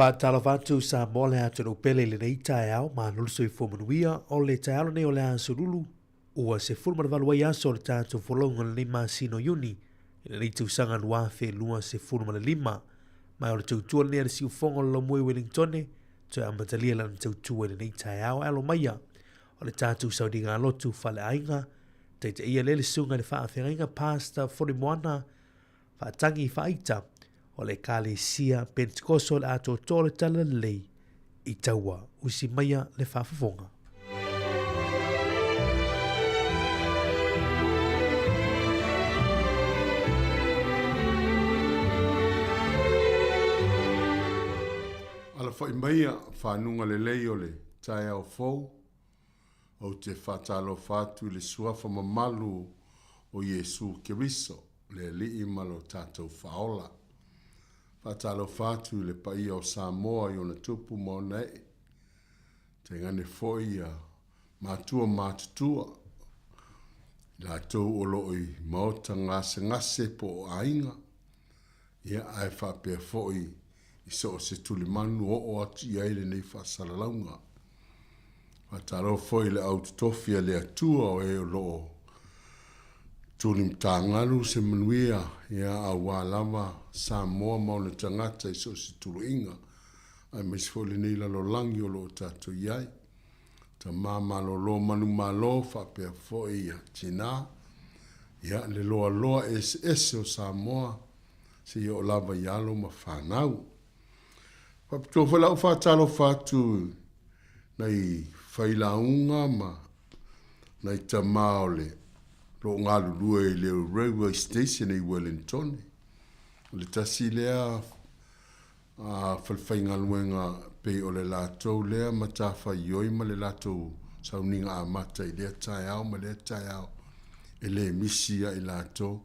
Faatalofa atu Samoa le atunuu pele i lenei taeao, malo le soifua manuia. O le taeao lenei o le Aso Lulu, ua 18 ai aso o le tatou folauga i lenei masina o Iuni i lenei tausaga 2025. Ma o le tautua lenei a le siufofoga o le Laumua i Wellingtone, toe amatalia lana tautua i lenei taeao. E alo maia o le tatou sauniga lotu faleaiga, taitaia lea le susuga i le faafeagaiga Pastor Fonoimoana Faatagi Faaita o le Ekalesia Pentekoso o le Atoatoa o le Talalelei i Taua. Usi maia le faafofoga. Alafai maia fanuga lelei o le taeao fou, ou te faatalofa atu i le suafa mamalu o Iesu Keriso, le Alii ma lo tatou Faaola. Faatalofa atu i le paia o Samoa i ona tupu ma ona ee, tainane foi ia matua matutua, i latou o lo o i maota gasegase po o aiga, ia ae faapea foi i so o se tulimanu oo atu i ai lenei faasalalauga. Faatalofa foi i le au totofi a le Atua o e o lo o tulimatagalu se manuia, ia aua lava Samoa ma ona tagata i so o se tuluiga, aemaise foi lenei lalolagi o lo o tatou i ai. Tama malolo manumalo faapea foi ia tina, ia le loaloa eseese o Samoa seia oo lava i alo ma fanau. Faapitoa foi lau faatalofa atu nai failauga ma nai tama o le lo o galulue i le Railway Station i Wellingtone. O le tasi lea falefaigaluega pei o le latou lea matafaioi ma le latou sauniga amata i lea taeao ma lea taeao e le misi ia i latou.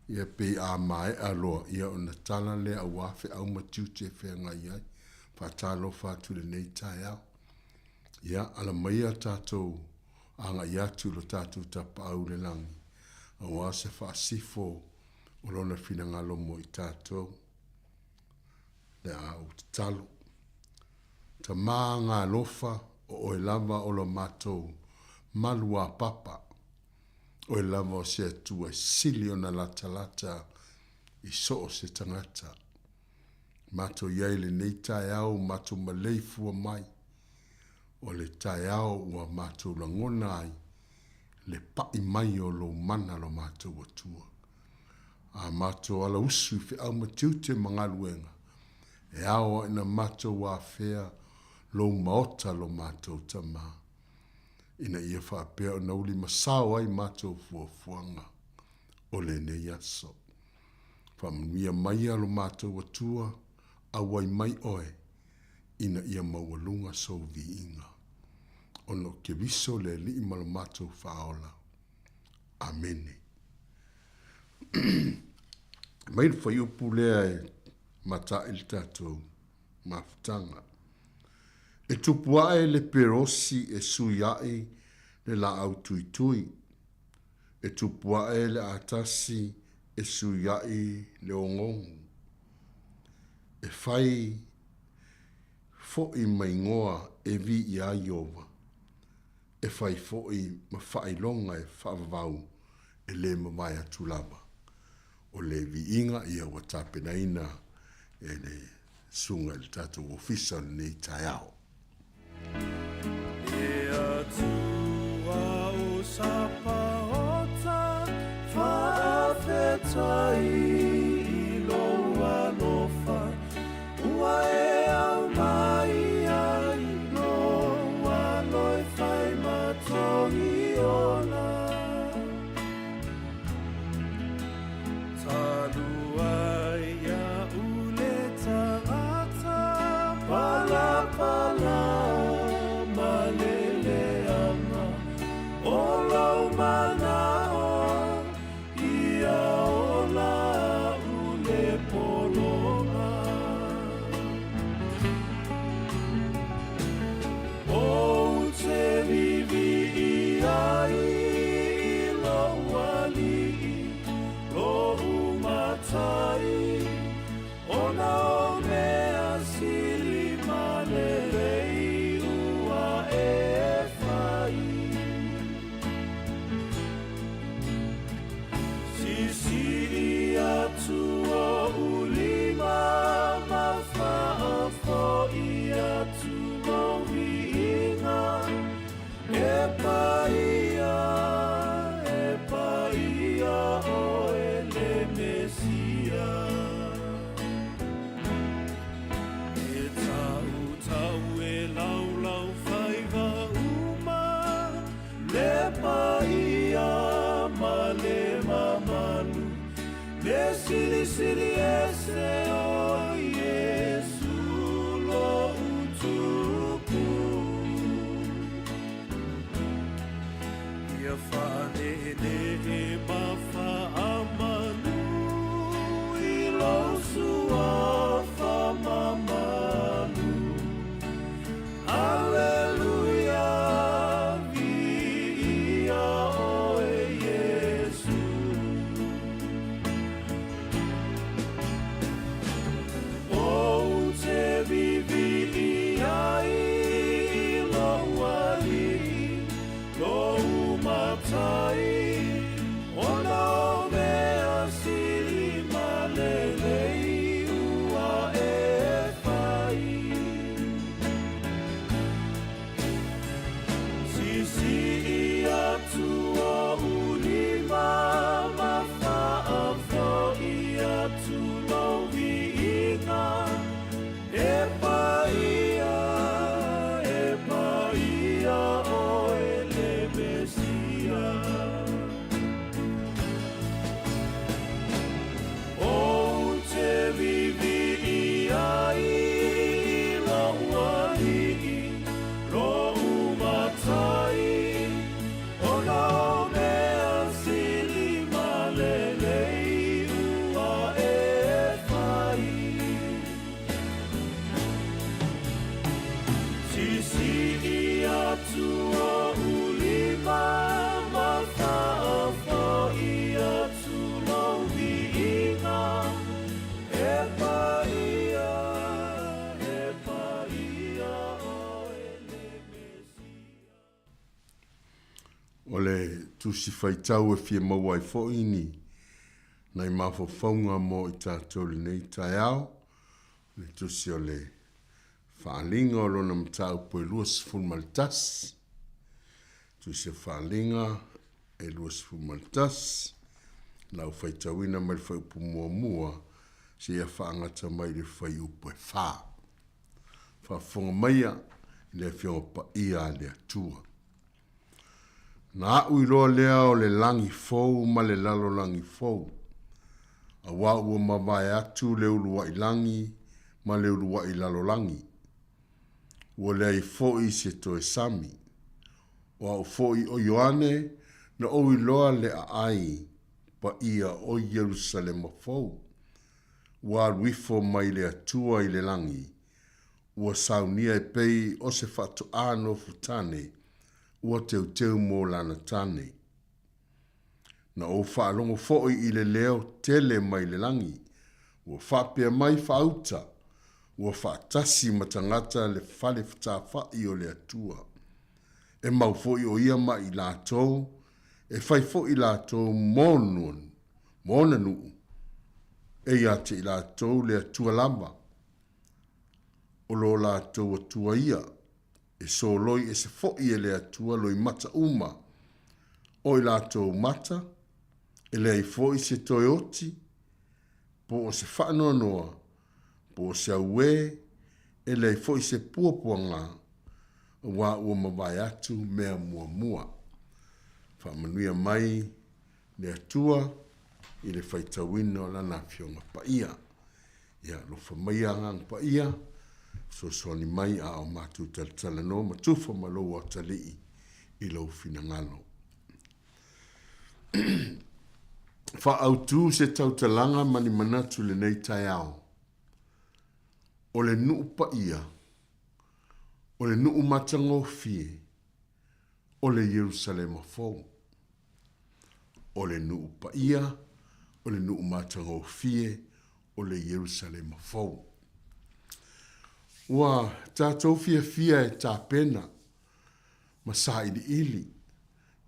Ia pei a maea loa, ia ona tala lea aua feau ma tiute e feagai ai. Faatalofa atu i lenei taeao. Ia, ala maia tatou agai atu i lo tatou Tapaau i le lagi, aua se faasifo o Lona finagalo mo i tatou. Le a ou tatalo. Tama galofa, o oe lava o lo matou maluapapa. Oe lava o se Atua e sili ona latalata i so o se tagata. Matou i ai i lenei taeao matou maleifua mai, o le taeao ua matou lagona ai le paʻi mai o lou mana lo matou Atua. A matou alausu i feau ma tiute ma galuega, e ao a ina matou afea lou maota lo matou Tama, ina ia faapea ona ulimasao ai matou fuafuaga o lenei aso. Faamanuia maia lo matou Atua, auai mai oe, ina ia maualuga sou viiga. Ona o Keriso le Alii ma lo matou Faaola. Amene. Mai le fuaiupu lea e mata'i le tatou mafutaga. E tupu ae le perosi e sui a'i le laau tuitui. E tupu ae le atasi e sui a'i le ogogo. E fai fo'i ma igoa e viia ai Ieova, e fai fo'i ma faailoga e faavavau e lē mavae atu lava. O le viiga ia ua tapenaina e le susuga i le tatou ofisa o lenei taeao. E Atua o Sapaota, faafetai i lou alofa, ua e aumai ai lou alo e fai ma togi ola. Talu ai iaʻu le tagata palapala ma le leaga o lou manaʻo ia ola aʻu le pologa. Ou te vivi ai i lou aliʻi, Loʻu matai. Mea silisili ese o Iesu loʻu Tupu. Ia faaneʻeneʻe ma faamanu i lou suafa mamalu. Aleluia, viia oe Iesu. Ou te viviia ai i lou alii, lou matai, ona o mea sili ma lelei ua e fai. Sisii atu ou lima ma faafoi atu lou viiga, e paia, e paia oe le Mesia. Ou te viviia ai i lou alii, lou matai, ona o mea sili ma lelei ua e fai. Sisii atu ou lima ma faafoi atu lou viiga, e paia, e paia oe le Mesia. O le Tusi Faitau e fia maua ai foi ni nai mafaufauga mo i tatou i lenei taeao, o le Tusi o le Faaaliga o lona mataupu e 21. Tusi o Faaaliga e 21, lau faitauina mai le fuaiupu muamua seia faagata mai le fuaiupu e fa. Faafofoga maia i le Afioga Paia a le Atua. Na a'u iloa lea o le lagi fou ma le lalolagi fou, auā ua mavae atu le ulua'i lagi ma le ulua'i lalolagi. Ua leai fo'i se toe sami. O a'u fo'i o Ioane na ou iloa le aai paia o Ierusalema fou, ua alu ifo mai le Atua i le lagi, ua saunia e pei o se faatoā nofotane ua teuteu mo lana tane. Na ou faalogo foi i le leo tele mai le lagi, ua faapea mai faauta, ua faatasi ma tagata le fale fetafa'i o le Atua. E mau foi o ia ma i latou, e fai foi latou mo ona nuu, e ia te i latou le Atua lava, o lo latou Atua ia, e soloi ese foi e le Atua loimata uma o i latou mata, e leai foi se toe oti, po o se faanoanoa, po o se auē, e leai foi se puapuaga, auā ua mavae atu mea muamua. Faamanuia mai le Atua i le faitauina o Lana Afioga Paia. Ia alofa maia Agaga Paia, fesoasoani mai a o matou talatalanoa ma tufa ma lou atalii i lou finagalo. Faaautu se tautalaga ma ni manatu i lenei taeao. O le nuu paia, o le nuu matagofie, o le Ierusalema fou. O le nuu paia, o le nuu matagofie, o le Ierusalema fou. Ua tatou fiafia e tapena ma sailiili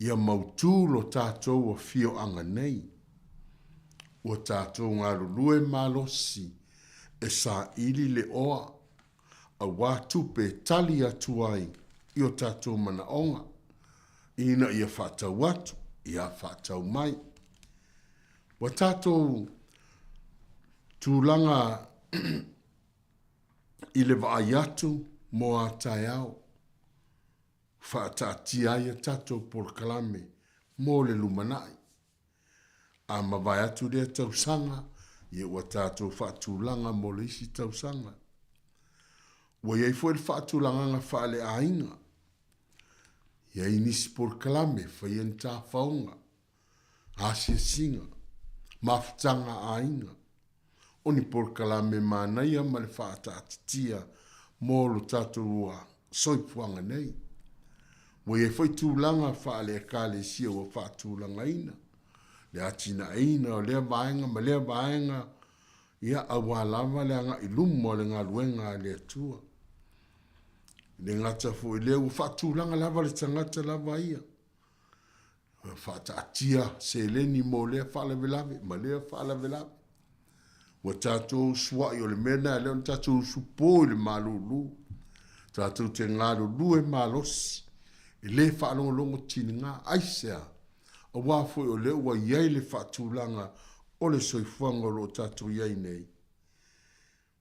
ia mautū lo tatou afioaga nei. Ua tatou galulue malosi e saili le oa auā tupe e tali atu ai i o tatou manaoga ina ia faatau atu, ia faatau mai. Ua tatou tulaga i le vaai atu mo a taeao, faataatia ai a tatou polokalame mo le lumanai. A mavae atu lea tausaga, ia ua tatou faatulaga mo le isi tausaga. Ua i ai foi le faatulagaga faaleaiga. I ai nisi polokalame, faia ni tafaoga, asiasiga, mafutaga a aiga. O ni polokalame manaia ma le faataatitia mo lo tatou soifuaga nei. Ua i ai foi tulaga faale-Ekalesia ua faatulagaina, le atinaeina o lea vaega ma lea vaega, ia, aua lava le agai i luma o le galuega a le Atua. E le gata foi i lea, ua faatulaga lava le tagata lava ia. Faataatia seleni mo lea faalavelave ma lea faalavelave. Ua tatou suai o le mea lena e ala ai ona tatou usupo i le malulu. Tatou te galulue malosi, e le faalogologo tiniga. Aisea? Aua foi o lea ua i ai le faatulaga o le soifuaga o lo o tatou i ai nei.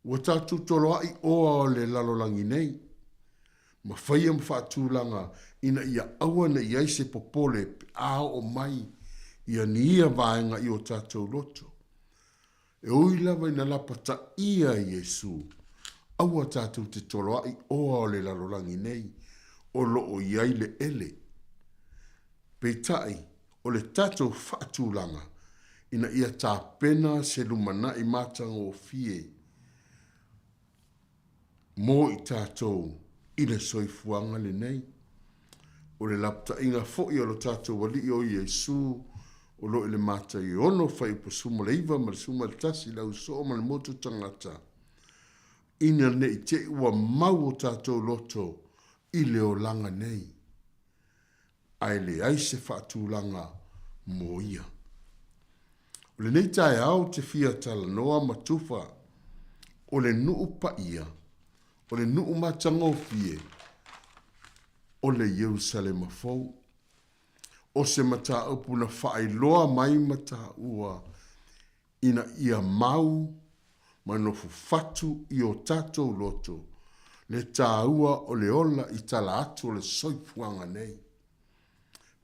Ua tatou toloai oa o le lalolagi nei, ma faia ma faatulaga ina ia aua ne i ai se popole pe a oo mai ia ni ia vaega i o tatou loto. E ui lava ina lapataia Iesu, aua tatou te toloai oa o le lalolagi nei, o lo o i ai le ele. Peitai, o le tatou faatulaga ina ia tapena se lumanai matagofie mo i tatou i le soifuaga lenei. O le lapataiga foi o lo tatou Alii o Iesu o lo o i le Mataio 6 fuaiupu 19 ma le 11 le ausoo ma le motu tagata, ina ne i te i ua mau o tatou loto i le olaga nei. ae leai se faatulaga mo ia. O lenei taeao ou te fia talanoa ma tufa o le nuu paia, o le nuu matagofie, o le Ierusalema fou. O se mataupu na faailoa mai ma taua ina ia mau ma nofo fatu i o tatou loto le taua o le ola i tala atu o le soifuaga nei.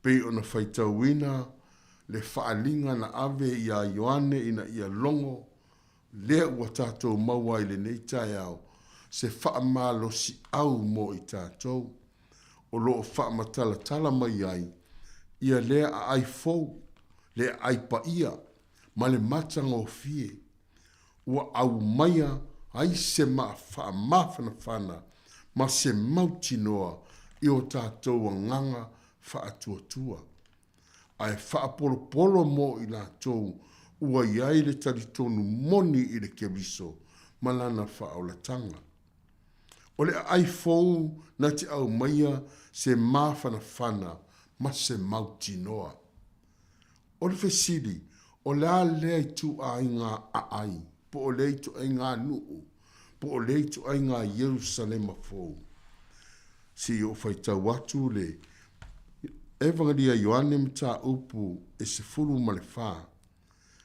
Pei ona faitauina le faaaliga na ave iā Ioane ina ia logo lea ua tatou maua ai lenei taeao se faamalosiau mo i tatou, o lo o faamatalatala mai ai ia lea aai fou, le aai paia ma le matagofie ua aumaia ai se faamafanafana ma se mautinoa i o tatou agaga faatuatua, ae faapolopolo mo i latou ua i ai le talitonu moni i le Keriso ma lana faaolataga. O le aai fou na te aumaia se mafanafana ma se mautinoa. O le fesili, o le a lea ituaiga aai, po o lea ituaiga nuu, po o lea ituaiga Ierusalema fou? Se i ou faitau atu le Evagelia Ioane mataupu e 14,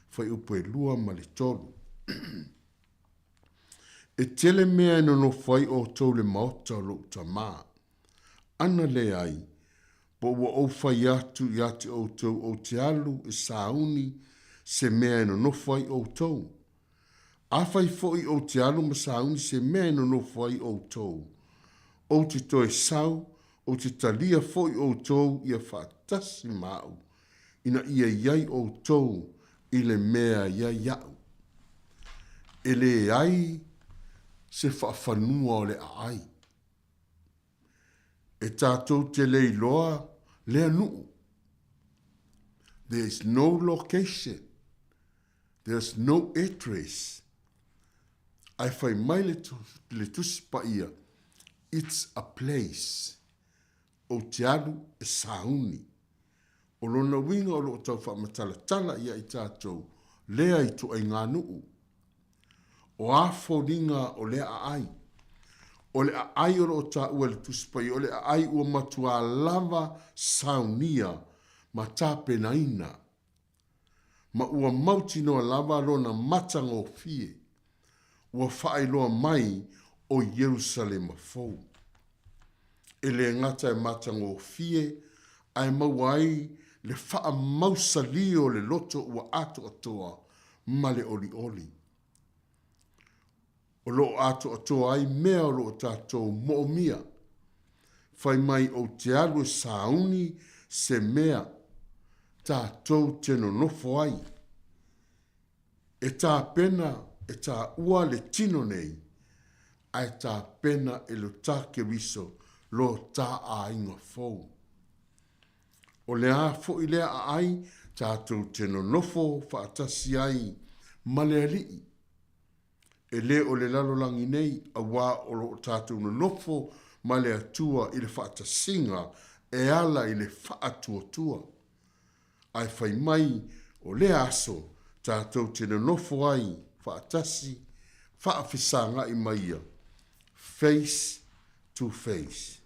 fuaiupu e 2 ma le 3. E tele mea e nonofo ai outou i le maota o lou Tama. Ana leai, po ua ou fai atu ia te outou ou te alu e sauni se mea e nonofo ai outou? Afai foi ou te alu ma sauni se mea e nonofo ai outou, ou te toe sau, ou te talia foi outou ia faatasi ma au, ina ia i ai outou i le mea i ai aʻu. E leai se faafanua o le aai. E tatou te le iloa lea nuu. There is no location. There's no address. Ae fai mai le, le Tusi Paia, it's a place. Ou te alu e sauni. O lona uiga o lo o tau faamatalatala ia i tatou lea ituaiga nuu. O a foliga o lea aai? O le aai o lo o taua i le Tusi Paia, o le aai ua matuā lava saunia ma tapenaina, ma ua mautinoa lava lona matagofie, ua faailoa mai o Ierusalema fou. E le gata e matagofie, ae maua ai le faamausalī o le loto ua atoatoa ma le olioli. O lo o atoatoa ai mea o lo o tatou moomia. Fai mai ou te alu e sauni se mea tatou te nonofo ai. E tapena e taua le tino nei, ae tapena e lo ta Keriso lo ta aiga fou. O le a foi lea aai tatou te nonofo faatasi ai ma le Alii. E le o le lalolagi nei, auā o lo o tatou nonofo ma le Atua i le faatasiga e ala i le faatuatua. Ae fai mai o lea aso tatou te nonofo ai faatasi faafesagai ma ia, face to face.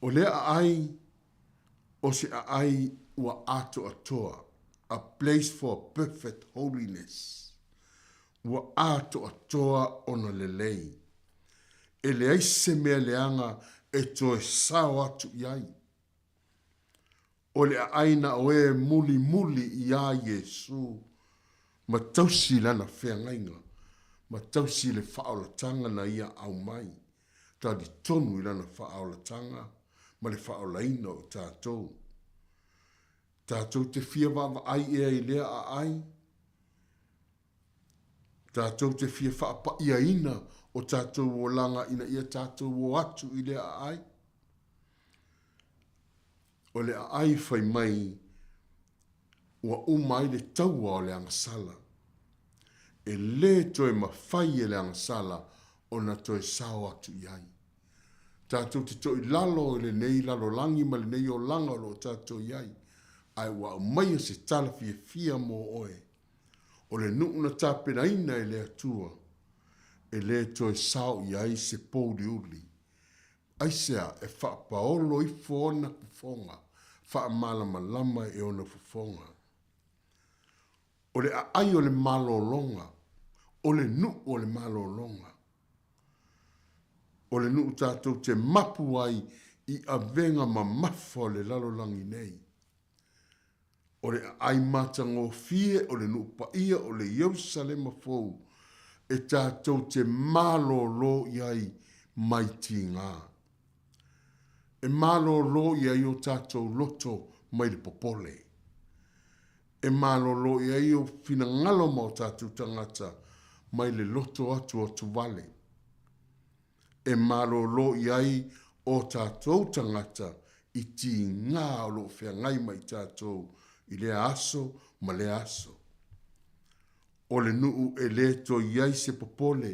O lea aai o se aai ua atoatoa, a place for perfect holiness, ua atoatoa ona lelei. E leai se mea leaga e toe sao atu i ai. O le aai na o e mulimuli iā Iesu ma tausi lana feagaiga, ma tausi le faaolataga na ia aumai, talitonu i lana faaolataga ma le faaolaina o i tatou. Tatou te fia vaavaai ea i lea aai? Tatou te fia faapa'iaina o tatou olaga ina ia tatou o atu i lea aai? O le aai fai mai ua uma ai le taua o le agasala. E lē toe mafai e le agasala ona toe sao atu i ai. Tatou te toilalo i lenei lalolagi ma lenei olaga o lo o tatou i ai, ae ua aumaia se tala fiafia mo oe. O le nuu na tapenaina e le Atua, e lē toe sao i ai se pouliuli. Aisea e faapaolo ifo ona fofoga, faamalamalama e ona fofoga. O le aai o le malologa, o le nuu o le malologa. O le nuu tatou te mapu ai i avega mamafa o le lalolagi nei. O le aai matagofie o le nuu paia o le Ierusalema fou e tatou te malōlō i ai mai tigā. E malōlō i ai o tatou loto mai le popole. E malōlō i ai o finagalo ma o tatou tagata mai le loto atuatuvale. E malōlō i ai o tatou tagata i tigā o lo o feagai ma i tatou i lea aso ma lea aso. O le nuu e lē toe i ai se popole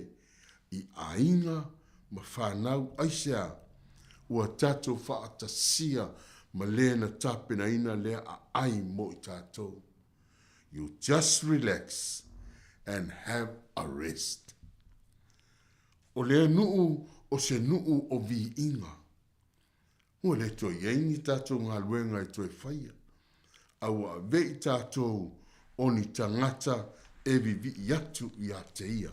i aiga ma fanau aisea ua tatou faatasia ma lē na tapenaina lea aai mo i tatou. You just relax and have a rest. O lea nuu o se nuu o viiga. Ua le toe i ai ni tatou galuega e toe faia, a ua ave i tatou o ni tagata e vivii atu ia te ia.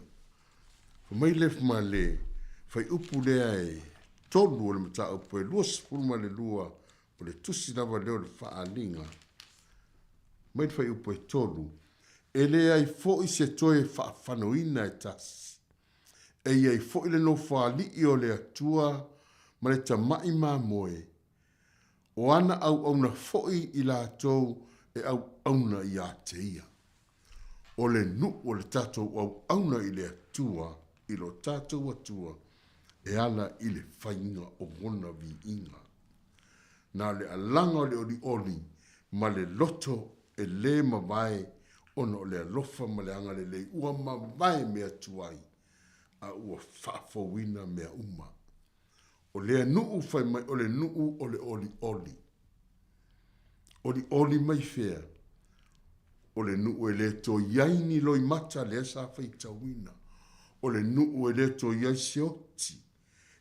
Fai mai le ma le faiupu lea e tolu o le mataupu e 22 o le tusi lava lea o le Faaaliga, mai le faiupu e tolu, E leai foi se toe faafanoina e tasi. E i ai foi le Nofoalii o le Atua ma le Tama'i Mamoe, o ana auauna foi i latou e auauna iā te ia. O le nuʻu o le tatou auauna i le Atua, i lo tatou Atua, e ala i le faiga o Wona viiga. Na o le alaga o le olioli ma le loto e lē mavae ona o le alofa ma le agalelei ua mavae mea tuai, a ua faafouina mea uma. O lea nuu fai mai o le nuu o le olioli. Olioli mai fea? O le nuu e lē toe i ai ni loimata lea sa faitauina. O le nuu e lē toe i ai se oti.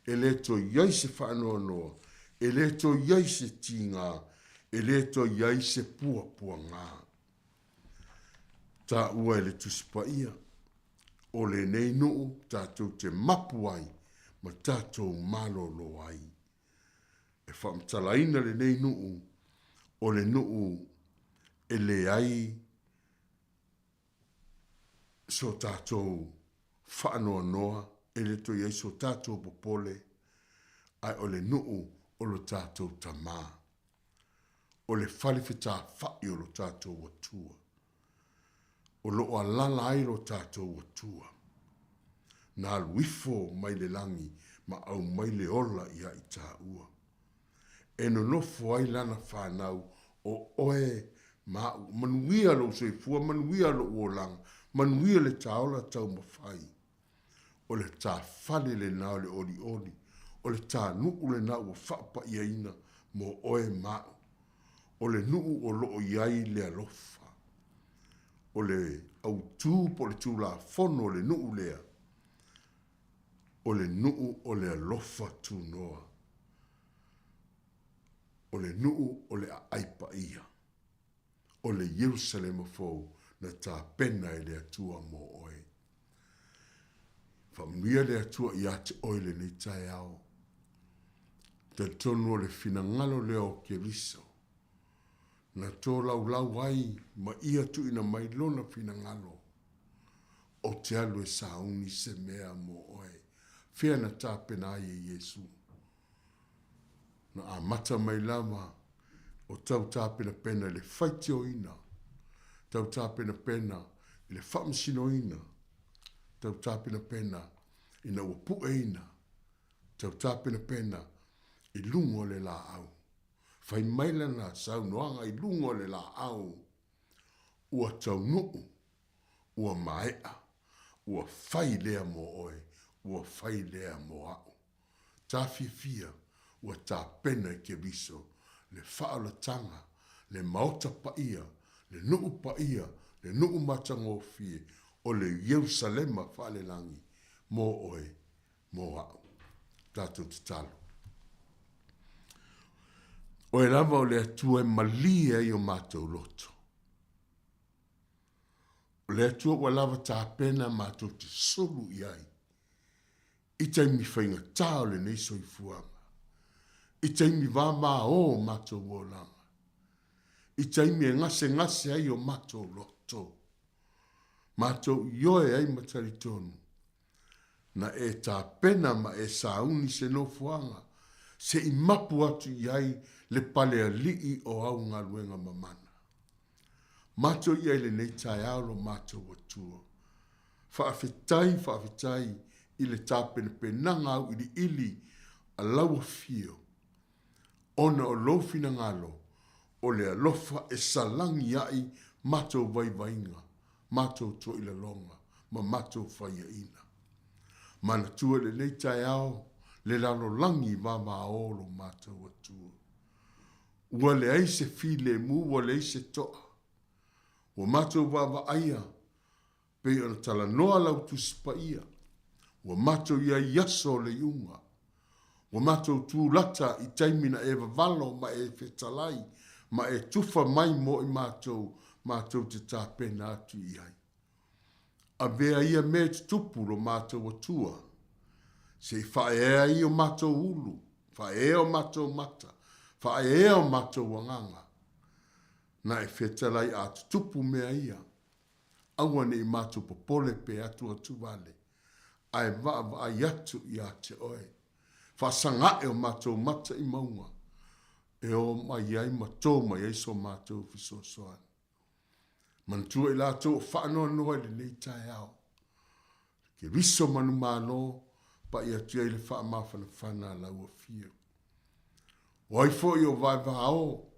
E lē toe i ai se faanoanoa, e lē toe i ai se tigā, e lē toe i ai se puapuagā. Taua e le Tusi Paia, o lenei nuu tatou te mapu ai ma tatou malōlō ai. E faamatalaina lenei nuu. O le nuu e leai so tatou faanoanoa, e le toe i ai so tatou popole, ae o le nuu o lo tatou Tama. O le fale fetafai o lo tatou Atua. O lo o alaala ai lo tatou Atua. Na alu ifo mai le lagi ma aumai le ola ia i taua. E nonofo ai lana fanau, o oe ma a'u. Manuia lou soifua, manuia lou olaga, manuia le taola taumafai. O le tafale lena o le olioli, o le tanuu lena ua faapaiaina mo oe ma a'u. O le nuu o lo o i ai le alofa. O le autu po o le tulafono o le nuu lea, o le nuu o le alofa tunoa. O le nuu o le aai paia. O le Ierusalema fou na tapena e le Atua mo oe. Faamanuia le Atua ia te oe i lenei taeao. Talitonu o le finagalo lea o Keriso na tolaulau ai ma ia tuuina mai lona finagalo, Ou te alu e sauni se mea mo oe. Fea na tapena ai e Iesu? Na amata mai lava o tau tapenapena i le faitioina, tau tapenapena i le faamasinoina, tau tapenapena ina ua pueina, tau tapenapena i luga o le laau. Fai mai lana saunoaga i luga o le laau, Ua taunuu, ua maea, ua fai lea mo oe, ua fai lea mo a'u. Tafiafia, ua tapena i Keriso le faaolataga, le maota paia, le nuu paia, le nuu matagofie o le Ierusalema faalelagi mo oe, mo a'u. Tatou tatalo. Oe lava o le Atua e malie ai o matou loto. O le Atua ua lava tapena matou te sulu i ai i taimi faigata o lenei soifuaga, i taimi vāvāō o matou olaga, i taimi e gasegase ai o matou loto, matou ioe ai ma talitonu, na e tapena ma e sauni se nofoaga se i mapu atu i ai le pale alii o au galuega mamana. Matou i ai lenei taeao lo matou Atua. Faafetai, faafetai i le tapenapenaga auiliili a lau Afio, ona o lou finagalo o le alofa e salagi ai matou vaivaiga, matou toilaloga ma matou faiaina. Manatua i lenei taeao le lalolagi vavao lo matou Atua. Ua leai se filemu, ua leai se toa. Ua matou vaavaaia pei ona talanoa lau Tusi Paia, ua matou i ai i aso o le iuga. Ua matou tulata i taimi na e vavalo ma e fetalai ma e tufa mai mo i matou, matou te tapena atu i ai. Avea ia mea e tutupu lo matou Atua, se i faaeaea ai o matou ulu, faaeaea o matou mata, faaeaea o matou agaga. Na e fetalai a tutupu mea ia, aua ne i matou popole pe atuatu vale, ae vaavaai atu ia te oe. Faasagae o matou mata i mauga, e o mai ai ma tō mai ai so matou fesoasoani. Manatua i latou o faanoanoa i lenei taeao. Keriso manumalo, pai atu ai le faamafanafana a lau afio. O ai foi o vaevaao,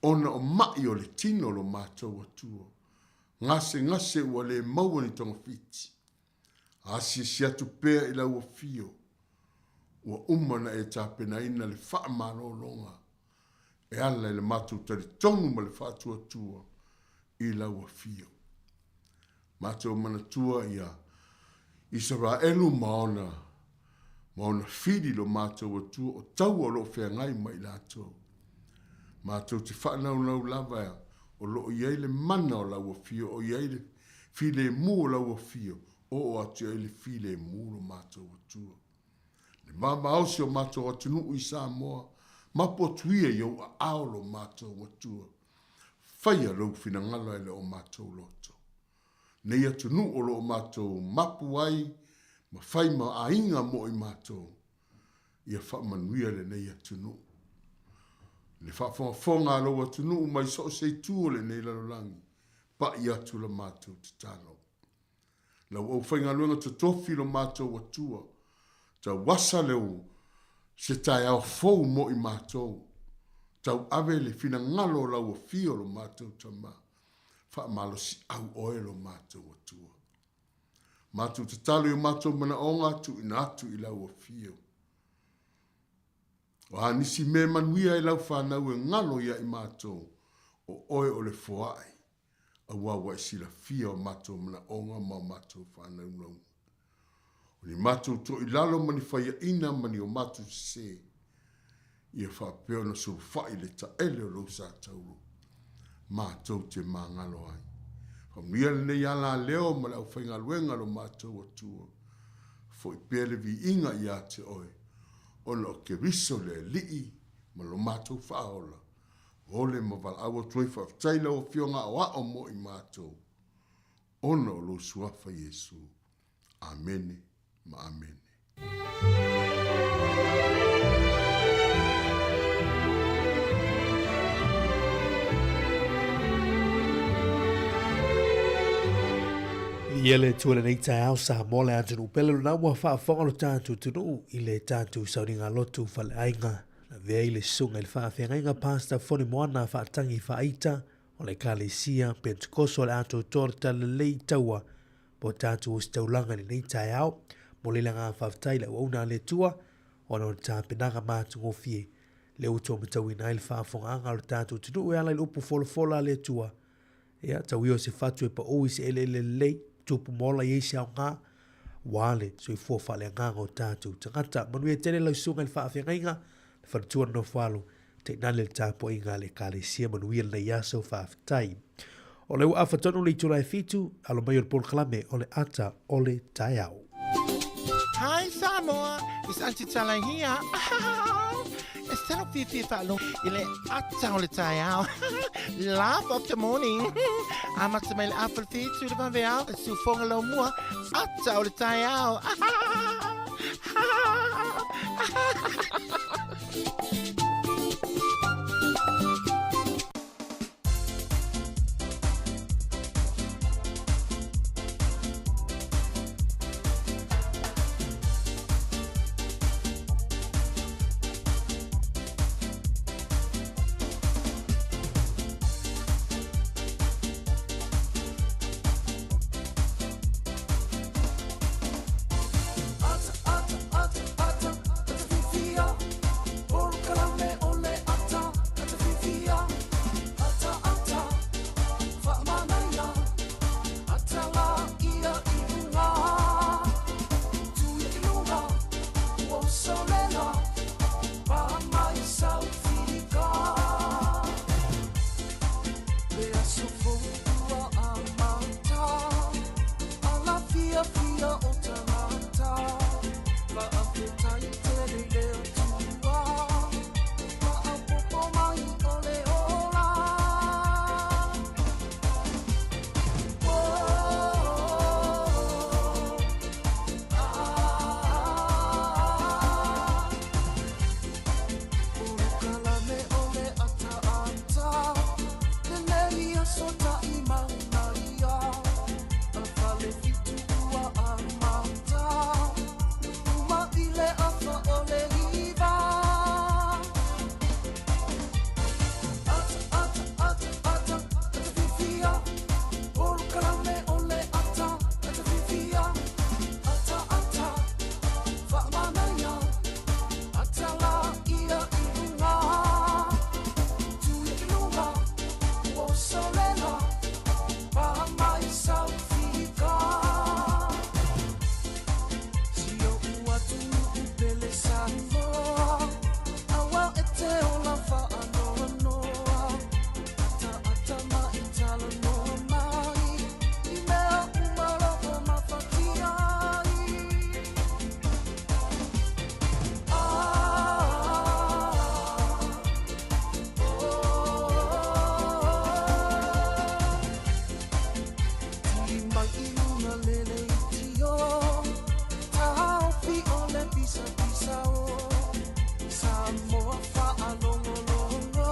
ona o ma'i o le tino lo matou Atua. Gasegase ua le maua ni togafiti. Asiasi atu pea i lau afio, ua uma na e tapenaina le faamalologa e ala i le matou talitonu ma le faatuatua i lau afio. Matou manatua ia Isaraelu ma ona ma ona fili lo matou Atua o taua o lo o feagai ma i latou. Matou te faanaunau lava o lo o i ai le mana o lau afio, o i ai le filemu o lau afio, oo atu i ai le filemu lo matou Atua. Le vavao o si o matou atunuu i Samoa. Mapu atu ia i ou aao lo matou Atua. Faia lou finagalo e le o matou loto. Nei atunuu o lo o matou mapu ai ma fai ma aiga mo i matou, ia faamanuia lenei atunuu. Le faafogafoga a lou atunuu mai so o se itu o lenei lalolagi, pai atu la matou tatalo. Lau aufaigaluega totofi lo matou Atua, tauasa leu se taeao fou mo i matou. Tauave le finagalo o lau afio lo matou Tama, faamalosiau oe lo matou Atua. Matou tatalo i o matou manaoga tuuina atu i lau afio. O a nisi mea e manuia ai lau fanau e galo ia i matou, o oe o le foai, aua ua e silafia o matou manaoga ma o matou faanaunauga. O ni matou toilalo ma ni faiaina ma ni o matou sesē, ia faapea ona sulufai le taele o lou sa taulu, matou te magalo ai. Faamanuia lenei alaleo ma le aufaigaluega a lo matou Atua. Foi pea le viiga ia te oe, ona o Keriso le Alii ma lo matou Faaola, ole ma valaau atu ai faafetai i lau Afioga Aoao mo i matou, ona o lou Suafa Iesu. Amene ma Amene. Ia le Atua lenei taeao Samoa le atunuu pele lona ua faafofoga lo tatou atunuu i le tatou sauniga lotu faleaiga na avea ai le susuga i le faafeagaiga Pastor Foni Moana Faatagi Faaita o le Ekalesia Pentekoso o le Atoatoa o le Talalelei Taua mo tatou ositaulaga i lenei taeao. Momoli le agaga faafetai i le auauna a le Atua ona o le tapenaga matagofie lea ua tuamatauina ai le faafofogaaga o le tatou atunuu e ala i le upu folafola a le Atua. Ia, tau ia o se fatu e pau i se eleele lelei, tupu ma ola i ai se aoga, aua le soifua faaleagaga o tatou tagata. Manuia tele lau susuga i le faafeagaiga, le faletua nofo alo, tainane le tapuaiga a le Ekalesia. Manuia lenei aso, faafetai. O lea ua afa tonu le itula e 7, alo mai o le polokalame o le ata o le taeao. Hi Samoa, it's Auntie Tala here. E tino fiafia faalogo i le ata o le taeao. Laugh of the morning. Amata mai le afa le 7 i le vaveao, e siufoga lau mua, ata o le taeao. Ata, ata, ata, ata, ata fifia, polokalame. Mai i luga le leitio Taofi o le pisapisa o Samoa faalogologo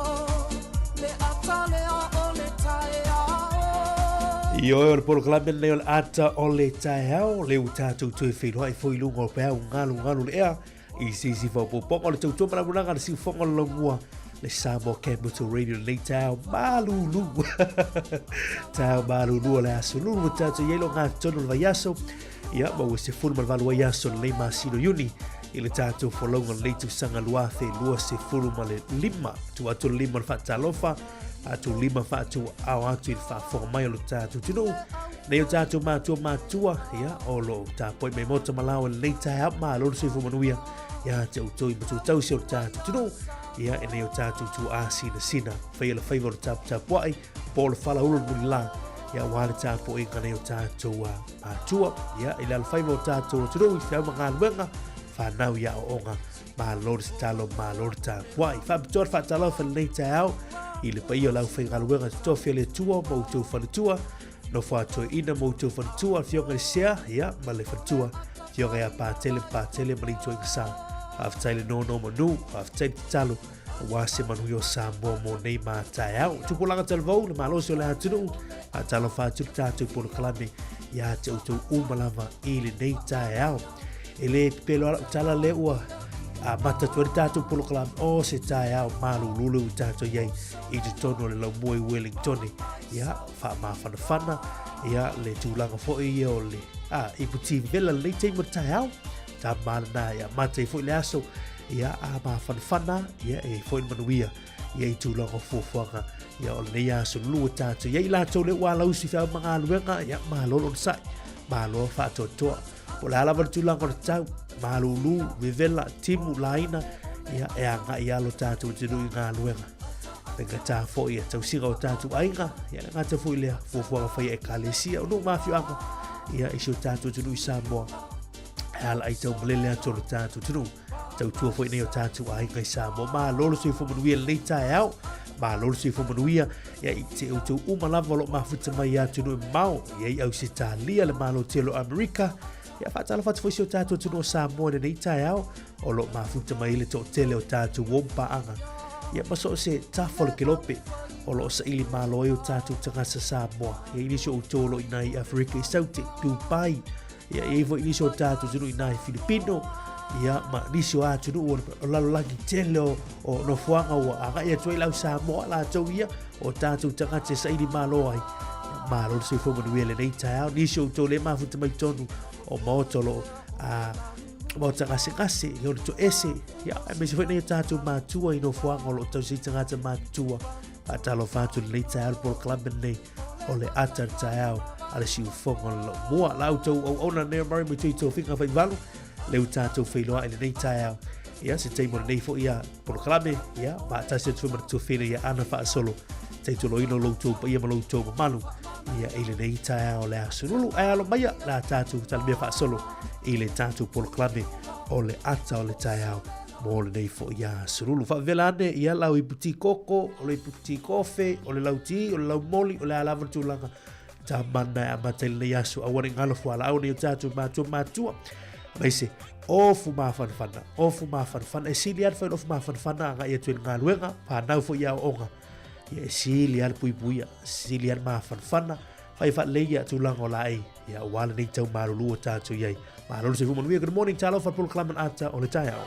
Le ata lea o le taeao. Ioe, o le polokalame lenei o le ata o le taeao, le ua tatou toe feiloai foi i luga o peau galugalu le ea i se isi faaopoopoga o le tautua ma lamulaga le siufoga o le laumua le Samoa Capital Radio lenei taeao malulu. Taeao malulu o le aso lulu ua tatou i ai lo gatotonu o le vaiaso. Ia, ma ua 18 ai aso lenei masina o Iuni i le tatou folauga o lenei tausaga 2025. Tuu atu le lima o le faatalofa, atu lima faatu ao atu i le faafofoga mai o le tatou atunuu. Nei o tatou matua matua, ia, o lo o tapuai mai maota ma lao i lenei taeao, malo le soifua manuia ia te outou i matua tausi o le tatou atunuu. Ia, e nei o tatou tuaa sinasina, faia le faiva o le taputapuai, po o le falaulu o le mulila, ia, aua le tapuaiga nei o tatou matua. Ia, i le alofaiva o tatou atunuu i feau ma galuega, whanau i aoaoga, malo le tatalo, malo le tapuai. Faapitoa le faatalofa i lenei taeao i le paia o le aufaigaluega totofi a le Atua ma outou faletua, nofo a toeaina ma outou faletua, afioga i le Sea, ia, ma le faletua, afioga ia Patele ma Patele ma le Ituaiga Sa. Faafetai le nonomanu, faafetai le tatalo, aua se manuia o Samoa mo nei ma taeao. Tupulaga talavou, le malosi o le atunuu, faatalofa atu le tatou polokalame ia te outou uma lava i lenei taeao. E le pepelo lava lau tala lea ua amata atu ai le tatou polokalame o se taeao malulu le ua tatou i ai i totonu o le laumua i Wellington. Ia, faamafanafana, ia, le tulaga foi ia o le ipu tivela lenei taimi o le taeao. Tama lena e amata ai foi le aso, ia, a mafanafana, ia, e foi le manuia ia i tulaga o fuafuaga ia o lenei aso lua tatou ia i latou le ua alausi feau ma galuega ia malo le onosai malo faatoatoa po o le a lava le tulaga o le tau malulu vevela timu laina ia e agai lava lo tatou atunuu i galuega faigata foi ia tausiga o tatou aiga ia le gata foi lea fuafuaga faia ekalesia o nuu ma afioaga ia i si o tatou atunuu i Samoa e ala ai taumalele atu o lo tatou atunuu tautua foi nei o tatou aiga i Samoa. Malo le soifua manuia lenei taeao, malo le soifua manuia ia i te outou uma lava o lo o mafuta mai i atunuu e mamao, ia i Ausetalia, le Malo Tele o Amerika, ia faatalofa atu foi si o tatou atunuu o Samoa i lenei taeao o lo o mafuta mai le toatele o tatou uo ma paaga. Ia ma so o se tafa o le kelope o lo o saili malo ai o tatou tagata Samoa. Ia i nisi o outou o lo o i inā i Aferika i Saute, Dubai, Ia, e i ai foi nisi o tatou atunuu i inā i Filipino, ia, ma nisi o atunuu o lalolagi tele o, o nofoaga ua agai atu ai le au Samoa latou ia, o tatou tagata e saili malo ai. Ia, malo le soifua manuia lenei taeao. Nisi o outou le mafuta mai tonu o maota o lo o a, maota gasegase, ia o le toese, ia, aemaise foi nei o tatou matua i nofoaga o lo o tausi ai tagata matutua. Faatalofa atu lenei taeao le polokalame lenei o le ata le taeao a le siufogo o le laumua. La outou auauna nei o Murray Mutui Tofiga Faivalu, le u tatou feiloai lenei taeao. Ia, se taimi o lenei foi ia polokalame, ia, faatasi atu foi ma le tuafina ia Ana Faasolo, taitoloina o loutou paia ma loutou mamalu, ia, i lenei taeao o le aso lulu. Ae alo maia, la tatou talimea faasolo i le tatou polokalame o le ata o le taeao mo lenei foi aso lulu. Faavela ane, ia, lau ipu ti koko, o le ipu ti kofe, o le lau ti, o le lau moli, o le a lava le tulaga tamana e amata i lenei aso, aua ne i galo fualaau nei o tatou matua matua. Aemaise, ofu mafanafana, ofu mafanafana, e sili lava le fai o le ofu mafanafana agai atu i le galuega, fanau foi i aoaoga. Ia e sili lava le puipuia, sili lava le mafanafana, fai faalelei ia tulaga o laei, ia aua lenei tau malulu ua tatou i ai. Malo le soifua manuia, good morning, talofa le polokalame ata o le taeao.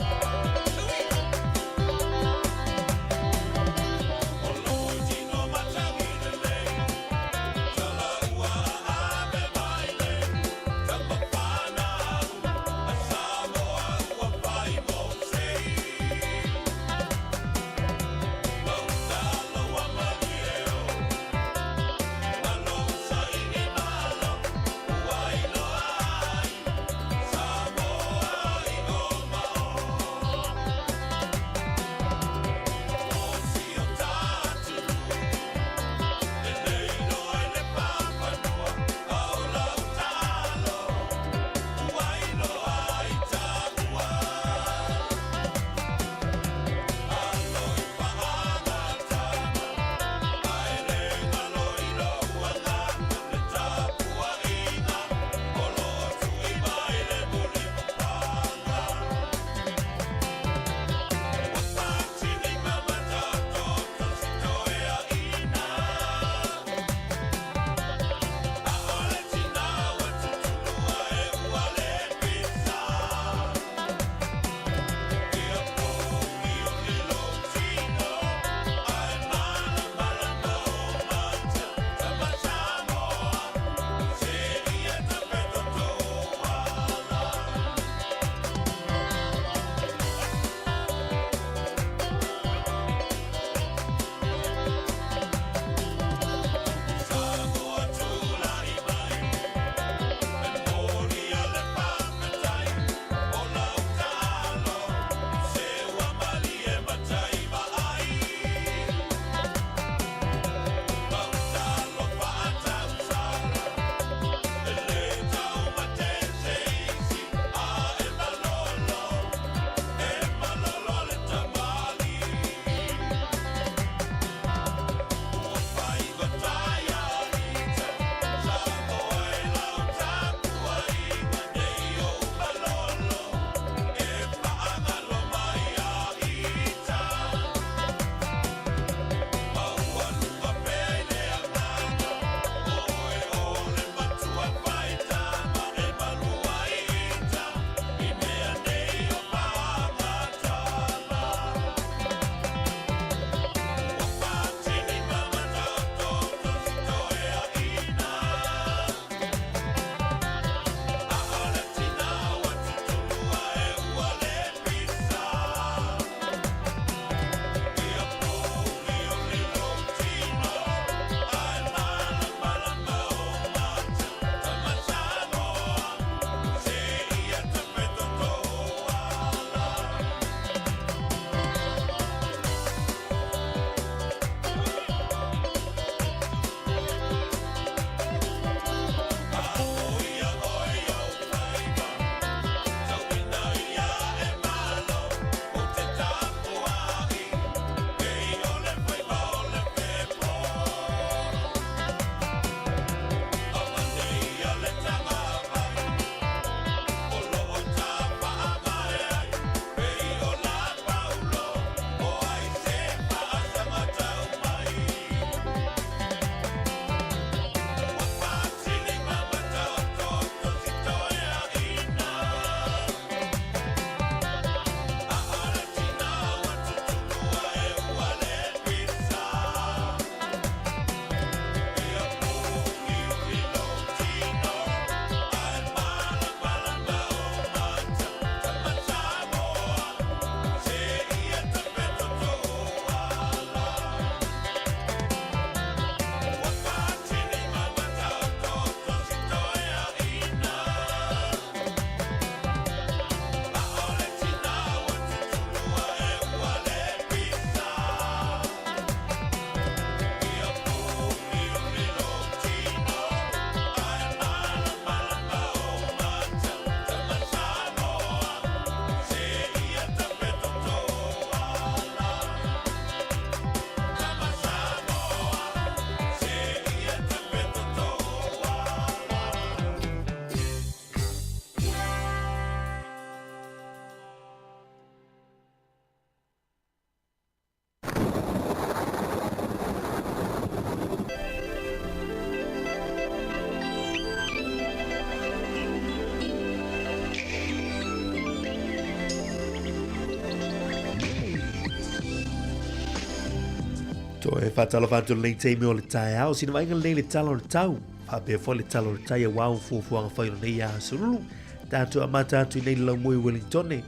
Toe faatalofa atu lenei taimi o le taeao, sina vaaiga lenei le tala o le tau, faapea foi le tala o le tai aua o fuafuaga fai o lenei asolulu. Tatou amata atu i nei le laumua i Wellingtone,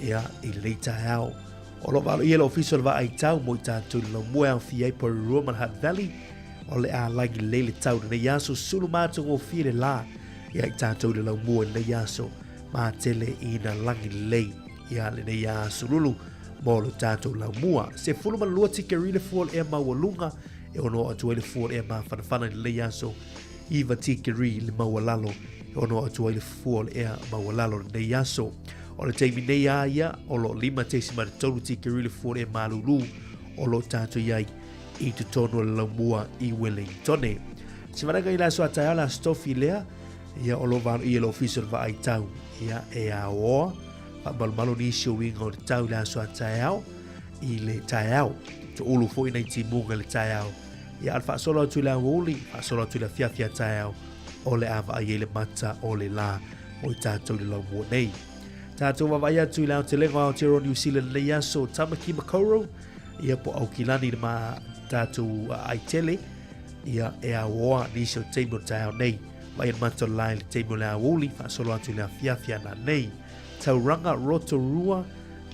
ia, i lenei taeao. O lo o valoia le ofisa o le vaai tau mo i tatou i le laumua e aofia ai Porirua ma le Hutt Valley, o le a lagi lelei le tau i lenei aso, sulu matagofie le la ia i tatou i le laumua i lenei aso, matele ina lagi lelei ia lenei asolulu mo lo tatou laumua. 12 tikeri le fua o le ea maualuga e ono oo atu ai le fua o le ea mafanafana i lenei aso. 9 tikeri le maualalo e ono oo atu ai le fua o le ea maualalo i lenei aso. O le taimi nei a ia, o lo 5.3 tikeri le fua o le ea malulu o lo tatou i ai i totonu o le laumua i Wellingtone. Se vaega i le aso a taeao le aso tofi lea, ia o lo valo ia le ofisa o le vaai tau, ia e aoa, faamalumalu nisi o uiga o le tau i le aso a taeao, i le taeao. Toulu foi nai timuga i le taeao. Ia a le faasolo atu i le aoauli, faasolo atu i le afiafi a taeao, o le a vaai ai le mata o le la o i tatou i le laumua nei. Tatou vaavaai atu i le aotelega o Aotearoa New Zealand lenei aso, Tamaki Makaurau, ia po Aukilani le ma tatou aai tele, ia e aoa nisi o taimi o le taeao nei. Vaai le mata o le la i le taimi o le aoauli, faasolo atu i le afiafi ana nei. Tauranga, Rotorua,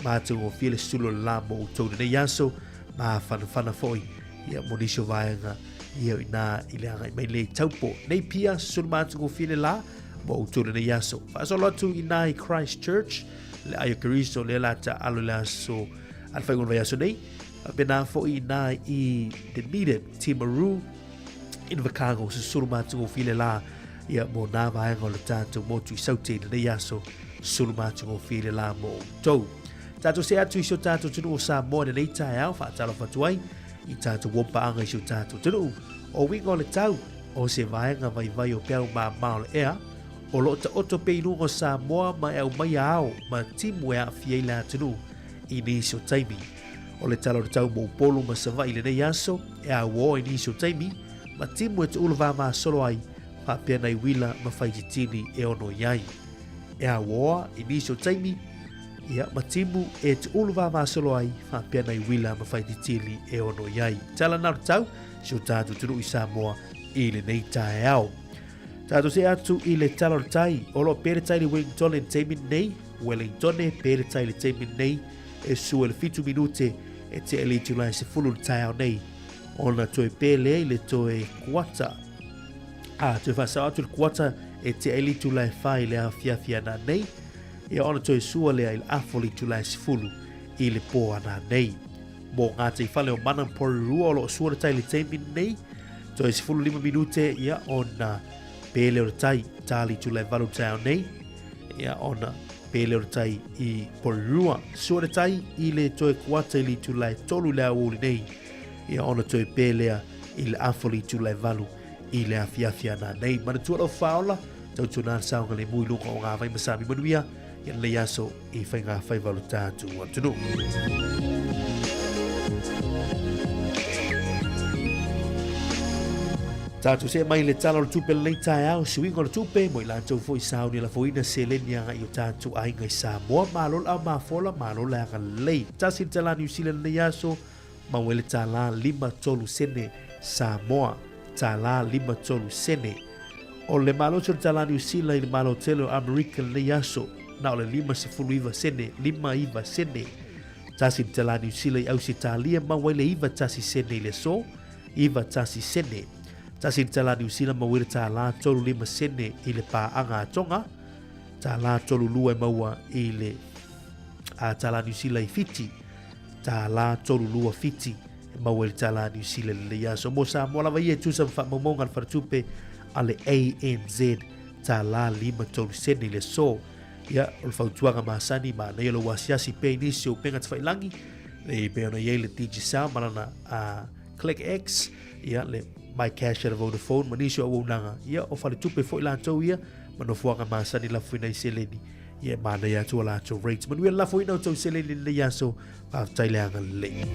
matagofie le sulu o le la mo outou lenei aso, mafanafana foi ia mo nisi o vaega ia i nā i le agai mai lea i Taupo. Nei pia, sulu matagofie le la mo outou lenei aso. Faasolo atu i nā i Christchurch, le ai o Keriso lea la ta alo i le aso a le faaiuga o le vaiaso nei. Faapena foi i nā i Dunedin, Timaru, Invercargill, susulu matagofie le la ia mo nā vaega o le tātou motu i Saute i lenei aso, susulu matagofie le la mo outou. Tātou se atu i si o tātou atunuu o Samoa i lenei taeao, faatalofa atu ai i tātou uampaaga i si o tātou atunuu. O uiga o le tau, o se vaega vaivai o peau māmā o le ea, o lo o taoto pea i luga o Samoa ma e aumaia ao ma timu e aafia ai le atunuu i nisi o taimi. O le tala o le tau mo Upolu ma Savaii i lenei aso, e auoa i nisi o taimi, ma timu e tuulu vāvāsolo ai, faapea nai uila ma whaititini e ono i ai. E auoa i nisi o taimi, ia, ma timu e tuulu vāvāsolo ai, faapea nai uila ma whaititini e ono i ai. Tala nā o le tau, si o tātou atunuu i Samoa i lenei taeao. Tātou se atu i le tala o le tai, o lo pē le tai le Wellington le taimi nei, Wellington pē le tai le taimi nei, e sua le 7 minute e te ele i lai se fulu le taeao nei. Ona toe pē lea i le toe kuata. A, toe whaasao atu le kuata e te ele i lai whai le afiafi ana nei. Ia ona toe sua lea i le afo le itulā e 10 i le pō ana nei. Mō ngā teifale o Mana Porirua o lo o sua le tai i le taimi nei, toe 15 minute ia ona pē lea o le tai, tā le itulā e 8 o le taeao nei, ia ona pē lea o le tai i Porirua. Sua le tai i le toe kuata i le itulā e 3 i le aoauli nei, ia ona toe pē lea i le afo le itulā e 8 i le afiafi ana nei. Manatua lau whaola, tautuana le saogalemu i luga o ngā vai masami manuia, i lenei aso i whai ngā whaiva o le tātou atunuu. Tātou se mai le tala o le tupe lenei taeao, suiga o le tupe, mo i latou foi sauni lafoina seleni agai i o tātou aiga i Samoa, malo le au mafola, malo le agalelei. Tasi le tala New Zealand lenei aso, maua ai le tālā 53 sene Samoa, tālā 53 sene. O le malosi o le tālā Niu Sila i le Malo Tele o Amerika lenei aso, na o le 59 sene, 59 sene. Tasi le tālā Niu Sila i Ausetalia maua ai le 91 sene i le aso, 91 sene. Tasi le tālā Niu Sila maua ai le tālā 35 sene i le pāaga a Tonga, tālā 32 e maua i le a tālā Niu Sila i Fiti, tālā 32 Fiti. E maua i le tālā Niu Sila i lenei aso. Mo Samoa lava ia e tusa ma faamaumauga a le faletupe a le ANZ tālā 53 sene i le aso. Ia, o le fautuaga masani, manaia lou asiasi pea i nisi o upega tafailangi, e pei ona i ai le Digicel ma lana Click X, ia, le MyCash a le Vodafone ma nisi o auaunaga. Ia, o faletupe foi latou ia, ma nofoaga masani lafoina i seleni. Ia, e manaia atu a latou rates. Manuia le lafoina o tou seleni i lenei aso. Faafetai le agalelei.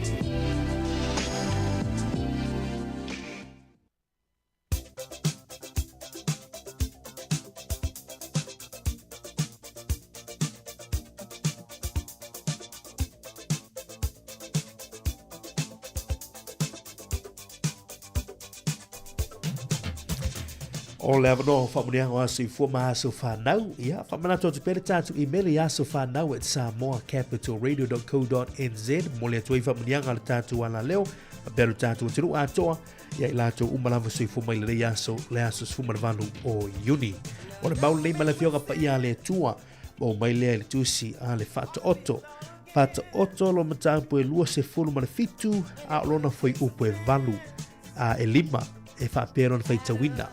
O le avanoa o faamanuiaga o aso soifua ma aso fanau. Ia, faamanatu atu pea le tatou email i asofanau@samoacapitalradio.co.nz. Momoli atu ai faamanuiaga a le tatou alaleo faapea lo tatou atunuu atoa ia i latou uma lava soifua mai lenei aso, le aso 18 o Iuni. O le mau lenei ma le afioga paia a le Atua, maua mai lea i le tusi a le Faataoto. Faataoto lo mataupu e 27, a o lona fuaiupu e 8 a e 5 e faapea lona faitauina.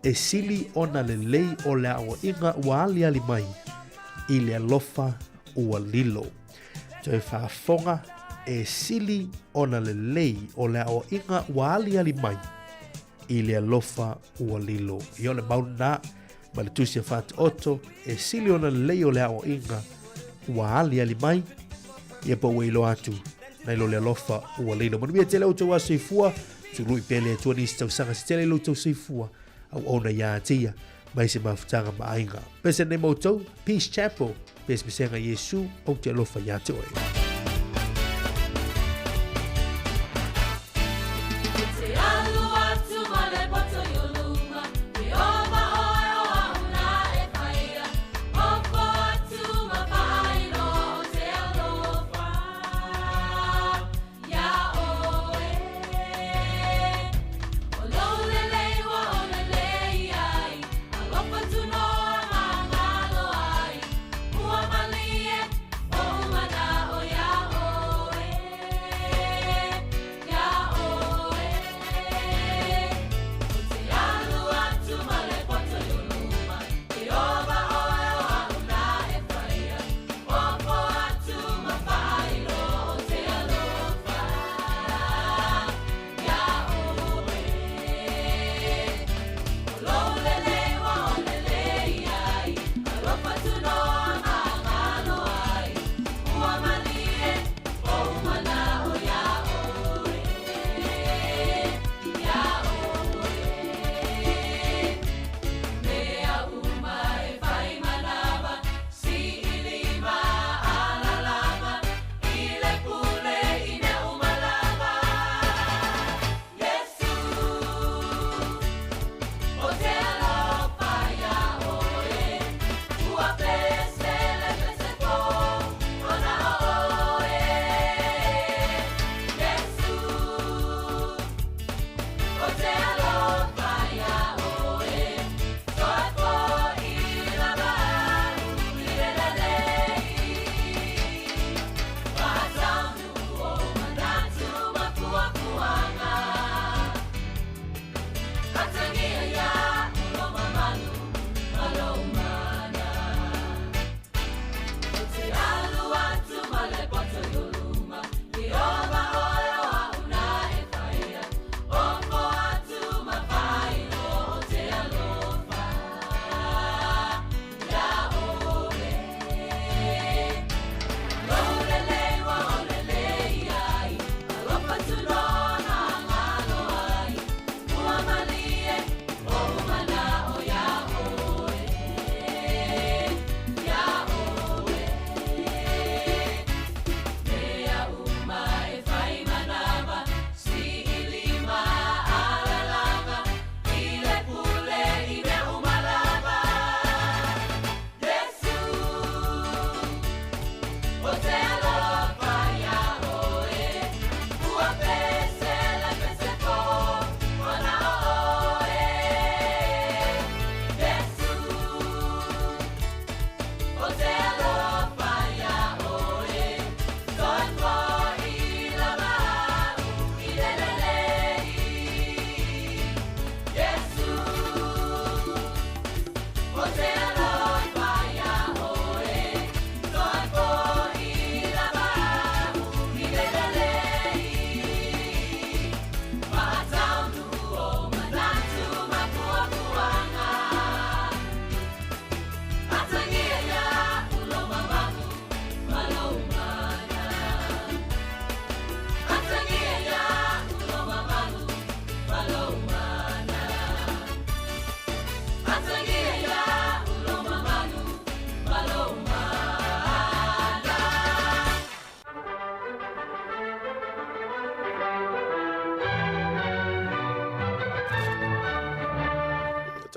E sili ona lelei o le aoaiga ua aliali mai i le alofa ua lilo. Toe faafofoga, e sili ona lelei o le aoaiga ua aliali mai i le alofa ua lilo. Ia o le mau lena ma le tusi a Faataoto, e sili ona lelei o le aoaiga ua aliali mai, ia po ua iloa atu nai lo le alofa ua lilo. Manuia tele outou aso soifua, tului pea le Atua nisi tausaga se tele i lo outou soifua, auauna ia te ia, mai se mafutaga ma aiga. Pese nei ma outou, Peace Chapel, Pesepesega Iesu, ou te alofa ia te oe.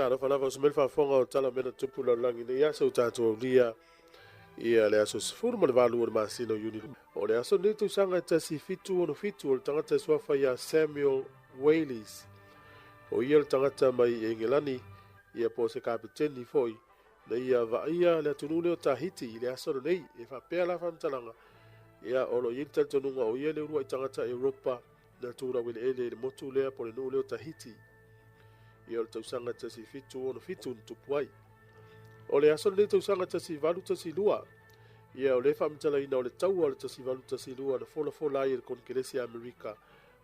Talofa lava uso mai le faafofoga o Tala o Mea na Tupu i le Lalolagi nei aso ua tatou aulia ia le aso 18 o le masina o Iuni. O le aso lenei tausaga e 1767 o le tagata e suafa ia Samuel Wales. O ia le tagata mai Engelani ia po o se kapeteni foi na ia vaaia le atunuu lea o Tahiti i le aso lenei. E faapea la faamatalaga, ia o lo o i ai le talitonuga o ia le uluai tagata Europa na tu laueleele i le motu lea po o le nuu lea o Tahiti. Ia o le tausaga 1767 na tupu ai. O le aso lenei tausaga 1812, ia o le faamatalaina o le taua o le 1812 na folafola ai e le Konekelesi a Amerika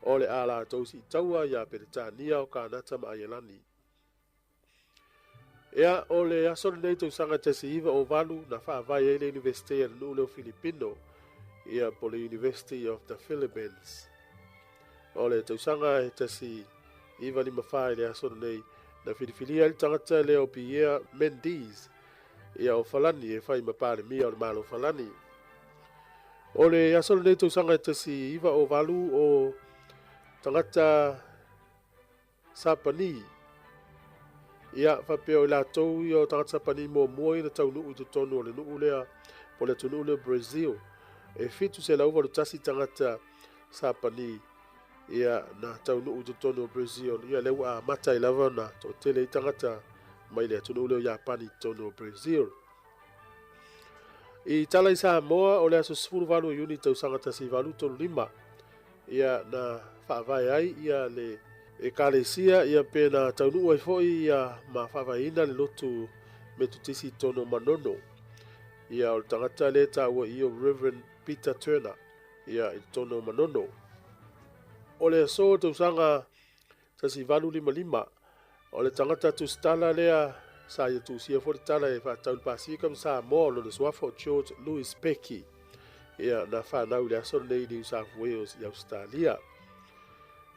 o le a latou siitaua ia Peretania o Kanata ma Aielani. Ea, o le aso lenei tausaga 1908 na faavae ai le Iunivesite a le nuu lea o Filipino, ia po o le University of the Philippines. O le tausaga e 1954 i le aso lenei na filifilia ai le tagata lea o Pierre Mendes ia o Falani e fai ma Palemia o le Malo o Falani. O le aso lenei tausaga e 1908 o tagata Sapani. Ia, faapea o i latou ia o tagata Sapani muamua ia na taunuu i totonu o le nuu lea, po o le atunuu lea o Brazil. E 781 tagata Sapani ia na taunuu i totonu o Brazil. Ia, lea ua amata ai lava ona toatele ai tagata mai le atunuu lea o Iapani i totonu o Brazil. I tala i Samoa, o le aso 18 o Iuni tausaga 1835, ia na faavae ai ia le Ekalesia ia pe na taunuu ai foi ia ma faavaeina le lotu Metotisi i totonu o Manono. Ia o le tagata lea e taua i i o Reverend Peter Turner ia i totonu o Manono. O le aso o tausaga 1855, o le tagata tusitala lea sa ia tusia foi le tala e faatatau i le Pasefika ma Samoa o lona suafa o George Louis Peki, ia na fanau i le aso lenei i New South Wales i Ausetalia.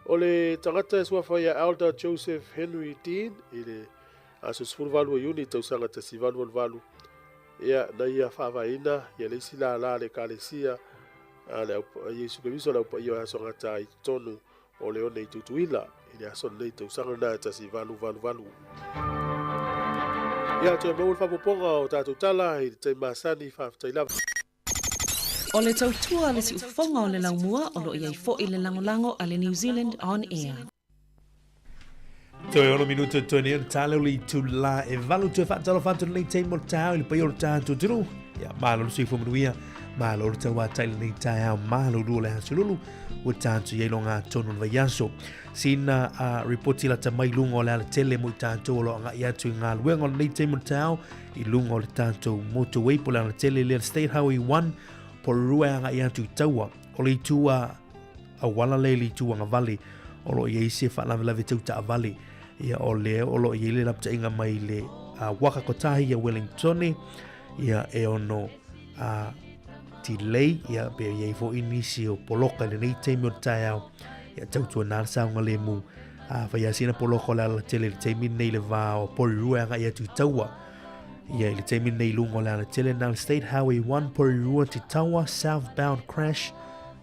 O le tagata e suafa ia Elder Joseph Henry Dean i le aso 18 o Iuni tausaga 1888, ia na ia faavaeina ia le isi lala a le Ekalesia a le Iesu Keriso o le Au Paia o Aso Gata i totonu o le one i Tutuila i le aso lenei tausaga lena e 1888. Ia, toe maua le faaopoopoga o tatou tala i le taimi masani, faafetai lava. O le tautua a le siufofoga o le laumua o lo o i ai foi le lagolago a le New Zealand On Air. Toe ono minuto e toe nei o le tale o le itula e valu toe faatalofa atu lenei taimi o le taeao i le paia o le tatou atunuu. Ia, malo le soifua manuia, malo le tauatai lenei taeao, malo lua le aso lulu, ua tatou i ai loga tonu o le vaiaso. Sina ripoti lata mai luga o le alatele mo i tatou o lo o agai atu i galuega o lenei taimi o le taeao i luga o le tatou motorway po o le alatele lea le State Highway 1 Porirua e agai atu i Taua. O le itu a auala lea i le itu agavale o lo o i ai se faalavelave tau taavale. Ia o lea o lo o i ai le lapataiga mai le waka kotahi ia Wellingtone ia e ono delay ia pe i ai foi nisi o poloka i lenei taimi o le taeao ia tautuana le saogalemu a fai lava sina poloka o le alatele i le taimi lenei i le va o Porirua e agai atu i Taua ia i le taimi lenei i luga o le alatele na le State Highway 1 Porirua to Taua southbound crash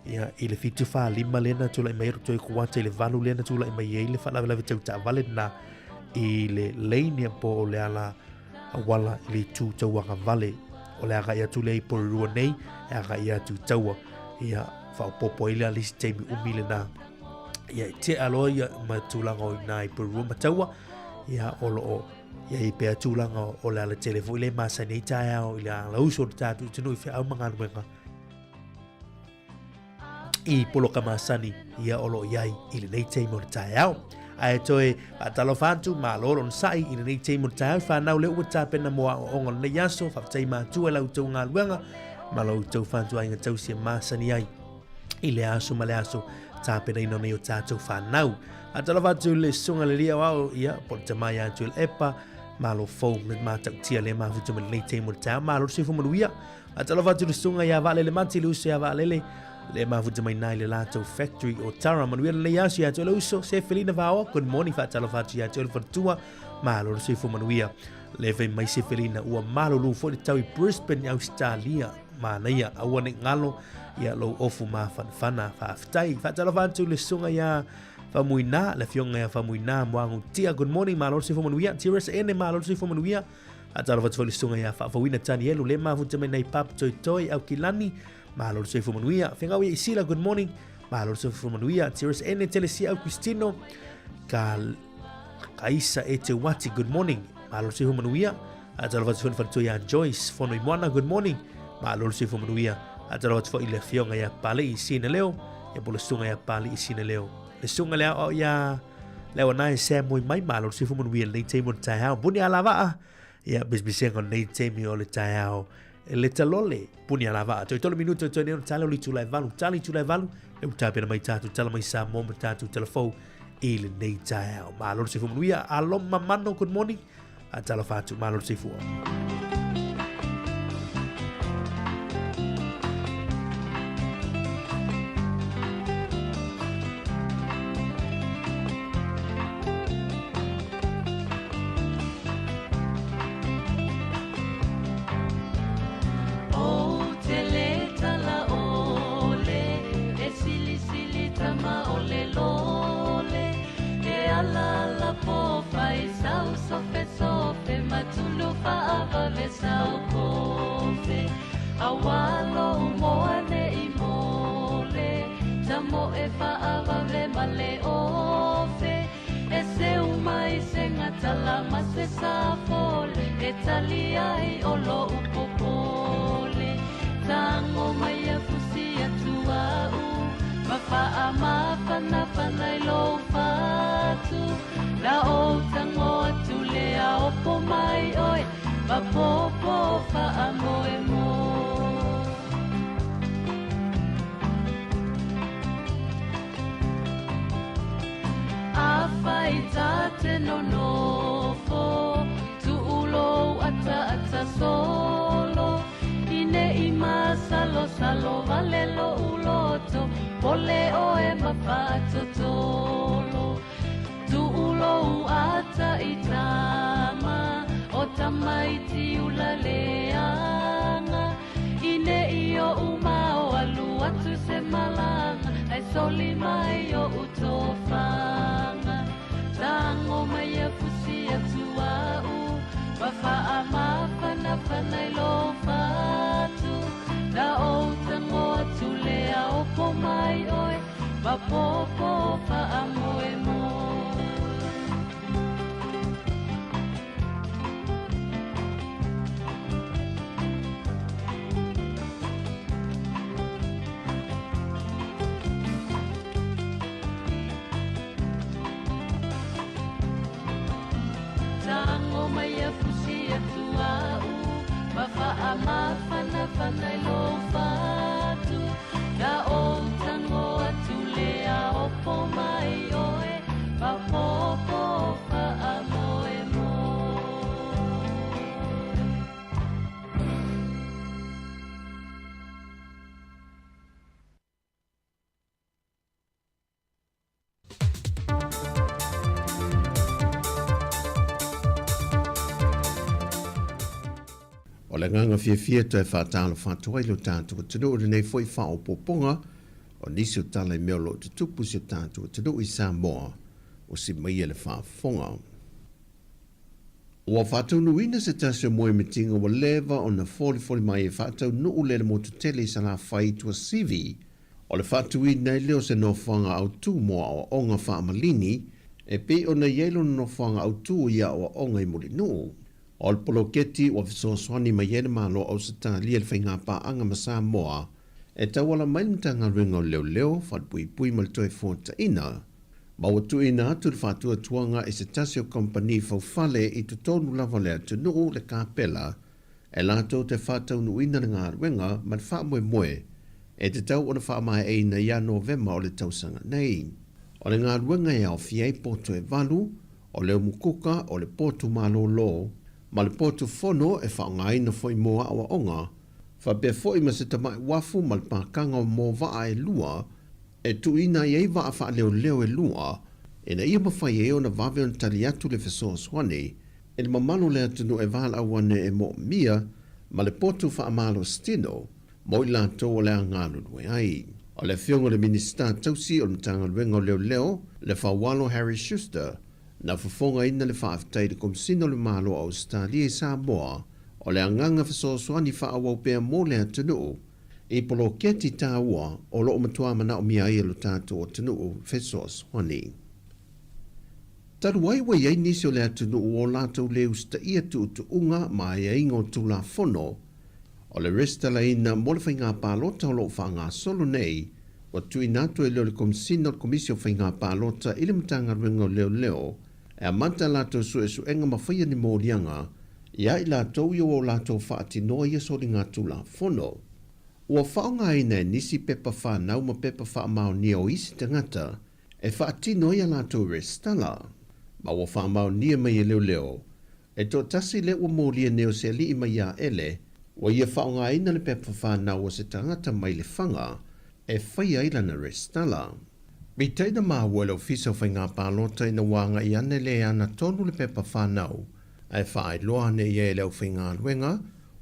ia i le 7:45 lea na tulai mai ai toe kuata i le 8 lea na tulai mai ai le faalavelave tau taavale lena i le lane ia po o le ala auala i le itu tauagavale o le agai atu lea i Porirua nei e agai atu i Taua ia faaopoopo ai le isi taimi umi lena ia e tea loa ia ma tulaga o i ina i Porirua ma Taua ia o lo o i ai pea tulaga o le alatele foi le masani ai taeao i le alauso o le tatou atunuu i feau ma galuega i poloka masani ia o lo o i ai i lenei taimi o le taeao. Ae toe faatalofa atu, malo le onosai i lenei taimi o le taeao i whanau le ua tapena mo aoaoga o lenei aso, faafetai matua i la outou galuega ma la outou fautuaina tausi e masani ai i le aso ma le aso tapenaina o nei o tatou whanau. Faatalofa atu i le susuga le lia o ao, ia, po le tama ia Joel Epa, malo fou le matautia le mafuta ma lenei taimi o le taeao, malo le soifua manuia. Faatalofa atu i le susuga ia Vaalele Mati, le uso ia Vaalele, le mafuta mai nai le latou factory o Tara. Manuia lenei aso ia te oe le uso, Sefelina Vaoa, good morning, faatalofa atu ia te oe le faletua, malo le soifua manuia. Le fai mai Sefelina, ua malulu foi le tau i Brisbane i Australia. Manaia, aua ne i galo ia lou ofu mafanafana. Faafetai. Faatalofa atu i le susuga ia Faumuina, le afioga ia Faumuina Moagutia, good morning, malo le soifua manuia. Tiris Ene, malo le soifua manuia. Faatalofa atu foi i le susuga ia Faafouina Tanielu, le mafuta mai nei Pap Toitoi Aukilani, malo le soifua manuia. Fegau ia Isila, good morning, malo le soifua manuia. Tiris Ene Telesia Augustino, ka Kaisa e te Wati, good morning, malo le soifua manuia. Faatalofa atu foi i le faletua ia Joyce Fonoimoana, good morning, malo le soifua manuia. Faatalofa atu foi i le afioga ia Palei Sinaleo, ia po le susuga ia Palei Sinaleo. Le susuga le aoao ia le auana e Sam Moi mai, malo le soifua manuia i lenei taimi o le taeao. Puni alavaa, ia pesepesega o lenei taimi o le taeao. Le talole, puni alavaa. Toe tolu minuta toe nei ona tala o le itula e valu. Tala itula e valu, e ua tapena mai tatou tala mai Samoa ma tatou tala fou i lenei taeao. Malo le soifua manuia. Aloma Mano, good morning. Talofa atu, malo le soifua. O le agaga fiafia e toe faatalofa atu ai lo tatou atunuu i lenei foi faaopoopoga o nisi o tala i mea o lo o tutupu i si o tatou atunuu i Samoa o si maia le faafofoga. Ua faataunuuina se tasi o moemitiga ua leva ona folifoli mai e faataunuu le le motu tele i Salafai i Tuasivi. O le faatuina ai lea o se nofoaga autu mo aoaoga faamalini e pei ona i ai lona nofoaga autu i aoaoga i Mulinuu. O le poloketi ua fesoasoani mai ai le Malo o Ausetalia i le faigapaaga ma Samoa e tauala mai le Matagaluega o Leoleo, Falepuipui ma le Toefuataina, ma ua tuuina atu le faatuatuaga i se tasi o kamupani faufale i totonu lava o le atunuu, le kapela, e latou te faataunuuina le galuega ma le faamoemoe e tatau ona faamaeaina ia Novema o le tausaga nei. O le galuega e aofia ai poto e valu, o le umukuka, o le potu malōlō, ma le potu fono e faaaogaina foi mo aoaoga, faapea foi ma se tamai uafu ma le pakaga o mo vaa e lua e tuuina ai ai vaa faaleoleo e lua ina ia mafai ai ona vave ona tali atu le fesoasoani i le mamalu o le atunuu e valaau ane e moomia ma le potu faamalositino mo i latou o le a galulue ai. O le Afioga i le Minisita Tausi o le Matagaluega o Leoleo, Lefaualo Harry Schuster, na fofogaina le faafetai i le Komesina o le Malo o Ausetalia i Samoa o le agaga fesoasoani faaauau pea mo le atunuu i poloketi taua o lo o matua manaomia ai e lo tatou atunuu fesoasoani. Talu ai ua i ai nisi o le atunuu o latou le usitaia tuutuuga ma aiaiga o Tulafono o le resitalaina mo le faiga palota o lo o faagasolo nei, ua tuuina atu e leo le Komesina o le Komisi o Faiga Palota i le Matagaluega o Leoleo e amata a latou suesuega ma faia ni moliaga iā i latou ia ua o latou faatinoa ia soligatulafono. Ua faaaogaina e nisi pepa whanau ma pepa faamaonia o isi tagata e faatino ai a latou resitala, ma ua faamaonia mai e leoleo e toatasi lea ua molia nei o se alii mai iā Ele, ua ia faaaogaina le pepa whanau o se tagata mai Lefaga e faia ai lana resitala. Peitai na maua e le Ofisa o Faiga Palota ina ua agai ane le ana tonu le pepa whanau, ae faailoa ane i ai e le aufaigaluega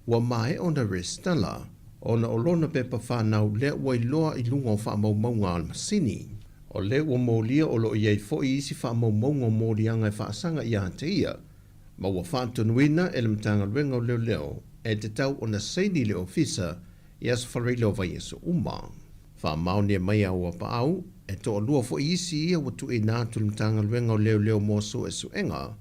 ua maea ona resitala ona o lona pepa whanau lea ua iloa i luga o faamaumauga a le masini. O lea ua molia o lo o i ai foi isi faamaumauga o moliaga e faasaga iā te ia, ma ua faatonuina e le Matagaluega o Leoleo e tatau ona saini le Ofisa i Aso Faraile o vaiaso uma. Faamaonia mai a ua paau, e toalua foi isi ia ua tuuina atu i le Matagaluega o Leoleo mo suesuega,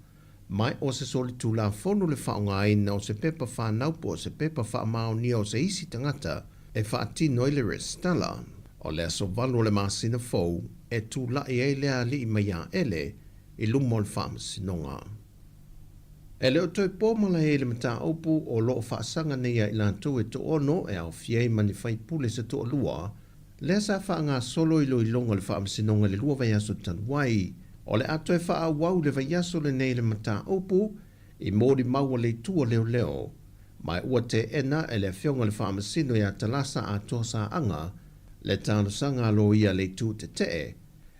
mai o se solitulafono le faaaogaina o se pepa whanau po o se pepa faamaonia o se isi tagata e faatino ai le resitala. O le aso 8 o le masina fou e tula'i ai le alii mai iā Ele i luma o le faamasinoga. E le o toe po malae ai le mataupu o lo o faasaga nei ia i latou e toaono e aofia ai ma ni faipule se toalua, lea sa faagasolo iloiloga o le faamasinoga i le 2 vaiaso talu ai. O le a toe faaauau le vaiaso lenei le mataupu i molimau a le itu o leoleo, ma ua teena e le Afioga i le Faamasino ia Talasa Atoa Saaga le talosaga a loia a le itu tetee,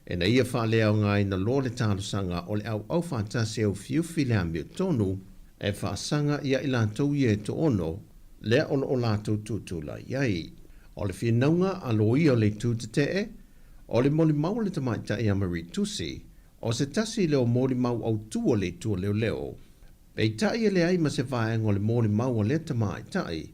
ina ia faaleaogaina loa le talosaga o le auau faatasi e ufiufi le amiotonu e faasaga ia i latou ia e toaono lea o lo o latou tutulai ai. O le finauga a loia o le itu tetee, o le molimau a le tamaitai ia Marie Tusi, o se tasi lea o molimau autū o le itu o leoleo. Peitai e leai ma se vaega o le molimau a lea tamaitai,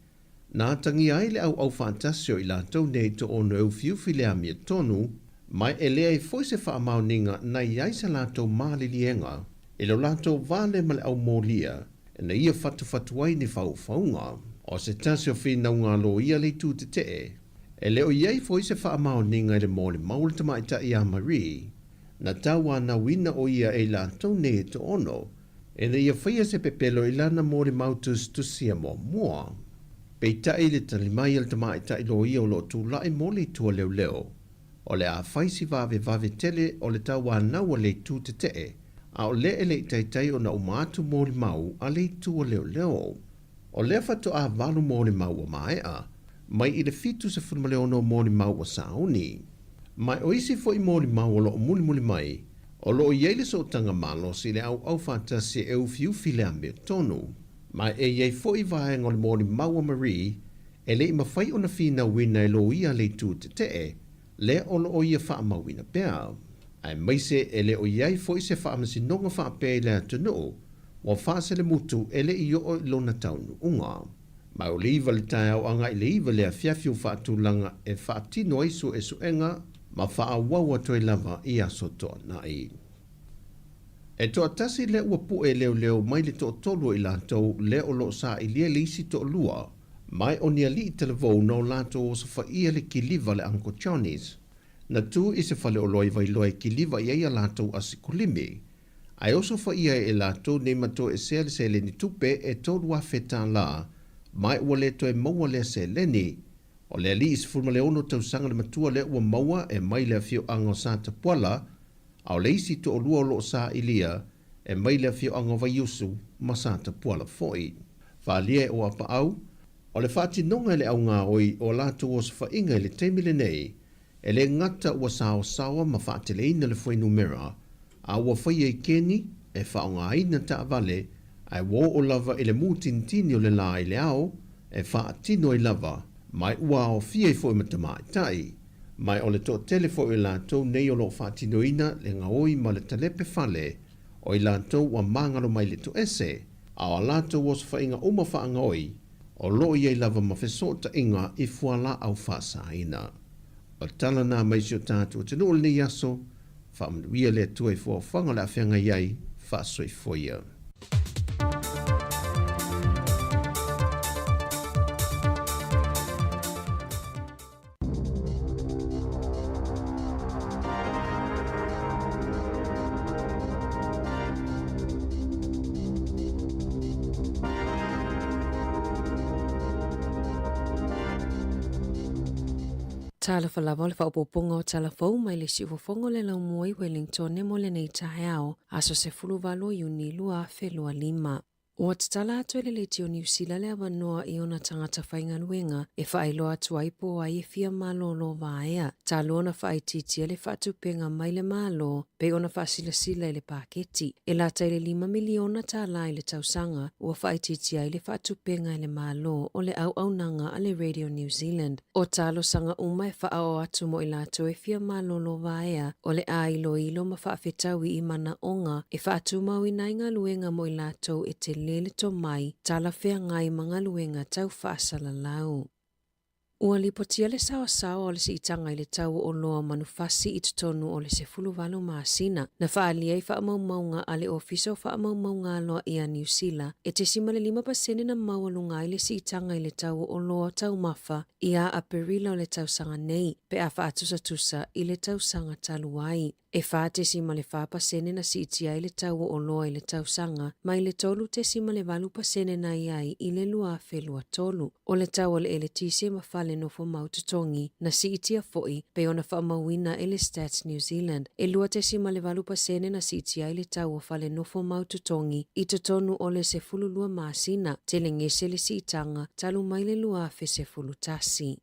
na atagia ai le auau faatasi o i latou nei toaono e ufiufi le amiotonu, ma e leai foi se faamaoniga na i ai sa latou maliliega i lo latou va lea ma le aumolia ina ia fatufatu ai ni faufauga. O se tasi o finauga a loia le itu tetee, e le o i ai foi se faamaoniga i le molimau a le tamaitai ia Marie, na tauanauina o ia e i latou nei e toaono, ina ia faia se pepelo i lana molimau tusitusia muamua. Peitai le tali mai a le tamaitai loia o lo o tulai mo le itu a leoleo, o le a fai si vavevave tele o le tauanau a le itu tetee, a o lea e le i taitai ona uma atu molimau a le itu a leoleo. O lea faatoa 8 molimau ua maea, mai i le 76 molimau ua sauni. Ma o isi foi molimau o lo o mulimuli mai, o lo o i ai le sootaga malosi i le auau faatasi e ufiufi le amiotonu. Ma e i ai foi vaega o le molimau a Marie e le i mafai ona finauina e loia a le itu tetee, lea o lo o ia faamauina pea. Aemaise e le o i ai foi se faamasinoga faapea i le atunuu ua faaselemutu e le i oo i lona taunuuga. Ma o le 9 le taeao agai i le 9 le afiafi o faatulaga e faatino ai suesuega ma faaauau atu ai lava i aso toanai. E toatasi lea ua pue leoleo mai le toatolu o i latou lea o lo o sailia le isi toalua, mai o ni alii talavou na o latou osofaia le kiliva le Uncle Johnny's. Na tu i se faleoloa i Vailoa e kiliva i ai a latou asikulimi, ae osofaia e latou nei ma toesea le seleni tupe e $3,000 mai ua le toe maua lea seleni. O le alii 16 tausaga le matua lea ua maua e mai le afioaga o Satapuala, a o le isi toalua o lo o sailia e mai le afioaga o Vaiusu ma Satapuala foi. Faaalia e o Apaau, o le faatinoga e le augaoi o a latou osofaiga i le taimi lenei, e le gata ua saosaoa ma faateleina le fuainumera, a ua faia i keni e faaaogaina taavale ae ua oo lava i le mutinitini o le la i le ao e faatino ai lava, mai ua aofia ai foi ma tamaitai. Ma o le toatele foi o i latou nei o lo o faatinoina le gaoi ma le talepe fale, o i latou ua magalo mai le toese, a o a latou osofaiga uma faagaoi, o lo o i ai lava ma fesootaiga i fualaau faasaina. O le tala na mai si o tatou atunuu i lenei aso, faamanuia le Atua i fuaofaga o le a feagai ai, faasoifua ia. Talofa lava o le faaopoopoga o tala fou mai le siufofoga o le laumua i Wellington mo lenei taeao, aso 18 o Iuni 2025. Ua tatala atu e le Leitio Niu Sila le avanoa i ona tagata faigaluega e faailoa atu ai po o ai e fia malolo vaea, talu ona faaitiitia le faatupega mai le Malo pei ona faasilasila i le paketi. E lata i le $5 miliona i le tausaga ua faaitiitia ai le faatupega e le Malo o le auaunaga a le Radio New Zealand. O talosaga uma e faaoo atu mo i latou e fia malolo vaea, o le a iloilo ma faafetaui i manaoga e faatumauina ai galuega mo i latou e tele le tomai, talafeagai ma galuega tau faasalalau. Ua lipotia le saoasaoa o le siitaga i le tau o oloa manufasi i totonu o le 18 masina, na faaalia i faamaumauga a le Ofisa o Faamaumauga Aloaia a Niu Sila, e 0.5% na maualuga ai le siitaga i le tau o oloa taumafa ia Aperila o le tausaga nei, pe a faatusatusa i le tausaga talu ai. E 4.4% na siitia ai le tau o oloa i le tausaga, mai le 3.8% na i ai i le 2023. O le tau o le eletise ma fale nofo mau totogi na siitia foi pei ona faamauina e le Stats New Zealand. E 2.8% na siitia ai le tau o fale nofo mau totogi i totonu o le 12 masina, telegese le siitaga talu mai le 2011.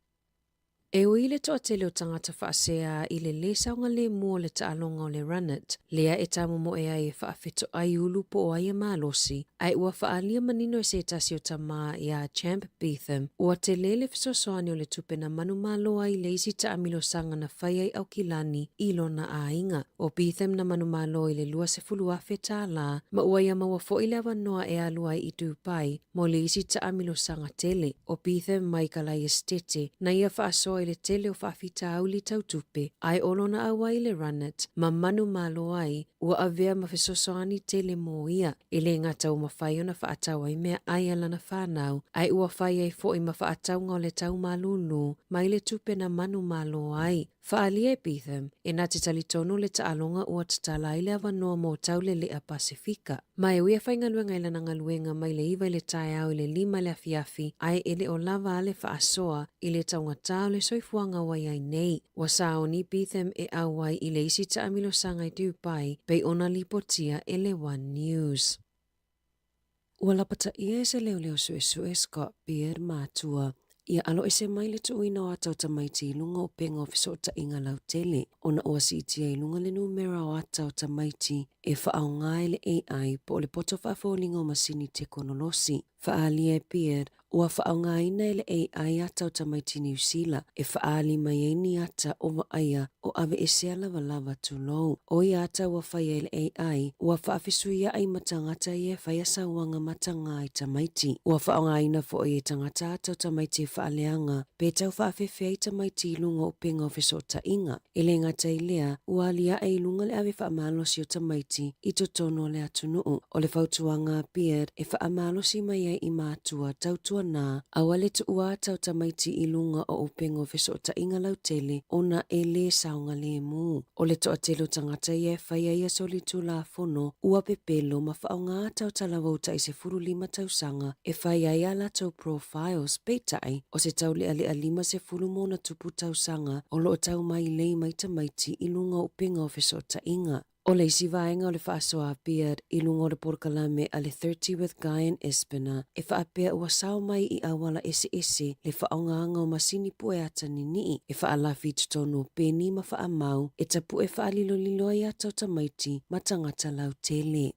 E ui i le toatele o tagata faasea i le lē saogalemu o le taaloga o le Runit, lea e tamomoe ai e faafetoai ulu po o ai e malosi, ae ua faaalia manino e se tasi o tamā iā Champ Beetham, ua tele le fesoasoani o le tupe na manumalo ai le isi taamilosaga na fai ai Aukilani i lona aiga. ʻO Beetham na manumalo i le $20,000 ma ua ia maua foi le avanoa e alu ai i Dubai mo le isi taamilosaga tele. ʻO Beetham mai ka lae esetete na ia faasoa i le tele o faafitauli tau tupe, ae ʻo lona ʻauai i le Runit ma manumalo ai, ua avea ma fesoasoani tele mo ia. E lē gata ua mafai ona faatau ai meaʻai a lana fanau, ae ua fai ai foi ma faatauga o le tau malūlū mai le tupe na manumalo ai. Faaalia e Beetham, e na te talitonu le taaloga ua tatala ai le avanoa mo Taulelea Pasefika. Ma e ui e faigaluega i lana galuega mai le 9 i le taeao i le 5 i le afiafi, ae e le o lava a le faasoa i le taugatā o le soifuaga ua i ai nei. Ua saoni Beetham e ʻauai i le isi taamilosaga i Dubai pei ona lipotia e le One News. Ua lapataia e se leoleo suesue Scott Beard matua ia aloese mai le tuuina o ata o tamaiti i luga o upega o fesootaiga lautele ona ua siitia i luga le numera o ata o tamaiti e faaaoga e le AI po o le poto faafoliga o masini tekonolosi. Faaalia e Beard, ua faaaogaina e le AI ata o tamaiti Niu Sila e faaali mai ai ni ata o vaaia o aveesea lavalava tulou. ʻO ia ata ua faia e le AI, ua faafesuiaʻi ma tagata ia e faia sauaga matagā i tamaiti. Ua faaaogaina foi e tagata ata o tamaiti e faaleaga pe tau faafefe ai tamaiti i luga o upega o fesootaiga. E lē gata i lea, ua aliaʻe i luga le ave faamalosi o tamaiti i totonu o le atunuu. O le fautuaga a Beard e faamalosi mai ai i mātua tautuanā, aua le tuua ata o tamaiti i luga o upega o fesootaiga lautele ona e lē saogalēmū. O le toatele o tagata ia e faia ia solitulafono ua pepelo ma faaaoga ata o talavou tai 15 tausaga e fai ai a latou profiles, peitai, o se taulealea 50 ma ona tupu tausaga o lo o tau mailei mai tamaiti i luga o upega o fesootaiga. O le isi vaega o le faasoa a Beard i luga o le polokalame a le 30 with Guy and Espiner e faapea ua sao mai i auala eseese le faaaogaga o masini pue ata niniʻi e faalafi i totonu o peni ma faamau e tapue faalilolilo ai ata o tamaiti ma tagata lautele.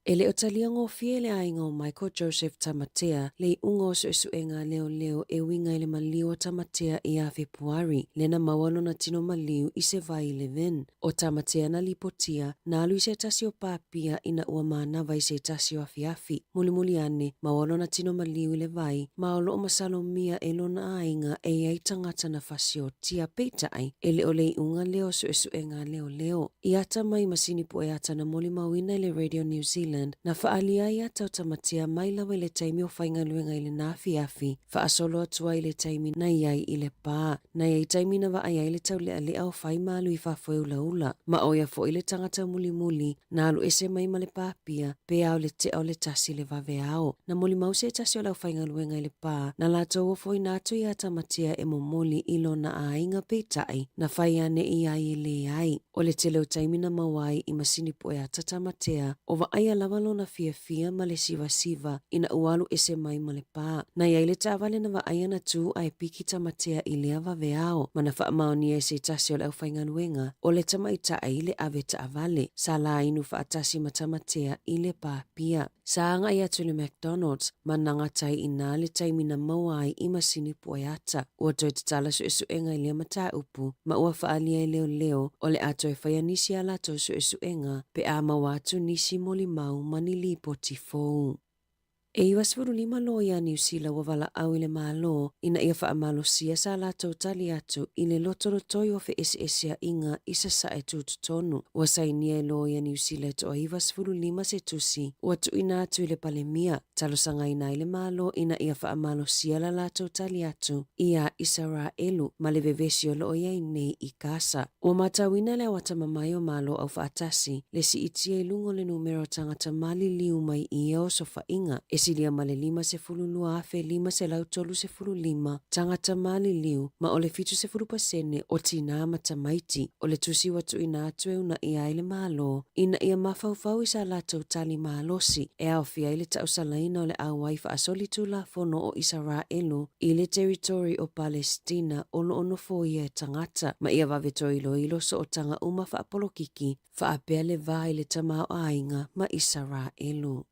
E le o talia gofie e le aiga o Michael Joseph Tamatea le iuga o suesuega a leoleo e uiga i le maliu o Tamatea ia Fepuari, lea na maua lona tino maliu i se vai i Levin. O Tamatea na lipotia, na alu i se tasi o pā apia ina ua manava i se tasi o afiafi. Mulimuli ane, maua lona tino maliu i le vai, ma o loo masalomia e lona aiga e i ai tagata na fasiotia. Peitai, e le o le iuga lea o suesuega a leoleo. I ata mai masini pue ata na molimauina i le Radio New Zealand, na faaalia ai ata o Tamatea mai lava i le taimi o faigaluega i lena afiafi, faasolo atu ai i le taimi na i ai i le pā. Na i ai taimi na vaai ai le taulealea o fai malu i fafo e ulaula, ma ʻo ia foi le tagata mulimuli na alu ese mai ma le pā apia, pe a o le tea o le 1 i le vaveao. Na molimau se tasi o le aufaigaluega i le pā, na latou ofoina atu iā Tamatea e momoli i lona aiga, peitai, na fai ane i ai e leai. O le tele o taimi na maua ai i masini pue ata Tamatea, o vaaia lava lona fiafia ma le sivasiva ina ua alu ese mai ma le pā. Na i ai le taavale na vaaia na tū ae piki Tamatea i lea vaveao, ma na faamaonia e se tasi o le aufaigaluega, o le tamaitai le ave taavale, sa la inu faatasi ma Tamatea i le pā apia. Sa agai atu i le McDonald's ma na gata ai i inā le taimi na maua ai i masini pue ata. Ua toe tatala suesuega i lea mataupu ma ua faaalia e leoleo o le a toe faia nisi a latou suesuega pe a maua atu nisi molimau ma ni lipoti fou. E 95 loia a Niu Sila ua valaau i le Malo ina ia faamalosia sa latou tali atu i le lotolotoi o feeseeseaiga i Sasae tutotonu. Ua sainia e loia Niu Sila e toa 95 se tusi ua tuuina atu i le Palemia, talosagaina ai le Malo ina ia faamalosia la latou tali atu iā Isaraelu ma le vevesi o loo i ai nei i Kasa. Ua matauina le aoatamamai o Malo Aufaatasi le siitia i luga o le numera o tagata maliliu mai i ia osofaiga, e silia ma le 52,535 tagata maliliu ma o le 70% o tinā ma tamaiti. O le tusi ua tuuina atu e unaia ai le Malo ina ia mafaufau i sa latou tali malosi e aofia ai le tausalaina o le auai faasolitulafono o Isaraelu i le teritori o Palesitina o loo nofoia e tagata, ma ia vave toe iloilo sootaga uma faapolokiki faapea le va i le tamaoaiga ma Isaraelu.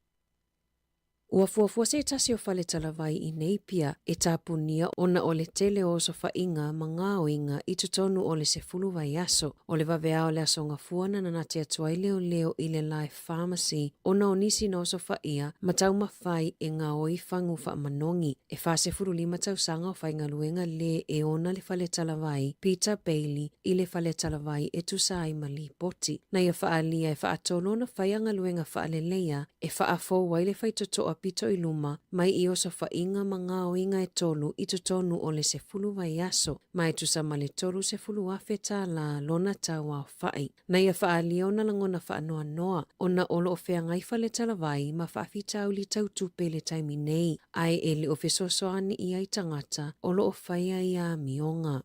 Ua fuafua se tasi o fale talavai i Napier e tapunia ona o le tele o osofaiga ma gaoiga i totonu o le 10 vaiaso. O le vaveao o le aso Gafua na nanati atu ai leoleo i le Life Pharmacy ona o nisi na osofaia ma taumafai e gaoi fagu faamanogi. E 45 tausaga o faigaluega le e ona le fale talavai Peter Bailey i le fale talavai e tusa ai ma lipoti. Na ia faaalia e faatolu ona faia galuega faaleleia e faafou ai le faitotoa pito i luma mai i osofaiga ma gaoiga e tolu i totonu o le 10 vaiaso, ma e tusa ma le $30,000 lona tau aofai. Na ia faaalia ona lagona faanoanoa ona o loo feagai fale talavai ma faafitauli tau tupe i le taimi nei, ae e le o fesoasoani i ai tagata o loo faia ia amioga.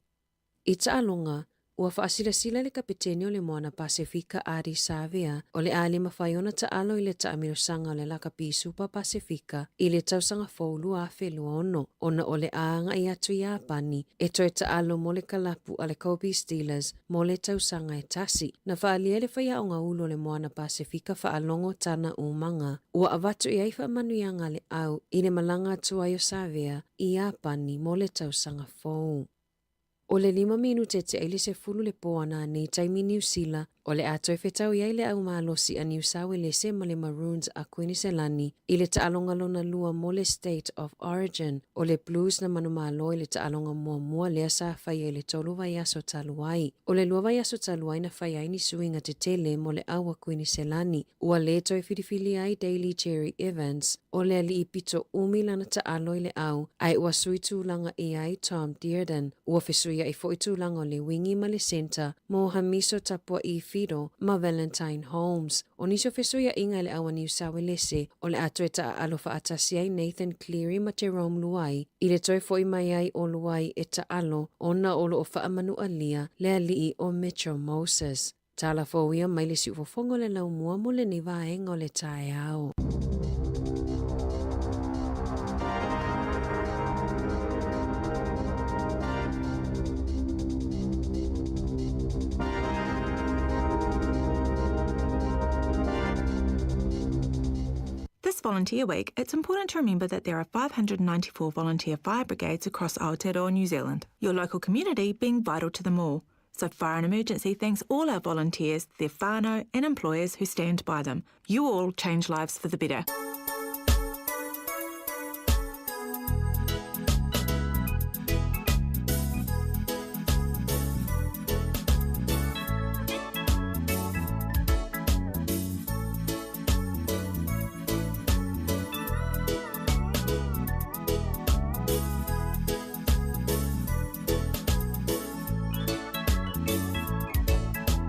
I taaloga, ua faasilasila le kapeteni o le Moana Pasefika Ardie Savea o le a le mafai ona taalo i le taamilosaga o le Lakapi Supa Pasefika i le tausaga fou 2026 ona o le a agai atu i Iapani e toe taalo mo le kalapu a le Kobe Steelers mo le tausaga e tasi. Na faaalia le faiaoga ulu o le Moana Pasefika faalogo Tana Umaga ua avatu i ai faamanuiaga a le au i le malaga atu ai o Savea i Iapani mo le tausaga fou. O le 5 minute tea i le 10 le po ana nei taimi Niu Sila, o le a toe fetaui ai le au malosi a Niu Sauelese ma le Maroons a Kuiniselani i le taaloga lona lua mo le State of Origin. O le Blues na manumalo i le taaloga muamua lea sa faia i le tolu vaiaso talu ai. O le lua vaiaso talu ai na faia ai ni suiga tetele mo le au a Kuiniselani. Ua le toe filifilia ai Daly Cherry Evans, o le alii pito umi lana taalo i le au, ae ua sui tulaga i ai Tom Dearden. Ua fesuiai foi tulaga o le wingi ma le centre mo Hamiso Tapua'i Fido ma Valentine Holmes. O nisi o fesuiaiga i le au a Niu Sauelese, o le a toe taaalo faatasi ai Nathan Cleary ma Jerome Luai i le toe foi mai ai o Luai e taalo ona o loo faamanualia le alii o Mitchell Moses. Tala fou ia mai le siufofoga o le laumua mo lenei vaega o le taeao. Volunteer Week, it's important to remember that there are 594 volunteer fire brigades across Aotearoa New Zealand, your local community being vital to them all. So Fire and Emergency thanks all our volunteers, their whānau and employers who stand by them. You all change lives for the better.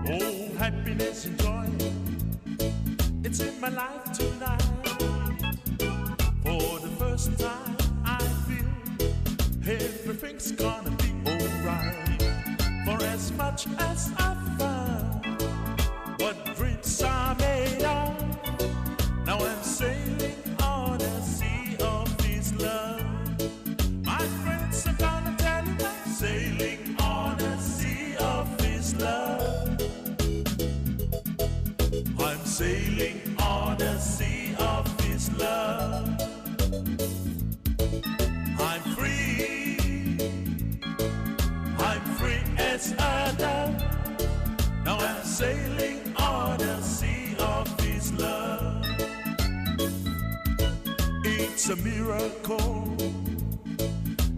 Oh, happiness and joy, it's in my life tonight. For the first time, I feel everything's gonna be alright. For as much as I found what dreams are made of, now I'm sailing on a sea of this love. My friends, I'm gonna tell you I'm sailing on a sea of this love. I'm sailing on a sea of this love. I'm free. I'm free as a dove. Now I'm sailing on a sea of this love. It's a miracle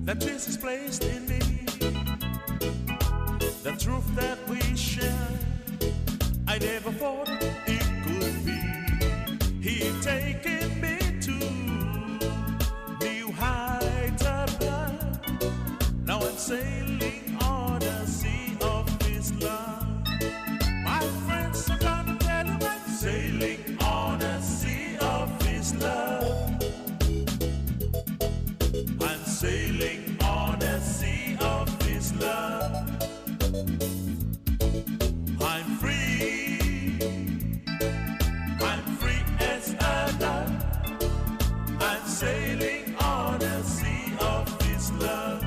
that Jesus placed in me. The truth that we share, I never thought it could be. He taken me to new heights above. Now I'm sailing on a sea of His love. My friends, I'm gonna tell you I'm sailing on a sea of His love. I'm sailing on a sea of His love. I'm free. I'm free as a dove. I'm sailing on a sea of His love.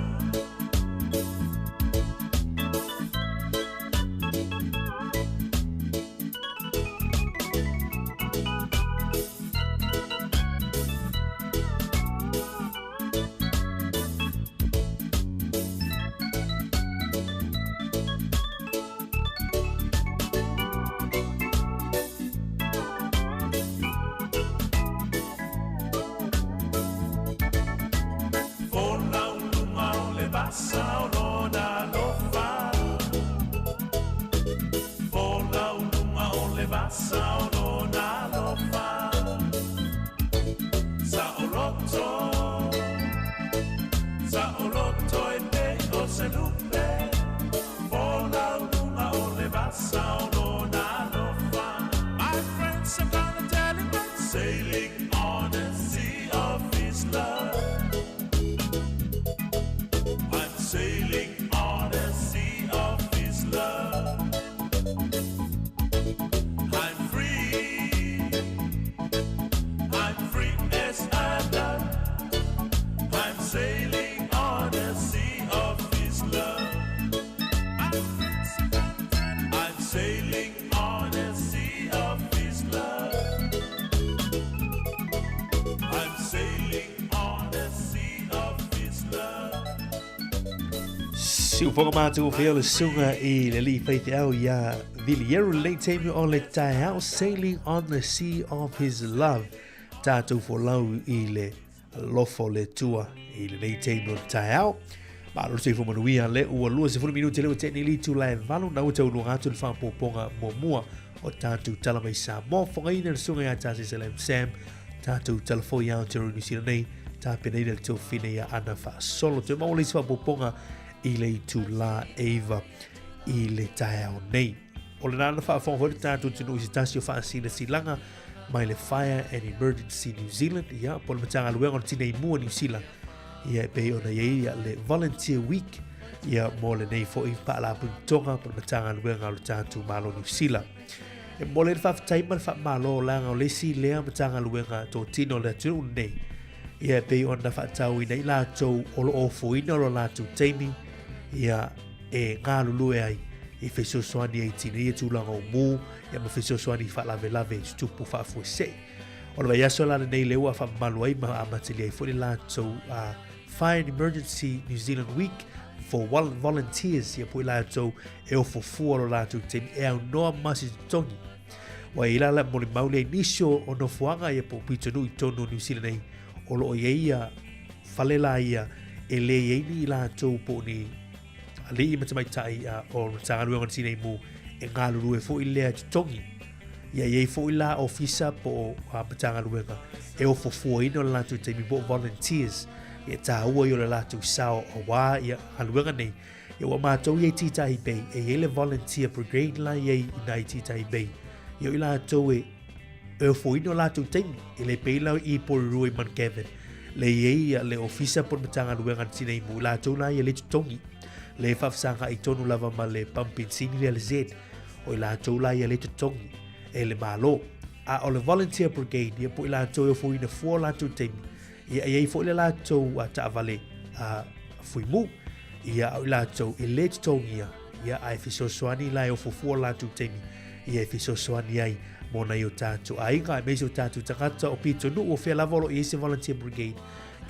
My friends, I'm gonna tell you I'm sailing on a sea of His love. I'm sailing on a sea of His love. I'm free. I'm free as a dove. I'm sailing on a sea of His love. I'm sailing on a sea of His love. I'm sailing on a sea of His love. Siufoga mātou o le suga i le li faifeau iā Vilieru lenei taimi o le taeao Sailing on the Sea of His Love tātou folau i le alofa o le Atua i lenei taimi o le taeao. Malo le soifua manuia le ua 20 minute le ua tea nei le itula e valu na ua taunuga atu le faapopoga muamua o tātou tala mai Samoa. Fogaina le susuga ia Tasi Salam Sam, tātou talafoi Aotearoa New Zealand nei, tapenaina le tofina ia ana faasolo. Toe maua le isi faapopoga i le itula 9 i le taeao nei. O lena na faafofoga foi le tatou atunuu i se tasi o faasilasilaga mai le Fire and Emergency New Zealand, ia, po o le Matagaluega o le Tinei Mu o Niu Sila, ia, e pei ona i ai ia, le Volunteer Week, ia, mo lenei foi Faalapotopotoga po o le Matagaluega o le tatou Malo o Niu Sila. E momoli ai le faafetai ma le faamalo leaga o le isi lea Matagaluega totino o le atunuu lenei, ia, e pei ona faatauina ai latou o lo o ofoina lo latou taimi, ia, e galulue ai i fesoasoani ai i tinei e tulaga o mu, ia ma fesoasoani i faalavelave i tutupu faafuasei. O le vaiaso la lenei lea ua faamamalu ai ma amatalia ai foi le latou Fire and Emergency New Zealand Week for Volunteers, ia po i latou e ofofua lo latou taimi e aunoa ma se totogi. Ua i la la molimau lea i nisi o nofoaga ia po o pitonuu i totonu o New Zealand nei o lo o i ai ia fale la ia e le i ai ni latou po o ni alii ma tamaitai o Matagaluega o le Tinei Mu e galulue foi lea totogi. Ia i ai foi la ofisa po o Matagaluega e ofofuaina o le latou taimi po o volunteers e tāua i o le latou sao auā ia galuega nei. Ia ua mātou ia i Tītahi Bay, e i ai le volunteer brigade la i ai i nā i Tītahi Bay. Ia o i latou e e ofoina o latou taimi, e le pei la i Porirua i Mount Gavin. Le i ai ia le ofisa po o le Matagaluega a le Tinei Mu, latou la ia le totogi. Le faafesagai tonu lava ma le pamu penisini lea le Z, o i latou la ia le totogi e le Malo. A o le Volunteer Brigade, ia po i latou e ofoina fua o latou taimi, ia e i ai foi le latou taavale fuimu, ia a o i latou e le totogia, ia ae fesoasoani la e ofofua latou taimi, ia e fesoasoani ai mo nai o tātou aiga, aemaise o tātou tagata o pitonuu o fea lava o lo o i ai se Volunteer Brigade.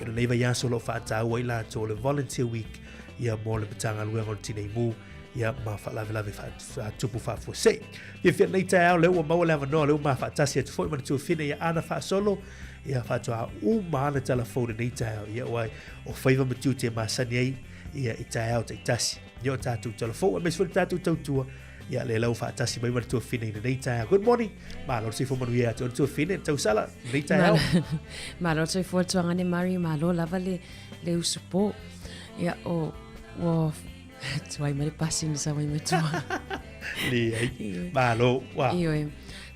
I lenei vaiaso o lo o faataua ai latou o le Volunteer Week ia mo le Matagaluega o le Tinei Mu ia ma faalavelave faatupu faafuasei. Fiafia lenei taeao lea ua maua le avanoa lea ua mafaatasi atu foi ma le tuafine ia Ana Faasolo ia faatoa uma ana tala fou lenei taeao ia ua o faiva ma tiute e masani ai ia i taeao taitasi. Ia o tātou tala fou aemaise foi le tātou tautua ia le lau faatasi mai ma le tuafine i lenei taeao. Good morning. Malo le soifua manuia atu o le tuafine, tausala, lenei taeao. Malo le soifua tuangane Mari, malo lava le, le usupo. Ia o, ua tuai mai le pasi na sa mai matua. Leai, malo, ua. Ioe,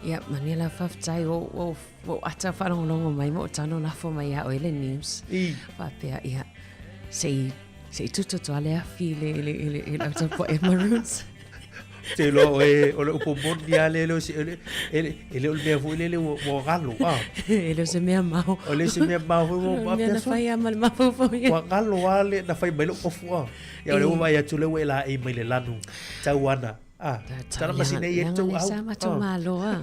ia manuia la faafetai o, o, o ata whaalongolongo mai mo tano lafo mai ia oe le news. I. Faapea, ia, sei, sei tutoto ale afi le, le, le, le, le, le, le, Maroons. Te loa o e, o le upu moni a le, le, e, e, e le o le mea foi lele ua, ua galo, ah. E le o se mea mao. O le se mea mao foi ua Mea na fai a ma le mafaufau ia. Ua galo a le, na fai mai lou kofu, ah. Ia o le ua vaai atu le ua e laei mai le lanu, tau ana, ah. Tala masina i e tou au. Sa matou malo, ah.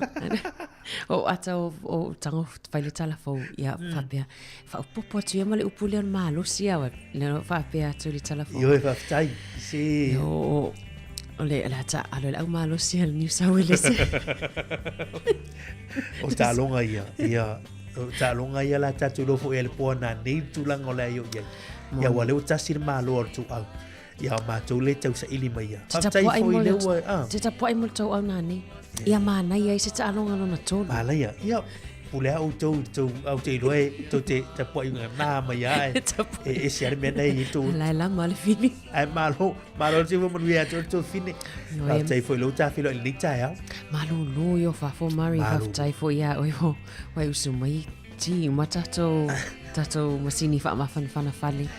O ata o, o tango fai le tala fou, ia, faapea, faaopoopo atu ia ma le upu lea o le malosi a, le faapea atu le tala fou. Ioe, faafetai. Se... O, o le, le ata alo le au malosi a le New South Wales. O taaloga ia, ia, o taaloga ia la tātou iloa foi e le poa nā nei tulaga o le ai o i ai. Ia ua leo tasi le malo o le tauau. Ia o mātou le tausaili mai ia. Faafetai foi le ua, ah. Te tapuai mo le tauau nā nei. Ia mānaia i se taaloga lona tolu. Mānaia, ia, pule a outou i tou au te iloa e tou te tapuai nā mai a e, e ese a le mea nei i tou. Lae lama le fili. Ai malo, malo te ua manuia atu o le tou fine. Faafetai foi lou tafilo i lenei taeao. Malulu i o fafo Mari, faafetai foi ia oe o wai usu mai ti uma tatou, tatou masini whaamafanafana fale.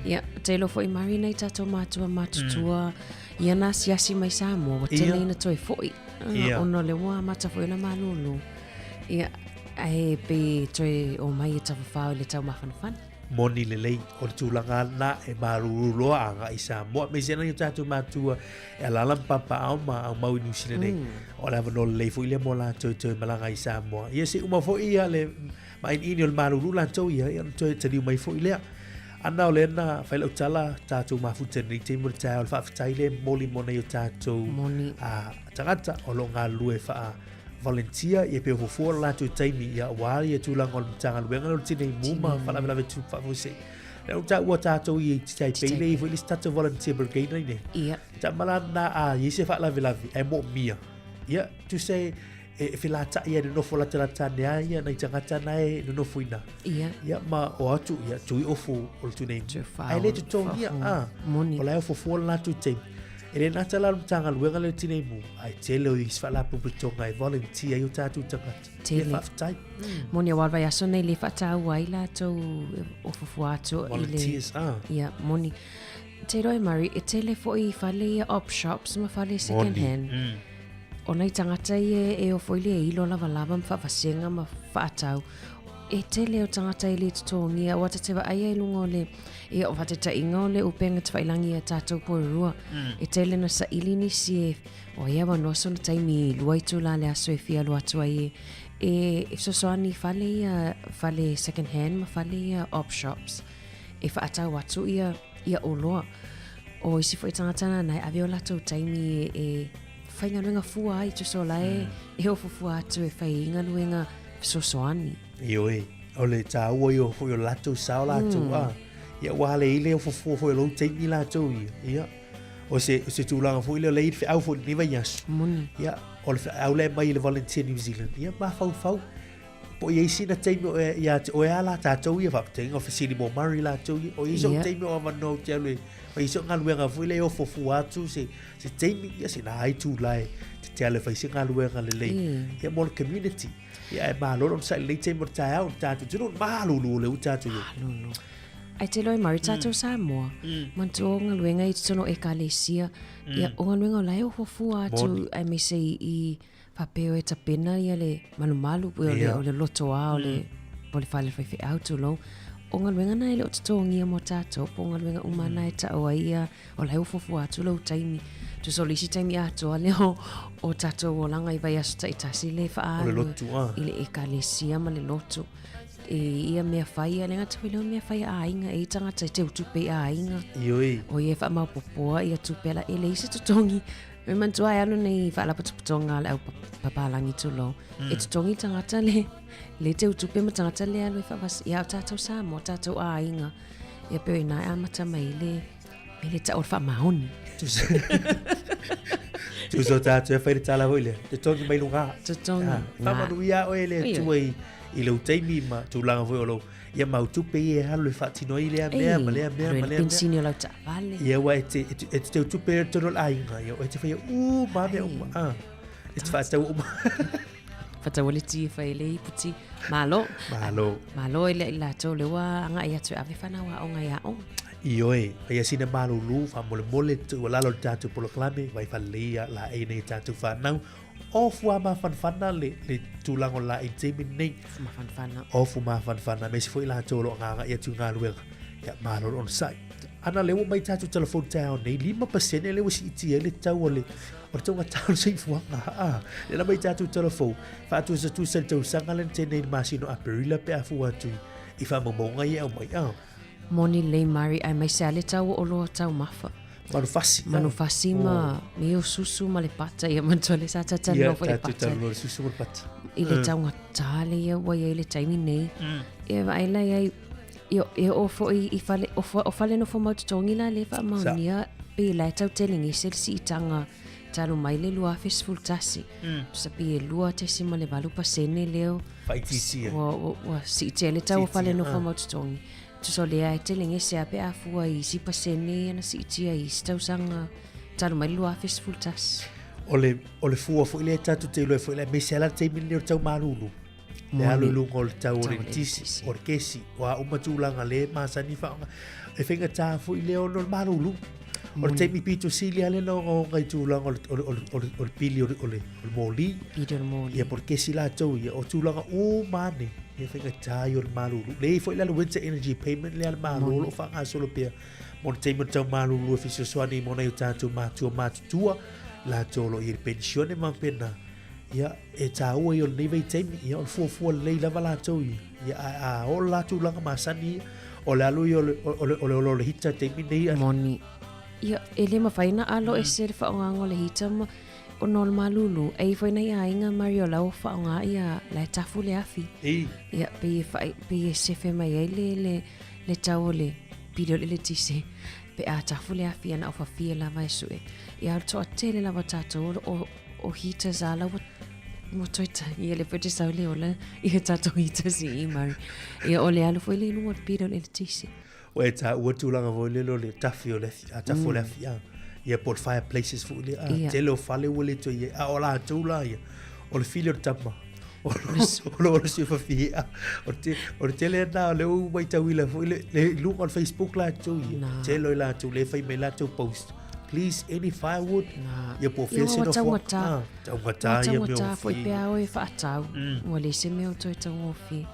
Ia, te iloa foi Mari nei tatou mātua matutua, mm. ia nā siasi mai Samoa, ua tele ina toe foi. Ia. Ona o le ua amata foi ona malūlū. Ia, ae pe toe o mai e tawhawhao i le taumafanafana. Moni lelei, o le tulaga lena e malūlū loa agai i Samoa. Aemaise nai o tatou matua e alaala ma papaao ma aumau i Niu Sila nei. O le avanoa lelei foi lea mo latou e toe malaga i Samoa. Ia se uma foi ia le māiniini o le malūlū latou ia, ia ona toe taliu mai foi lea. Ana o lea na fai lau tala, tatou mafuta i lenei taimi o le taeao, le faafetai lea e momoli mo nai o tatou Moni. a, tagata o lo o galulue faa volunteer ia pe fuafua lo latou taimi ia aua ia tulaga o le Matagaluega lea o le Tinei Mu ma Faalavelave Tutupu Faafuasei. Lea ua taua tatou i Taipei lea e i ai foi le isi tatou volunteer brigade nei nei. Ia. Tamala na a i ai se faalavelave ae moomia. Ia, tusa e e felataʻi ai nonofo latalata ane a ia nai tagata na e nonofo ina. Ia. Ia ma o atu ia tui ofu o le tunei. Ae le totogia a. Moni. O la e ofofua le latou taimi. E le nata la le Matagaluega lea o le Tinei Mu, ae tele o isi faalapotopotoga e volunteer ai o tatou tagata. Tele. Ia faafetai. Moni aua o le vaiaso nei le faataua ai latou ofofua atu i le... Volunteers, ah. Ia, moni. Te iloa e Murray, e tele foi i fale ia op shops ma fale second hand. Mm. O nai tagata ia e ofo i le ilo lavalava ma faavasega ma faatau, e tele o tagata e le totogia, aua ta te vaai ai i luga o le, ia o faataitaiga o le upega tafailagi ia tatou poerua. E tele na saili nisi e, o ia avanoa sona taimi i lua itula le aso e fia alu atu ai e, E fesoasoani i fale ia, fale second hand ma fale ia op shops e faatau atu ia, ia oloa. O isi foi tagata na e ave o latou taimi e faigaluega fua ai, tusa o la e, e ofo fua atu e fai i galuega fesoasoani. Ioe, o le tāua ia foi o latou sao latou, mm. a. Ia ua le ile ofo fua foi o lou taimi latou ia. Ia. O se, o se tulaga foi lea o le i le feau foi lenei vaiaso. Moni. Ia, o le feau lea e mai i le Volunteer New Zealand. Ia, mafaufau. Po o i ai sina taimi o e, ia te oe a la tātou ia, faapetaiga o fesili mō Murray latou ia. O i ai so'u taimi o avanoa ou te alu e fai so'u galuega foi lea e ofo fua atu se, se taimi, ia se nā ai tūlae te te alu e fai se galuega lelei. Ia mo le community. Ia e malo le onosai lenei taimi o le taeao, le tātou atunuu, malulu o le u tātou ia. Malulu. Ai te loe Murray tātou Samoa. Manatua o galuega i totonu o ekalesia. Ia, o galuega o la e ofo fua atu aemaise i faapea e tapena ia le malumalu, o le, o le lotoa, o le, o le fale faifeau, tulou. O galuega na e le o totogia mo tātou, po o galuega uma na e taʻu ai ia, o la e ofo fua atu lou taimi. Tusa o le isi taimi atoa lea o, o tātou olaga i vaiaso taitasi le O le faaalu lotu, ah. i le ekalesia ma le lotu. E ia mea fai, a le gata foi lea o mea fai a aiga, e i tagata e teutupe i aiga. Ioe. O ia e faamaopopoa ia tupe ala e leai se totogi. E manatua e alu nei faalapotopotoga a le au papalagi tulou. E totogi tagata le, le teutupe ma tagata le alu e faavasi. Ia o tātou Samoa, tātou aiga. Ia pei o ina e amata mai le, mai le tau o le faamaoni. Tusa o tātou e whai le tala hoi le, te tongi mai lunga. Totogi. Ah, whamanuia oe le Atua i, i lou taimi ma tulaga foi o lou, ia mau tupe ia e alu e faatino ai lea mea ma lea mea ma lea mea. Pensini o lau taavale. Ia ua e te, e te, e te teutupe i totonu o le aiga, ia e te whaia, ū, ma mea uma, ah. E te whaatau uma. Whataua le ti e whai le iputi. Malo. Malo. Malo e le i latou le ua anga i atu e ave whanau a onga i a onga. Ioe, whai asina malulu, whamolemole tu ua lalo le tātou polokalame, vai whaleia la e nei tātou whanau. O fua mafanafana le, le tulaga o le laei i le taimi lenei. Ofu mafanafana. Ofu mafanafana, aemaise foi latou o lo o agaaga'i atu i galuega. Ia, malo le onosai. Ana lea ua mai tatou telefoni taeao nei, 5% lea ua siitia ai le tau o le, o le taugatā o le soifuaga. Aa, lea na mai tatou telefoni, faatusatusa i le tausaga lea na tea nei i le masina o Aperila pe a fua atu i, i faamaumauga ia e aumai. Aa. Moni lelei Murray aemaise lava le tau o oloa taumafa. Manufasi. Manufasi ma mea o susu ma le pata. Ia manatua lea sa tatalanoa foi le pata. Ia, tatou talanoa i le susu ma le pata. I le taugata lea ia ua i ai le taimi nei. Ia vaai la i ai, e oo foi i fale, o fale nofo mau totogi la lea e faamaonia pe la e tau telegese le siitaga talu mai le 2011. Tusa pei e 2.8% lea Faaitiitia. ua siitia ai le tau o fale nofo mau totogi. Tusa o lea e telegese lava pe a fua i isi pasene na siitia i isi tausaga talu mai le 2011. O le, o le fua foi lea tatou te iloa ai foi le aemaise lava la le taimi lenei o le tau malulu. Le alu i luga o le tau o le eletise, o le kesi, o a uma tulaga lea e masani faaaoga. E faigata foi lea ona o le malulu. O le taimi pito sili lava lea na ogaoga i tulaga o le, o le, o le, o le, o le pili o le, o le, o le moli. Pili o le moli. Ia po o le kesi latou ia, o tulaga uma lava nei. Ia faigata ia o le malulu. Leai foi la le winter energy payment lea a le Malo o lo o faagasolo pea mo le taimi o le tau malulu e fesoasoani mo nai o tatou matua matutua, latou o lo o i ai i le penisione ma faapena. Ia, e tāua ia o lenei vaitaimi, ia o le fuafua lelei lava latou ia. Ia, a, a oo le la tulaga masani ia, o le alu ia o le, o le, o le ola o le hita i taimi nei. Moni. Ia, e le mafai ona alo ese le faaaogaga o le hita ma, ona o le malulu, e i ai foi nai aiga Mario la ua faaaoga ia la e tafu le afi. Ei. Ia, pei e fai, pei e sefe mai ai le, le, le tau o le pili o le eletise. Pe a tafu le afi ia na o fafie lava e sue. Ia, o le toatele lava o tatou o, o, o heaters a la ua ua toe tagi ia le foi te sau le ola ia tatou heaters i i Murray. Ia o le alu foi le i luga o le pili o le eletise. Ua e taua tulaga foi lele o le tafi o le afi, a tafu o le afi, a. Ia po o le fireplaces foi lea, a. Ia. Tele o fale ua le toe i ai, a o latou la ia, o le fili o le tama, o lo o le siofafia. O le, o le tele na o lea ua matauina foi le, le i luga o le Facebook latou ia. Na. Tele o i latou lea e fai mai latou post. Please, any firewood, Na. ia po o fea Ia, se ua nofoaga. taugata. Ah, taugata ia mea Taugata o foi fie. pe a oe e faatau. Ua leai se mea o toe taugofie.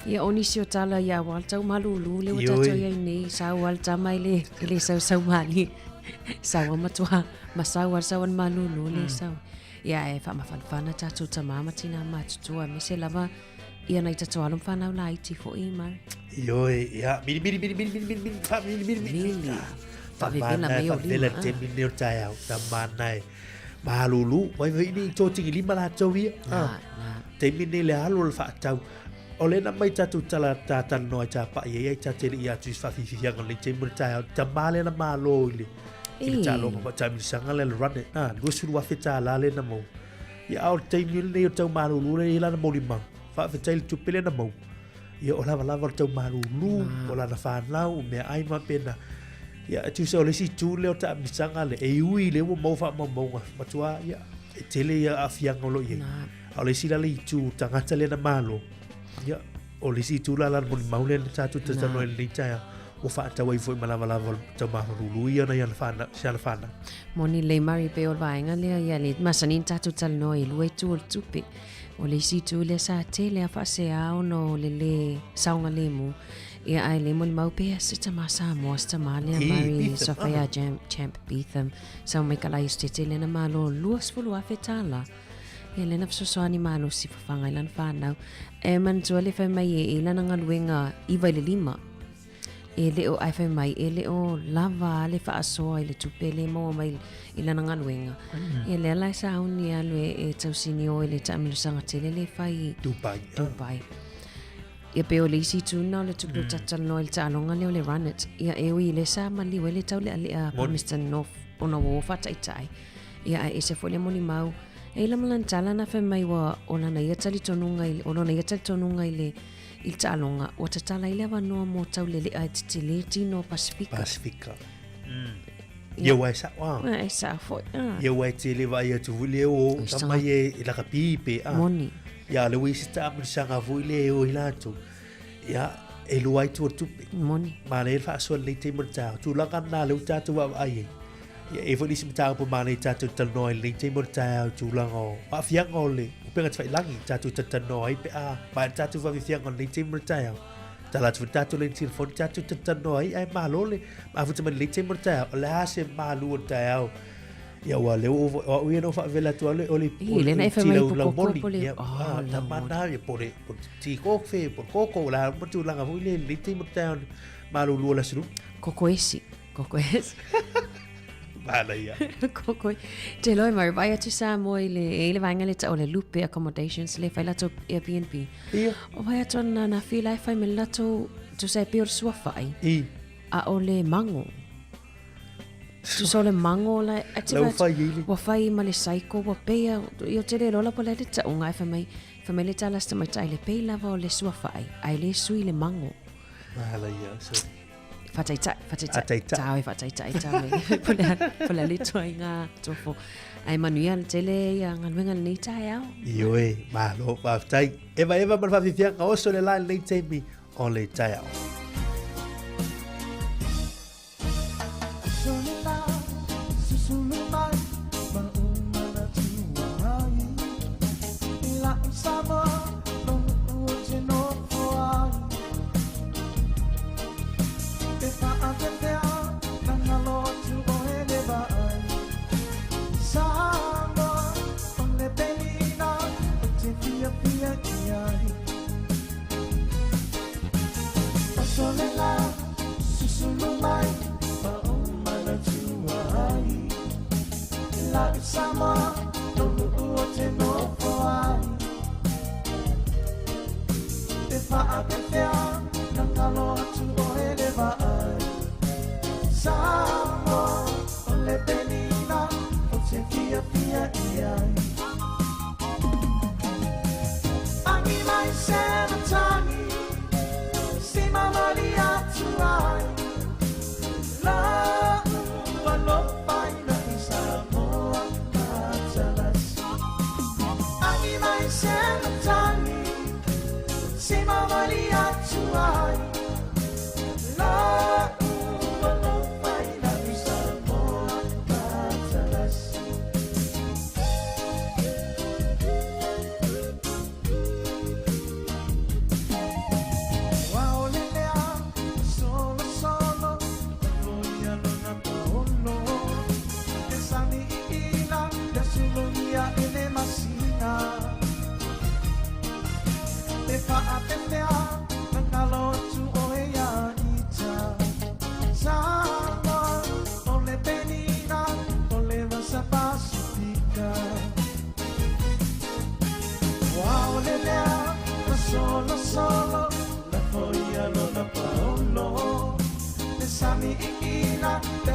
Ia, o nisi o tala ia ua le tau malulu lea ua Ioe. tatou i ai nei, sau lava le tama i le, i le sausau malie. Sau a matua, ma sau lava le sau a le malulu lea e sau. Ia e faamafanafana tatou tamā ma tinā matutua aemaise lava ia nai tatou alo ma fanau laiti foi Murray. Ioe, ia, mili mili mili mili mili mili mili fa mili mili mili. Mili. Faavevela mai o lima. Faavevela taimi lenei o le taeao, tamana e malulu, vai vai ni totigi lima latou ia. Na, na. Taimi lenei le alu o le faatau. O lea na aumai tatou tala talanoa ai tapa'i ai ai ta te le i atu i se faafiafiaga o lenei taimi o le taeao. Tamā lea na malo i le i le taaloga faataamilosaga lea le run it, na, $20,000 lea na maua. Ia, a o le taimi lenei o le tau malulu lea e i ai lana molimau. Faafetai i le tupe lea na maua. Ia, o lava lava o le tau malulu, o lana fanau, o meaai ma faapena. Ia, e tusa o le isi itu lea o taamilosaga lea, e ui lea ua maua faamaumauga, matua, ia, e tele ia aafiaga o lo o i ai. A o le isi la le itu tagata lea na malo, ia, o le isi itu la la molimau lea na tatou talanoa i lenei taeao, ua faatau ai foi ma lavalava o le taumamalulu ia nai ana fanau, si ana fanau. Moni lelei Murray pei o le vaega lea ia le masani na tatou talanoa i lua itu o le tupe. O le isi itu lea sa tele a faasea ona o le lē saogalemu. Ia ae le molimau pea se tamā Samoa se tamā lea Murray Sophia Champ Beetham sau mai ka Laesetete lea na malo $20,000. Ia lea na fesoasoani malosi fafaga i lana fanau. E manatua le fai mai e i lana galuega 9 i le 5. E le o ae fai mai e le o lava le faasoa i le tupe le maua mai i lana galuega. Ia lea la e sauni e alu e tausini o i le taamilosaga tele le fai i Dubai. Dubai. Ia pe o le isi itu lena o le tupe o tatou talanoa i le taaloga lea o le run it. Ia e ui i lea sa maliu ai le taulealea Palmerston North ona ua o faataitai. Ia ae ese foi le molimau. E i ai la ma lana tala na fai mai ua o lana ia talitonuga i o lona ia talitonuga i le i le taaloga ua tatala ai le avanoa mo taulelea e tetele tino o Pasifika. Pasifika. Ia ua e sa'o a. Ua e sa'o foi a. Ia ua e tele vaai atu foi le o tama ia e lakapi pe a. Moni. Ia le ua i se taamilosaga foi le e o i latou. Ia e lua ai tua tupe. Moni. Manaia le faasoa lenei taimi o le taeao. Tulaga na lea ua tatou vaavaai ai. Ia e i ai foi nisi mataupu manaia tatou talanoa ai i lenei taimi o le taeao i tulaga o aafiaga o le upega tafailagi tatou talatalanoa ai pe a maea le tatou faafiafiaga o lenei taimi o le taeao. Tala atu foi le tatou laini telefoni tatou talatalanoa ai ae malo le mafuta mai lenei taimi o le taeao. O le a se malu o le taeao? Ia ua lea ua o au ia na ou faavela atu ale o le o le ti lau laumoli. Ia tama na ia po le po ti kofe po koko la ma tulaga foi le lenei taimi o le taeao malulu o le aso Lua. Koko esi. Koko esi. Manaia. Koko. Te loe mai, vai atu Samoa i le, e i le vaega le tau o le Lupe Accommodations, le fai latou Airbnb. Ia. O vai atu ana nā fila e fai me le latou, tusa e pei o le suafa'i. I. A o le mango. Tusa o le mango la, e te Lau fai i le. Ua fai ma le saiko, ua peia, i o te le lola po le le tauga e fai mai, fai mai le tala se tamaitai le pei lava o le suafa'i, ae le sui le mango. Manaia, so. Faataitai, faataitai. Tau e faataitai, tau e. Po le a le ituaiga tofo. Ae manuia tele ia galuega i lenei taeao. Ioe, malo, faafetai. Eva eva ma le faafiafiaga, oso le la i lenei taimi o le taeao.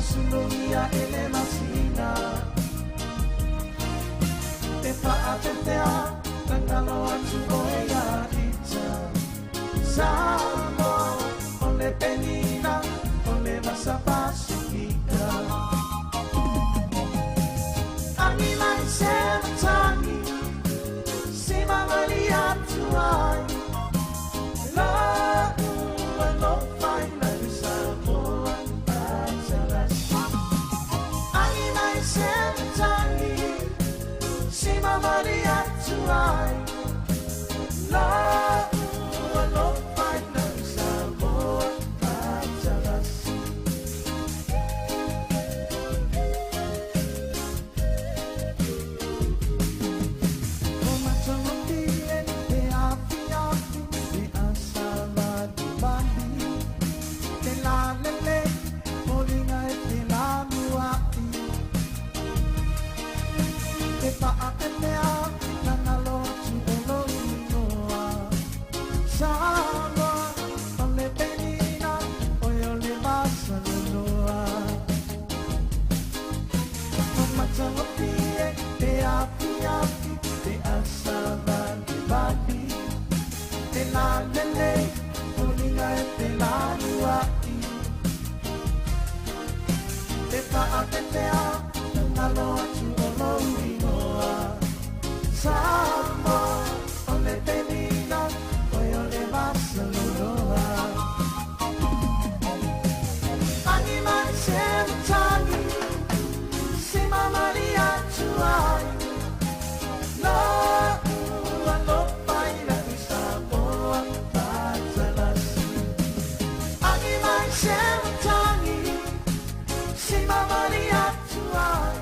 sulugia e le masina Te whaatetea na ngalo atu oe ia ita Samoa o le penina o le vasa Pasifika Angi mai se matangi Si mamali atu ai La'u alofa i lau Samoa matalasi Angi mai se matangi Si mamali atu ai La'u alofa i lau Samoa matalasi O matagofie te afiafi te asavalivali Te lalele foliga e te lanua'i Te faatetea na galo atu o lou igoa Samoa o le penina oe o le masaloloa O matagofie te afiafi te asavalivali Te lalele foliga e te lanua'i Te faatetea na galo atu o lou igoa Samoa o le penina oe o le masaloloa Angi mai se matagi Si mamali atu ai La'u alofa i lau Samoa matalasi Angi mai se matagi Si mamali atu ai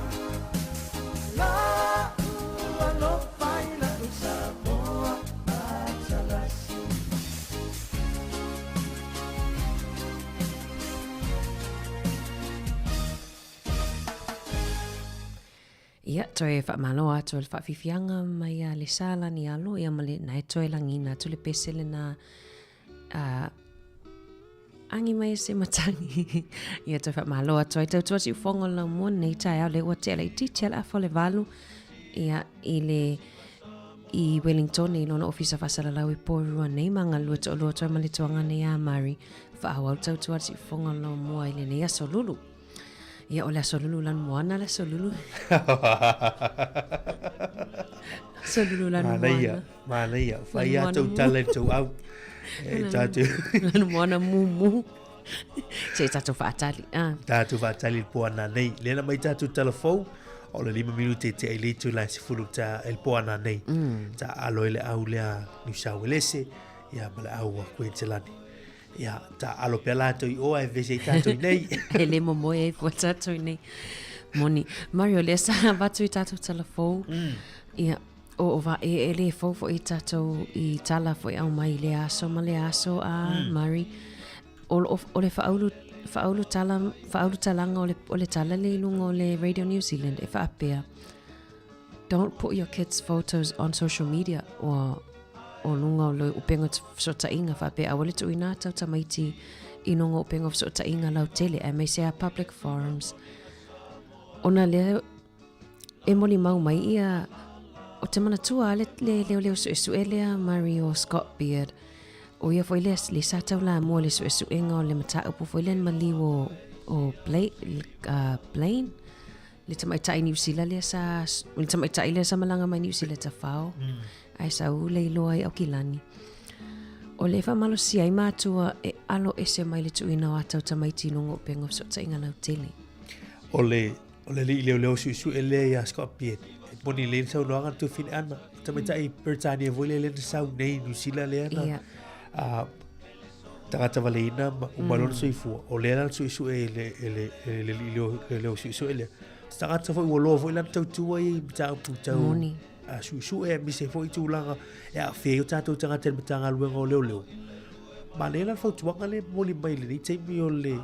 La'u alofa i lau Samoa matalasi Ia, toe faamalo atu le faafiafiaga mai a le Salani alo ia ma le na e toe lagina atu le pese lena a agi mai e se matagi. Ia toe faamalo atu ai tautua siufogo le laumua lenei taeao lea ua tea laitiiti a le afa o le 8 ia i le i Wellington i lona ofisa faasalalau i Porirua nei ma galue toalua atu ai ma le tuaga nei a Mari faaauau tautua siufogo le laumua i lenei aso lulu. Ia, o le aso lulu lanu moana le aso lulu. Aso lulu lanu moana. Manaia, manaia. Whai a tau tala i tau au. E tātou. Lanu moana mumu. Se tātou whaatali. Ah. Tātou whaatali le poana nei. Lena mai tātou tala fou. O le 5 minute te ai leitu la se fulu ta el poana nei. Ta alo ele au lea New South Wales. Ia ma le au a Queensland. Ia, ta alo pea lātou i o ai vese i tātou nei. E le momoe ai fua tātou nei. Moni. Mario, lea sa avatu i tātou tala fou. Ia, o, o va, e, e le fou foi i tātou i tala foi au mai le aso ma le aso a Mari. O, o, o le whaaulu, whaaulu tala, whaaulu talaga o le, o le tala le i lunga o le Radio New Zealand e whaapea. Don't put your kids' photos on social media o o luga o le upega fesootaiga faapea aua le tuuina atu au tamaiti i luga o upega o fesootaiga lautele aemaise a public forums ona lea e molimau mai ia o te manatua le, le leoleo suesue lea Mario Scott Beard o ia foi lea le sa taulamua le suesuega o le mataupu foi lea na maliu o, o Blaine, Blaine Le tamaitai Niu Sila lea sa, le tamaitai lea sa malaga mai Niu Sila tafao, mm. ae sa u le iloa ai Aukilani. O le faamalosia ai matua e alo ese mai le tuuina o a tau tamaiti i luga o upega o fesootaiga lautele. O le, o le alii leoleo suesue lea ia Scott Beard. E moni lelei le saunoaga na Tufina Ana. Tamaitai Peretania foi lea lea na sau nei i Niu Sila lea na, yeah. tagata valeina ma uma lona soifua. O lea la na suesue e le, e le, e le alii leo, leoleo suesue lea. Se tagata foi ua loa foi lana tautua i mataupu tau Moni. suesue aemaise foi tulaga e aafia ai o tatou tagata i le Matagaluega o Leoleo. Manaia la le fautuaga lea e momoli mai i lenei taimi o le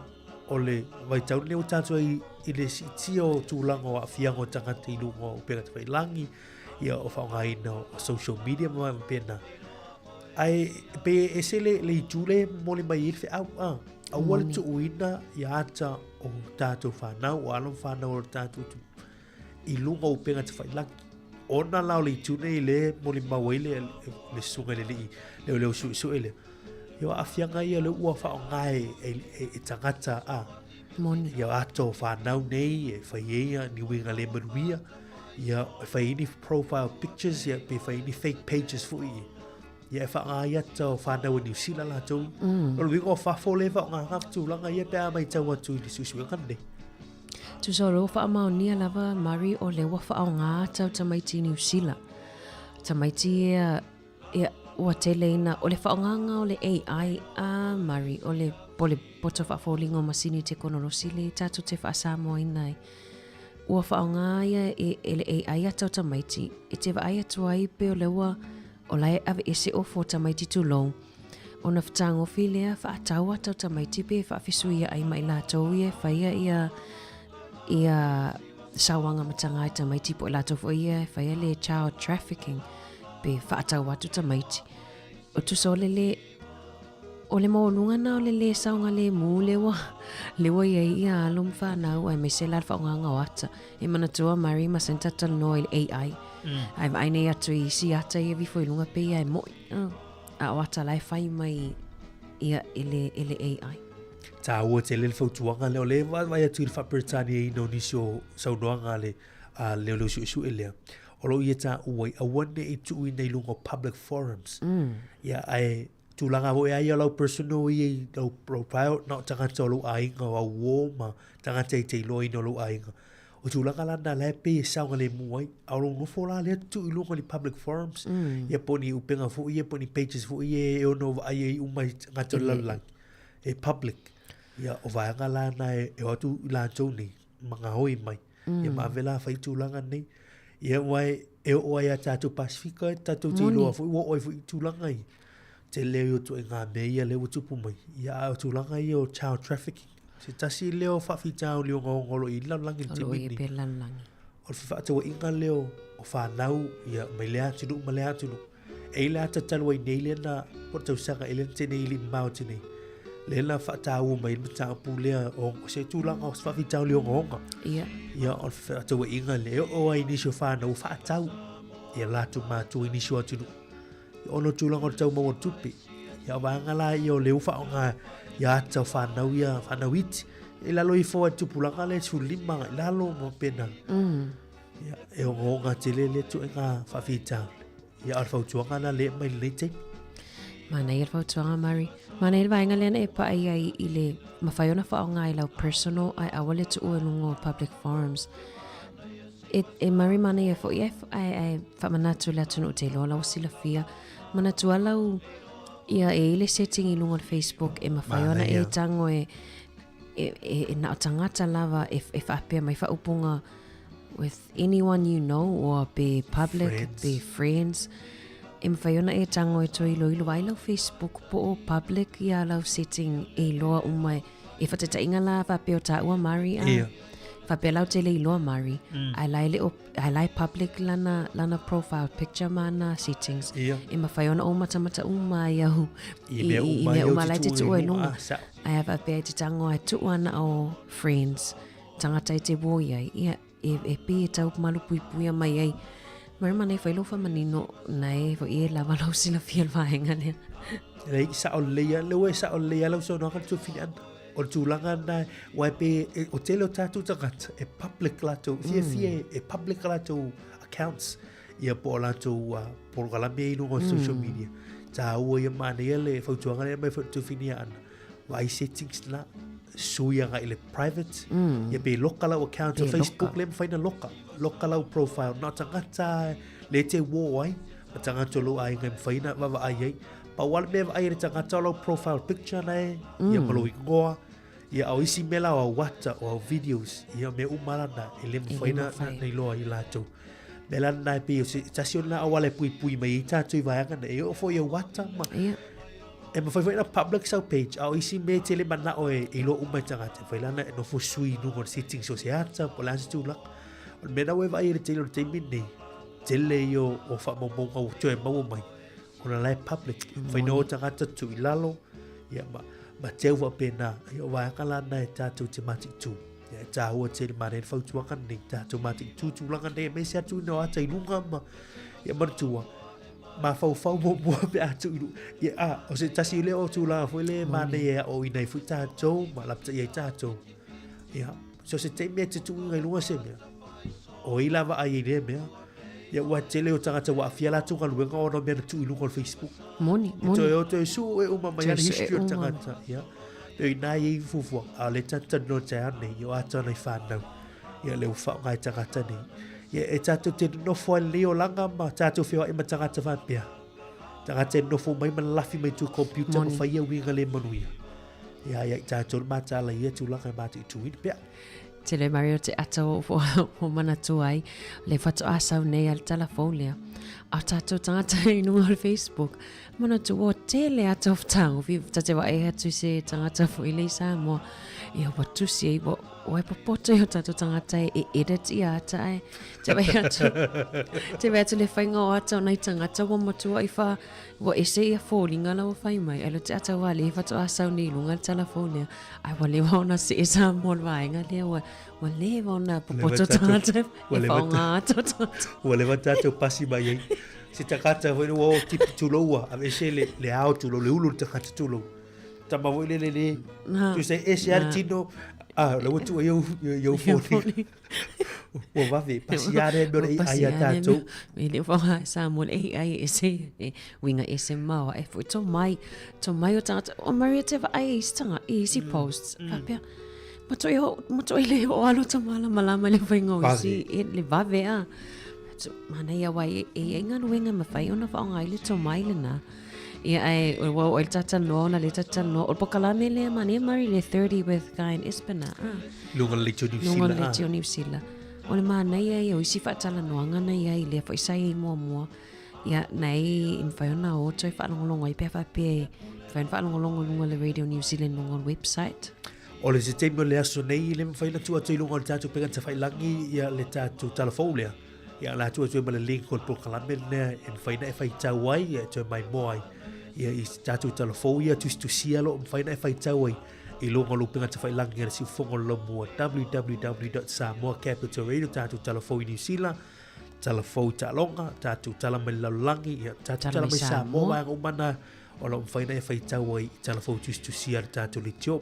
o le vaitau lenei ua tatou ai i le siitia o tulaga o aafiaga o tagata i luga o upega tafailagi, ia o faaaogaina o social media ma vaega faapena. Ae pei e ese le, le itu lea e momoli mai ai le feau. Ah. Aua le tuuina ia ata o tatou fanau, o alo ma fanau o le tatou atunuu i luga o upega tafailagi. Ona la o le itu nei lea e molimau ai le, le susuga i le alii leoleo suesue lea. Ia o aafiaga ia lea ua faaaoga e, e, e, e tagata a. Moni. Ia ata o fanau nei e fai ai ia ni uiga le manuia, ia e fai ai ni profile pictures, ia pe fai ai ni fake pages foi ia. Ia e faaaoga ai ata o fanau e Niu Sila latou. O le uiga o fafo lea e faaaoga tulaga ia pe a matau atu i le suesuega lenei. Tusa o lea ua faamaonia lava Murray o lea ua faaaoga ata o tamaiti i Niu Sila. Tamaiti ia, ia ua tele ina, o le faaaogaga o le AI a Murray, o le, po le poto faafoliga o masini tekonolosi lea tatou te faasamoaina ai. Ua faaaoga ia e, e le AI ata o tamaiti, e te vaai atu ai pe o lea ua O la e aveese ofo o tamaiti tulou, ona fetagofi lea faatau ata o tamaiti pe faafesuia ai ma i latou ia e faia ia ia sauaga mataga i tamaiti po o i latou foi ia e faia le child trafficking pe faatau atu tamaiti. O tusa o le le o le maualuga na o le lē saogalēmū lea ua lea ua i ai ia alo ma fanau aemaise la le faaaogaga o ata. E manatua Murray ma Senta talanoa i le AI. Ae vaai nei atu i isi ata ia vifo i luga pei ia e mo'i. A o ata la e fai mai ia e le, e le AI. Tāua tele le fautuaga lea, o lea e vaavaai atu i le faa-Peretania-ina o nisi o saunoaga a le a leoleo suesue lea, o lo o ia taua ai, aua ne i tuuina i luga o public forums. Ia, ae tulaga foi lava ia o lau personal ia i lau profile, na o tagata o lou aiga, o au uō ma tagata e te iloaina o lou aiga. O tulaga la na la e pei e saogalemu ai, a o lou nofo la lea tuu i luga o ni public forums, ia po o ni upega foi ia, po o ni pages foi ia e ono vaai ai uma i tagata o le lalolagi, e public. Ia, o vaega la na e o atu i latou nei, ma gaoi mai. Ia ma ave la fai tulaga nei. Ia ua e, e oo ai a tatou Pasifika, e tatou te iloa foi, ua oo ai foi i tulaga i tele o ituaiga mea ia lea ua tupu mai. Ia a o tulaga ia o child trafficking. Se tasi lea o faafitauli ogaoga o lo o i ai le lalolagi i le O lo o taimi i ai lenei. pea le lalolagi. O le fefaatauaiga lea o fanau ia mai lea atunuu ma lea atunuu. E i le ata talu ai nei lea na, po o le tausaga ea lea na tea nei i le mamao atu nei, lea na faataua mai ai le mataupu lea o se tulaga o se faafitauli ogaoga. Ia. Ia, o le fefaatauaiga lea, e oo ai i nisi o fanau ua faatau ia latou matua i nisi o atunuu. Ia, ona o tulaga o le tau maua o le tupe. Ia, o vaega la ia o lea ua faaaoga ia ata o fanau ia, fanau iti. I lalo ifo ai le tupulaga lea e 15 agai lalo ma faapena. Ia, e ogaoga tele lea ituaiga faafitauli. Ia, a o le fautuaga la lea e aumai i lenei taimi. Manaia le fautuaga, Murray. Manaia le vaega lea na e paʻi ai i le mafai ona faaaoga i lau personal ae aua le tuua i luga o public forums. E, e Murray, manaia foi ae, ae, ae faamanatu i le atunuu te iloa lau silafia. Manatua lau, ia e i le setting i luga o le Facebook e mafai ona e tago e, e, e, e na o tagata lava e, e faapea mai faaupuga with anyone you know or be public, Friends. be friends. E mawhai ona e tango e toi iloilo ai lau Facebook po o public ia lau setting e iloa uma e, e whatatainga la whapea o tāua Mari a. Ia. Whapea lau tele iloa Mari. Ai lai le o, ai lai public lana, lana profile picture ma ana settings. Ia. E mawhai ona o matamata uma ai au. I mea uma i mea ai au uma te lai te tuu i tuu i luga. lunga. Ah, sao. Ai a whapea e te tango ai tuu ana o friends. Tangata e te wō i ai. Ia, e, e pi e tau malu puipuia mai ai. Mare mana e whai lofa manino na e fo e lava lau silafia le vaega lea. Lei sao lelei lava, lea ua e sao lelei lava lau saunoaga le tuafili ana. O le tulaga lena, aua e pei e, o tele o tatou tagata e public latou, fiafia e, e public a latou accounts, ia po o latou uh, polokalame i luga o social media. Tāua ia manaia le fautuaga lea mai foi le tuafili ana. Vaai settings na, sui agai i le private, ia pe loka lau account o Pe Facebook loka. lea mafai na loka. Loka lau profile, na o tagata le te wō ai, ma tagata o lou aiga e mafai na vaavaai ai. Pau lava le mea e vaai ai le tagata o lau profile picture na e, ia ma lou ingoa, ia a o isi mea la o au ata, o au videos, ia mea uma la na, e le mafai na, na, na iloa ai latou. Mea la na e pei o se tasi o na auala e puipui mai ai tatou i vaega nei, e oo foi i au ata ma, Ia. E mafai foi ona public sau page, a o isi mea e tele manao e iloa uma e tagata, e mafai la ona e nofo sui i luga o le settings o se ata po o le a se tulaga. O le mea lena ua e vaai ai i le tele o le taimi lenei, tele ia o faamaumauga ua toe maua mai, ona la e public. E mafai ona o tagata tuu i lalo, ia ma, Ma teu faapena, ia o vaega la na e tātou te mataitū. Ia e tāua tele manaia le fautuaga lenei, tātou mataitū tulaga nei aemaise atu ina o ata i luga ma ia manatua mafaufau muamua pe a tuu i luga. Ia a, o se tasi lea o tulaga foi le manaia e aoaoina ai foi tātou ma lapataia ai tātou. Ia, so se taimi e te tuuina i luga se mea, o ai la vaai ai i lea mea, ia ua tele o tagata ua aafia latou galuega ona o mea na tuu i luga o le Facebook. Moni, moni. Toe o toe sue uma mai ana history o le tagata. Ia, pei o ina e i ai fuafuaga, a o lea tatou talanoa taeao nei, ia o ata ona i whanau. Ia lea ua faaaoga e tagata nei. Ia e tatou te nonofo ai lenei olaga ma tatou feoai ma tagata faapea. Tagata e nonofo mai ma lalafi mai tua computer ma fai ia uiga le manuia. Ia ia i tatou le mataala i ia tulaga e mataituina pea. Tele Mario te ata o o manatua ai le faatoa sau nei a le tala fou lea. A o tātou tangata i luga o le Facebook, manatua o tele ata o fetagofi, ta te vaai atu i se tagata foi le i Samoa, ia ua tusi ai, ua, ua e popoto i o tātou tagata e edit ia ata ai. Te vaai atu, te vaai atu le whainga o ata o nai tagata ua matua i wha, Ua ese ia foliga la ua fai mai, ai lo te ata ua le faatoa sau nei i luga le tala fou lea. Ai ua leva ona see Samoa le vaega lea, ua, ua leva ona popoto tagata e whaonga atu tagata. Ua leva tatou pasi mai ai. Se tagata foi ua o tipi tulou ua, aveese le, le ao tulou, le ulu o le tagata tulou. Tama foi le le le, tu se ese a le tino, ah, la ua tuu ai au foliga. Ua vave, pasi a lea mea o le AI a tātou. E le wha Samoa le AI e se, e winga e se maoa e foi tō mai, tō mai o tangata, o Maria te vaai i isi tanga, i isi posts, faapea, ma toi ho, ma toi le o alo ta mala malama le whainga o isi, e le vave a. Mana ia wai e e e ngā nuenga ma whai ona whaonga i le tō mai le nā. Ia ai, o wau o le talanoa ona le talanoa, o le pokalame lea manaia Murray le 30 with Guy and Espiner. Ah. Luga le leitio Niu Sila. Luga le leitio Niu Sila. O le manaia ia o isi faatalanoaga na i ai lea foi sa i ai muamua. Ia, nei i mawhai ona o toi whaalongolongo ai pea whapea e mawhai ona whaalongolongo lunga le Radio New Zealand lunga o le website. O le se taimi o le aso nei, le mawhai na tuu atu i luga o le tātou peka tawhailangi ia le tātou talafou lea. Ia la atu atu e ma le link o le polokalame lenea e mawhai na e whaitau ai, ia e toe maimoa ai. Ia i tātou talafou ia tusitusia lo mawhai na e whaitau ai i luga o le upega tawhailangi a le siufofoga o le Laumua www.samoacapitalradio tātou talafou i Niu Sila, talafou i Taaloga, tātou tala mai le lalolagi, ia tātou tala mai Samoa, vaega uma na o lo o mafai ona e faitau ai i talafou tusitusia a le tātou leitio.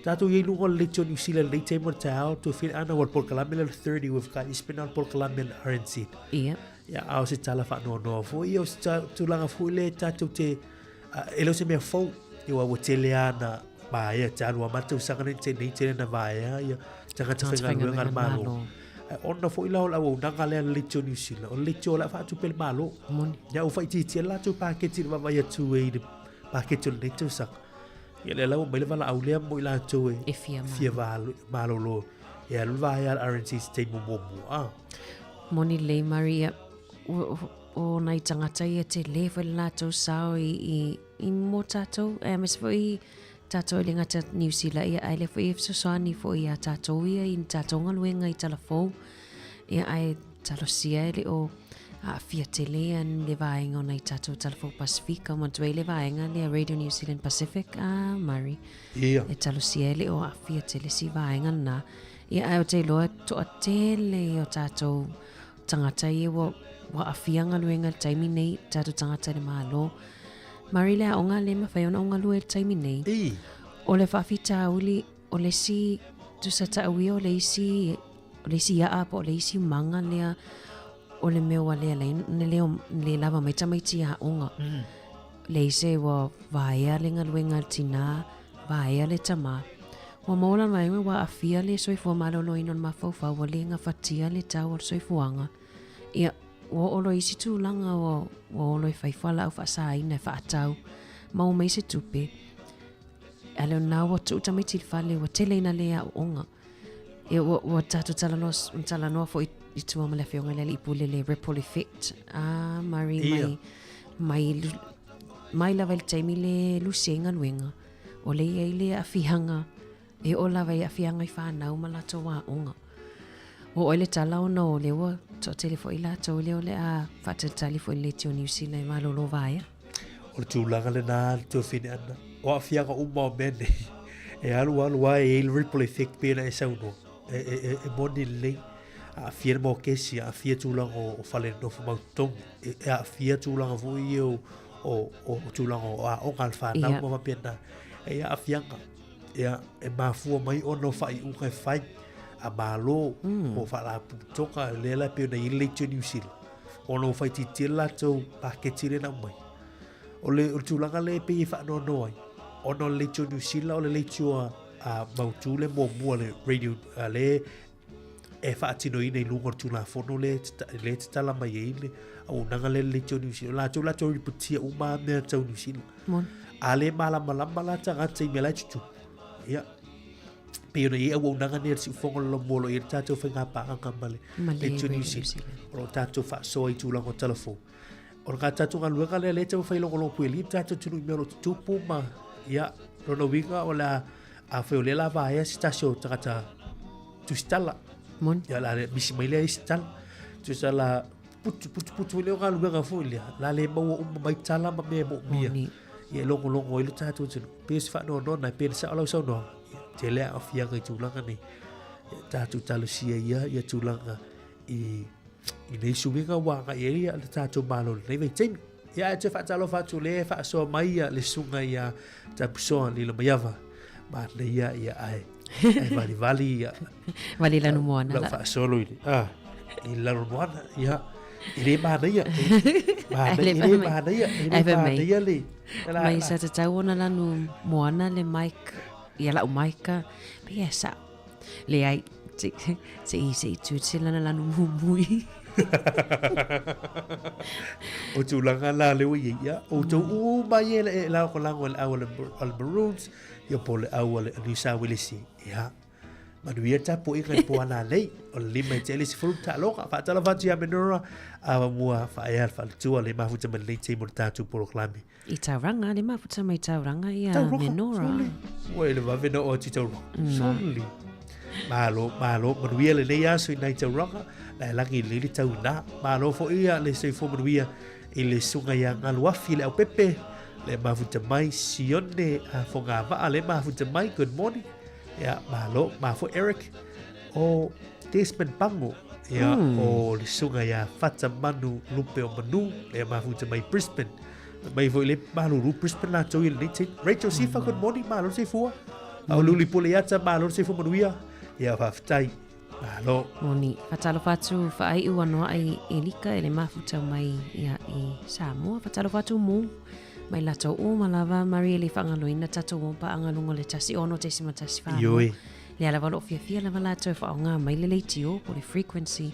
Tātou i ai luga o le leitio Niu Sila lenei taimi o le taeao, toe feel ana ua le polokalame lea o le 30 with Guy Espinal, polokalame a le RNZ. Ia. Ia, a o se tala faanoanoa foi, ia o se tulaga foi lea tātou te, e le o se mea fou, ia ua tele lava na vaea, te alu a ma tausaga nei te nei tele na vaea, ia tagata faigaluega a le Malo. Ai ona foi la o le auaunaga lea a le leitio Niu Sila, o le leitio o le a faatupe le Malo. Moni. Ia ua faaitiitia le latou paketi i le vaavaai atu ai i le paketi o lenei tausaga. Ia lea la ua aumai le valaau lea mo i latou e, e fia, fia malolo e alu le vaea a le RNZ i se taimi muamua. Ah. Moni lelei Maria, o, o nai tagata ia tele foi le latou sao i, i, i mo tātou, e aemaise foi tātou e le gata Niu Sila ia ae lea foi e fesoasoani foi iā tātou ia i ni tātou galuega i talafou ia ae talosia e le o aafia tele ia le vaega o nai tātou talafou Pasifika manatua i le vaega lea Radio New Zealand Pacific a Murray Ia. e talosia e le o aafia tele si vaega lena ia ae ou te iloa toatele ia o tātou tagata ia ua ua aafia galuega i le taimi nei tātou tagata i le Malo Murray le aoga le mafai ona ou galue i le taimi nei. I. O le faafitauli, o le isi tusa ta'u ia o le isi, o le isi a'a po o le isi maga lea o le mea ua le alai ona le, le lava mai tamaiti i aoga. Leai se ua vaea le galuega a le tinā, vaea le tamā. Ua maua la le vaega ua aafia le soifua maloloina o le mafaufau, ua le gafatia le tau o le soifuaga. Ia, ua oo loa i isi tulaga ua, ua o loa e fai fualaau faasāina e faatau, maua mai se tupe. A le o lena ua tuu tamaiti i le fale, ua tele ina le aooga. Ia, ua, ua tatou talanoa, talanoa foi i tua ma le afioga i le alii pule le ripple effect a Murray mai, mai, mai lava i le taimi le lusi ai galuega, o lea i ai le aafiaga E oo lava i aafiaga i fanau ma latou aoga. Ua oo ai le tala ona o lea ua toatele foi latou lea o le a faatalitali foi i le leitio Niu Sila e malolo vaea. O le tulaga lena le tuafine ana. O aafiaga uma o mea nei, e alu alu lava e i ai le ripple effect pei ona e saunoa, e, e, e, e moni lelei, aafia le mokesi, aafia tulaga o, o fale nofo mautotogi, e, e aafia tulaga foi ia o, o, o, o tulaga o aoga a le fanau ma faapena. E i ai aafiaga, ia, e mafua mai ona o faaiuga e fai a Malo, mm. o faalapotopotoga, lea la e pei ona i ai le leitio Niu Sila, ona ua faaitiitia le latou paketi lea na aumai. O le, o le tulaga lea e pei e faanoanoa ai, ona o le leitio Niu Sila o le leitio a, a mautu le muamua le radio a le e faatinoina i luga o le Tulafono lea lea e tatala mai ai le auaunaga lea le leitio Niu Sila. O latou latou ripotia uma lava mea tau Niu Sila. A le malamalama la tagata i mea la e tutupu, ia, pei ona i ai auaunaga nei a le Siufofoga o le Laumua o lo o i ai le tatou faigapaaga ma le leitio Niu Sila. O lo o tatou faasoa i tulaga o talafou. O le tatou galuega lea, lea e taumafai e logologo pueli le tatou atunuu i mea o lo o tutupu ma, ia, lona uiga o le a, afai o lea la vaea se tasi o tagata tusitala. Moni. Ia, la le misi mai lea isi tala. Tusa la, putu, putu, putu lea o galuega foi lea. La le maua uma mai tala ma mea e moomia. Moni. Ia, e logologo ai le tatou atunuu. Pei o se faanoanoa, e pei ona sao lau saunoaga. Ia, tele aafiaga i tulaga nei. Ia, tatou talosia ia, ia tulaga i i nei suiga ua agai ai le tatou Malo i lenei vaitaimi. Ia, ae toe faatalofa atu lea e faasoa mai ia le susuga ia Tapusoa Lilo Maiava. Manaia ia ae ae valivali ia Vali lanu moana lau la. faasolo i le ah, i lalo moana ia e le manaia e, Ai manaia le e le fai mai. manaia e le Ai fai mai. manaia le la, Mai la. sa tatau ona lanu moana le mic, ia lau mic a. Pe ia sa. Leai, se, se i se i tu lana lanu mumui. O tulaga la le ua i ai, ia, outou uma ia e lagolago i le au a le Maroons, ia po o le au a le New South Wales, ia, manuia le tapuaiga i le po a nanei, o le 5 i tea i le 10 taaloga, faatalofa atu ia Menora, a mua faaea le faaletua le mafuta mai lenei taimi o le tatou polokalame. I Tauranga, le mafuta mai Tauranga ia Tauranga, Menora. Sole. Ua i le vave na o atu i Tauranga. Sole. Malo, malo, manuia lenei aso i nai Tauranga, la e lagi i le tau ina. Malo foi ia le soifua manuia i le susuga ia Galuafi le Aupepe, le mafuta mai Sione a Fogavaa le mafuta mai, good morning. Ia, malo, ma foi Eric o Desmond Pango, ia, o le susuga ia Fata Manu Lupe o Manu, le mafuta mai Brisbane. Mai foi le malulu Brisbane latou i lenei taimi. Rachel Sifa, good morning, malo le soifua. Au luli pule iata, malo le soifua manuia. Ia, faafetai. Malo. Moni, faatalofa atu faaiu anoa'i Elika e le mafuta mai ia i Samoa. Faatalofa atu mo mai latou uma lava Marie le faagaloina tatou o paaga luga o le 16.14. Ioe. Lea lava o lo o fiafia lava latou e faaaoga mai le leitio po o le frequency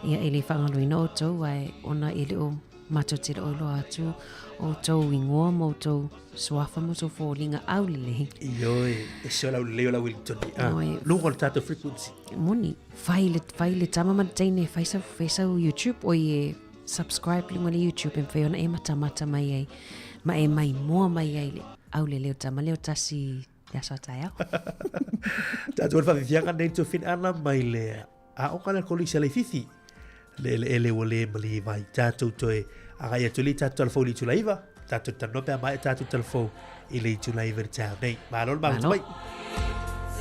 ia e le faagaloina outou ae ona e le o Matou te le o iloa atu outou ingoa ma outou suafa ma outou foliga aulelei. Ioe, e se o lau lelei o lau Wellington. Ah, Ioe. luga o le tatou frequency. Moni, fai le, fai le tama ma le teine, fai sau, fai sau YouTube, oi e subscribe luga le YouTube e mafai ona e matamata mai ai, ma e maimoa mai ai le aulelei o tama lea o tasi le aso a taeao. Tatou le faafiafiaga nei le Tofin Ana mai le aoga le Kolisi a Leififi. Le eleele ua le malie vai. Tatou toe agai atu i le tatou talafou i le itula 9. Tatou talanoa pe a maea tatou talafou i le itula 9 i le taeao nei. Malo le mafuta Malo. mai.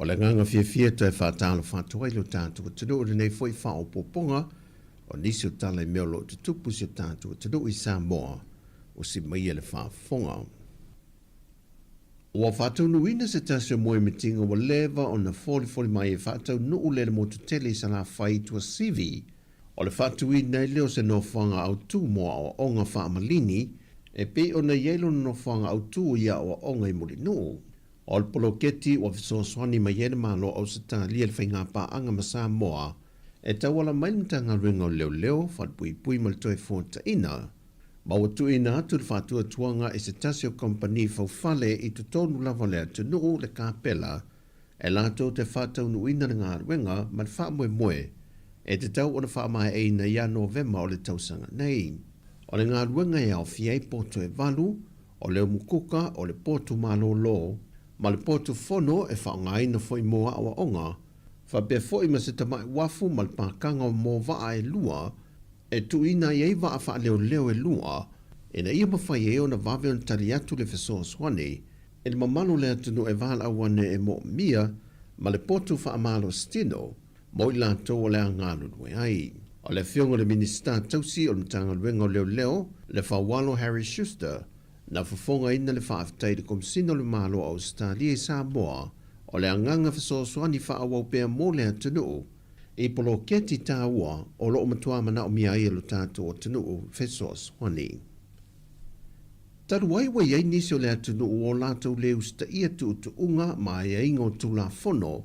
O le agaga fiafia e toe faatalofa atu ai lo tatou atunuu i lenei foi faaopoopoga o nisi o tala i mea o lo o tutupu i si o tatou atunuu i Samoa, usi maia le faafofoga. Ua faataunuuina se tasi o moemitiga ua leva ona folifoli mai e faataunuu le le motu tele i Salafai i Tuasivi. O le faatuina ai lea o se nofoaga autu mo aoaoga faamalini e pei ona i ai lona nofoaga autu i aoaoga i Mulinuu. O le poloketi ua fesoasoani mai ai le Malo o Ausetalia i le faigapaaga ma Samoa e tauala mai le Matagaluega o Leoleo, Falepuipui ma le Toefuataina, ma ua tuuina atu le faatuatuaga i se tasi o kamupani faufale i totonu lava o le atunuu, le kapela, e latou te faataunuuina le galuega ma le faamoemoe e tatau ona faamaeaina ia Novema o le tausaga nei. O le galuega e aofia ai poto e valu, o le umukuka, o le potu malōlō, ma le potu fono e faaaogaina foi mo aoaoga, faapea foi ma se tamai uafu ma le pakaga o mova'a e lua e tuuina ai ai vaa faaleoleo e lua ina ia mafai ai ona vave ona tali atu le fesoasoani i le mamalu o le atunuu e valaau ane e moomia ma le potu faamalositino mo i latou o le a galulue ai. O le Afioga i le Minisita Tausi o le Matagaluega o Leoleo, le Faualo Harry Schuster, na fofogaina le faafetai i le Komesina o le Malo o Ausetalia i Samoa o le agaga fesoasoani faaauau pea mo le atunuu i poloketi taua o lo o matua manaomia ai e lo tatou atunuu fesoasoani. Talu ai ua i ai nisi o le atunuu o latou le usitaia tuutuuga ma aiaiga o Tulafono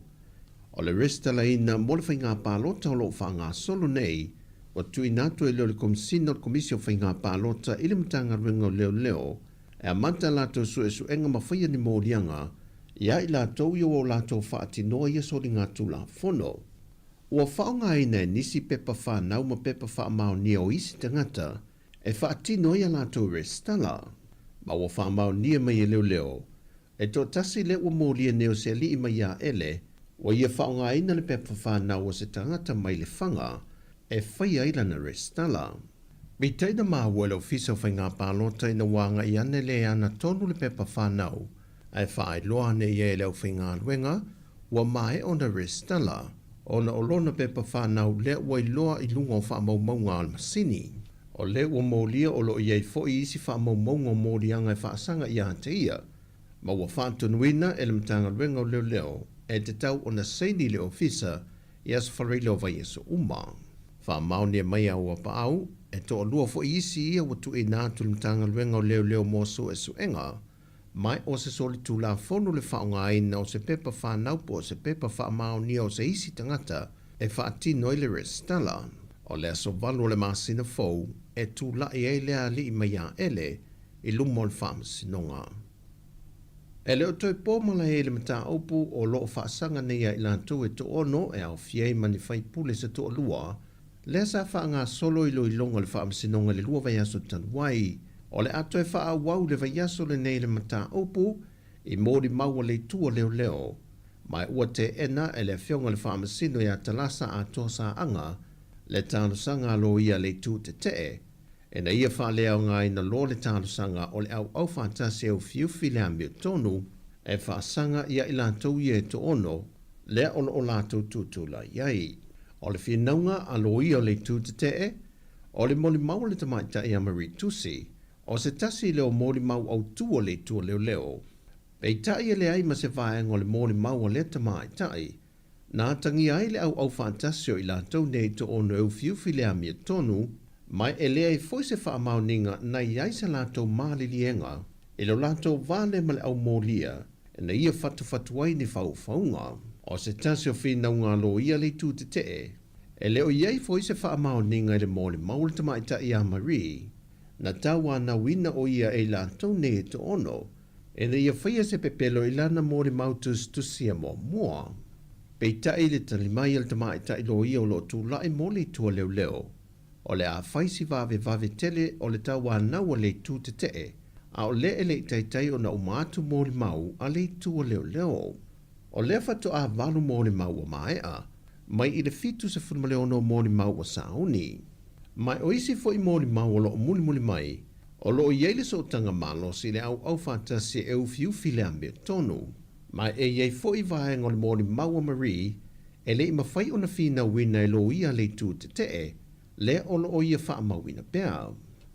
o le resitalaina mo le faiga palota o lo o faagasolo nei, ua tuuina atu e leo le Komesina o le Komisi o Faiga Palota i le Matagaluega o Leoleo e amata a latou suesuega ma faia ni moliaga iā i latou ia ua o latou faatinoa ia soligatulafono. Ua faaaogaina e nisi pepa fanau ma pepa faamaonia o isi tagata e faatino ai a latou resitala, ma ua faamaonia mai e leoleo E toatasi lea ua molia nei o se alii mai ia Ele, ua ia faaaogaina le pepa fanau o se tagata mai Lefaga e faia ai lana resitala. Peitai na maua e le Ofisa o Faiga Palota ina ua agai ane le ana tonu le pepa fanau, ae faailoa ane i ai e le aufaigaluega ua maea ona resitala, ona o lona pepa fanau lea ua iloa i luga o faamaumauga a le masini. O lea ua molia o lo o i ai foi isi faamaumauga o moliaga e faasaga ia te ia, ma ua faatonuina e le Matagaluega o Leoleo. e tatau ona saini le Ofisa i Aso Faraile o vaiaso uma. Faamaonia mai a Uapaau, e toalua foi isi ia ua tuuina atu i le Matagaluega o Leoleo mo Suesuega, ma o se solitulafono le faaaogaina o se pepa fanau po o se pepa faamaonia o se isi tagata e faatino ai le resitala. O le aso 8 o le masina fou e tulai ai le alii mai Aele i luma o le faamasinoga. E le o toe po malae i le mataupu o lo o faasaga nei ia i latou e toaono e aofia ai ma ni faipule se toalua, lea sa faagasolo iloiloga o le faamasinoga i le 2 vaiaso talu ai. O le a toe faaauau le vaiaso lenei le mataupu i molimau a le itu o leoleo, ma ua teena e le Afioga i le Faamasino ia Talasa Atoa Saaga le talosaga a loia a le itu tetee ina ia faaleaogaina loa le talosaga o le auau faatasi e ufiufi le amiotonu e faasaga ia i latou ia e toaono lea o lo o latou tutulai ai. O le finauga a loia o le itu tetee, o le molimau a le tamaitai ia Marie Tusi, o se tasi lea o molimau autu o le itu o leoleo. Peitai e leai ma se vaega o le molimau a lea tamaitai, Na atagia ai le auau faatasi o i latou nei toaono e ufiufi le amiotonu, ma e leai foi se faamaoniga na i ai se latou maliliega i lo latou vale ma le aumolia ina ia fatufatu ai ni faufauga. O se tasi o finauga a loia le itu tetee, e le o i ai foi se faamaoniga i le molimau a le tamaitai ia Marie, na tauanauina o ia e i latou nei e toaono, Ina ia faia se pepelo i lana molimau tusitusia muamua. Peitai i le tali mai a le tamaitai loia o lo o tulai mo le itu a leoleo, o le a fai si vavevave tele o le tauanau a le itu tetee, a o lea e le i taitai ona uma atu molimau a le itu a leoleo. O lea faatoa 8 molimau ua maea, mai i le 76 molimau ua sauni. Ma o isi foi molimau o lo o mulimuli mai, o lo o i ai le sootaga malosi i le auau faatasi e ufiufi le amiotonu. Ma e i ai foi vaega o le molimau a Marie e le i mafai ona finauina e loia le itu tetee, lea o lo o ia faamauina pea.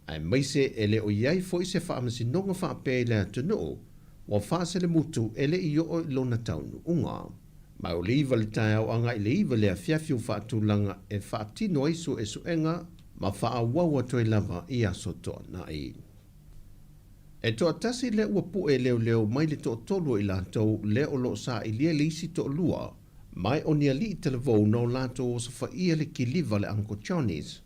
Aemaise e le o i ai foi se faamasinoga faapea i le atunuu ua faaselemutu e le i oo i lona taunuuga. Ma o le 9 le taeao agai le 9 le afiafi o faatulaga e faatino ai suesuega ma faaauau atu ai lava i aso toanai. E toatasi lea ua pue leoleo mai le toatolu o i latou lea o lo o sailia le isi toalua, ma e o ni alii talavou na o latou osofaia le kiliva le Uncle Johnny's.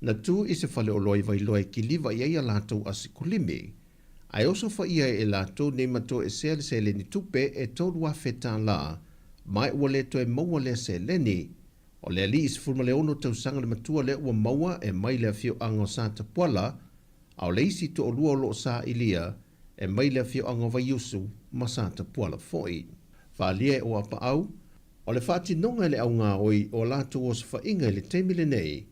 Na tu i se faleoloa i Vailoa e kiliva i ai a latou asikulimi. Ae osofaia e latou nei ma toesea le seleni tupe e $3,000, ma ua le toe maua lea seleni. O le alii 16 tausaga le matua lea ua maua e mai le afioaga o Satapuala, a o le isi toalua o lo o sailia e mai le afioaga o Vaiusu ma Satapuala foi. Faaalia e Oapaau, o le faatinoga e le augaoi o a latou osofaiga i le taimi lenei,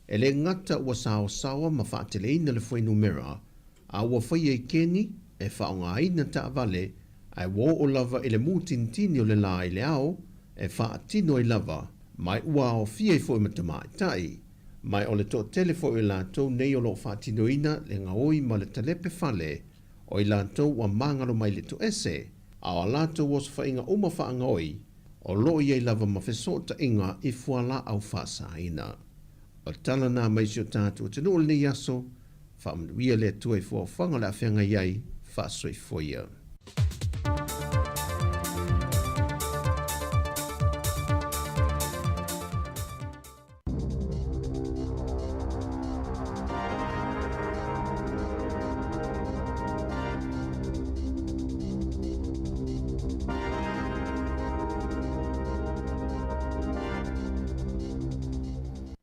E le gata ua saosaoa ma faateleina le fuainumera, a ua faia i keni e faaaogaina taavale ae ua oo lava i le mutinitini o le la i le ao e faatino ai lava, ma ua aofia ai foi ma tamaitai. Ma o le toatele foi o i latou nei o lo o faatinoina le gaoi ma le talepe fale o i latou ua magalo mai le toese, a o a latou osofaiga uma faagaoi, O lo o i ai lava ma fesootaiga i fualaau faasaina. O le tala na mai si o tatou atunuu i lenei aso, faamanuia le Atua i fuaofaga o le a feagai ai, faasoifua ia.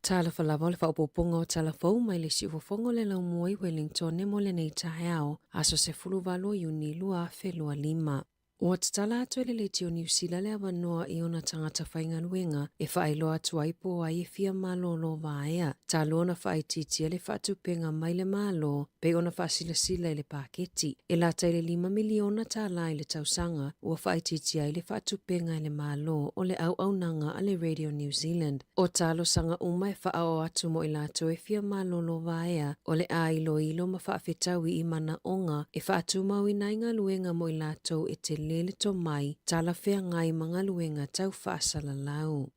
Talofa lava o le faaopoopoga o tala fou mai le siufofoga o le laumua i Wellington mo lenei taeao, aso 18 o Iuni 2025. Ua tatala atu e le Leitio Niu Sila le avanoa i ona tagata faigaluega e faailoa atu ai po o ai e fia malolo vaea, talu ona faaitiitia le faatupega mai le Malo pei ona faasilasila i le paketi. E lata i le $5 miliona i le tausaga ua faaitiitia ai le faatupega e le Malo o le auaunaga a le Radio New Zealand. O talosaga uma e faaoo atu mo i latou e fia malolo vaea, o le a iloilo ma faafetaui i manaoga e faatumauina ai galuega mo i latou e tele. tele le tomai talafeagai ma galuega tau faasalalau.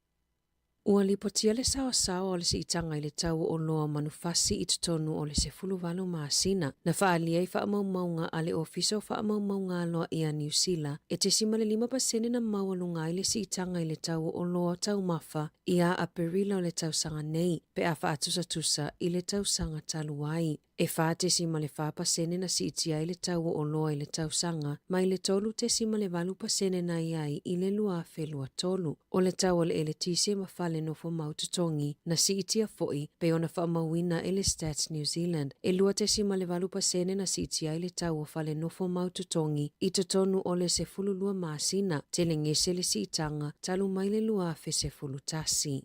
Ua lipotia le saoasaoa o le siitaga i le tau o oloa o manufasi i totonu o le 18 masina, na faaalia i faamaumauga a le Ofisa o Faamaumauga Aloaia a Niu Sila, e 0.5% na maualuga ai le siitaga i le tau o oloa taumafa ia Aperila o le tausaga nei, pe a faatusatusa i le tausaga talu ai. E 4.4% na siitia ai le tau o oloa i le tausaga, mai le 3.8% na i ai i le 2023. O le tau o le eletise ma fale nofomau totogi na siitia foi pei ona faamauina e le Stats New Zealand. E 2.8% na siitia ai le tau o fale nofomau totogi i totonu o le 12 masina, telegese le siitaga talu mai le 2011.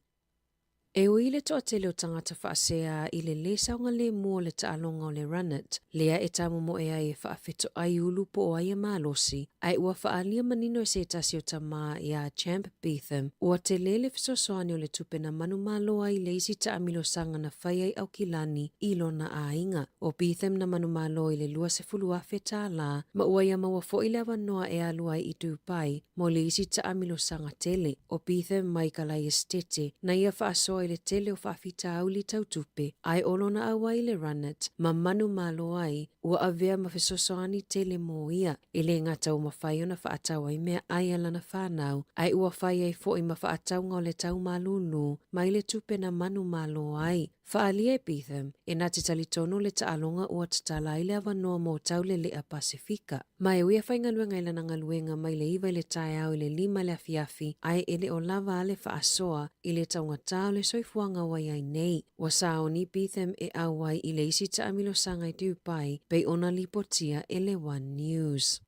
E ui i le toatele o tagata faasea i le lē saogalemu o le taaloga o le Runit, lea e tamomoe ai e faafetoai ulu po o aia malosi, ae ua faaalia manino e se tasi o tamā iā Champ Beetham, ua tele le fesoasoani o le tupe na manumalo ai le isi taamilosaga na fai ai Aukilani i lona aiga. ʻO Beetham na manumalo i le 20,000 tālā, ma ua ia maua foi le avanoa e alu ai i Dubai mo le isi taamilosaga tele. ʻO Beetham mai ka lae Esetete, na ia faasoa i le tele o faafitauli tau tupe, ae ʻo lona ʻauai i le Runit ma manumalo ai, ua avea ma fesoasoani tele mo ia. E lē gata ua mafai ona faatau ai meaʻai a lana whānau, ae ua fai ai foi ma faatauga o le tau malūlū mai le tupe na manumalo ai. Faaalia e Beetham, e na te talitonu le taaloga ua tatala ai le avanoa mo Taulele'a Pasefika. Ma e ui e faigaluega i lana galuega mai le 9 i le taeao i le 5 i le afiafi, ae e le o lava a le faasoa i le taugatā o le soifuaga ua i ai nei. Ua saoni Beetham e ʻau ai i le isi taamilosaga i Dubai pei ona lipotia e le One News.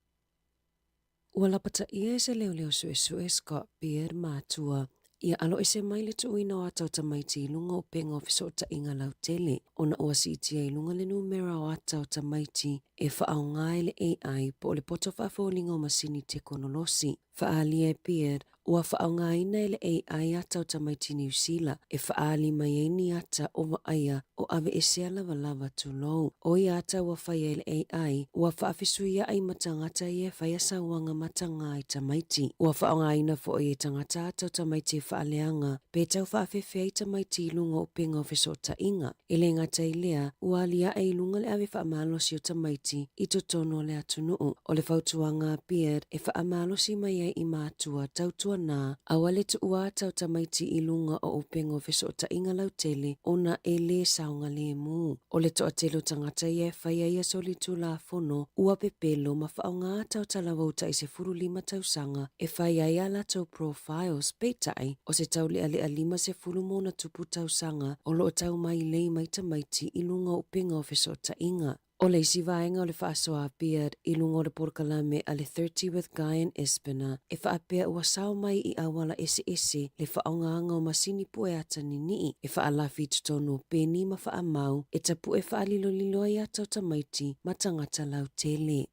Ua lapataia e se leoleo suesue Scott Beard matua ia aloese mai le tuuina o ata o tamaiti i luga o upega o fesootaiga lautele ona ua siitia i luga le numera o ata o tamaiti e faaaoga e le AI po o le poto faafoliga o masini tekonolosi. Faaalia e Beard, ua faaaogaina e le AI ata o tamaiti Niu Sila e faaali mai ai ni ata o vaaia o aveesea lavalava tulou. ʻO ia ata ua faia e le AI, ua faafesuiaʻi ma tagata ia e faia sauaga matagā i tamaiti. Ua faaaogaina foi e tagata ata o tamaiti e faaleaga pe tau faafefea i tamaiti i luga o upega o fesootaiga. E lē gata i lea, ua aliaʻe i luga le ave faamalosi o tamaiti i totonu o le atunuu. O le fautuaga a Beard e faamalosi mai ai i matua tautuanā, aua le tuua ata o tamaiti i luga o upega o fesootaiga lautele ona e lē saogalemu. O le toatele o tagata ia e faia ia solitulafono ua pepelo ma faaaoga ata o talavou tai 15 tausaga e fai ai a latou profiles, peitai, o se taulealea 50 ma ona tupu tausaga o loo tau mailei mai tamaiti i luga o upega o fesootaiga. O le isi vaega o le faasoa a Beard i luga o le polokalame a le 30 with Guy and Espiner e faapea ua sao mai i auala eseese le faaaogaga o masini pue ata niniʻi e faalafi i totonu o peni ma faamau e tapuʻe faalilolilo ai ata o tamaiti ma tagata lautele.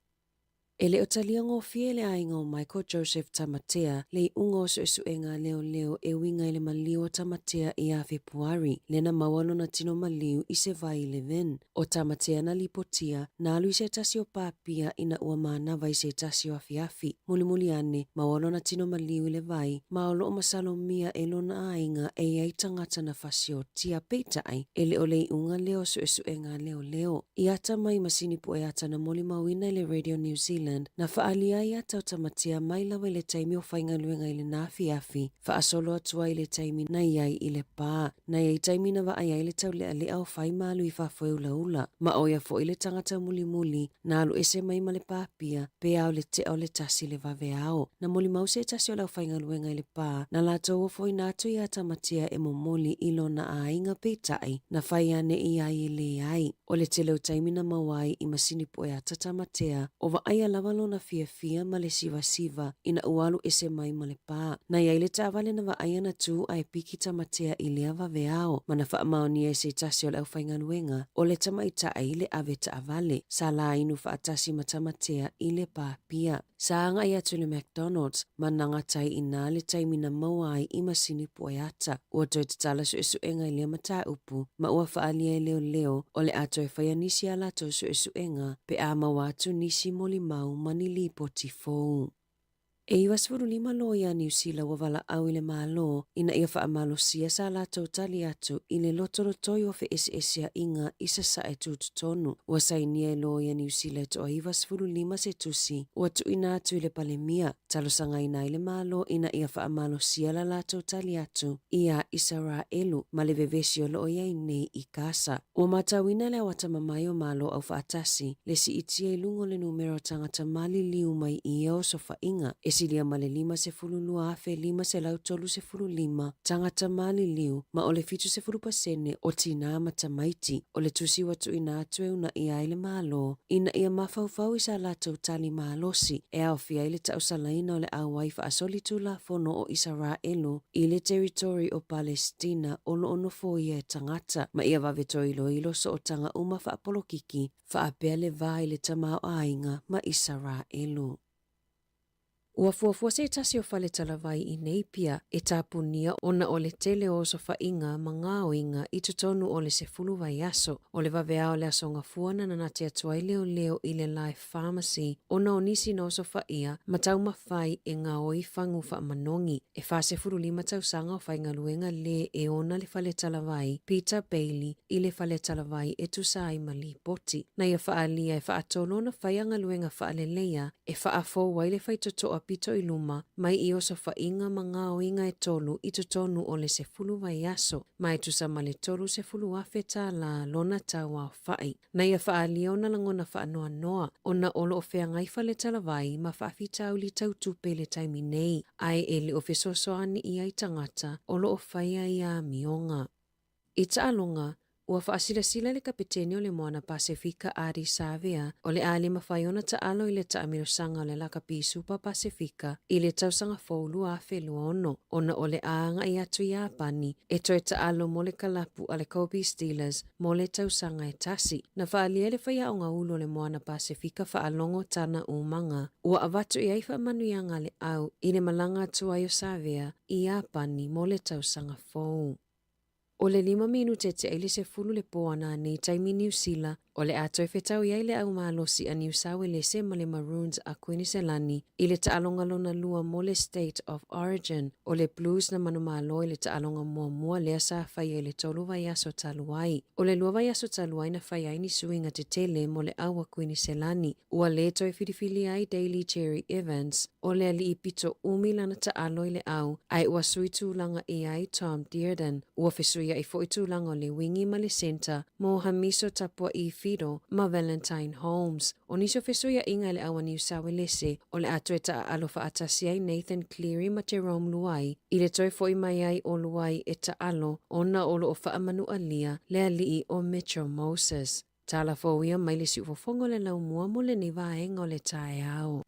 E le o talia gofie e le aiga o Michael Joseph Tamatea le iuga o suesuega a leoleo e uiga i le maliu o Tamatea ia Fepuari, lea na maua lona tino maliu i se vai i Levin. ʻO Tamatea na lipotia, na alu i se tasi o pāpia ina ua manava i se tasi o afiafi. Mulimuli ane, maua lona tino maliu i le vai, ma o loo masalomia e lona aiga e i ai tagata na fasiotia, peitai, e le o le iuga lea o suesuega a leoleo. I ata mai masini pue ata na molimauina i le Radio New Zealand, na faaalia ai ata o Tamatea mai lava i le taimi o faigaluega i lena afiafi, faasolo atu ai i le taimi na i ai i le pā. Na i ai taimi na vaai ai le taulealea o fai malu i fafo e ulaula, ma ʻo ia foi le tagata mulimuli na alu ese mai ma le pāpia pe ao le tea o le 1 i le vaveao. Na molimau se tasi o le aufaigaluega i le pā, na latou ofoina atu iā Tamatea e momoli i lona aiga peitai, na fai ane i ai e leai. ʻO le tele o taimi na maua ai i masini pue ata Tamatea, o vaaia lava lona fiafia ma le sivasiva ina ua alu ese mai ma le pā. Na i ai le taavale na vaaia na tū a e piki Tamatea i lea vaveao, ma na faamaonia e se tasi o le aufaigaluega, o le tamaitai le ave taavale, sa la inu faatasi ma Tamatea i le pāpia. Sa agai atu i le McDonald's ma nagatai inā le taimi na maua ai i masini pue ata. Ua toe tatala suesuega i lea mataupu ma ua faaalia e leoleo o le a toe faia nisi a latou suesuega pe a maua atu nisi molimau ma ni lipoti fou. E 95 loia a Niu Sila ua valaau i le Malo ina ia faamalosia sa latou tali atu i le lotolotoi o feeseeseaiga i Sasae tutotonu. Ua sainia e loia Niu Sila e toa 95 se tusi ua tuuina atu i le Palemia, talosagaina ai le Malo ina ia faamalosia la latou tali atu iā Isaraelu ma le vevesi o lo o i ai nei i Kasa. Ua matauina le aoatamamai o Malo Aufaatasi le siitia i luga o le numera o tagata maliliu mai i ia osofaiga, e silia ma le 52,535 tagata maliliu ma o le 70% o tinā ma tamaiti. O le tusi ua tuuina atu e uunaia ai le Malo ina ia mafaufau i sa latou tali malosi e aofia ai le tausalaina o le auai faasolitulafono o Isaraelu i le teritori o Palesitina o lo o nofoia e tagata, ma ia vave toe iloilo sootaga uma faapolokiki faapea le va i le tamaoaiga ma Isaraelu. Ua fuafua se tasi o fale talavai i Napier e tapunia ona o le tele o osofaiga ma gaoiga i totonu o le 10 vaiaso. O le vaveao o le Aso Gafua na nanati atu ai leoleo i le Life Pharmacy ona o nisi na osofaia ma taumafai e gaoi fagu faamanogi. E 45 tausaga o faigaluega le e ona le fale talavai Peter Bailey i le fale talavai e tusa ai ma lipoti. Na ia faaalia e faatolu ona faia galuega faaleleia e faafou ai le faitotoa pito i luma mai i osofaiga ma gaoiga e tolu i totonu o le 10 vaiaso, ma e tusa ma le $30,000 lona tauaofai. Na ia faaalia ona lagona faanoanoa ona o lo o feagai fale talavai ma faafitauli tau tupe i le taimi nei, ae e le o fesoasoani i ai tagata o lo o faia ia amioga. I taaloga, ua faasilasila le kapeteni o le Moana Pasefika Ardie Savea o le a le mafai ona taalo i le taamilosaga o le Lakapi Supa Pasefika i le tausaga fou 2026 ona o le a agai atu i Iapani e toe taalo mo le kalapu a le Kobe Steelers mo le tausaga e tasi. Na faaalia e le faiaoga ulu o le Moana Pasefika faalogo tana umaga ua avatu i ai faamanuiaga a le au i le malaga atu ai o Savea i Iapani mo le tausaga fou. O le 5 minute tea i le 10 le po ana nei taimi Niu Sila, o le a toe fetaui ai le au malosi a Niu Sauelese ma le Maroons a Kuiniselani i le taaloga lona lua mo le State of Origin. O le Blues na manumalo i le taaloga muamua lea sa faia i le tolu vaiaso talu ai. O le lua vaiaso talu ai na faia ai ni suiga tetele mo le au a Kuiniselani. Ua lē toe filifilia ai Daly Cherry Evans, o le alii pito umi lana taalo i le au, ae ua sui tulaga i ai Tom Dearden. Ua fesuiai foi tulaga o le wingi ma le centre mo Hamiso Tapua'i Fido ma Valentine Holmes. O nisi o fesuiaiga i le au a Niu Sauelese, o le a toe taaalo faatasi ai Nathan Cleary ma Jerome Luai i le toe fo'i mai ai o Luai e taalo ona o lo o faamanualia le alii o Mitchell Moses. Tala fou ia mai le siufofoga o le laumua mo lenei vaega o le taeao.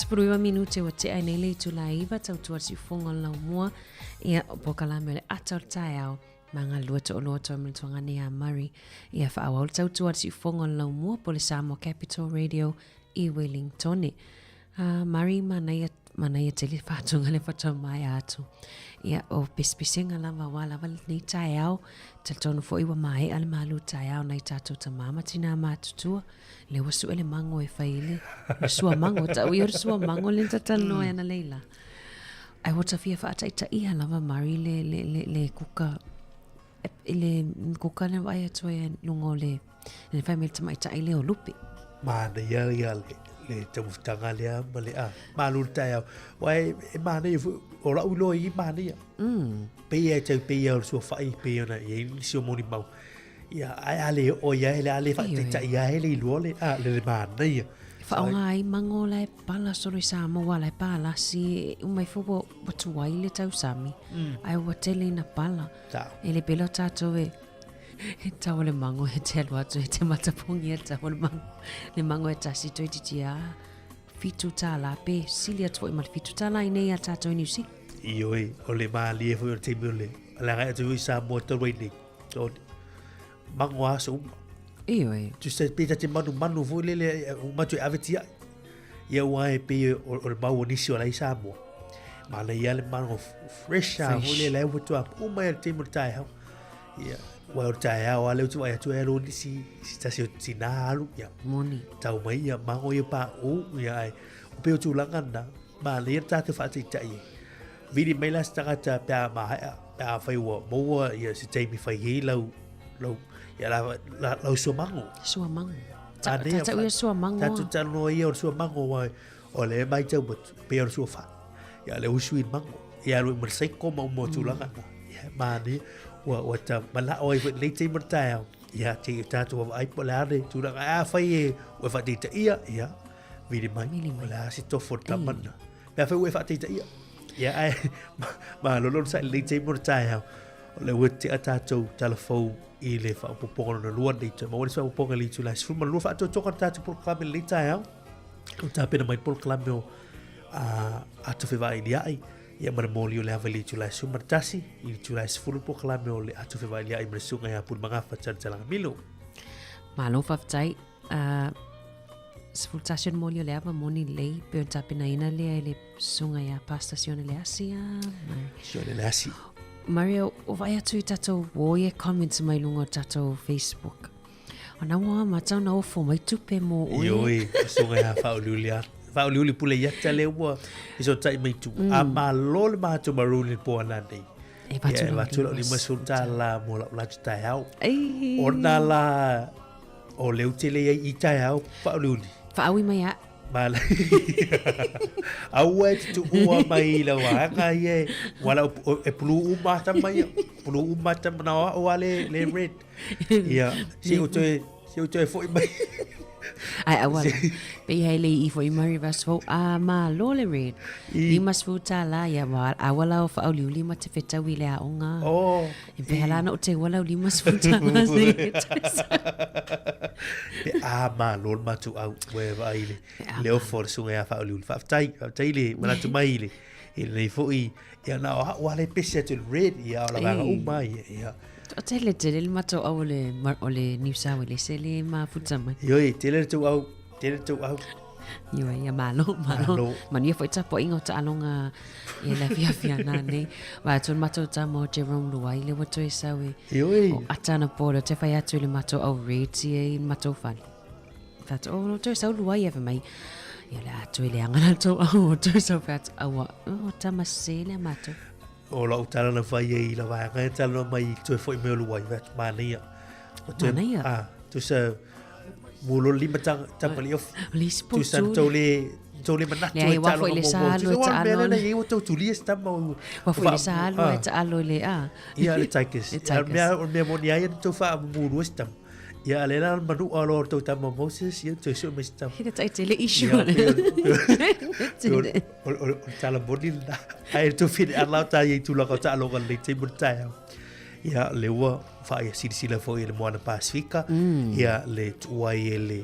19 minute ua tea nei le itula e 9 tautua le siufofoga o le laumua. Ia, o polokalame o le ata o le taeao ma galulue toalua toi ma le tuagane ia Murray. Ia faaauau le tautua a le siufofoga o le laumua po o le Samoa Capital Radio i Wellingtone. Uh, Murray, manaia, manaia tele faatoga le faatoa maea atu. Ia, o pesepesega lava aua lava lenei taeao. Talitonu foi ua maea le malu taeao nai tatou tamā ma tinā matutua. Lea ua sue le mango e fai i le, le sua mango. Tau ia o le sua mango le talanoa mm. ana leila. Ai ua tafia faataitaia lava Murray le, le, le, le kuka i le kuka le vaai atu ai luga o le le fai mai le tamaitai lea o Lupe. Manaia ia le, le taumafataga lea ma le a malu le taeao. Ua e, e manaia foi, o lau iloa i manaia. Mm. Pei e tau pei o le suafa'i, pei ona i ai nisi o molimau. Ia, ae a le oo ia e le a le faataitai ia e le iloa le, a, le, le manaia. Whaonga ai mango la e pala solo i Samoa la e palasi e uma ifo ua, ua tuai le tausami. Mm. Ai ua tele ina pala. Tau. E le pela o tātou e e tau o le mango e te alu atu e te matapongi e tau o le mango. Le mango e tasi toi titi a $7 pe sili atu foi ma le $7 i nei a tātou i New Zealand. Ioe, o le mālie foi o le taimi o le, le agai atu i Samoa talu ai nei. O, mango aso uma. Ioe. Tu se pe te manu manu foi lele o matu e ave tia. Ia ua e pe o, o le mau o nisi o lai Samoa. Ma le ia le mango fresh a foi lele ua tua uma e te mo tai hau. Ia ua o tai hau ale tu ai tu e lo nisi si tasi o tina alu ia. Moni. Tau mai ia mango ia pa o ia ai. O pe o tūlanga na ma le ia tātou whaataitai e. Vili mai la se tagata pe a maea, pe a whai ua maua ia se taimi whai hei lau, lau, ia la, la, lau suamango. Suamango. Ta, ta, ta ia suamango. Ta tu tano ia o suamango wa, o le mai tau pe o suafa. Ia le usu i mango. Ia lu mo seiko ma mo tulaga na. Ia ma ni ua ua ta mana o i le te mo tae. Ia te ta tu ai po le are tulaga a whai e ua wha te ia ia. Vili mai. Vili mai. O le a se tofo ta mana. Pe a whai ua wha te ia. Ia ai, ma lo lo sa le te mo taeao. O le ua tea tātou talafou i le whaopoponga lona lua nei toe. Ma ua le whaopoponga le itula 12 whaatotoga tātou polokalame le taeao. O tāpena mai polokalame o a ata whewai li ai. Ia ma le mōli o le ava i le itula 11 i le itula 10 polokalame o le ata whewai li ai ma le sunga ia puni magafa tala milo. Malo whawhtai. 11 o le moli o le ava moni lelei pei ona tapenaina lea e le susuga ia Pastor Sione Leasi a Murray. Sione Leasi. Murray, o vaai atu i tatou oi e comments mai luga o tatou Facebook. Ona ua amata ona ofo mai tupe mo oe. Ioe, susuga ia whaoliuli a whaoliuli pule ia tale ua i so tai mai tu. A malo le mātou maruni po ana nei. E vatu lau $50 mo lau latu taeao. Ona la O leu tele ai i taeao whaoliuli. Whaaui mai a. Mala. Aua e te tuua mai i lau anga ia e. Wala e pulu uma tama ia. Pulu uma tama na o ale le red. Ia, si o toe, si o toe foi mai. Ai, aua la. Pe i hei le i foi mai vas fo a ma lo le red. $50 ia wa aua la o whaoliuli ma te whetau i le aonga. Oh. E pehea la na o te ua lau $50 se Pe a malo le matu au ue vaai le le ofo o le susuga ia Whaoliuli. Faafetai, faafetai le manatu mai i le i lenei foi ia na o au ale pese atu le red ia o la vaega uma ia ia. O tele tele le matou au o le o le New South Wales e le mafuta mai. Ioe, tele le tou au, tele le tou au. Ioe, ia malo, malo. Manuia foi tapuaiga o taaloga i le afiafi ana nei. Vaai atu le matou tama o Jerome Luai le ua toe sau e. Ioe. O ata ana po le te whai atu i le matou au reti e i le matou fale. Whai atu, oh, no toe sau Luai e mai. Ia le atu i le anga na tau au o toe sau whai atu, aua, oh, tama se le matou. O lau tala na whai e i la vaega e tala mai i toe foi me o Luai, whai atu manaia. Manaia? Ah, tu sa, Mulo lima tama li ofi. O le isi Tu sa poutu. tau le tau le manatu Leai, e ua talo foi le mo sa mo. alu e Wa taalo mea le- lena i ua tau tulia se tama o Ua foi le sa alu e taalo i le a. Ia le Tigers. Le Ia Tigers. mea o mea moni ai tau wha mulu se tama. Ia le la manu alo tau tama Moses ia tau sio me se tama. He te tai tele issue. Ia, Tele. O o o tala moni la. Ai tau whine ala ta i tulaga o taaloga le te mo tae. Ia le ua whaia silasila foi i le Moana Pasifika, mm. ia le tuai e le,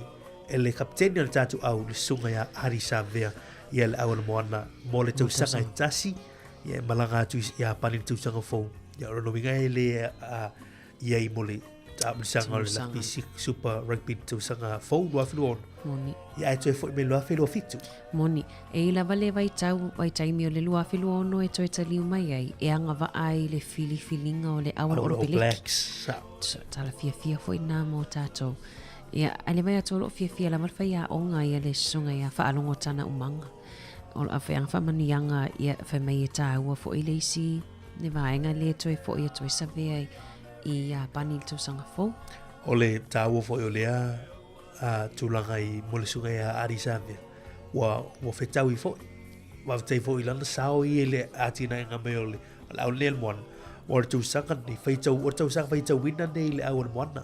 e le kapiteni o le tātou au, le susuga ia Ari Savea. Ia le au o le moana mo le tausaga e tasi, ia e malaga atu i Iapani i le tausaga fou. Ia o lona uiga e le a, i ai mo le taamilosaga o le Rugby Super Rugby tausaga fou 2026. Moni. Ia ae toe foi mai 2027. Moni. E i lava le vaitau, vaitaimi o le 2026 e toe taliu mai ai, e agavaa ai le filifiliga o le au a le Olo Blacks. Tala fiafia foi nā mō tātou. Ia, a le vai atu o loo fiafia lava le faiaoga ia le susuga ia Faalogo Tana Umaga. O loo whai whaamanuiaga ia fai mai e tāua foʻi le isi le vaega lea toe foʻi atu ai Savea i Iapani i le tausaga fou. O le tāua foʻi o lea a, tulaga i mo le susuga ia Ardie Savea, ua, ua fetaui foʻi. Faafetai foʻi i lana sao ia i le atinaega mai o le, o le au lenei o le moana. Ua o le tausaga lenei, faitau, o le tausaga faitauina lenei i le au o le moana.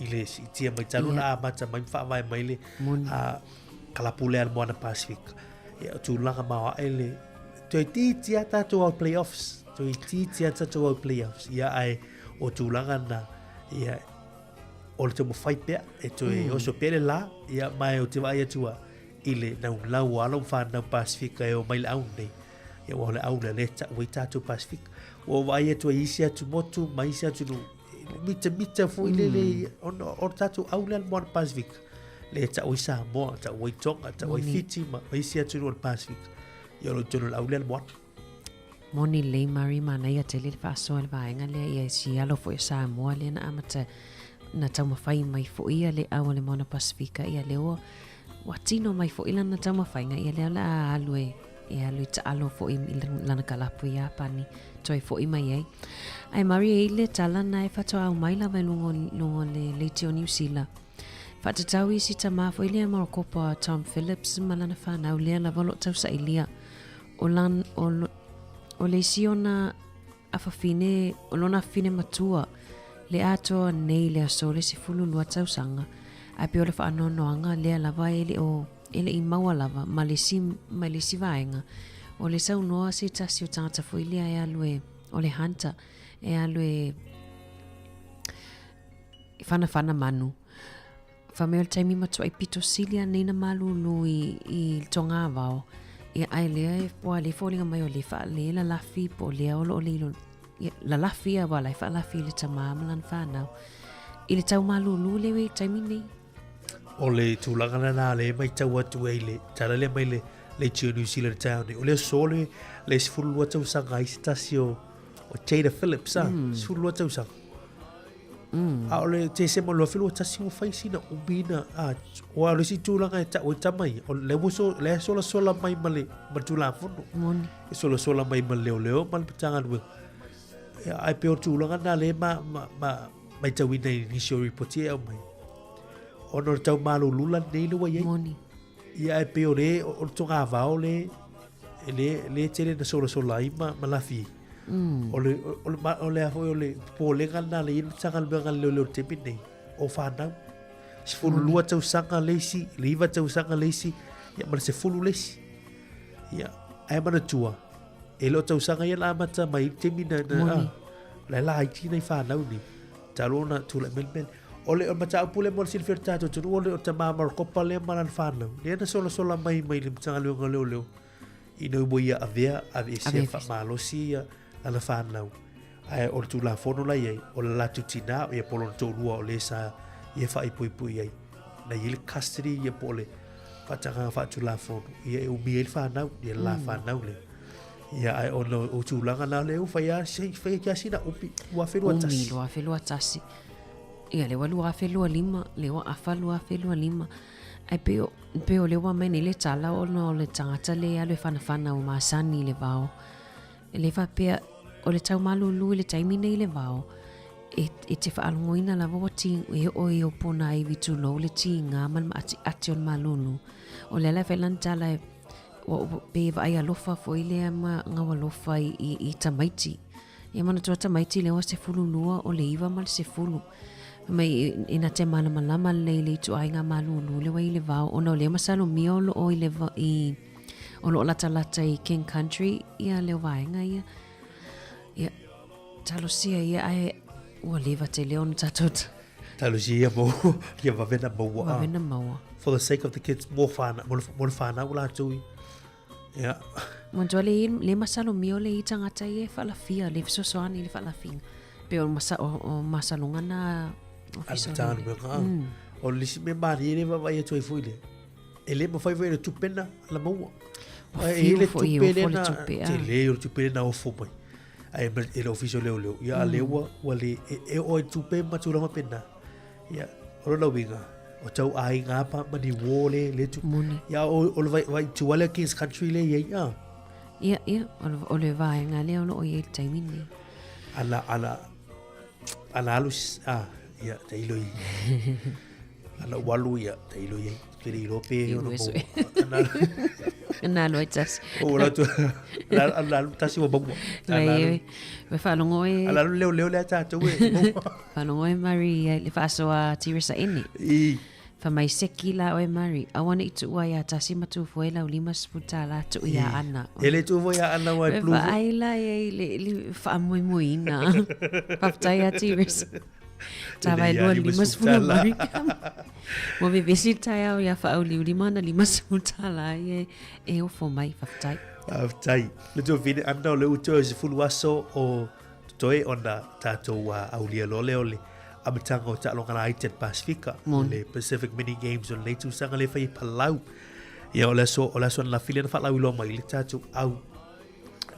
I le siitia mai talu ona amata mai ma faavae mai le kalapu lea a le Moana Pasifika. Ia, o tulaga maoae le toeitiiti lava tatou au playoffs, toeitiiti lava tatou au playoffs. Ia, ae o tulaga na, ia, o le taumafai pea, e toe oso pea le la, ia, ma ou te vaai atu lava i le naunau o alo ma fanau Pasifika e omai i le au lenei. Ia, aua o le au lea lea e tau ai tatou Pasifika. Ua ou vaai atu ai i isi atumotu ma isi atunuu, mitamita foi lele ona o le tatou au lea le Moana Pasifika lea e tau ai Samoa, tau ai Tonga, tau ai Fiti ma isi atunuu o le Pasifika. Ia o lo o i totonu o le au lea le moana. Moni lelei Murray, manaia tele le faasoa i le vaega lea ia si alo foi o Samoa lea na amata na taumafai mai foi ia le au o le Moana Pasifika ia lea ua ua tino mai foi lana taumafaiga ia lea o le a alu e e alu e taalo foi i lana kalapu i Iapani toe foi mai ai. Ae Murray e i le tala na e faatoa au mai lava i luga luga o le leitio o Niu Sila. Faatatau i si tamā foi lea Marokopa Tom Phillips ma lana whanau lea lava o lo o tausailia. O, lan, o, o le isi ona afafine, o lona afafine matua, le atoa nei le aso le 12 tausaga, ae pei o le faanoanoaga lea lava e le o e le i maua lava ma le isi, mai le isi vaega, o le saunoa se tasi o tagata foi lea e alu e, o le hunter, e alu e whanawhana manu. Fai mai o le taimi matuai pito sili anei na malūlū i, i le togavao. Ia, ae lea e, ua le foliga mai o le wha, le lalafi po o lea o lo o le ilo, ia, lalafi a ua la e whaalafi i le tamā ma lana whanau. I le tau malūlū le i taimi nei. O le tulaga lena lea e matau atu ai i le tala lea mai le Leitio New Zealand Town nei. O le aso le, le 12 tausaga ai se tasi o, o Jada Phillips, a, 12 tausaga. A o le Tesema o le 2021 ua fai sina umi na, a, aua o le isi tulaga e tau ai tama ia, o le ua so, le solasola mai ma le, ma le Tulafono. Moni. E solasola mai ma le leoleo ma le Matagaluega. Ia, ae pei o le tulaga lena lea e ma, ma, ma, matauina i nisi o ripoti e aumai. Ona o le tau malulu lenei le ua i ai. Moni. Ia ae pei o le, o le togavao le, e le, le tele na solasola ai ma, ma lafi. O le, o le, o le, a foi o le popolega lena le i ai le Matagaluega a le Leoleo i le taimi lenei, o fanau. 12 tausaga le isi, le 9 tausaga le isi, ia ma le 10 le isi. Ia, ae manatua, e le o tausaga ia na amata mai i le taimi na, na, Moni. ah, la e laiti nai fanau nei. Talu ona tulai mai le mea lea. O le mataupu lea mo le silafia o le tatou atunuu, o le o tamā Marokopa lea ma lana fanau. Lea na solasola mai mai le Matagaluega o Leoleo ina ua ia avea, aveesea Ave- faamalosi ia lana fanau. Ae o le Tulafono la i ai, o le latou tinā, ia po o lona toalua o le sa ia faaipoipo i ai. Na i ai le custody ia po o le faatagaga faatulafono, ia e umi ai le fanau, ia le la fanau lea. Ia, ae ona o tulaga na lea ua fai lava, se i fai atu lava sina upi, 2021. Umi, 2021. Ia, lea ua 2025, lea ua afa 2025. Ae pei o, pei o lea ua aumai nei le tala ona o le tagata lea e alu e fanafana ua masani i le vao. E le faapea, o le tau malūlū i le taimi nei i le vao, e, e te faalogoina lava ua ti, e oo i ou pona iwi tulou le tiga ma le maatiati o le malūlū. O le ala e fai lana tala e, ua, pe vaai alofa foi lea ma gaualofa i, i, i tamaiti. Ia manatua tamaiti lea ua 12 o le 9 ma le 10. Mai i, ina te malamalama lelei le ituaiga malūlū le ua i le vao ona o lea masalomia o loo i le va, i o loo latalata i King Country ia leo vaega ia. Ia talosia ia ae ua leva tele ona tatou Talosia ia maua, ia vave na maua. Vave na maua. For the sake of the kids, mo whānau, mo le, mo le whānau latou i. Ia. Manatua le le masalomia o le i tagata ia e faalafia le fesoasoani i le faalafiga. Pe o masa o, o masaloga na ofisa o le. Mm. O le isi mea malie le vaavaai atu ai foi le. E le mafai foi le tupe na la maua. E le tupe le na tele o le tupe le na ofo mai. Ai e le ofisa o leoleo. Ia a le ua ua le e o e tupe ma tulaga pena. Ia, o lona uiga, o tau aiga apa ma ni uō le, le tu. Moni. Ia, o, o le vai, vai tua lea King's Country le iai, a. Ia, ia, o le, o le vaega lea o loo i ai le taimi nei. Ana, ana, ana alu, a, ia, te ilo i. Ana ualu, ia, te ilo i ai. Te le ilo pe, o no mo. Ana, ana alu ai tasi. O la tu, ana, ana alu tasi wa maua. Ana alu. Ua faalogo e... Ana alu leo leo lea tātou e. Faalogo e Mari i le faasoa a Tiresa Ene. I. Fai mai seki la oe Mari, aua ne i tuua iā Tasi ma Tufua i lau 50 tālā tuu iā Ana. E le tuua iā Ana wai blue. E vaai la ia i le, le faamoemoeina. Faafetai ia Tiresa. Tā vai lua 50 Mari. Ua vevesi le taeao iā Faauliuli ma ana 50 tālā ia e ofo mai. Faafetai. Faafetai. Le tuafine Ana o le utu o se fulu aso o Totoe ona tātou aulia loa lea o le amataga o taaloga laiti a le Pasifika, le Pacific Mini Games o lenei tausaga lea e fai i Palau. Ia o le aso, o le aso ananafi lea na faalauiloa mai le tātou au,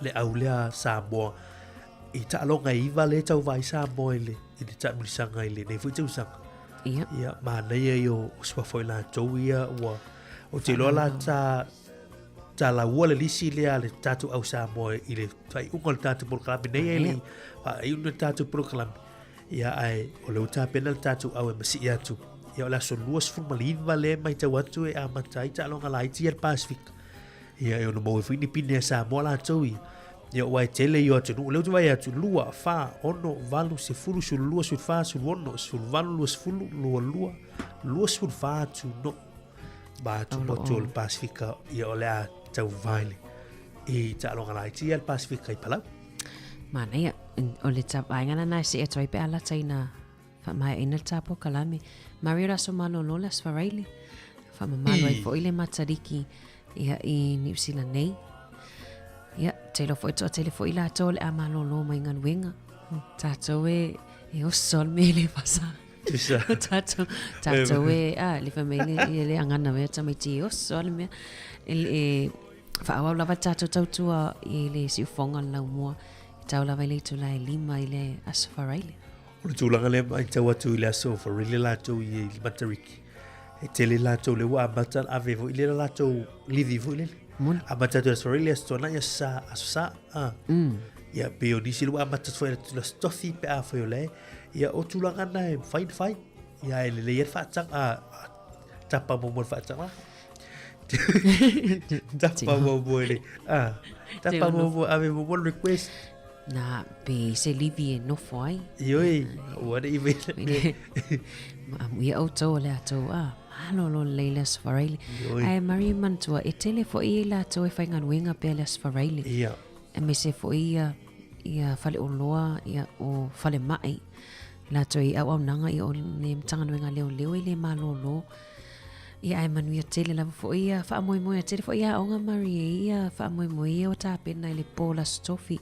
le au lea Samoa i taaloga e iva lea e tauva ai Samoa i le, i le taamilosaga i lenei foi tausaga. Ia. Ia, manaia ia o, o suafa o i latou ia ua, ou te iloa la tā, Tā laua le lisi lea a le tātou au Samoa i le faaiuga o le tātou polokalame nei e le faaiuga le tātou polokalame. Ia ae o le ua tapena le tātou au e masii atu. Ia o le aso 29 lea matau atu e amata ai taaloga laiti ia le Pasifika. Ia e ono maua ai foi ni pine a Samoa latou ia. Ia ua e tele i o atunuu lea ou te vaai atu 2, 4, 6, 8, 10, 12, 14, 16, 18, 20, 22, 24 atunuu. Ma atu motu o le Pasifika ia o le a tauvae le i taaloga laiti ia le Pasifika i Palau. Manaia, o le vaega lena e see atu ai pe a lata ina faamaeaina le tā polokalame. Maria o le aso malolo le Aso Faraile. Faamamalu ai foi le Matariki ia i Niu Sila nei. Ia, te iloa foi toatele foi latou o le a malolo mai galuega. Tatou e, e oso le mea le fasa. Tusa. Tatou, tatou e, a, le fai mai le, ia le agana mea tamaiti e oso le mea. E, e, faaauau lava le tatou tautua i le siufofoga o le laumua. E tau lava i le itula e lima i le Aso Faraile. O le tulaga lea matau atu i le Aso Faraile latou i le Matariki. E tele latou lea ua amata ona ave foi lea latou livi foi lele. Moni. Amata atu i le Aso Faraile, Aso Toonai, Aso Sa, Aso Sa. A. Mm. Ia, pei o nisi lea ua amata atu foi i le Aso Tofi pe a fai o le Ia, o tulaga na e mafai ona fai. Ia, e lelei ai le faataga, a, tapa muamua le faataga. Tapa muamua le, a, tapa muamua, ave muamua le request. Na, pe se livi e nofo ai. Ioe, ua ne i me. Ia outou o le atou, a, malolo lelei le Aso Faraile. Ae Marie manatua, e tele foi i latou e faigaluega pea le Aso Faraile. Ia. Aemaise foi ia ia faleoloa, ia o falemai, latou i auaunaga ia o le Matagaluega Leoleo e le malolo. Ia ae manuia tele lava foi ia faamoemoe a tele foi ia aoga Marie ia faamoemoe ia o tapena i le po le Aso Tofi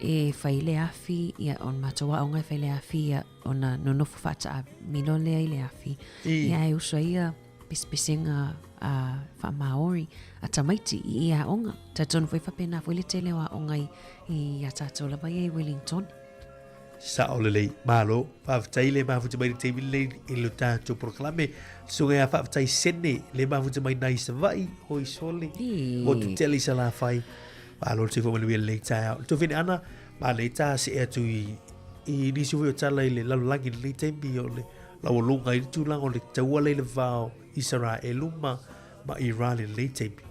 e fai le afi ia o le matou aoga e fai le afi ia ona nonofo faataamilo lea i le afi. Ia ae uso ai ia pesepesega a faa-Māori a tamaiti i ia aoga. Talitonu foi faapena foi le tele o aoga i, i a tātou lava ia i Wellington. Sao lelei, malo, faafetai le mafuta mai le taimi lenei i lo tatou polokalame. Susuga ia faafetai Sene le mafuta mai nai Savaii, hoi sole, motu tele i Salafai. Malo le soifua manuia lenei taeao. Le tuafine Ana, ma nei ta see atu i, i nisi foi o tala i le lalolagi i lenei taimi o le laualuga i le tulaga o le taua lea i le va o Isaraelu ma, ma Iran i lenei taimi.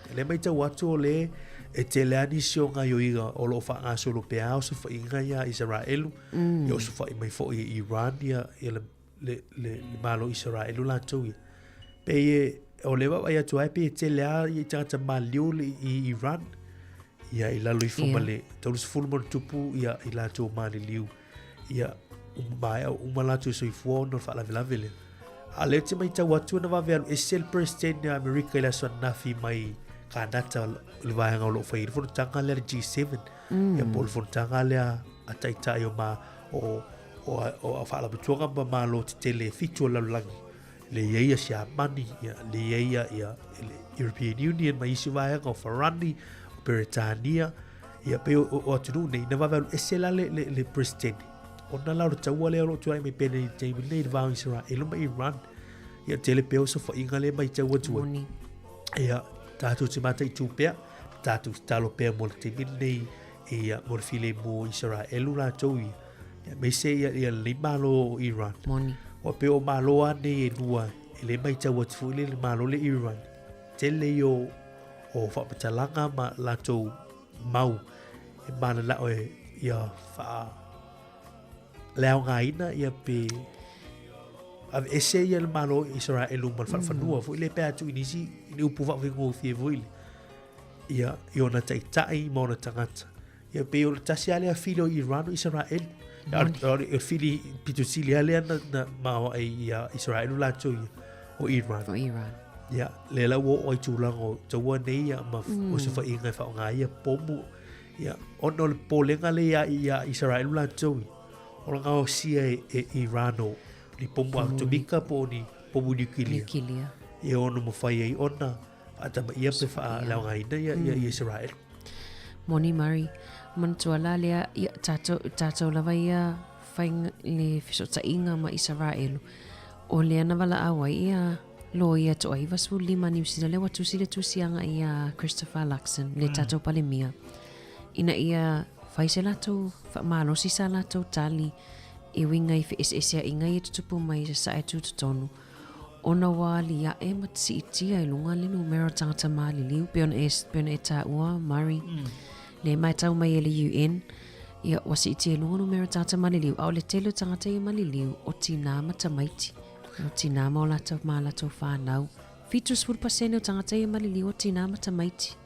O lea matau atu o le e tele lava nisi o gaoioiga o lo o faagasolo pea osofaiga ia Isaraelu, mm. ia osofai mai foi e Iran ia, ia le, le, le, le Malo Isaraelu latou ia. Pei e, o lea vaavaai atu ai pei e tele lava i tagata maliliu i Iran, ia i lalo ifo ma le 30 ma ona tupu ia i latou maliliu. Ia, uma maea uma latou soifua ona o le faalavelave lea. A o lea ou te matau atu na vave alu ese le Peresetene o Amerika i le aso ananafi mai Kanata le vaega o lo o fai ai le fonotaga lea le G7 ia po o le fonotaga lea a taitai o ma o o o faalapotopotoga ma malo tetele e fitu o le lalolagi le i ai ia Siamani ia le i ai ia ia le European Union ma isi vaega o Farani o Peretania ia pei o, o atunuu nei na vave alu ese la le, le, le president ona la o le taua lea o lo o tulai mai pea nei taimi nei i le va o Israel ma Iran ia tele pea o sofaiga lea matau atu ai Moni. ia tatou te mataitu pea tatou tatalo pea mo le taimi lenei ia mo le filemu o Isaraelu latou ia ia aemaise ia ia lenei malo o Iran. Moni. Ua pei o malo lava nei e lua e le matau atu foi le le malo le Iran. Tele ia o, o faamatalaga ma latou mau e mananao e ia faa le aogaina ia pe aveese ia le malo o Isaraelu ma le falefanua mm. foi le pe atu i nisi i ni upu faafaigofie foi le ia i ona taitai ma ona tagata. Ia pei o le tasi lava lea fili o Iran o Isaraelu. O le fili pito sili lava lea na, na maoae ia Isaraelu latou ia o Iran. O Iran. Ia, le la ua oo ai tulaga o taua nei ia ma mm. o se whainga e whaonga ia pomu. Ia, ona o le polenga le ia ia Isaraelu latou ia. O la ngaosia e, e Iran o ni pomu atomika po o ni pomu niukilia. Niukilia. Ia ono mawhai ai ona Faatamaia pe faaleaogaina ia, ia, ia Israel. Moni Murray, manatua la lea, ia, tātou, tātou lava ia whainga, le fesootaiga ma Isaraelu. O lea na valaau ai ia loia toa 95 Niu Sila lea ua tusi le tusiaga ia Christopher Luxon, le tātou Palemia, ina ia whai se latou whaamalosi sa latou tali e uiga i feeseeseaiga ia tutupu mai i sasae tutotonu. Ona ua aliae ma siitia i luga le numera o tagata maliliu pei ona e, pei ona e taua, Murray, mm. le matau mai e le UN, ia ua siitia i luga numera o tagata maliliu, a o le tele o tagata ia maliliu, o tinā ma tamaiti, o tinā ma o latou, ma latou whānau. 70% o tagata ia maliliu o tinā ma tamaiti.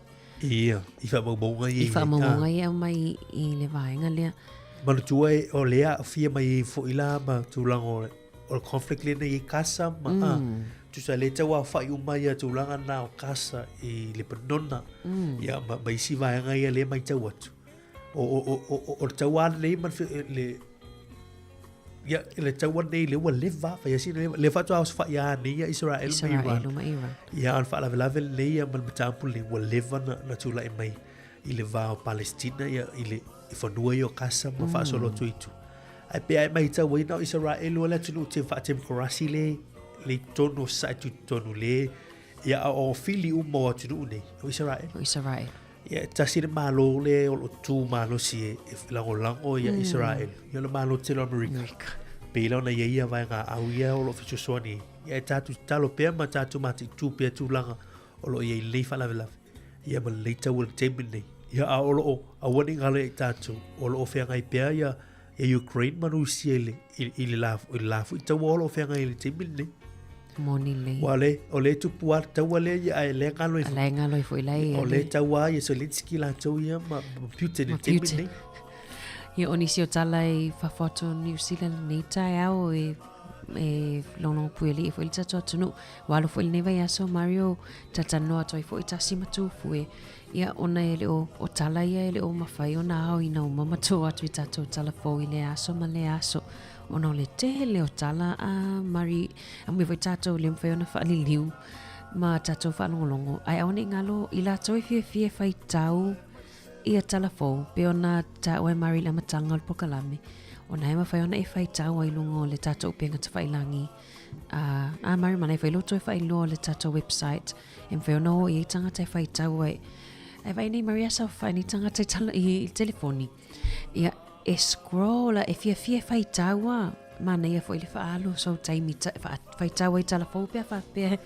Ia, i whaamaumauga ia. I whaamaumauga ia au mai i le vaega lea. Manatua e, o lea aafia mai ai foi la ma tulaga o o le conflict lena i Gaza ma mm. a, tusa le tau aofai uma ia tulaga na o Gaza i Lebanona mm. ia ma, ma isi vaega ia le matau atu. O, o, o, o, o, o le tauā lenei ma le, le ia le taua nei le ua leva fai asi le le faatoa osofai a nei ia Israel ma Iran. Ma Iran. Ia o le faalavelave lenei ia ma le mataupu lenei ua leva na, na tulai mai i le va o Palestina ia i le i fanua ia o Gaza ma faasolo atu i tu. Ae pei a e matauina o Isaraelu o le atunuu te faatemokarasi le le i totonu o sasae tutotonu le ia a o fili uma o atunuu nei o Isaraelu. O Isaraelu. Ia e tasi le malo le o lo o tu malosi e, e lagolago ia mm. Isaraelu. Ia o le malo tele o Amerika. Amerika. Pei la ona ia ia vaega au ia o lo o fesoasoani. Ia e tātou tatalo pea ma tātou mataitu pea tulaga o lo o i ai lenei faalavelave. Ia ma lenei tau o le taimi lenei. Ia a o lo o aua ne i galo ia i tātou, o lo o feagai pea ia ia Ukraine ma Rusia i le, i, i le la, i le la foi taua o lo o feagai i le taimi lenei. Moni lelei. Ua le, o le tupu lava le taua lea ia ae le galo ifo. La e galo ifo i la ia. O le taua ia Zelensky latou ia ma, ma Putin i le taimi lenei. Ia o nisi o tala i fafo atu o New Zealand lenei taeao e e logologo puialii foi le tatou atunuu. Ua alu foi lenei vaiaso Mario talatalanoa atu ai foi tasi ma Tufue. Ia ona e le o, o tala ia e le o mafai ona aoina uma ma tua atu i tatou tala fou i lea aso ma lea aso. Ona o le tele o tala a Mari, a mea foi tatou le mafai ona faaliliu ma tatou faalogologo. Ae aua ne i galo i latou e fiafia e faitau ia tala fou, pei ona taua e Mari i le amataga o le polokalame, ona e mafai ona e faitau ai i luga o le tatou upega tafailagi. A, a Mari mana e whai loto e whailoa le tatou website, e mawhai ona o i ei tangata e whaitau ai. Ai vai nei Maria sa whai nei tangata i, tala, i, i telefoni. Ia, e scroll e fiafia e whaitau a. Mana ia foi le whaalo so taimi ta, wha, whaitau ai tala fou pea whapea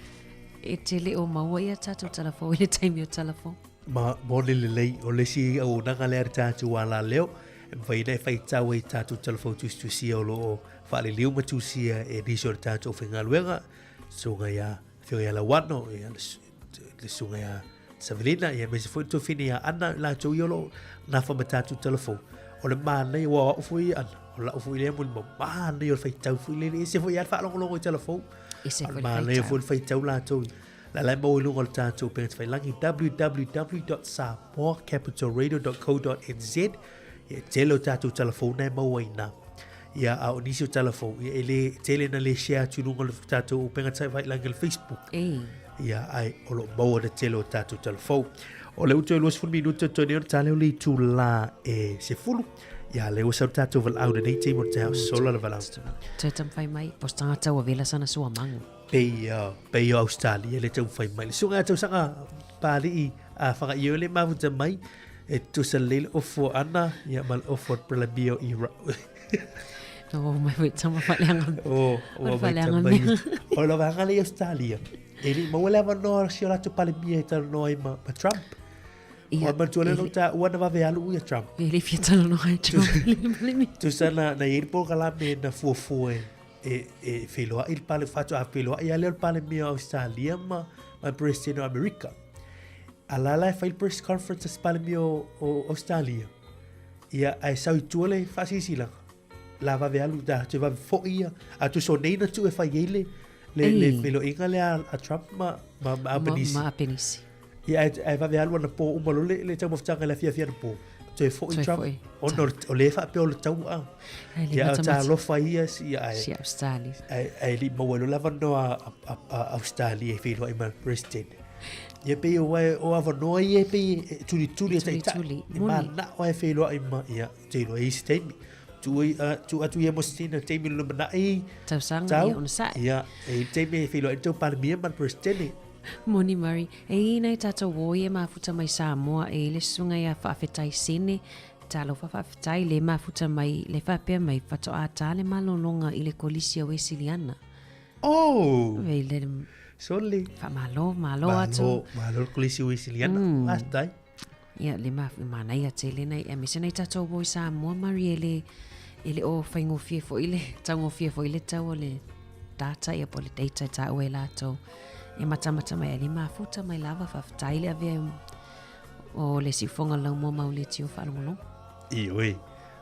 e te le o maua ia tatou tala fou i le taimi o tala fou. Ma moni lelei, o le isi auaunaga lea a le tatou alaleo, e mafai ona e faitau ai i tatou talafou tusitusia o lo o faaliliu ma tusia e nisi o le tatou aufaigaluega, susuga ia Afioga ia Lauano, ia le susuga ia Savelina, ia aemaise foi le tuafine ia Ana, i latou ia o lo o nafa ma tatou talafou. O le manaia, aua o au foi ia Ana, o lau foi lea molimau, manaia o le faitau foi lele, ese foi lava le faalogologo i talafou. Ese A o foi le le manaia faitau. foi le faitau latou ia. La la maua i luga o le tatou upega tafailagi www.samoacapitalradio.co.nz. Ia, e tele o tatou tala fou na e maua i ina. Ia, a o nisi o tala fou, ia, e le tele na le share atu i luga o le tatou upega tafailagi o le Facebook. Ei. Ia, ai, o lo o maua le tele o tatou tala fou. O le uto e 20 minuta toe nei ona ta lea o le itulā e 10. Ia, lea ua sau le tatou valaau lenei taimi o le taeao sola le valaau. Toe taumafai mai, po o se tagata ua vela sana suamagu. Pei, pei o Australia le taumafai mai. Le susuga ia tausaga Papalii a Fagaio le mafuta mai e tutusa lelei le ofo ana ia ma le ofo a le Palemia o Iraq. No, mai foi tama whaleanga. Oh, O le ua mai whaleanga tama i. mea. O le vaega lea i Australia. E le i maua le avanoa o si o latou Palemia e talanoa ai ma, ma Trump. Ia, Ua manatua lea e na le- taua na vave alu ia Trump. E le fia talanoa e Trump i le Palemia. Tusa na, na i ai le polokalame na fuafua e, e, e feiloai le pale, faatoa feiloai lava lea o le Palemia o Australia ma, ma le Peresetene o Amerika. A la la e fai le press conference a se Palemia o, o Australia. Ia, ae sau i tua le faasilasilaga. La vave alu, da, toe vave foi ia. A tusa o nei na tuu e fai ai le, le, le Ei. feiloaiga lea a, a Trump ma, ma, ma Ma, Albanese. ma Albanese. Ia, ae, ae vave alu anapo uma loa le, le taumafataga i le afiafi anapo. Toe foi Toe Trump, foi. ona o le, o lea e faapea o le taua. Ai le Ia, o matamata. talofa ia, si, ia, ae, Si Australia. ae, ae le i maua ai loa le avanoa a, a, a Australia e feiloai ma le President. Ia pei o, ae, o avanoa ia e pei e tulituli e taitai. Tulituli. E Moni. manao ae feiloai ma, ia, te iloa e i se taimi. Tuu, ai, tuu atu ia mo se tina taimi le lumanai. Tausaga, Tau. ia, ona sae. Ia, e i le taimi e feiloai ai le tou Palemia ma le President. Moni Murray, e i nai tatou o ia mafuta mai Samoa e i le susuga ia Faafetai Sene, talofa faafetai le mafuta mai le faapea mai faatoa ta le malologa i le kolisi a Wesiliana. Oh! E le Sole. faamalo, malo atu. Malo, malo le kolisi Wesiliana. Faafetai. Ia, le manaia tele nai, aemaise nai tatou o i Samoa, Murray, e le, e le o faigofie foi le, taugofie foi le tau o le data ia po o le data e taua e latou. E matamata mai ai le mafuta mai lava faafetai le avea o le siufoga o le laumua mauleti o faalogologo. Ioe,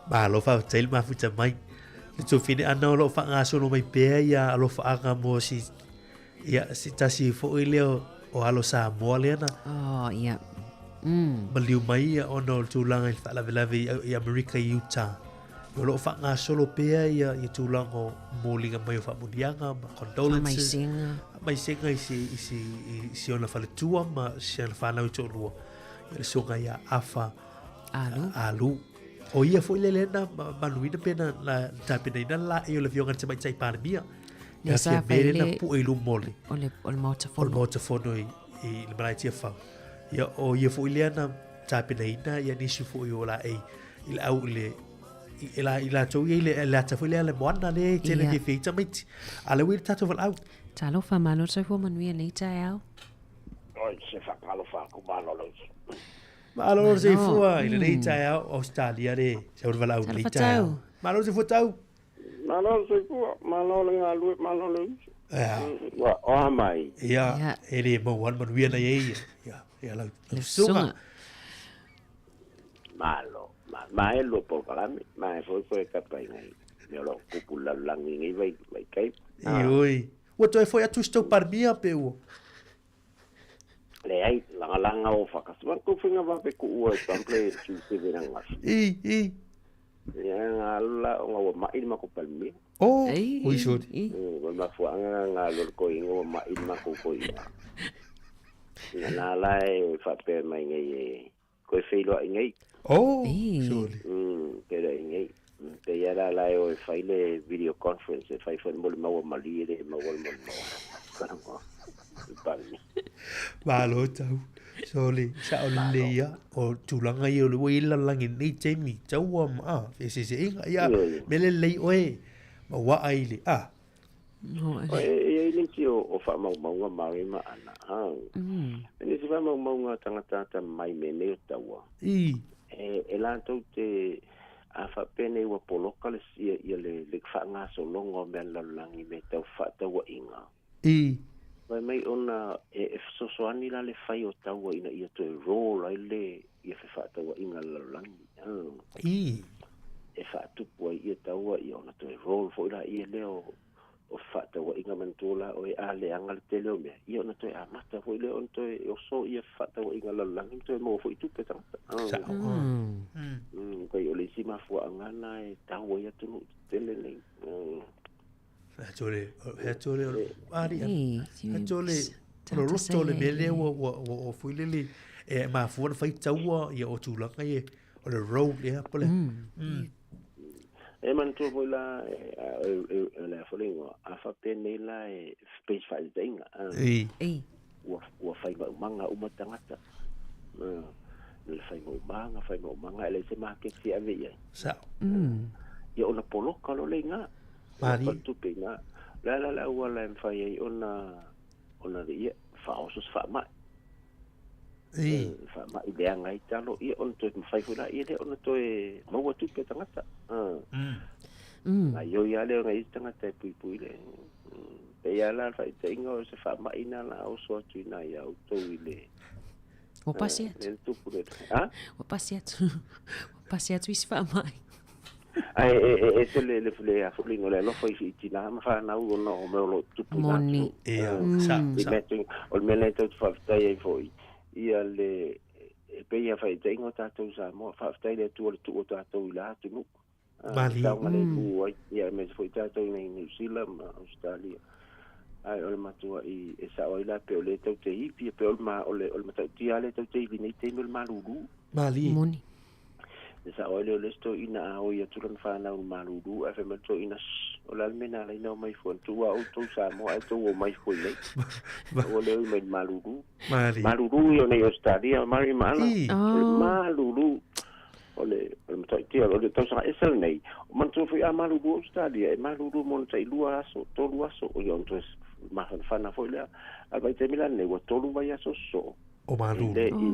malo faafetai le mafuta mai. Le tofine ana o loo faagasolo mai pea ia alofaaga mo si ia se tasi foi lea o alo Samoa lea na Oh, ia. maliu mai ia ona o le tulaga i le faalavelave i, i Amerika i Utah. O loo faagasolo pea ia, ia tulaga o moliga mai o faamuniaga ma condolences. Faamaisega. Faamaisega i si, i si, i si ona faletua ma si ona whanau i toalua. Ia le susuga ia Afa Alu. Alu. O ia foi le lea na manuina pe na, na tapenaina le laei o le afioga i le Tamaitai Palemia. Lea Ia sa fia fai mea lea na le- pue i luma o le O le, o le Maota o le Fono. Maota Fono i, i le malae Tiafau. Ia, o ia foi lea na tapenaina ia nisi foi o laei i le au i le i la i latou ia i le le ata foi lea le moana lea e tele Ia. fiafia ai tamaiti. A lea ua i le tatou valaau. Talofa, malo le soifua manuia nei taeao. Oi, se whakalofa aku malo le uso. Malo le soifua i lenei taeao Australia le sau le valaau i lenei Talofa taeao. tau. Malo le soifua tau. Malo le soifua, malo le ngalue, malo le uso. Ia, Ua oa mai. ia, Ia. e le maua le manuia na ia ia. Ia, ia lau Le lau susuga. susuga. Malo. Ma, ma e lua polokalame, ma e foi koe kapa i ngai. Me o lo kupu lalulangi ngai vai, vai kai. Ioe. Ua toe foi atu si tau Palemia pe ua. Le ai, langalanga o whakasua, ku whinga wape ku ua e tample e tū te vena ngasu. I, i. Ia ngā alula o ngā ua mai ma ko palmia. Oh, Ei, ui sori. ei. Ua mafuanga ngā alula ko inga ua mai ma ko ko inga. Nga nā la e whapea mai ngai e koe wheiloa i ngai. Oh, Ei. sori. Pera i ngai. Te ia la la e o e whai le video conference e whai whai mo le maua mali e le maua le maua maua. Karanga. I palmi. Malo tau. Sori, sa o le ia, o tulaga ia o le ua i lalagi nei taimi, taua ma, a, feseseʻiga, ia, Ioe. me lelei oe, ma ua ai le, a, No, O e e i nisi o, o whaamaumaunga mare ma ana. Ha. E nisi whaamaumaunga tangata ata mai me nei o taua. i, E, e lātou te a whapene ua poloka le ia, ia le, le whaangasologa o mea lalolagi me tau whaataua inga. i, Mai mai ona e, e fesoasoani la le fai o taua ina ia toe roll ai le ia fe whaataua inga lalolagi. Ha. i, E whaatupu ai ia taua ia ona toe roll foi la ia leo O fefaatauaiga manatua la oe a leaga le tele o mea, ia ona toe amata foi lea ona toe oso ia fefaatauaiga a le lalolagi ma toe maua foi tupe a tagata. Sao. Pei o le isi mafuaaga lena e tau ai atunuu tetele nei. Atu le, ali, atu le, o le roto le mea lea ua, ua, ua, ua foi lele, e mafua ona fai taua ia o tulaga ia, o le road ea, po le. E manatua foi la, e, le a foi le igoa, a faapea nei la e pei se faataitaiga, Ei. ua, ua fai maumaga uma tagata. Le fai maumaga, fai maumaga, e leai se maketi e ave i ai. Sao. Ia ona poloka loa lea i ina. Mali. Poloka le tupe i ina. O le a la le auala e mafai ai ona, ona ia, faaoso se faamai. Ei. Faamai leaga ai talo, ia ona toe mafai foi laia lea ona toe maua tupe a tagata. Gaioi lava lea o nai isi tagata e puipui le. Pei lava la le faataitaiga o se faamai lena o le a oso atu i ina ia outou i le. Ua pasi atu. Le tupu le. Ha? Ua pasi atu. Ua pasi atu isi faamai. Ae e e ese le le le a foi le alofa i i tinā ma whānau ona o mea o lo o tupu i nā Moni. atunuu. Ia, sa, I sa. mea tonu, o le mea lea e tatou te faafetai ai foi, ia le, e pei lava faataitaiga o tatou i Samoa, faafetai i le Atua i le tuu o tatou i la atunuu. Mali. Saogalemu ai, ia aemaise foi tatou i inei i Niu Sila ma Ausetalia. Ae o le matuai e sao ai la pei o lea e tatou te ivi, pei o le ma, o le, o le matautia lava lea e tatou te ivi i nei taimi o le malulu. Mali. Moni. E sao ai lea o le isi toeaina a oi atu lana fanau i le malulu ae fai mai le toeaina, Shh, o le a le mea na ala ai ona omai fua, na tuu lava outou i Samoa ae tou omai fua i inei. Aua le oi mai i le malulu. Mali. Malulu ia o nei Ausetalia, Mari ma Ala. I. O le malulu. O le, o le matautia, o le tausaga ese lenei. O manatua foi a malulu Ausetalia, e malulu mo ona tailua aso, tolu aso, ia ona toe mafanafana foi lea. A o le vaitaimi la lenei, ua tolu vaiaso sosoo. O malulu. E le i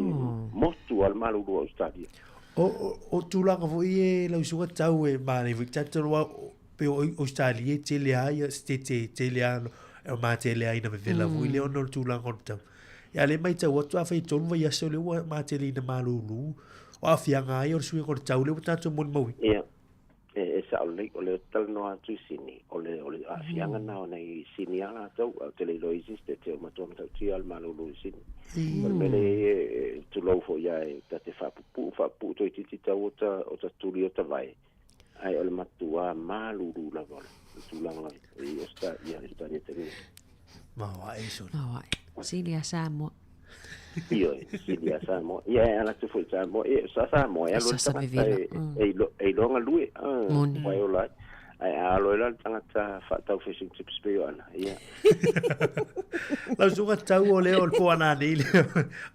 motu a le malulu o Ausetalia. O, o, o tulaga foi e lau susuga tau e manaia foi tatou aua pei o Ausetalia e tele lava ia sitete e tele lava e matele ai ina vevela foi lea ona o le tulaga o le tau. Ia a o lea e matau atu afai e tolu vaiaso lea ua matele ina malulu, o aafiaga lava ia o le suiga o le tau lea ua tatou molimauina. Ia, e, e sao lelei, o lea ou te talanoa atu i Sini, o le, o le aafiaga lena o nai Sini a latou, ae ou te le iloa i isi sitete o matua matautia le malulu i Sini. O le mea lea e i ai, e, e, tulou foi ia e ta te faapupuu, faapupuu toeitiiti tau o ta, o ta tuli o ta vae, ae o le matua malulu lava o le tulaga i Ausetalia, Ausetalia tele. Maoae sole. Maoae. Sili ia Samoa. Ioe, sili ia Samoa. Ia e ala atu foi i Samoa. Ia, sa Samoa e alu ai le Sasa tagata vevela. e, e, ilo, e iloa galue. Ah, Moni. ua e ola ai. Ae a alo ai la le tagata faatau fish and chips pei o ana. Ia. Lau susuga tau o lea o le po ana nei le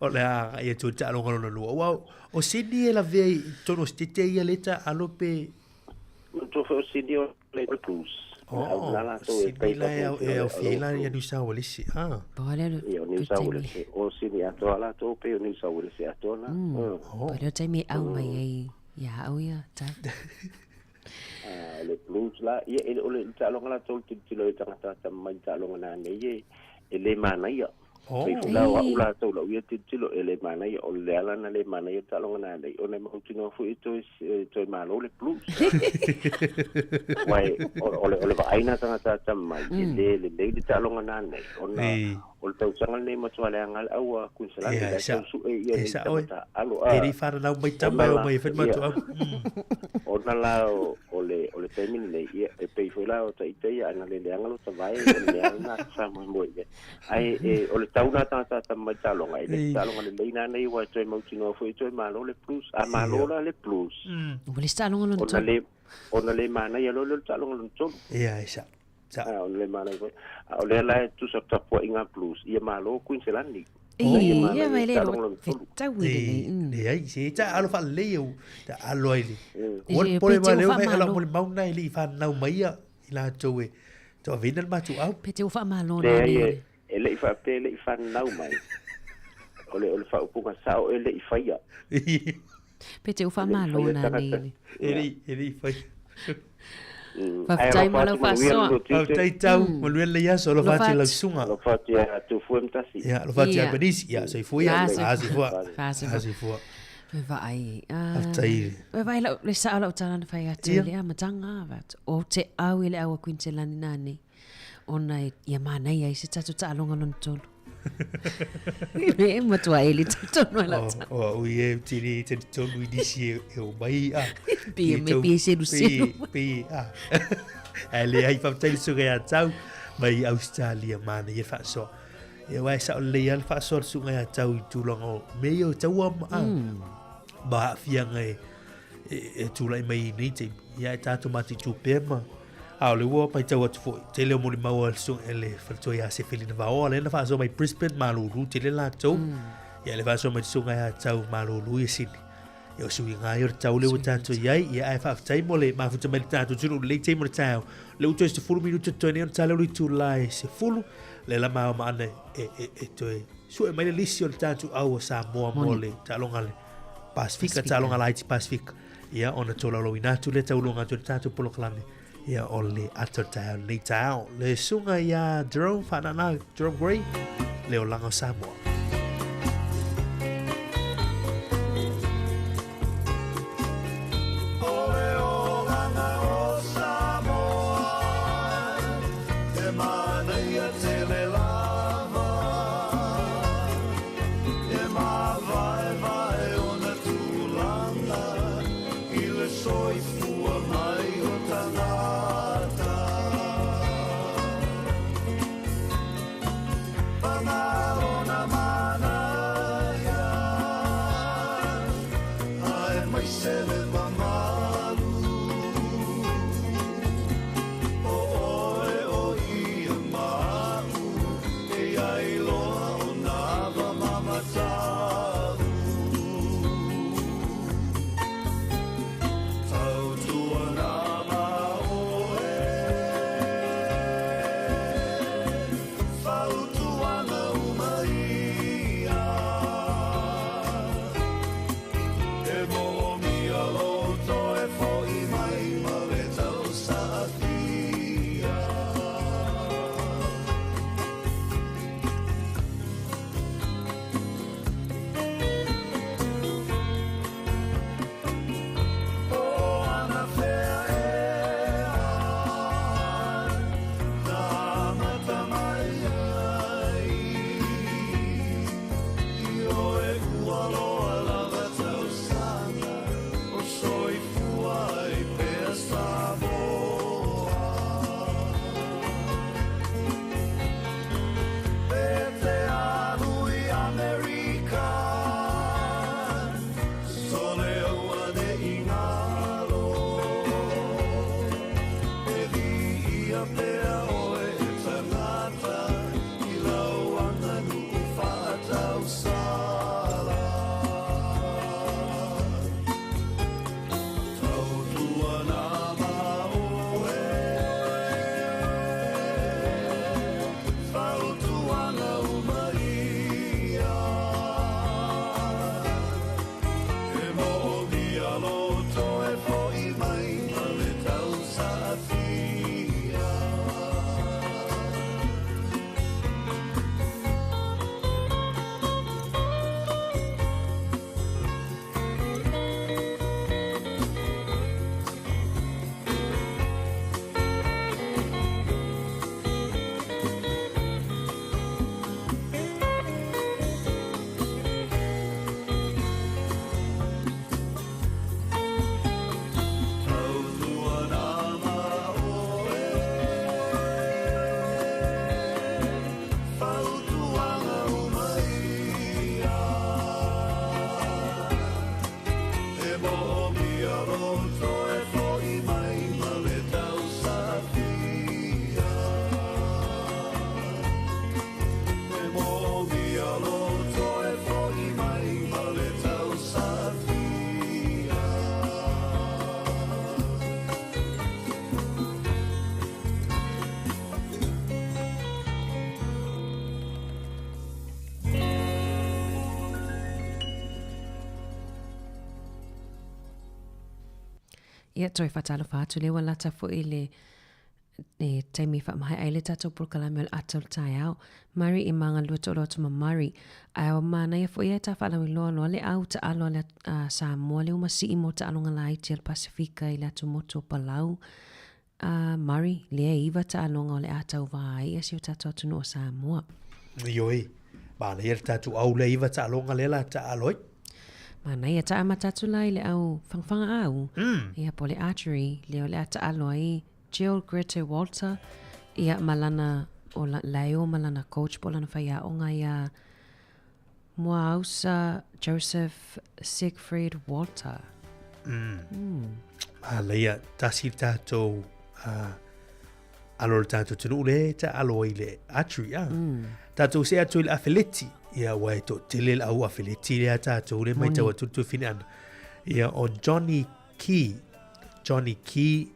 o le a ia tu taaloga lona lua. Ua o Sydney e lavea i totonu o sitete ia leta alo pe Manatua foi o Sydney o le Blues. Oh, La latou e Sydney la e au e au fia la ia Blues. New South Wales. Ah. Pau lea le Ia, o New le South Wales. taimi. O Sydney atoa latou pei o New South Wales atoa la. Oh. Pau lea le taimi e au mai ai ia au ia tau. Ah, le Blues la, ia, e, o le taaloga latou le tilotilo i tagata atamamai i le taaloga nanei e, e le manaia. Oh. Pei foi la o au latou lau ia tilotilo e le manaia, o le ala na le manaia le taaloga nanei, ona e mautinoa foi e toe, e toe malo le Blues. Uae, o, o le, o le vaai na tagata atamamai, e le lelei le taaloga nanei, ona Ei. o le tausaga lenei matua leaga le au a Queensland, Ia, la e sa- tau sue ia e nei sa oe. tagata alo E a le whanau mai tama e o mai e whenua Ia. tu au. Ona la o, o le o le taimi lenei, ia, e pei foi la o ta'ita ia ana le leaga lo tavae, o le leaga na faamoemoe i ai. Ae e, o le tau na tagata atamamai taaloga, e le Ei. taaloga lelei nanei ua e toe mautinoa foi e toe malo le Blues. A malo la le Blues. Ua le taaloga lona Ona tolu. le ona le manaia loa lea o le taaloga lona tolu. Ia, e sa. Sa. Ah, ona le manaia foi. A o lea la e tusa tapuaiga Blues, ia malo Queensland. Ei, Ia manaia ia mai le le taaloga lona tolu. fetau i lenei. Ei, leai, se ta alo faalelei au, ta alo ai le. E Ua le pe pole te mai o leo mai ala faamalo. mo le mauna e le i whanau mai ia, i latou e. Tau avena le matou au. Pe te o faamalo Leai nanei. e, e le'i faapea e le'i fanau mai. O le o le faaupuga sao e le'i faia. Pe te o E le'i faamalo faia nanei. tagata. E le, e le i whai. Ae Faafetai alofa ma lau atu manuia faasoa. le Au tiute. tai tau, manuia le aso, alofa Alofa atu i lau atu. susuga. Alofa atu ia Tufua ma tasi. Ia, alofa atu ia Ia. Albanese. Ia, soifua ia. Ah, soifua. Ah, soifua. Faasoifua. Ah, soifua. E vaai. Ah. Faafetai. E vaai lau, le sao lau tala na fai atu Ia. i le amataga va atu. O te au i le au a Queensland nanei. Ona e ia manaia ai se tatou taaloga lona tolu. E matua e le tonu ai lau O au ia e te le talitonu i nisi e o mai a. Pei e mai pei e seluselu. Pei a. Ae leai faafetai le susuga ia Tau mai Ausetalia manaia le faasoa. Ia aua e sao lelei lava le faasoa a le susuga ia Tau i tulaga o mea ia o taua ma ma aafiaga e e tulai mai i nei taimi. Ia e tatou mataitu pea ma a o le ua matau atu foi, tele o molimau a le susuga i le faletua ia Sefelina Vaoa lea na faasoa mai Brisbane malulu tele latou. Ia le faasoa mai le susuga ia Tau malulu ia Sini. Ia o suiga ia o le tau lea ua tatou i ai. Ia ae faafetai mo le mafuta mai le tatou atunuu i lenei taimi o le taeao. Lea ua toe 10 minute totoe nei ona tala o le itula e 10. Lea la ma maana e toe sue mai le lisi o le tatou au o Samoa mo le taaloga le Pasifika, taaloga laiti Pasifika. Ia ona tolaulauina atu lea taualoga atu i le tatou polokalame. Ia o le ata o le taeao lenei taeao. Le susuga ia Jerome Faanana, Jerome Gray, le olaga o Samoa. Ia, toe faatalofa atu lea ua lata foi le e taimi e faamaea ai le tatou polokalame o le ata o le taeao. Mari e magalua toʻaloa atu ma Mari. Ae o manaia foi e ta faalauiloa loa le au taalo a le Samoa lea ua masii mo taaloga laiti a le Pasefika i le atumotu o Palau. a Murray, lea e iva taaloga o le a tauvā ai ia si o tatou atunuu o Samoa. Ioe, manaia le tatou au lea iva taaloga lea la taalo ai. Manaia, taamata atu la i le au fagafaga au, ia po o le archery, lea o le a taalo ai Jill Grete Walter, ia ma lana, o la, laeo ma lana coach po o lana faiaoga iā Moausa Joseph Siegfried Walter. Mm. Manaia, tasi le tatou uh, alo le tatou atunuu le ta alo ai le archery a. Mm. Tatou se atu i le afeleti, ia ua e toatele le au afeleti lea tatou le maitau atu le tuafine ana. Ia o Johnny Key, Johnny Key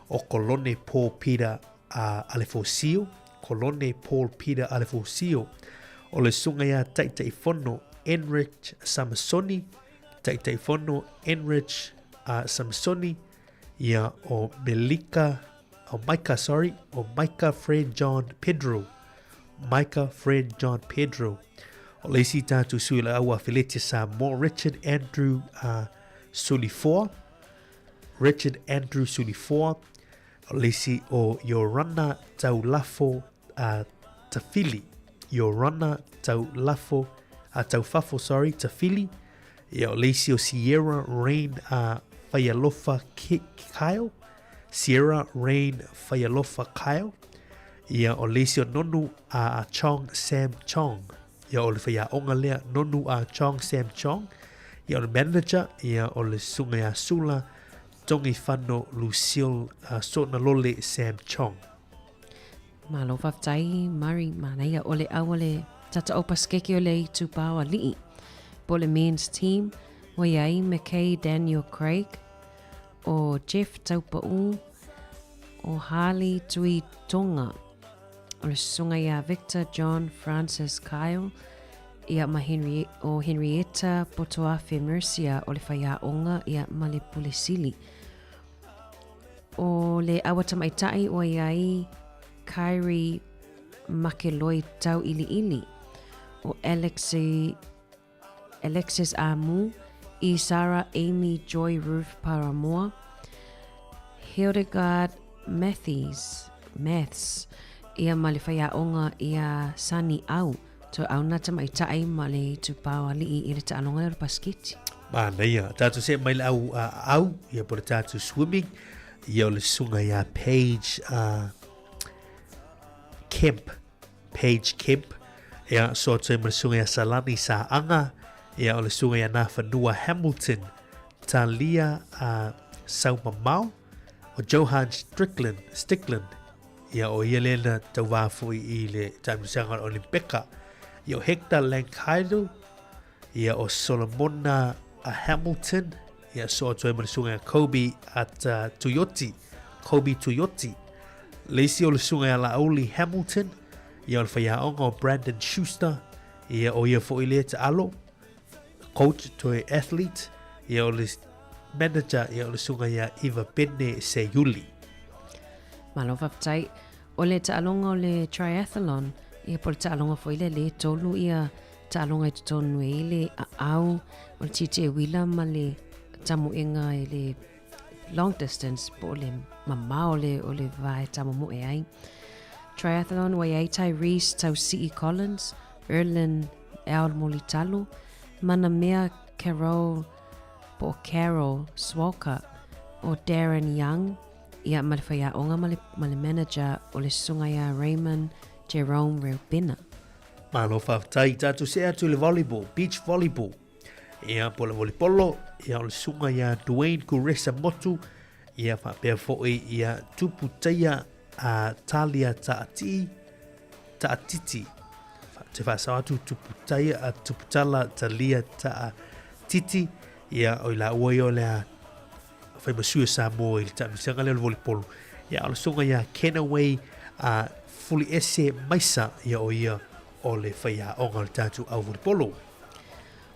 o Kolone Paul Peter a Alefosio, Kolone Paul Peter Alefosio, o le susuga ia Taitaifono Enrich Samasoni, Taitaifono Enrich uh, Samsoni, ia o Melika, o Micah, sorry, o Micah Fred John Pedro, Micah Fred John Pedro. O le isi tātou sui le au afeleti Samoa, Richard Andrew uh, Sulifoa, Richard Andrew Sulifoa, O le isi o Iorana Taulafo a Tafili, Iorana Taulafo a Taufafo, sorry, Tafili. Ia, o le isi o Sierra Rain a Faialofa Kyle, Sierra Rain Faialofa Kyle. Ia, o le isi o Nonu a Chong Sam Chong. Ia, o le faiaoga lea, Nonu a Chong Sam Chong. Ia, o le manager, ia, o le susuga ia Sula Togifano Lucille Sonalole Sam Chong. Malo faafetai Murray, manaia o le au o le tataʻo pasikeke o le itupa o aliʻi po o le men's team ua i ai McKay Daniel Craig, o Jeff Taupaʻu, o Harley Tui Tonga, o le susuga iā Victor John Francis Kyle, ia ma Henry, o Henrietta Potoafe Mercia o le faiaoga ia ma le pule sili. O le aua tamaitai ua i ai Kyrie Makeloi Tauiliili, o Alexi, Alexis Amu, i Sarah Amy Joy Ruth Paramoa, Hildegard Matthews, Maths, ia ma le faiaoga ia Sunny Au. Toe auna tamaitai ma le itupa o alii i le taaloga lea o le pasiketi. Manaia. Tatou see mai le au au, ia po le tatou swimming, ia o le susuga ia Paige uh, Kemp. Paige Kemp. Ia, so atu ai ma le susuga ia Salani Saaga, ia o le susuga ia Nafanua Hamilton, Talia uh, Saumamao, o Johan Strickland, Stickland, Ia, o ia lea na tauvā foi i le taamilosaga o le Olimpeka. Ia, o Hector Lankaido, ia, o Solomona a Hamilton, ia, so atu ai ma le susuga ia Kobe at Tuioti, Kobe Tuioti. Le isi o le susuga ia Laauli Hamilton, ia, o le faiaoga o Brandon Schuster, ia, o ia foi lea taalo, coach toe athlete, ia, o le manager, ia, o le susuga ia Eva Pene Seiuli. Malo faafetai. O le taaloga o le triathlon, ia po o le taaloga foi lea le tolu ia taaloga i totonu e i le aau o le tietie uila ma le tamoega i le long distance po o le mamao o le, o le va e tamomoe ai. Triathlon ua i ai Tyrese Tausii Collins, Erlin Al Mulitalo, Manamea Carol po o Carol Swalker, o Darren Young, Ia, ma le faiaoga ma le, ma le manager o le susuga ia Raymond Jerome Reupena. Malo faafetai. Tatou see atu i le volleyball, beach volleyball. Ia, po o le volleyball, ia o le susuga ia Dwayne Kuresa Motu, ia faapea foi ia Tupu Taia a Talia Taatii, Taatiti. Te whaasao atu Tupu Taia, a Tupu Tala Talia Taatiti, ia o i la ua ia o lea fai ma sui o Samoa i le taamilosaga lea o le volleyball. Ia, o le susuga ia Kenaway a Fuliese Maisa, ia o ia o le faiaoga o le tatou au volleyball.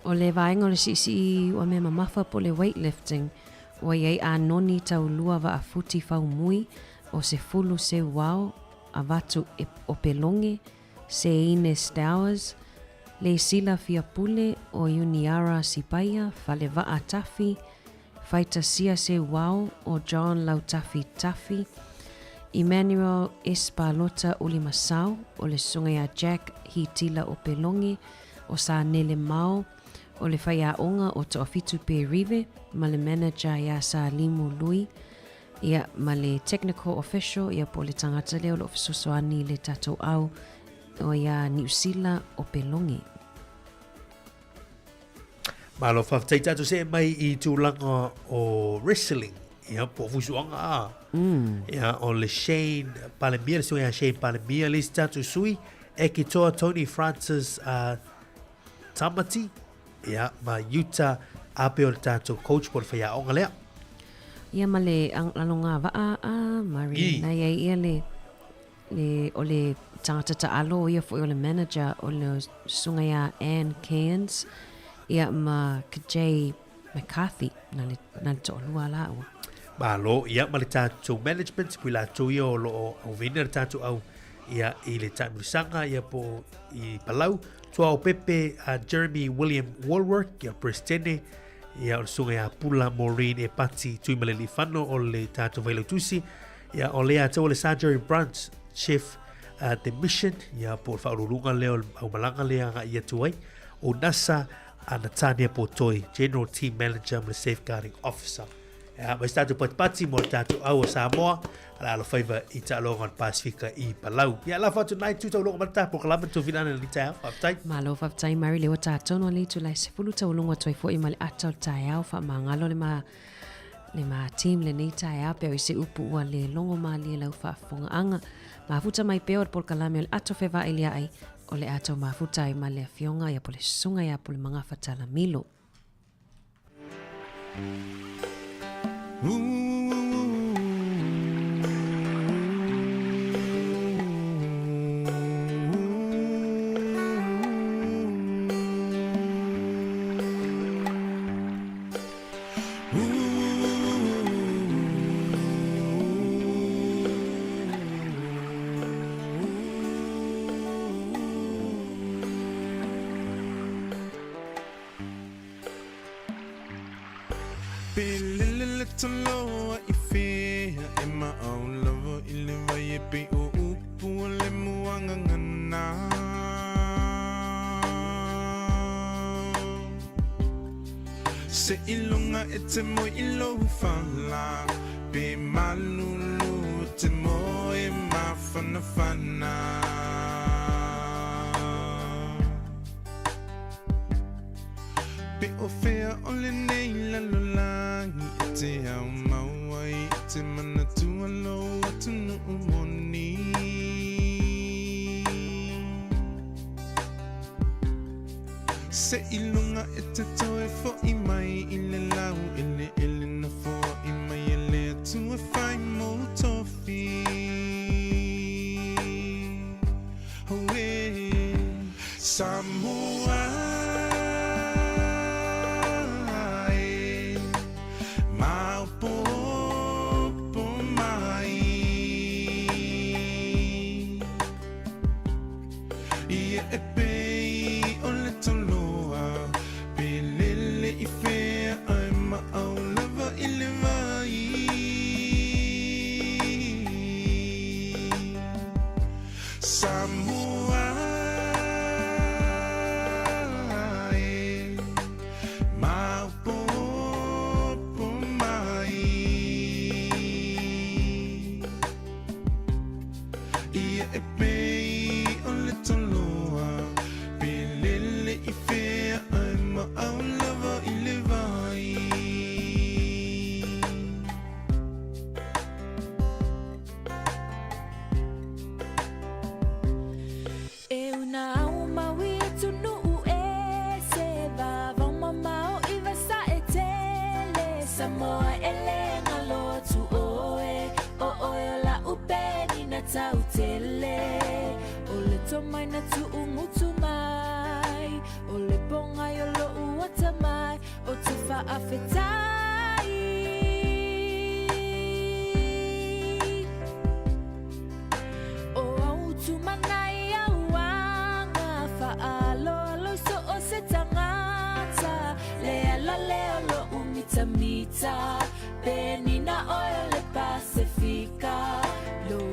O le vaega o le siisii ua mea mamafa po o le weightlifting, ua i ai Anoni Taulua Vaafuti Faumui o Sefulu Seuao Avatu Opeloge, Seine Stowers, Lesila Fiapule o Iuniara Sipaia, Falevaa Tafi, Faitasia Seuao o John Lautafi Tafi, Emmanuel Espalota Ulimasau, o le susuga ia Jack Hitila Opeloge, o Sanele Mao, o le faiaoga o Toafitu Pe Rive, ma le manager ia Salimu Lui, ia, ma le technical official, ia po o le tagata lea o lo o fesoasoani i le tatou au o ia Niusila Opeloge. Malo faafetai tatou see mai i tulaga o wrestling ia po o fuisuaga a. Ia o le Shane Palemia, le susuga ia Shane Palemia le isi tatou sui, Ekitoa Tony Francis Tamati, ia ma Utah Ape o le tatou coach po o le faiaoga lea. Ia ma le aloga vaa a Murray, na i ai ia le Le, o le tagata taalo, o ia foi o le manager o le susuga ia Ann Cairns, ia ma Kjay McCarthy, na le, na le toalua laua. Malo, ia ma le tatou management, pui latou ia o lo o auveina le tatou au ia i le taamilosaga ia po o i Palau. Tuao Pepe, Jeremy William Wallwork, ia Presidente, ia o le susuga ia Pula Maureen Epati Tuimaleleifano o le tatou Failautusi, Ia, o lea atu o le Sir Jerry Brunt, Chef the Mission, ia, po o le faauluuluga lea o le aumalaga lea agai atu ai, o NASA a Natania Potoi, General Team Manager ma le Safeguarding Officer. Ia, ma se tatou patipati mo le tatou au o Samoa, a le alofaiva i taaloga o le Pasifika i Palau. Ia, lafo atu nai tu tauloga ma le tapo kalama tu vilana le taeao. Faafetai. Malo faafetai Mary le ua tatou no le itula e 10 tauloga atu ai foi ma le ata o le taeao faamagalo le ma Le ma team lenei taeao pea o i se upu ua le logo malie lau faafofogaaga. Mafuta mai pea o le polokalame o le ato fevailia'i o le ato mafuta ai ma le afioga ia po le susuga ia Pulemagafa Talamilo. Se ilunga e te moe i lou fala Pe malulu te moe mafanafana Pe o fea o lenei lalolagi E te ao mau ai i te manatua lou atunuu moni. Se i luga e te toe foʻi mai i le lau eleele na foai mai e le Atua fai mou tofi. Auē, Samoa e, maopoopo mai. Ia e pei o le toloa, pe lele i fea ae maʻau lava i le vai. Samoa e, maopoopo mai. Ia e pei o le toloa, pe lele i fea ae maʻau lava i le vai. E una au maui atunuu e se vavao mamao i vasa e tele Samoa e le galo atu oe o oe o la'u penina tau tele O le tomai na tu'ugutu mai o le pogai o lo'u atamai o te fa'afetai. O au tumanai au aga fa'aaloalo i so o se tagata Le ala lea o lo'u mitamita Penina oe o le Pasefika Lo.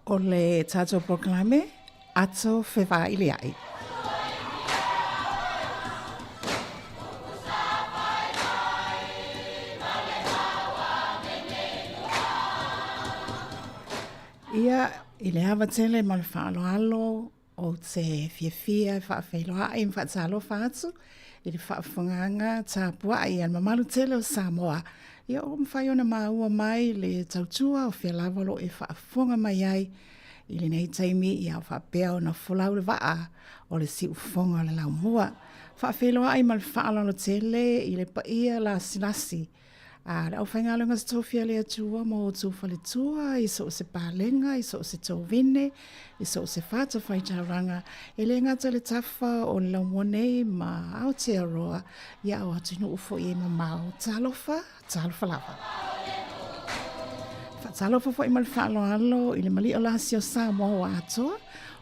O le tatou polokalame, Ato Fevailia'i. Ia, i le ava tele ma le faaaloalo, ou te fiafia e faafeiloai ma faatalofa atu i le faafofogaaga tapuai a le mamalu tele o Samoa. Ia, ua mafai ona maua mai le tautua o fea lava o lo o e faafofoga mai ai i lenei taimi, ia faapea ona folau le vaa o le siufofoga o le laumua. Faafeiloai ma le faaaloalo tele i le paia lasilasi a le aufaigaluega totofi a le Atua ma outou faletua i so o se palega, i so o se tovine, i so o se fatafaitaulaga, e le gata i le tafa o le laumua nei ma Aotearoa, ia o atunuu foi e mamao. Talofa, talofa lava. Faatalofa foi ma le faaaloalo i le mali'a lasi o Samoa ua atoa,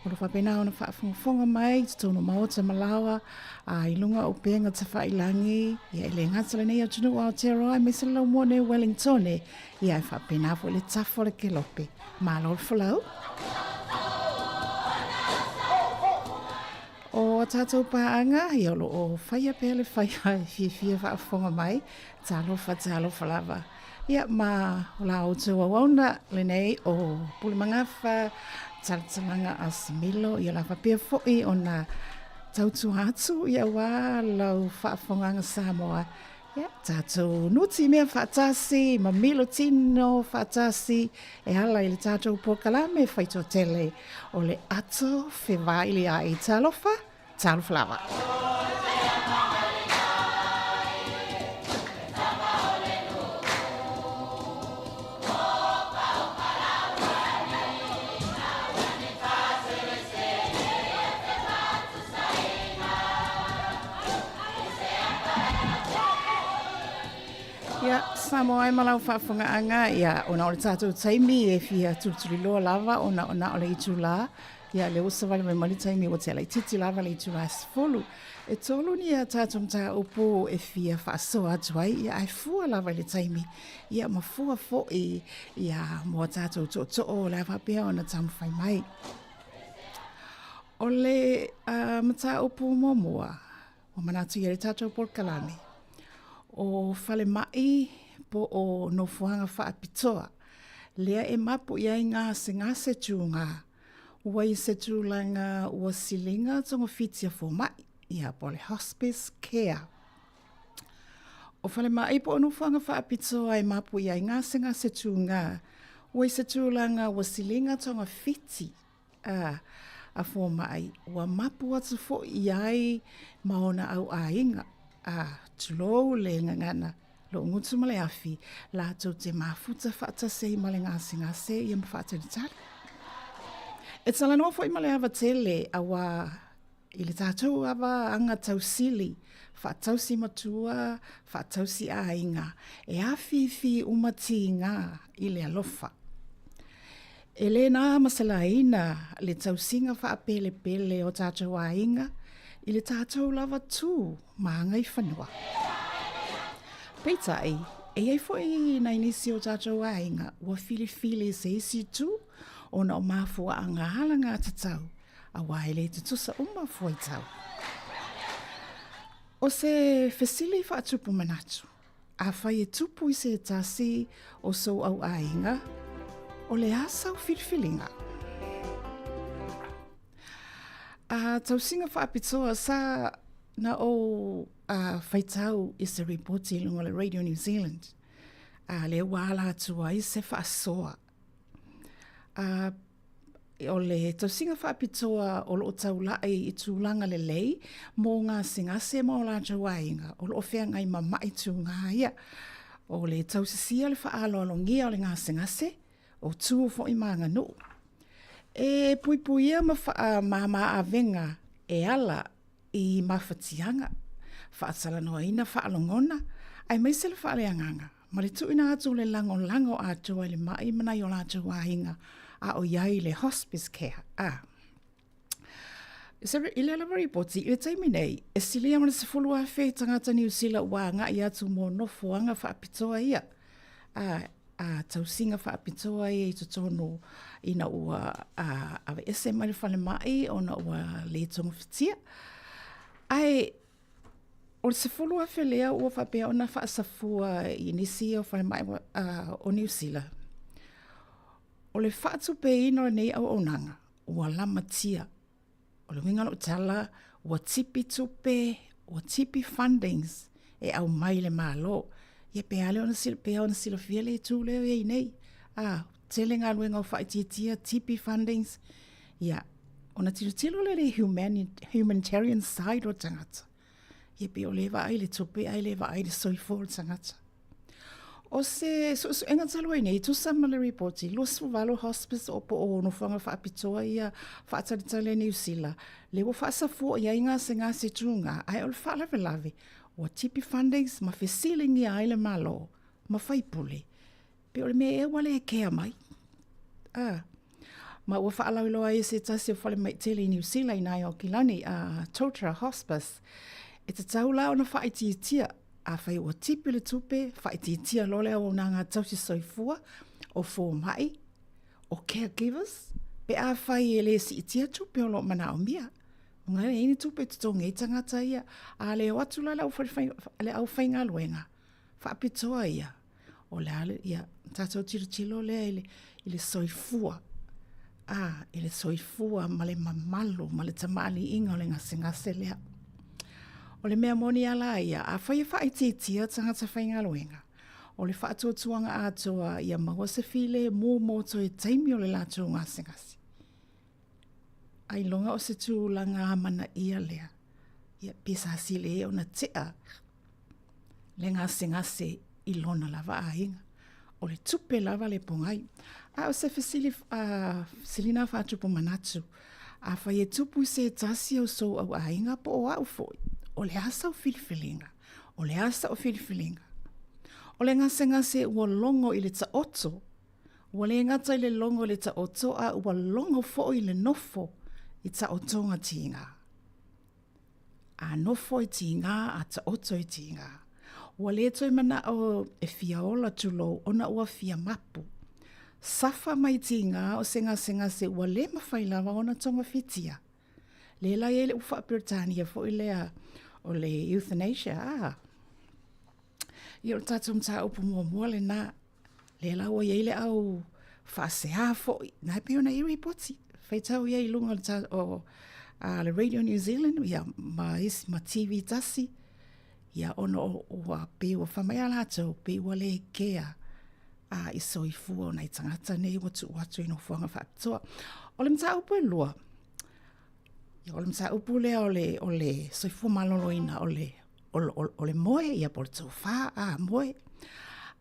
o lo o faapena ona faafogafoga mai i totonu o maota ma laoa, a i luga o upega tafailagi, ia e le gata lenei atunuu Aotearoa aemaise le laumua nei o Wellingtone, ia e faapena foi le tafa o le kelope. Malo le folau. O a tātou pāanga, ia o lo o whaia pea le whaia e fiafia faafofoga mai, talofa, talofa lava. Ia, ma o la outou auauna lenei o Pulemagafa, Talatalaga a Similo, ia la faapea foi ona tautua atu ia auā lau faafofogaaga Samoa. Ia, tatou nuti mea faatasi, mamilo tino faatasi, e ala i le tatou polokalame faitoatele o le Ato Fevailiai. Talofa, talofa lava. Ia, Samoa e ma lau faafofogaaga, ia, ona o le tatou taimi e fia tulituliloa lava ona ona o le itulā, ia, lea ua savali mai ma le taimi ua tea laitiiti lava le itulā 10. E tolu ni a tatou mataupu e fia faasoa atu ai, ia, ae fua lava i le taimi, ia, ma fua foi, ia, mo a tatou tootoo o le a faapea ona taumafai mai. O le mataupu muamua, ua manatu i ai le tatou polokalame, o falemai po o nofoaga faapitoa, lea e mapu i ai gasegase tūgā, ua i se tulaga ua siliga togafiti a fomai, ia po o le hospice care. O falemai po o nofoaga faapitoa e mapu i ai gasegase tūgā, ua i se tulaga ua siliga togafiti a a fomai, ua mapu atu foi i ai ma ona au aiga, a, tulou le gagana, lou gutu ma le afi, latou te mafuta faatasi ai ma le gasegase ia ma faatalitali. E talanoa foi ma le ava tele, auā I le tatou ava aga tausili, faatausi matua, faatausi aiga, e afifi uma tiga i le alofa. E le na masalaina le tausiga faapelepele o tatou aiga i le tatou lava tu ma agaifanua. Peitai, e i ai foi nai nisi o tatou aiga ua filifili se isi itu ona o mafuaaga alagatatau Auā e le tutusa uma fuaitau. O se fesili faatupu manatu, afai e tupu i se tasi o sou au aiga, o le a sau filifiliga? A tausiga faapitoa sa na ou a faitau i se ripoti i luga o le Radio New Zealand, a lea ua ala atu ai se faasoa. A O le tausiga faapitoa o lo o taulai i tulaga lelei mō gasegase ma o latou aiga o lo o feagai ma maʻi tūgā ia. O le tausisia o le faaaloalogia o le gasegase, o tu foi ma aganuu. E puipuia ma faamāmā avega e ala i mafatiaga, faatalanoaina faalogona, aemaise le faaleagaga, ma le tuuina atu o le lagolago atoa i le maʻi ma nai o latou aiga a o i ai le hospice care. A. I lea lava ripoti, i le taimi nei, e silia ma le 10,000 tagata Niu Sila ua agai atu mo nofoaga faapitoa ia. A, a tausiga faapitoa ia i totonu ina ua a, aveese mai le falemai ona ua le togafitia. Ae o le 10,000 lea ua faapea ona faasafua i nisi o falemai o Niu Sila. O le faatupeina o lenei auaunaga ua lamatia. O le uiga o lau tala, ua tipi tupe, ua tipi fundings e aumai le Malo. Ia pe a lea ona pe ona silafia le itu lea o i ai nei. A, tele galuega o faaitiitia, tipi fundings. Ia, ona tilotilo lea i le humanitarian side o le tagata. Ia pei o lea e vaai i le tupe ae le vaai i le soifua o le tagata. O se suesuega talu ai nei, tusa ma le ripoti, 28 hospice o po o nofoaga faapitoa ia faatalitali a Niu Sila, lea ua faasafua i ai gasegase tūgā, ae o le faalavelave, ua tipi fundings ma fesiligia ai le Malo ma faipule Pei o le mea ea ua le kea mai. Ah. Ma ua faalauiloa ai e se tasi o falemai tele i Niu Sila i nai Aukilani, a Totara Hospice. E tatau la ona faaitiitia, afai ua tipi le tupe, faaitiitia loa le auaunaga tausi soifua, o fomai, o caregivers, pe afai e le siitia tupe o lo o manaomia. Ona e leai ni tupe e totogi ai tagata ia, a le o atu la le aufaigaluega, faapitoa ia, o le a le, ia, tatou tilotilo lea i le, i le soifua, a, i le soifua ma le mamalu ma le tamaaliiga o le gasegase lea. O le mea moni a la ia, afai e faaitiitia tagata faigaluega, o le faatuatuaga atoa ia maua se filemu mo toe taimi o le latou gasegase. Ailoga o se tulaga amanaia lea, ia pe sa sili ai ona tea le gasegase i lona lava aiga. O le tupe lava le pogai. A o se fesili, uh, fesilina faatupu manatu, afai e tupu i se tasi o sou au aiga po o au foi, o le a sau filifiliga? O le a sa'u filifiliga? O le gasegase ua logo i le taoto, ua le gata i le logo i le taoto a ua logo foi i le nofo i taotoga tiga. A nofo i tīgā, a taoto i tīgā. Ua le toe mana'o e fia ola tulou ona ua fia mapu. Safa mai tīgā o se gasegase ua le mawhai lava ona togafitia. Le la i ai le upu faa-Peretania foi lea o le euthanasia, a. Ia o le tatou mataupu muamua lena. Lea la ua i ai le au faasea foi, na e pei ona i ripoti, faitau i ai i luga o le, ta, o, a, le Radio New Zealand, ia, ma, isi, ma TV tasi, ia, ona o, ua, pei ua fai mai a latou, pei ua le kea a, i soifua o nai tagata nei ua tuu atu i nofoaga faapitoa. O le mataupu e lua, ia, o le mataupu lea o le, o le soifua maloloina, o le o, o, o le moe, ia po o le tofa, a, moe.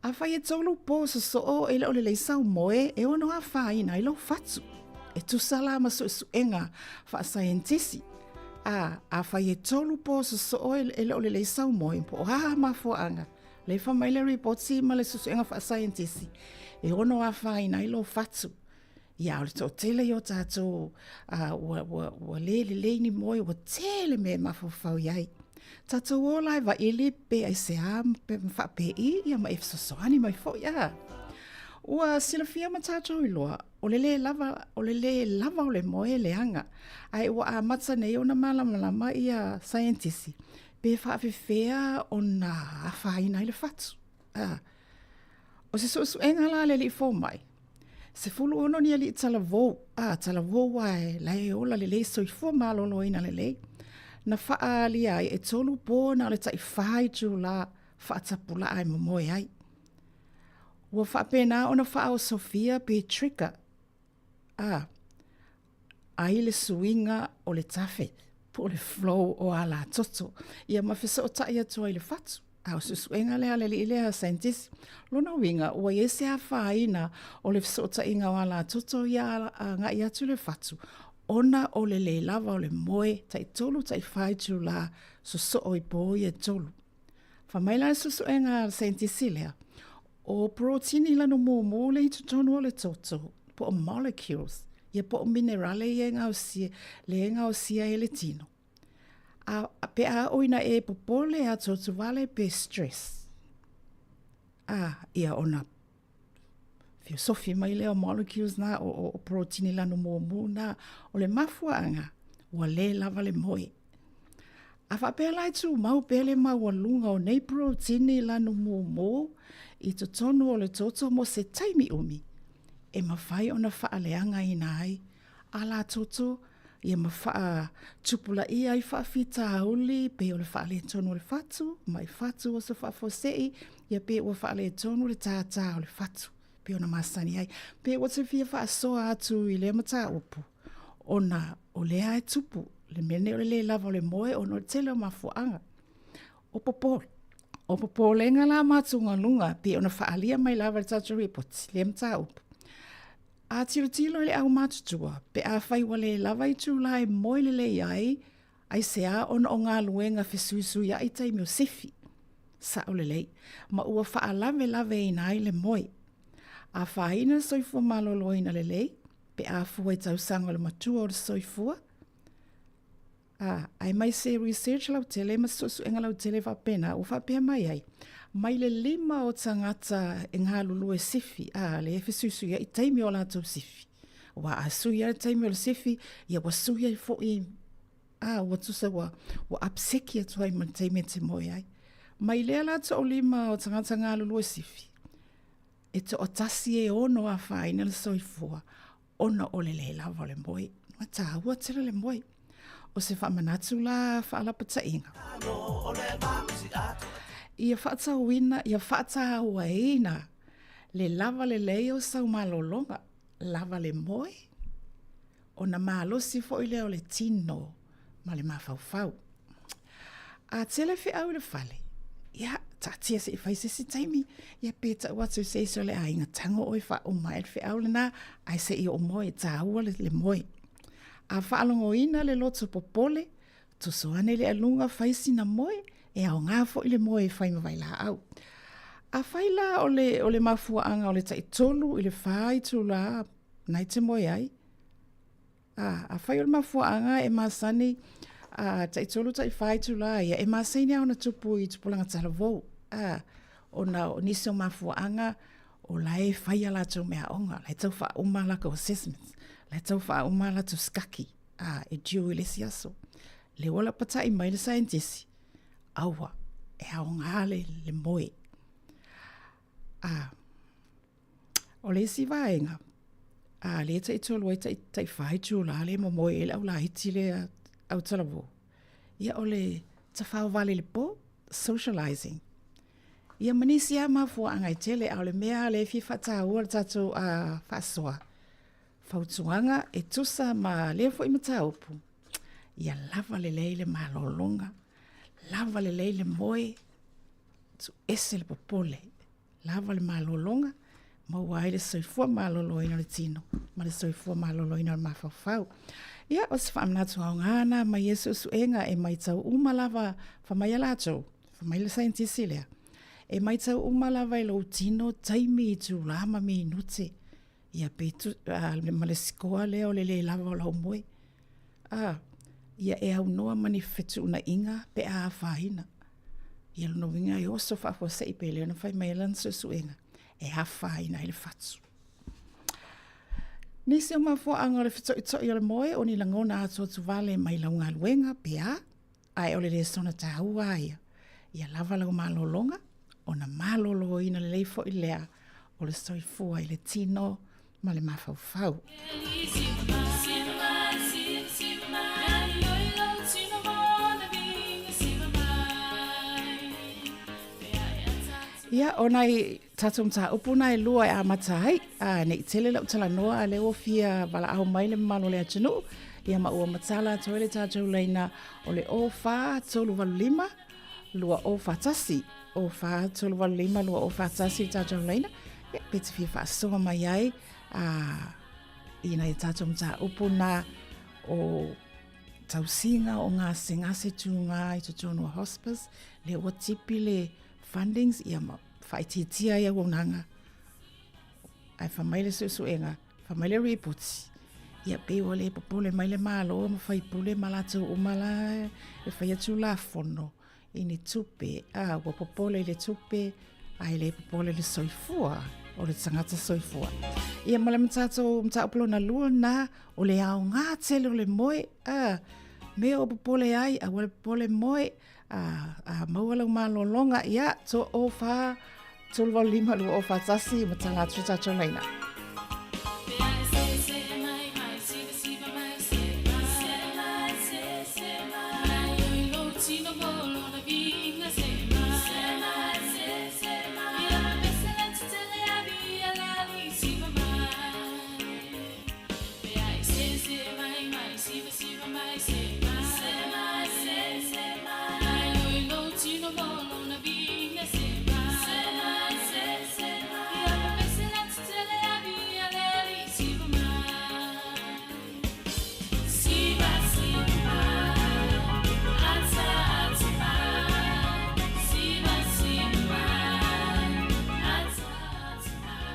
Afai e tolu pō sosoo e le o lelei sau moe, e ono afaina ai lou fatu. E tusa la ma suesuega faasaienitisi. A, afai e tolu pō sosoo e le o lelei sau moe, po o a mafuaaga, lea fai mai le ripoti ma le suesuega faasaienitisi, e ono afaina ai lou fatu. Ia, o le toatele ia o tatou uh, ua, ua, ua le lelei ni moe, ua tele mea e mafaufau i ai. Tatou o la e vaili pe aisea pe faapei ia ma e fesoasoani mai foi a. Ua silafia ma tatou iloa, o le le lava, o le le lava o le moe e leaga. Ae ua amata nei ona malamalama ia saienitisi. Pe faafefea ona afaina ai le fatu. A, o se suesuega la a le alii fomai, 16 ni alii talavou, a, talavou a e la e ola lelei soifua maloloina lelei, na faaalia ai e tolu po na o le tai-fa itula faatapulaa e momoe ai. Ua faapena ona faaosofia pe trigger a ai le suiga o le tafe po o le flow o alatoto ia ma fesootai atu ai le fatu. A o suesuega lea a le alii lea scientist, lona uiga ua i ai se afaina o le fesootaiga o alatoto ia agai atu le fatu ona o le le lava o le moe tai tolu tai fa itula sosoo i po ia e tolu. Fai mai la le suesuega a le saienitisi lea, o porotini lanu mumu lea i totonu o le toto, po o molecules, ia po o minerale ia e gaosia, lea e gaosia ai e le tino. A, pe a oo ina e popole atuatuvale pe stress, a, ia ona feosofi mai lea o molecules na, o, o, o porotini lanu mumu na, o le mafuaaga, ua le lava le moe. A faapea la e tumau pea le maualuga o nei porotini lanu mumu i totonu o le toto mo se taimi umi, e mafai ona faaleagaina ai a la toto ia ma faatupulaia ai faafitauli pei o le faaletonu o le fatu, mai fatu oso faafuasei, ia pe ua faaletonu le tātā o le fatu pei ona masani ai. Pe ua te fia faasoa atu i lea mataupu, ona o lea e tupu le mea nei o le le lava o le moe ona o le tele o mafuaaga. O popo, o popolega la ma atugaluga pei ona faaalia mai lava i le tatou lipoti lea mataupu. A tilotilo i le aumatutua, pe afai ua le lava itula e moe lelei ai, aisea ona o galuega fesuisuiai taimi o sifi, sao lelei, ma ua faalavelaveina ai le moe. Afaina le soifua maloloina lelei, pe a fua i tausaga o le matua o le soifua, a, aemaise research lautele ma suesuega lautele faapena, ua faapea mai ai, mai le lima o tagata e galulue sifi, a, lea e fesuisuiai taimi o latou sifi. Aua a sui lava le taimi o le sifi, ia ua sui ai foi, a, ua tusa ua, ua upseki atu ai ma le taimi e te moe ai. Mai lea la toalima o tagata galulue sifi, e toatasi e ono afaina le soifua ona o le le lava o le moe. Ua taua tele le moe. O se faamanatu la faalapataʻiga. Ia faatauina, ia faatauaina le lava lelei o sau malologa, lava le moe, ona malosi foi lea o le tino ma le mafaufau. A tele feau i le fale, ia, taatia se i fai se isi taimi, ia pe tau atu i se isi o le aiga, tago oe faauma ai le feau lena, ae se i oo moe, taua le, le moe. A faalogoina le loto popole, toso ane i le aluga, fai sina moe, e aoga foi le moe e fai ma vailaau. Afai la o le, o le mafuaaga o le taitolu i le fa itula na e te moe ai, A, afai o le mafuaaga e masani a, taitolu taifa itula ia, e masani lava ona tupu i tupulaga talavou. A, ona o nisi o mafuaaga o la e fai a latou meaaoga, la e tau faauma a latou assessments, la e tau faauma a latou skaki, a, e due i le isi aso. Lea ua lapatai mai le saienitisi, aua, e aoga le, le moe. A, O le isi vaega, a lea taitolu ai tai, taifa itula lea e momoe ai le au laiti lea au talavou, ia o le tafaovale i le po, socializing. Ia ma nisi lava mafuaaga e tele, a o le mea lea e fia faataua le tatou faasoa, fautuaga e tusa ma lea foi mataupu, ia lava lelei le malologa, lava lelei le moe, tuuese le popole. Lava le malologa, maua ai le soifua maloloina o le tino ma le soifua maloloina o le mafaufau. Ia, o se faamanatu aoga na mai ia suesuega e maitau uma lava, fai mai a latou, fai mai le saienitisi lea, e maitau uma lava e lou tino taimi, itula ma minute, ia pe tu, a, ma le sikoa lea o le le lava o lau moe. A, ia e aunoa ma ni fetuunaiga pe a afaina. Ia lona uiga e oso faafuasei pe lea ona fai mai ai lana suesuega e afaina ai le fatu. Nisi o mafuaaga o le fetoʻitoʻi o le moe o ni lagona atuatuvale mai lau galuega pe a. Ae o le lesona tāua a ia, ia lava lau malologa, ona maloloina lelei foi lea o le soifua i le tino ma le mafaufau. Ia, o nai tātou mataupu na e lua e amata ai, a, nei tele lau talanoa a lea ua fia valaau mai le mamalu o le atunuu, ia ma ua matala atu ai le tātou laina o le 04 385 2041, 04 385 2041 le tātou laina, ia, pe te fia faasoa mai ai, a, i nai tātou mataupu na o tausiga o gasegase tūgā i totonu o hospice, lea ua tipi le fundings ia ma faaitiitia ai auaunaga. Ae fai mai le suesuega, fai mai le ripoti, ia pei ua le popole mai le Malo ma faipule ma latou uma la e faia tulafono i ni tupe, a ua popole i le tupe ae le popole i le soifua o le tagata soifua. Ia ma le tatou mataupu lona lua na, o le aoga tele o le moe, a mea o popole ai, aua le popole moe, A, a maua lau malologa, ia, to o whā, 385 2041, matala atu tātou laina.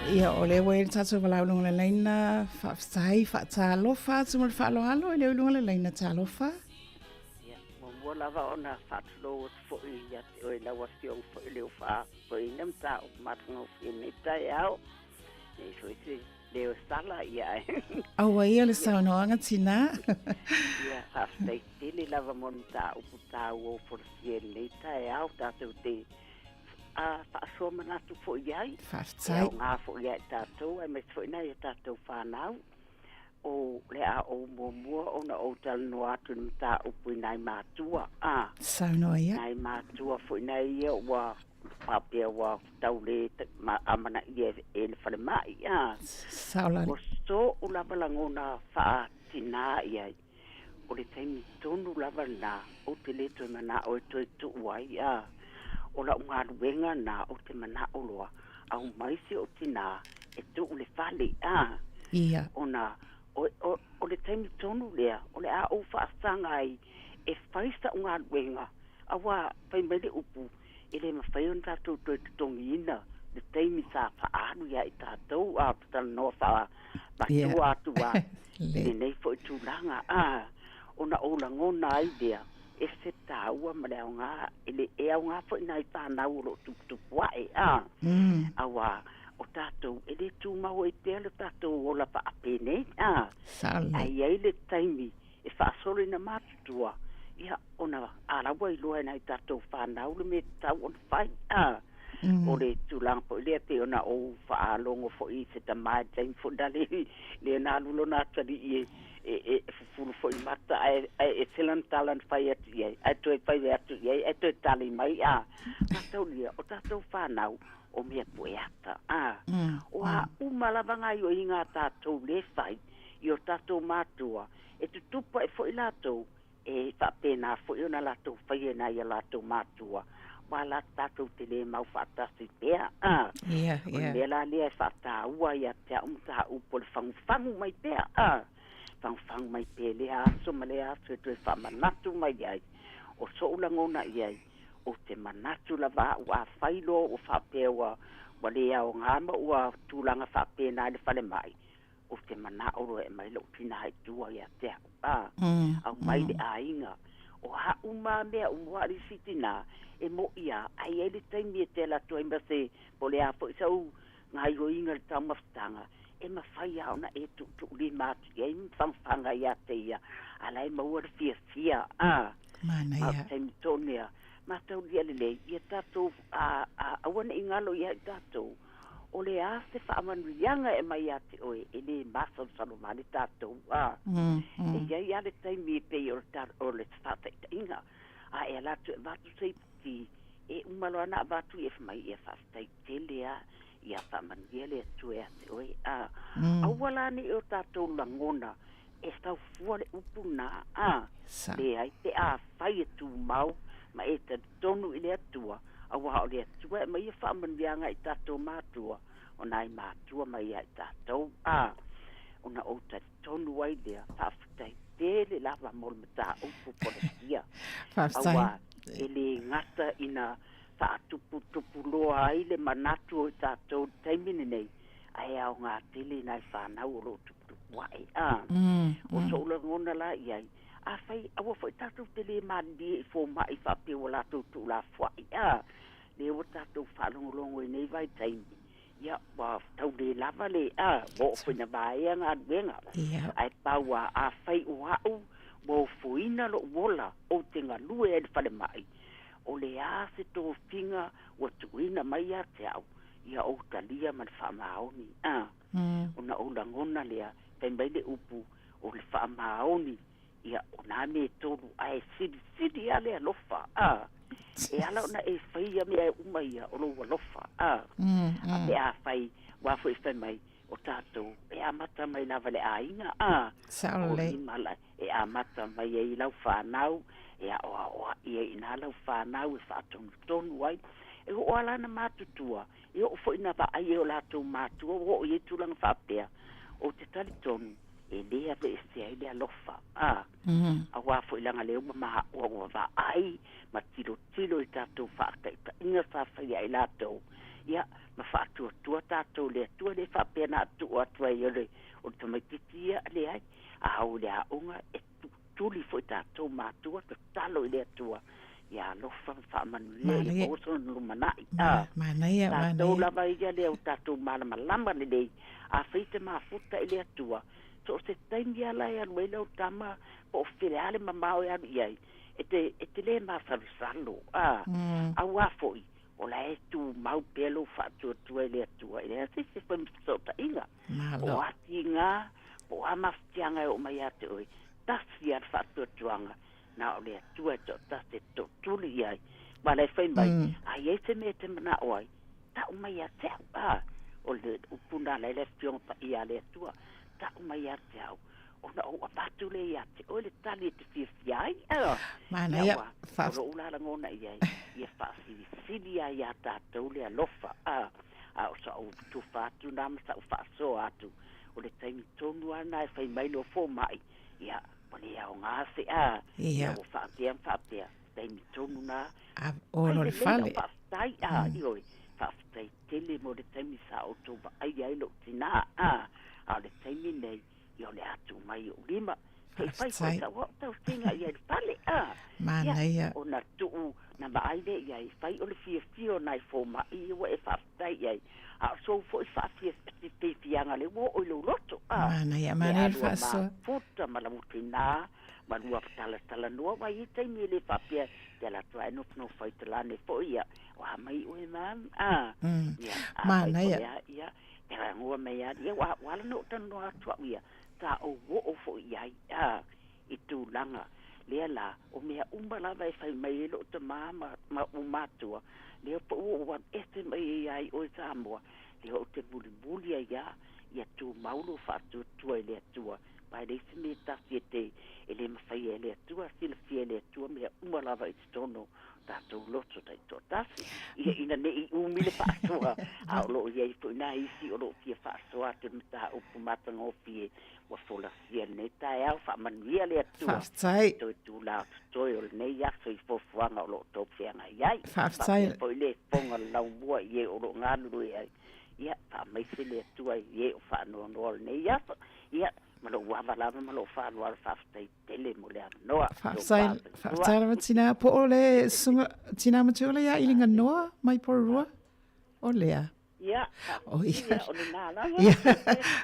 Ia, o lea ua i ai le tatou valaau i luga o le laina, faafetai, faatalofa atu ma le faaaloalo i le i luga o le laina, talofa. Ia, muamua lava ona faatulou atu foi ia te oe lau Afioga foi le ua faafoeina mataupu matagofie i lenei taeao. Nei foi se leo sala, ia ae. Aua ia le saunoaga tinā. Ia, faafetai tele lava mo le mataupu taua ua folasia i lenei taeao tatou te a faasoa manatu foi i ai. Faafetai. E aoga foi ia i tatou aemaise foi nai a tatou fanau. O le a ou muamua ona ou talanoa atu i le mataupu i nai matua. A. Saunoa ia. Nai matua foi nai ia ua faapea ua tau le amanaia e le falemai. A. Saolale. O so'u lava lagona faatinā i ai. O le taimi tonu lava lena ou te le toe mana'o e toe tu'u ai, a o la'u galuega lena ou te mana'o loa aumai si o'u tinā e tu'u le fale, a Ia. Ona o, o, o le taimi tonu lea o le a ou faasaga ai e fai sa'u galuega, auā fai mai le upu, e le mafai ona tatou toe totogiina le taimi sa faaalu ia i tatou, a o te talanoa faa-matua atu a i lenei foi tulaga, a, ona ou lagona ai lea, e se taua ma le aoga, e le, e aoga foi nai fanau o lo o tuputupu ae, a, auā o tatou, e le tumau ai pea le tatou ola faapenei, a, ae i ai le taimi e faasolo ina matutua, ia, ona a la ua iloa e nai tatou fanau le mea e tatau ona fai, a. O le tulaga foi lea pei ona ou faalogo foi i se tama i le taimi foi lale lea na alu lona atalii e, e, e fufulu foi mata ae, ae ese lana tala na fai atu i ai, ae toe fai atu i ai, ae toe tali mai, a. Mataulia, o tatou fanau, o mea pueata, a. O a uma lava gaioiga a tatou le fai i o tatou matua, e tutupu ae foi latou, e faapena foi ona latou faia i nai a latou matua, aua la tatou te le mau faatasi pea, a. Ia, O le ia. mea la lea e faataua ia te au mataupu o le fagufagu mai pea, a. Fagufagu mai pea i lea aso ma lea aso e toe faamanatu mai ai, o so'u lagona i ai, ou te manatu lava a'u afai loa ua faapea ua, ua le aoga ma ua tulaga faapena i le falemai, Ou te mana'o loa e aumai lo'u tinā i tua ia te a'u, a, aumai le aiga. O a uma a mea uma aua o le isi tinā, e mo'i a, ae i ai le taimi e te alu atu ai ma se, po o le a foi sau gaoioiga i le taumafataga, e mafai a ona e tuutuulima atu i ai ma fagafaga ia te ia, a la e maua le fiafia, a. Manaia. Ma o le taimi tonu ia, mataulia lelei, ia tatou a, a, aua ne i galo ia i tatou, o le a se faamanuiaga e aumai ia te oe, e le masalosalo vale tatou, a. E i ai lava le taimi e pei o le ta, o le faataitaiga, a e ala atu e avatu se iputi, e uma loa ona avatu ia fai mai, ia faafetai tele lava, ia faamanuia le Atua ia te oe, a. Aua la ne i o tatou lagona e saufua le upu lena, a. Leai, pe afai e tumau ma e talitonu i le Atua, auā o le Atua e aumaia faamanuiaga i tatou matua, o nai matua mai ia i tatou, a. Ona ou talitonu ai lea, faafetai tele lava mo le mataupu polosia. Faafetai. Auā e le gata ina faatuputupu loa ai le manatu o i tatou i le taimi lenei, ae aoga tele i nai fanau o lo o tuputupu ae. A, o so'u lagona la i ai, afai aua foi tatou te le malilie i fomai faapea ua latou tuulafoai, a, lea ua tatou faalogologo i nei vaitaimi, ia, ua tau le lava le, a, ua oo foi ina vaea galuega. Ae pau lava, afai o a'u ua ofoina lo'u ola ou te galue ai i le falemai, o le a se tofiga ua tuuina mai ia te a'u, ia ou talia ma le faamaoni. A, ona ou lagona lea, fai mai le upu, o le faamaoni, ia, o nā mea e tolu, ae silisili lava le alofa. A, e ala ona e faia mea uma ia, o lou alofa. A, a pe a fai, aua foi fai mai, o tatou, e amata mai lava i le aiga. A, Sao o lelei. lima la, e amata mai ai i lau fanau, e aoaoaʻi ai i inā lau fanau e faatonutonu ai. E oo lava la ina matutua, e oo foi ina vaai e o latou matua ua oo i ai tulaga faapea, ou te talitonu e le aveesea ai le alofa, a, auā foi leaga lea ua maua ua vaai ma tilotilo i tatou faataitaiga sa faia e latou, ia, ma faatuatua tatou i le Atua, e le faapea na tuu atu ai o le tamaitiiti ia, leai. A o le aoga e tuli foi tatou matua tatalo i le Atua ia alofa ma faamanuia ia maua sona lumanai. A Manaia, tatou manaia. lava ia lea ua tatou malamalama lelei, afai e te mafuta i le Atua, so o se taimi lava la e alu ai lau tama po o fea le mamao e alu i ai, e te, e te le masalosalo, a, auā foi o la e tumau pea lou faatuatua i le Atua, e leai se isi e fai ma fesootaiga. Malo. Po o a tiga, po o a mafatiaga e oo mai ia te oe, tasi lava le faatuatuaga, na o le Atua e toatasi e te tootuli i ai. Aua o la e fai mai, a i ai se mea e te manao ai, tau mai ia te au. A, o le upu lena la e le Afioga Paia a le Atua, tau mai ia te au, ona ou avatu lea ia te oe le tali e te fiafia ai. A, Manaia, ia, ua, faaf- o lou la lagona i ai, ia faasilisili lava ia tatou le alofa. A, a o sa'u tufa atu na ma sa'u faasoa atu, o le taimi tonu lava lena e fai mai loa fomai, ia, ua le aoga se a, ia ua faapea ma faapea, taimi tonu na, A, o fai lo le lelei lau fale. faafetai, a, ioe, faafetai tele mo le taimi sa outou vaaia ai lou tinā, a, a o le taimi nei, Ia o le a tuu mai i ou lima, se i fai foi Faafetai. sau au tausiga i ai le fale, a. Ia, Manaia. ona tuu na vaai lea i ai, fai o le fiafia o nai fomai ia ua e faafetai i ai, a o sou foi faafiafiaga lea ua oo i lou loto, a. Manaia, Pe manaia a le lua faasoa. mafuta ma lau tinā, ma lua talatalanoa, aua e i ai taimi e le faapea, te ala atu lava e nofonofo ai talane foi, ia, o a mai oe mam, a. Ia, afai foi Manaia. lea, ia, Te ragoa mai a ia ua ua ala ona ou talanoa atu au ia, sa ou oo foi i ai, a, i tulaga lea la, o mea uma lava e fai mai ai lou tamā ma, ma ou matua, lea po ua ou alu ese mai ai ia i oe Samoa, lea ou te mulimuli ai a, ia tumau lou faatuatua i le Atua, ma e leai se mea e tasi e te, e le mafaia e le Atua, silafia e le Atua mea uma lava i totonu o tatou loto taitoatasi, ia ina ne i umi le faasoa, a o lo o i ai foi nai isi o lo o fia faasoa atu i le mataupu matagofie ua folasia i lenei taeao. Faamanuia le Atua Faafetai. i toe tula o totoe o lenei aso i fuafuaga o lo o outou feagai ai. Faafetai. Faapea foi le fofoga laumua i e o lo o galulue ai. Ia, faamaise le Atua i e o faanoanoa o lenei aso. Ia, ma lou ava lava ma lou faaaloalo faafetai tele mo le avanoa. Faafetai, faafetai lava tinā. Po o le susuga tinā matua o le ia i le ganoa mai Porirua? O lea. Ia, O ia. o lena lava. Ia,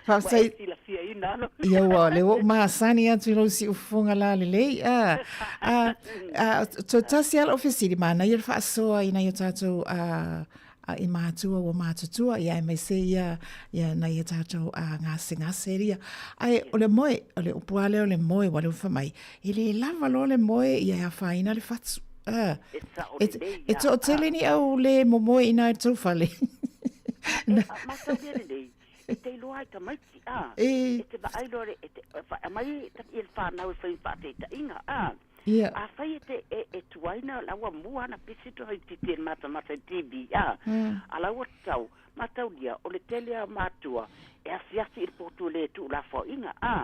faafetai. Ua e silafiaina alo. Ia ua lea ua ou masani atu i lou siufofoga lalelei. A, a, a, toe tasi lava lau fesili, manaia le faasoa i nai o tatou a, a, i matua ua matutua, ia aemaise ia, ia nai a tatou a, gasegase ia. Ae o le moe, o le upu lava lea o le moe, aua o lea ua fai mai, e le lava loa le moe ia e afaina le fatu. Ah, E sao e, lelei e ia. toatele ni au le momoe i nā i tou fale. E faamātaulia lelei, e te iloa ai tamaiti, a. E. E te vaai loa le, e te, e aumai i le whānau e whai whaataitaiga, a. Ia. A whai e te, e, e tuaina laua mua ana pisi toa i titi e matamata i TV, a. A laua tau, mataulia, o le tele a mātua, e asiasi i le pōtu le tuu lafoaiga, a.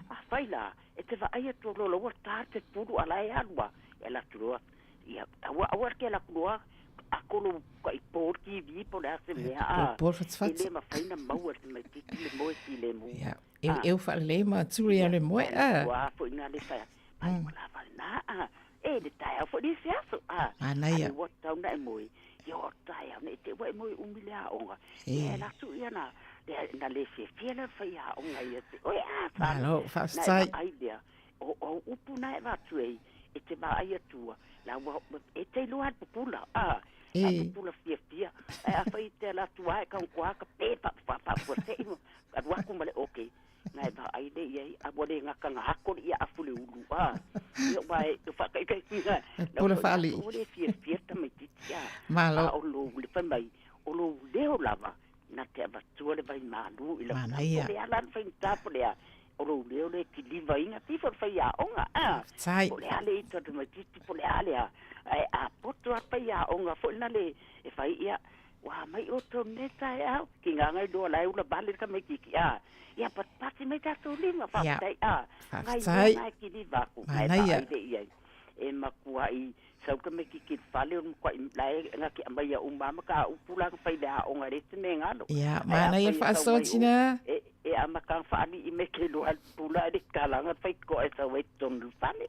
A whai la, e te vaai atu loa ua tā te pulu a la e alu a, e alu atu loa, ia, aua, aua ke alu atu loa, a kolo ka i pō le TV po o le a se mea, a, Po le fatufatu. e le mafai ona maua e le tamaitiiti le moe filemu. Ia, eu, eu faalelei ma tuli ia le moe, a. Ua foi na le whaia, ai ua lava lena, a, e le taeao foi le isi aso, a. Manaia. A le ua tatau ona e moe, ia o taeao nei te ua e moe umi le aoga. E. Ia e latou ia na, le, na le fiafia le whai aoga ia te, oe a, whana. Malo, faafetai. Na e vaai lea, o, o upu na e avatu ai, e te vaai atua, la ua, e te iloa le pupula, a, E. a pupula fiafia, ae afai e te ala atu lava e kagoa ka pe pa, pa, pa, pa, te i, alu aku ma le okay, na e vaai lea i ai, a ua le gagagako le ia afu le ulu, a, ia ua e, o faakaikaikuina, E pula faalii. ua le fiafia tamaitiiti, a, Malo. a o lou le fai mai, o lou leo lava, na te avatua le vaimalu i lau Manaia. po le ala le faigata po le a, o lou leo le kilivaina, tifo le faiaoga, a, Faafetai. po le a le ita o tamaitiiti po le a le a, ae a poto a faiaoga foi lena le e fai ia, ua mai outou nei taeao, ki gaga iloa la e ula vale le tamaitiiti, a, ia patipati mai tatou lima, Ia. faafetai, a, nai Faafetai. mea na e kiliva aku, na e Manaia. vaai lea i ai. E makuaʻi sau tamaitiiti i le fale o le makuaʻi la e gake aumaia uma lava ma ka upu la na fai le aoga e le se mea galo. Ia, Ae manaia le afai e sau faasoa mai o tina. e e amataga faalii mai ke loa le pula ae le tatalaga le faitotoa e sau ai totonu i le fale.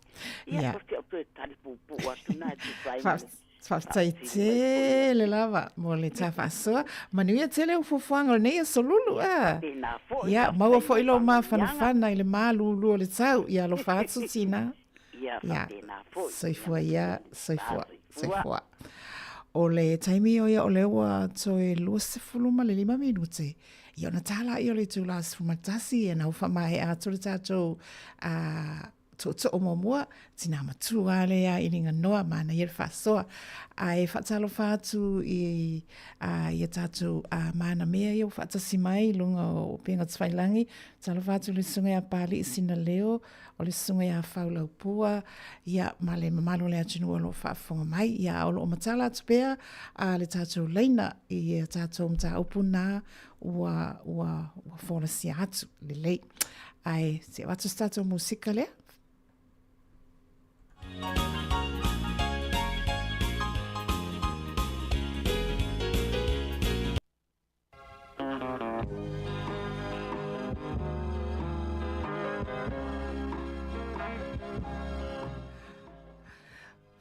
Ia Ia. o si au toe tali puupuu atu na e tusa ai ma le Faafetai faafesili mai foi. tele lava mo le tā faasoa. Manuia tele o fuafuaga o lenei aso lulu a. Faapena foi, Ia, maua faafetai foi mo lou faamanuiaga. mafanafana i le malulu o le tau. Ia alofa atu tina. Ia Ia, faapena foi. Ia soifua ia, soifua, soifua. soifua. O le taimi o ia o lea ua toe 25 minute. Ia ona tāla ia o le itulā 11 ia na ua faamaea atu le tatou a, tootoo muamua, tina matua lea i linga noa manaia le faasoa. Ae faatalofa atu i a, ia tatou a, manamea ia ua faatasi mai i luga o upega tafailagi. Talofa atu i le susuga ia Pali'i Sinaleo, o le susuga ia Faulaupua, ia ma le mamalu o le atunuu o lo o faafofoga mai. Ia o lo o matala atu pea a le tatou laina i ia tatou mataupu na ua, ua, ua folasia atu lelei. Ae se i avatu se tatou musika lea.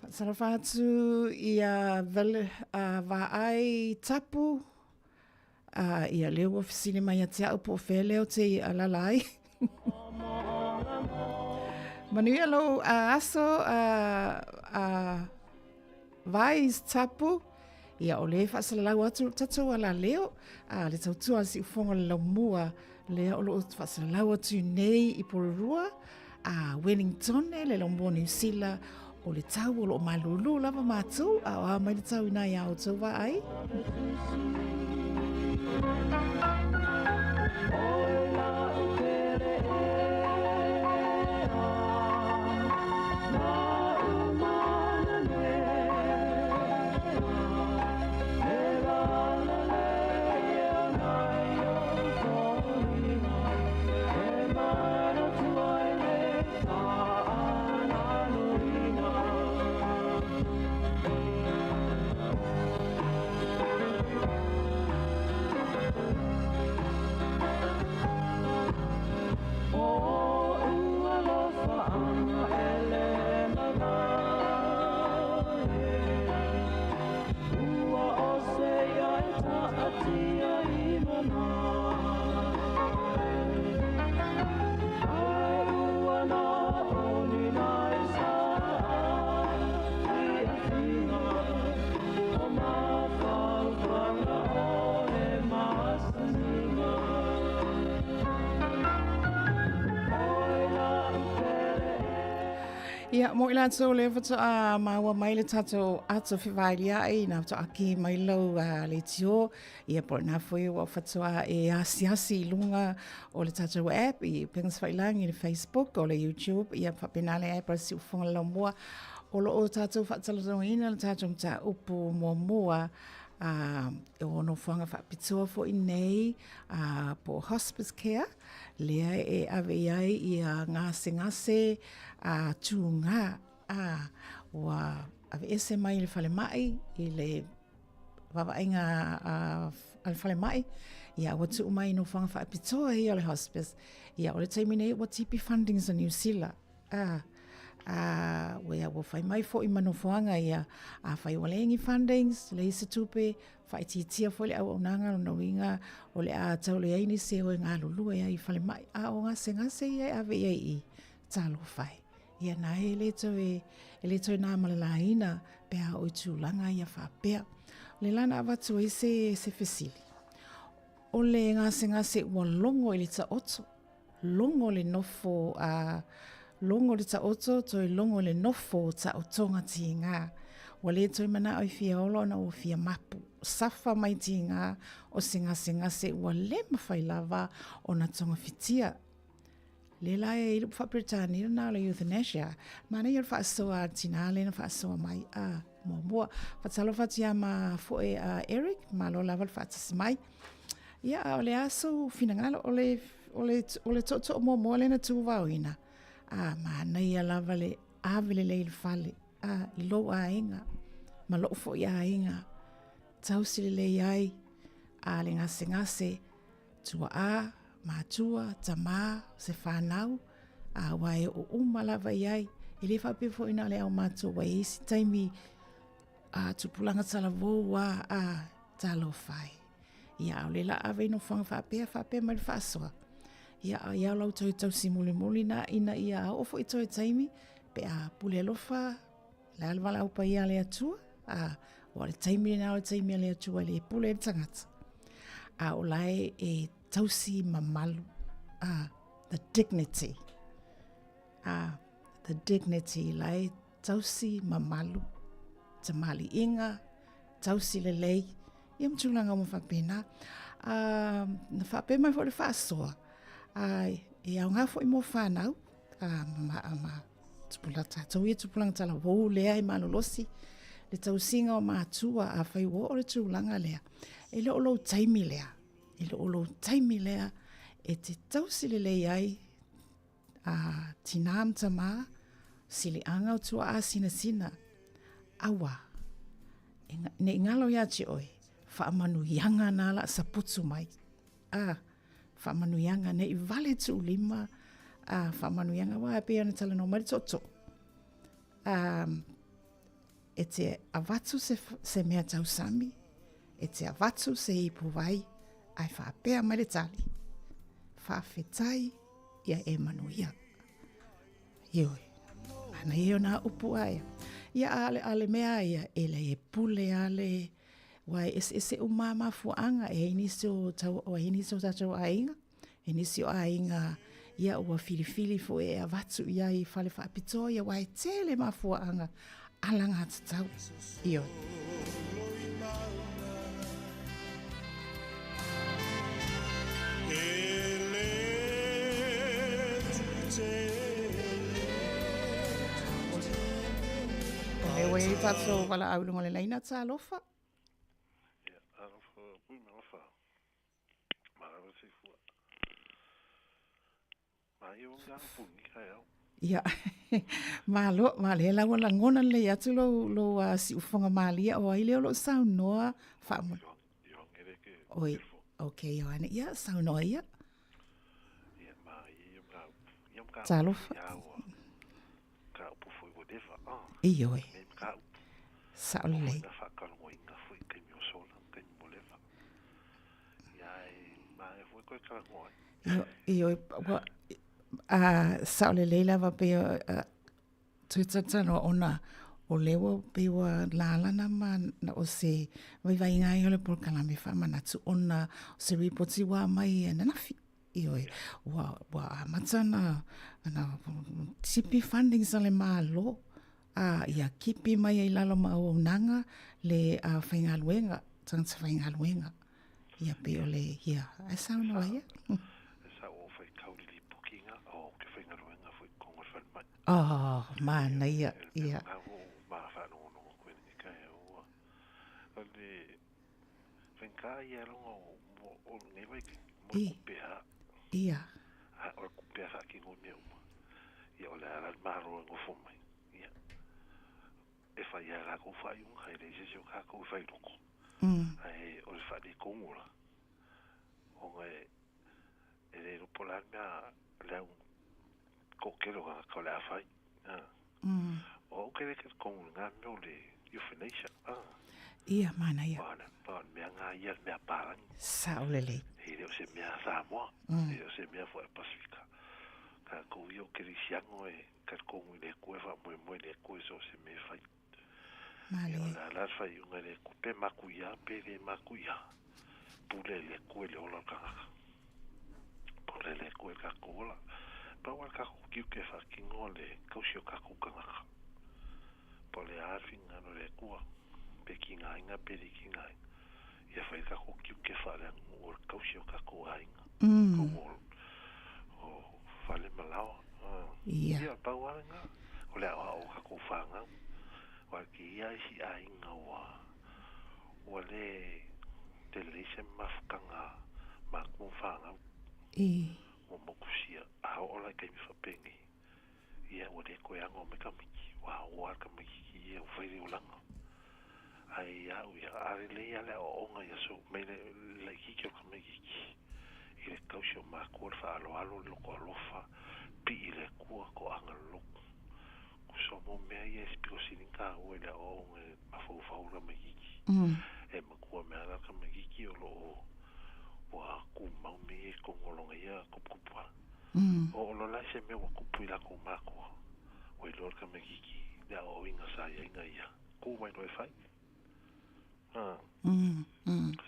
Faatalofa atu i a Val, a Vaai Tapu, a ia lea ua fesili mai ia te au po o fea lea o te alala ai. Manuia lou aso a, a Vais Tapu, ia o lea e faasalalau atu lo tatou alaleo, a le tautua a le siufofoga o le laumua, lea o lo o faasalalau atu nei i Porirua, a Wellington le laumua o Niu Sila, o le tau o lo o malūlū lava mātou, a o a mai le tau inā iā outou vaai. Ia, mo i latou lea faatoa maua mai le tatou ato fevailia'i, na faatoa ki mai lau leitio, ia po o lena foi ua faatoa e asiasi i luga o le tatou app i Upega Tafailagi i le Facebook o le YouTube, ia faapena le app a le Siufofoga le Laumua. O lo o tatou faatalanoaina le tatou mataupu muamua a o nofoaga faapitoa foi nei a po o hospice care lea e ave i ai ia gasegase a tūgā a ua aveese mai le falemai i le vaavaaiga a le falemai ia ua tuu mai i nofoaga faapitoa ia o le hospice ia o le taimi nei ua tipi fundings a Niu Sila a a ua ia ua fai mai foi ma nofoaga ia afai ua leai ni fundings leai se tupe faaitiitia foi le auaunaga lona uiga o le a tau leai nisi e o e galulue ai i falemai a o gasegase ia e ave i ai i talofa e ia na e le toe e le toe na ma le laina pe a o i tulaga ia faapea. O le la na avatu ai se, se fesili. O le gasegase ua logo i le taoto, logo le nofo a logo le taoto, toe logo le nofo taotoga tiga. Ua le toe manao e fia ola ona ua fia mapu. Safa mai tiga o se gasegase ua le mafai lava ona togafitia. Le la e i le faa-Peretania lena o le euthanasia. Manaia o le faasoa a le tinā lea na faasoa mai. A, muamua. Faatalofa atu ia ma foe a Eric, malo lava le faatasi mai. Ia, a o le a sou finagalo, o le, o le, o le tootoo muamua lea na tuvaoina. A, manaia lava le ave lelei i le fale, a, i lou aiga, ma lou foi aiga. Tausi lelei ai, a le gasegase, Tuaa, matua, tamā, se whānau, a aua e oo uma lava i ai. E le faapea foi na o le aumatua, ua i ai isi taimi a tupulaga talavou a, a talofa e. Ia, a o le la ave i nofoaga faapea, faapea mai le faasoa. Ia, a ia lau toe tausi mulimuli na ina ia oo foi toe taimi, pe a pule alofa, Le a le valaau paia a le Atua, a ua le taimi lena o le taimi a le Atua e le pule ai le tagata. A o la e, e tausi mamalu, a the dignity, a the dignity, la e tausi mamalu, tamaliiga, tausi lelei, ia ma tulaga uma faapena. A, na faapea mai foi le faasoa, a, e aoga foi mo whanau, a, ma, ma, Tupula tatou ia tupulaga talavou lea e malolosi le tausiga o matua afai ua oo le tulaga lea e le o lou taimi lea e le o lou taimi lea e te tausi lelei ai a tinā ma tamā siliaga o tuaa sinasina aua e ne i galo ia te oe faamanuiaga na la saputu mai a Faamanuiaga ne i vale tuulima a faamanuiaga aua e pei ona talanoa mai le tootoo e te avatu se, se mea tausami e te avatu se ipu vai ae faapea mai le tali faafetai ia e manuia Ioe. Ana ia o nā upu aia. Ia a le, a le mea ia, e le e pule a le, Aua e eseese uma lava mafuaaga, e i ai nisi o tau, e i ai nisi o tatou aiga, e nisi o aiga ia ua filifili foi e avatu i ai i fale faapitoa ia aua e tele mafuaaga alagatatau. Ioe. O lea ua i ai tatou valaau i luga o le laina, talofa. Ia, alofa pui ma alofa. Malalo soifua. Maia ua ngā pungi kai au. Ia, malo, ma lea la ua lagona lelei atu lou, lou uh, siufofoga malie o ai lea o loo saunoa faamolemole. Oi, ok, Ioane, ia, saunoa ia. Ia, ma ia mga, ia mga Talofa. Ia ua, ka upu foi ua leva, ah. Ioe. Me ka upu. Sao lelei. Na whaakalogoinga foi kaimi o sola, kaimi mo leva. Ia e, ma e foi koe kalagoa ai. Ioe, ua, a, sao lelei lava pe uh, toe talanoa ona O lea ua pei ua lalana ma na o se vaivaiga ai o le polokalame faamanatu ona o se ripoti ua aumai ananafi. Ioe, ua, ua amata na, na tipi fundings a le Malo, a ia kipi mai ai lalo ma auaunaga le a, faigaluega, tagata faigaluega. Ia pei o le, ia, ae saunoa ia. Oh, manaia, ia. Ia. E fai a lākou faaiuga, e leai se isi o kākou e fai loko. Ae o le faaletonu la, ona e, e le iloa po o le a le mea le au toatele o tagata o le a fai. O au ou te le talitonu i lena mea o le euthanasia. Ia, manaia. Aua o le mea lena ia le mea palagi. Sao lelei. E le o se mea a Samoa, e le o se mea foi a Pasifika. Tatou ia o kerisiano e talitonu i le Atua e faamoemoe i le Atua i so o se mea e fai. Ia, o le a la le faaiuga i le Atua, pe matuia pe le matuia, pule le Atua i le ola o le tagata. Pule le Atua i le tatou ola. Pau lava le tatou tiute e faatino o le tausi o tatou tagata. Po o le a le finagalo o le Atua, pe tigaina pe le tigaina, ia fai le tatou tiute faaleaganuu o le tausi o tatou aiga, totonu o fale ma laoa. Ia, pau lava lena, o le aoao o tatou fanau. Aua e kēia isi aiga ua ua le lelei se mafutaga a matua ma fanau. Ua motusia, a oo la i taimi faapenei, ia ua le toe ano mai tamaiti, ua aoa le tamaititi ia ua fai le olaga. Ae ia au ia, a lelei lava le aoaoga i aso mai le laitiiti o le tamaititi i le tausi o matua, le faaaloalo, le loto alofa, pii i le Atua, toaga le lotu. Tusa mo mea ia e pito sili ona taua i le aoaoga e mafaufau le tamaititi. E matua mea la le tamaititi o lo o ua tumau mea ia i totonu o lona ia tuputupuaga. O o la se mea ua tupu i latou matua, ua iloa le tamaititi le aoaoina sa i ai na ia, tu mai loa e fai.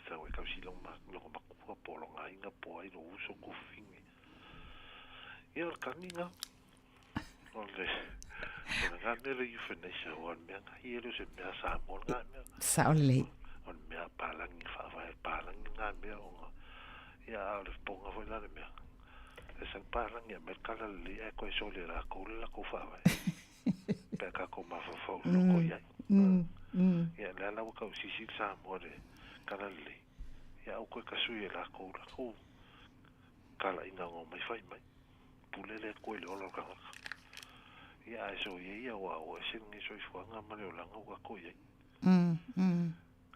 Sau e tausi lona matua po o lona aiga po o ai lou uso tuafafine. Ia o le taniga, o le o lena mea le euthanasia aua o le mea lena ia e le o se mea a Samoa lena mea. Sao lelei. O le mea a palagi, faavae palagi lena mea ona ia a o le poga foi la le mea. E sau palagi e aumai le tala lelei ae toe soli e latou le latou faavae. Pe a tatou mafaufau loloto i ai. Ia lea la ua tau sisi le Samoa i le tala lelei, ia aua toe tasui e latou latou talaiga na omai fai mai. Pule le Atua i le ola o le tagata. Ia ae soia ia aua ua ese lenei soifuaga ma le olaga ua tatou i ai.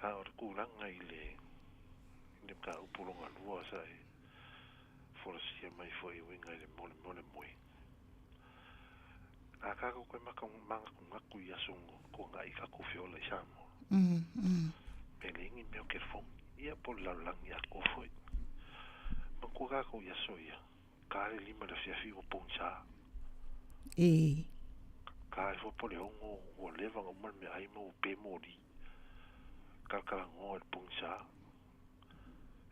A o le tulaga i le i le mataupu lona lua sa e folasia mai foi e uiga i le mo le mo le moe. A tatou toe manatunatu i aso na tuanai tatou feola i Samoa, e leai ni mea o telefoni, ia po o le lalolagi atoa foi. Manatua tatou i aso ia, ta le 5 i le afiafi ua pogisa. Ta ifo po o le 6 ua leva ona uma le meaai ma ua pe moli. Talatalanoa i le pogisa.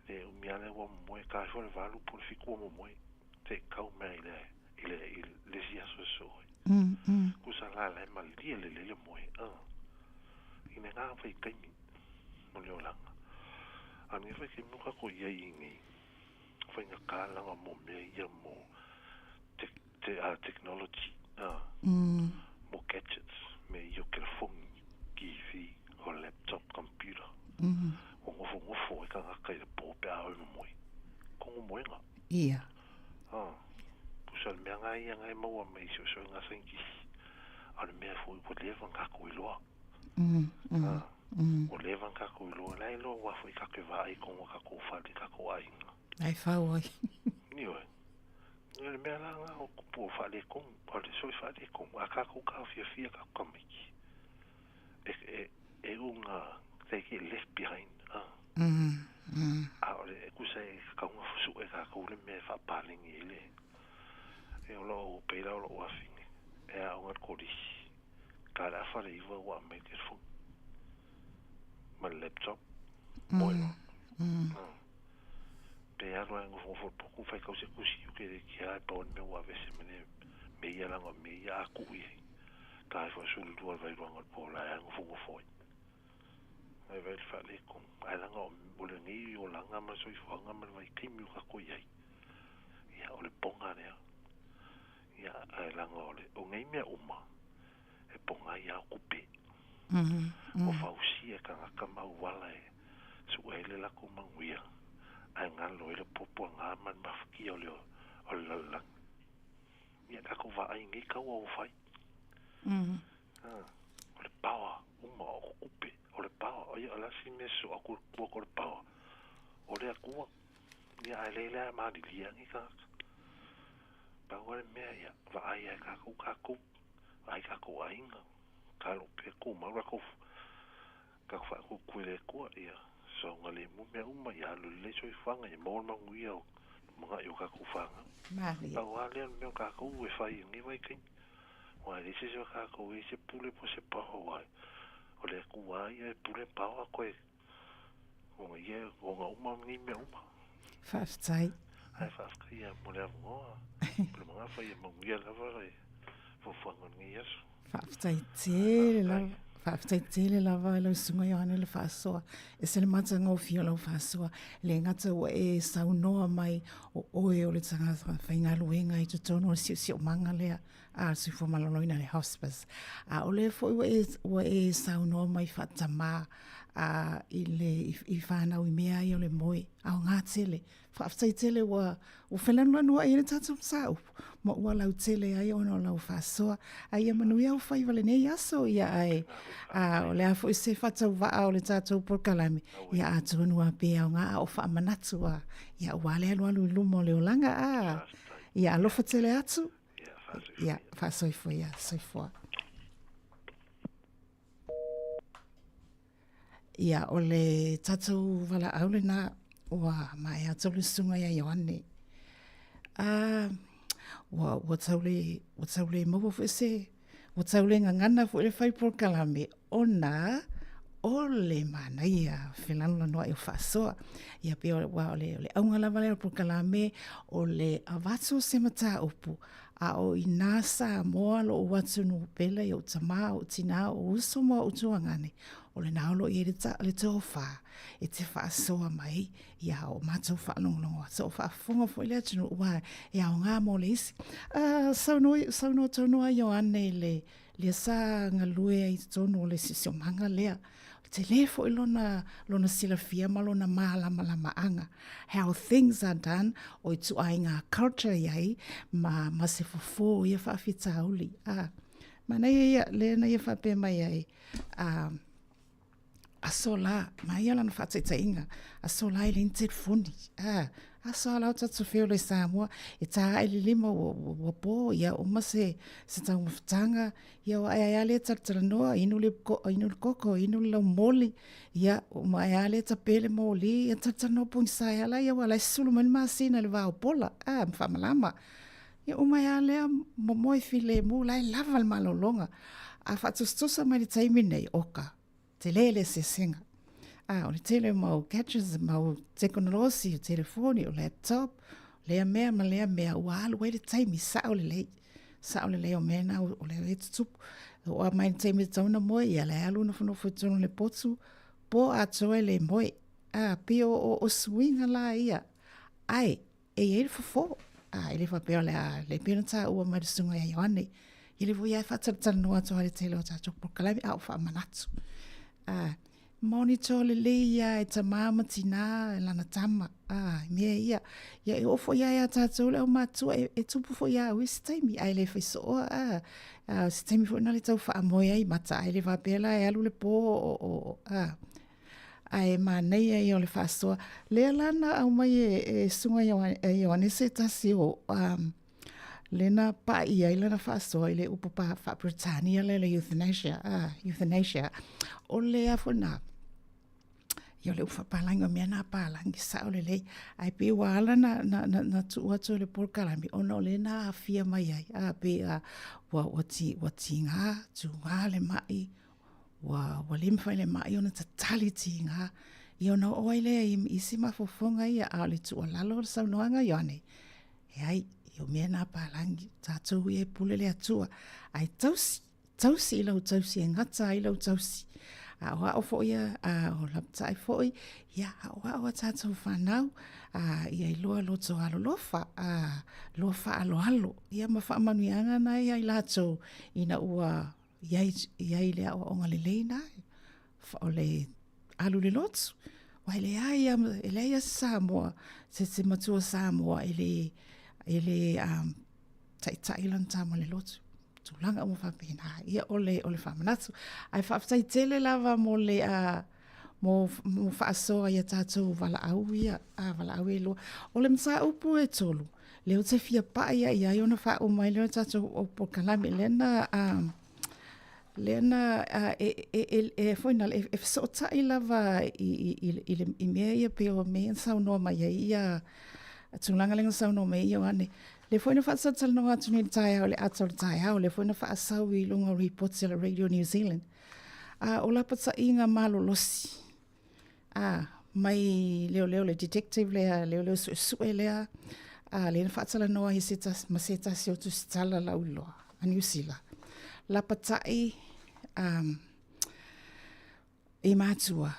Le umi lava lea ua momoe, ta ifo le 8 po o le 7 ua momoe. Se i tau mai i le i le i le isi aso e sosoo ai. Tusa la la e malie lelei le moe i lena vaitaimi o le olaga. A o lenei vaitaimi ua tatou i ai i nei faigata lava mo mea ia mo technology mo gadgets, mea ia o telefoni, TV, o laptop, computer. Ua nofonofo ai tagata i le po pe a o e momoe. Kono moega. Ia. Tusa le mea lena ia na e maua mai i suesuega a saienitisi, a o le mea foi ua leva ona tatou iloa. Ua leva ona tatou iloa, la e iloa aua foi tatou te vaai i totonu o tatou fale i tatou aiga. Ai fau ai. Ioe. O le mea la lena o tupu o faaletonu, o le soi faaletonu, a tatou taofiafia tatou tamaiti, e uga, they get left behind. A o le tusa e tatau ona sue e tatou le mea e faapaleni ai le, e o lou, pei la o lou afine, e aoga i le kolisi. Ta le afa le 9 ua aumai le telefoni ma le laptop, moe loa. Pe alu lava e nofonofo i le potu faitau se tusi ou te le itia ae pau le mea ua aveese ma le mea ia leaga o mea ia a tuu i ai. Ta ai foi 12 i le vailuaga o le po la e nofonofo ai. Ae vaai i le faaletonu. Ae leaga o lenei olaga ma le soifuaga ma le vaitaimi ua tatou i ai, ia o le poga lea. Ia ae leaga o le o nei mea uma, e poga ai lava o tupe. Ua fausia e tagata ma auala e sue ai le latou manuia, ae galo ai le puapuaga ma le mafatia o le o le lalolagi. Ia tatou vaai i nei taua ua fai. O le power uma o tupe, o le power, ia o le a si mea sosoo atu i tua o le power? O le Atua. Ia ae le la e malilie lava nei tagata. Pau lava le mea, ia vaai lava e tatou tatou, vaai tatou aiga, talo pea tumau latou tatou faatutu i le Atua, ia saogalemu mea uma, ia alu lelei soifuaga, ia maua le manuia o lumanai o tatou fanau. Malie. Pau lava lea o le mea o tatou e fai i lenei vaitaimi. Aua e leai se isi o tatou e i ai se pule po o se power, aua o le Atua lava ia e pule power koe ona ia ona uma nei mea uma. Faafetai. Ae faafetai ia mo le avanoa. Pule magafa ia manuia lava le fuafuaga o lenei aso. Faafetai tele lava. Faafetai tele lava i lau susuga Ioane le faasoa. E se le matagofie o lau faasoa. E le gata ua e saunoa mai o oe o le tagata faigaluega i totonu o le siosiomaga lea a le soifua maloloina le hospice. A o lea foi ua e, ua e saunoa mai faatamā a, i, le, i, i whānau i mea ai o le moe. Aoga tele. Faafetai tele ua, ua felanulanuai ai le tatou mataupu ma ua lautele ai ona o lau faasoa. A ia manuia ou faiva lenei aso, ia ae a, o le a foi se faatauvaa o le tatou polokalame, ia atonu a pe aoga a o faamanatu a, ia aua le alualu i luma o le olaga a. Ia alofa tele atu. Ia faasoifua ia, soifua. Ia, o le tatou valaau lena ua maea atu le susuga ia Ioane. A, ua, ua tau le, ua tau le maua foi se, ua tau le gagana foi le fai polokalame ona o le manaia felanulanoai o faasoa. Ia pei o, ua, o le, o le auga lava lea o le polokalame o le avatu o se mataupu A o inā Samoa loʻu atunuu pele i oʻu tamā, oʻu tinā, oʻu uso ma oʻu tuagane, o lenā o lo o i ai le ta, le tofa e te faasoa mai ia o matou faalogologo atu, o faafofoga foi le atunuu, aua e aoga mo le isi. Uh, saunoa, saunoa tonu a Ioane i le, lea sa galue ai i totonu o le siosiomaga lea. Tele foi lona, lona silafia ma lona mālamalamaaga. How things are done, o ituaiga culture i ai, ma, ma se fofo o ia faafitauli. Ah, manaia ia, lea na ia faapea mai ai, ah, aso la, manaia lana faataitaiga, aso la e leai ni telefoni. Ah, aso a la o tatou feola i Samoa, e tā ae le lima ua, ua, ua po, ia uma se, se taumafataga, Ia ua ae a lea talatalanoa, inu le, inu le koko, inu le laumoli, ia uma ae a lea tape le moli, ia talatalanoa pogisa ai ala, ia ua la e sulu mai le masina i le va o pola, a, ma faamalama. Ia uma ae a lea momoe filemu, la e lava le malologa. A faatusatusa mai le taimi nei, oka, Tele le eseesega. A, o le tele o mau gadgets, mau tekonolosi, o telefoni, o laptop, lea mea ma lea mea, ua alu ai le taimi, sao lelei. Sao lelei o mea na o lea e tutupu. O a mai le taimi e tatau ona moe, ia la e alu nofonofo i totonu o le potu, po atoa e le moe. A, pei o, o, o suiga la ia. Ae, e i ai le fofo. A, e le faapea o le a le pei ona taua mai le susuga ia Ioane. E le foi lava e faatalatalanoa atu ai le tele o tatou polokalame, a o faamanatu. A, monitor lelei ia e tamā ma tinā e lana tama, a, i mea ia. Ia e oo foi lava ia tatou le aumātua, e, e tupu foi lava au i isi taimi, ae le fai sooa, a, a, o se taimi foi lena e tau faamoe ai mata, ae le faapea la e alu le po o, o, o, a, Ae manaia ia o le faasoa. Lea la na aumai e, e Susuga Ioane se tasi o um, lea na pa'i ai lana faasoa i le upu pa faa-Peretania lea le euthanasia, ah, euthanasia. O le a foi na, Ia o le upu faapalagi o mea na a palagi, sao lelei. Ae pei ua ala na, na, na, na tuu atu e le polokalame ona o lea na aafia mai ai, a pei a, ua, ua, ti, ua tiga, tuga le mai, ua, ua le mafai le mai ona tatali tiga. Ia ona oo ai lea i isi mafaufauga ia, a o le tuualalo o le saunoaga Ioane, e ai, ia o mea na a palagi, tatou ia e pule le Atua, ae tausi, tausi i lau tausi e gata ai lau tausi. A o ao foi ia, a o lapatai foi, ia aoao a tatou whanau, a ia iloa loto alolofa, a loa whaaloalo, ia ma whaamanuiaga na ia i latou ina ua iai, iai le aoaoga lelei na, o le alu le lotu. Wa e leai a, e leai a se Samoa, se, se matua Samoa e le, e le um, taitai lana tama le lotu. Tulaga uma faapena. Ia o le, o le faamanatu. Ae faafetai tele lava mo le, uh, mo, mo faasoa ia tatou valaau ia, a valaau e lua. O le mataupu e tolu, lea ou te fia pai ia i ai ona faauma ai lea o le tatou o polokalame. Lea na, um, lea na uh, e, e, e, e, foi na, e, e fesootai lava i, i, i, i, le, i mea ia pei o mea ia na saunoa mai ai ia tulaga lea na saunoa mai ai Ioane. Lea foi na faasalasalanoa atu nei i le taeao i le ata o le taeao, lea foi na faasau i luga o ripoti a le Radio New Zealand. A o lapataiga malolosi, a mai leoleo le detective lea, leoleo suesue lea, a lea na faatalanoa ai se tasi, ma se tasi o tusitala lauiloa a Niu Sila. Lapatai um, i matua,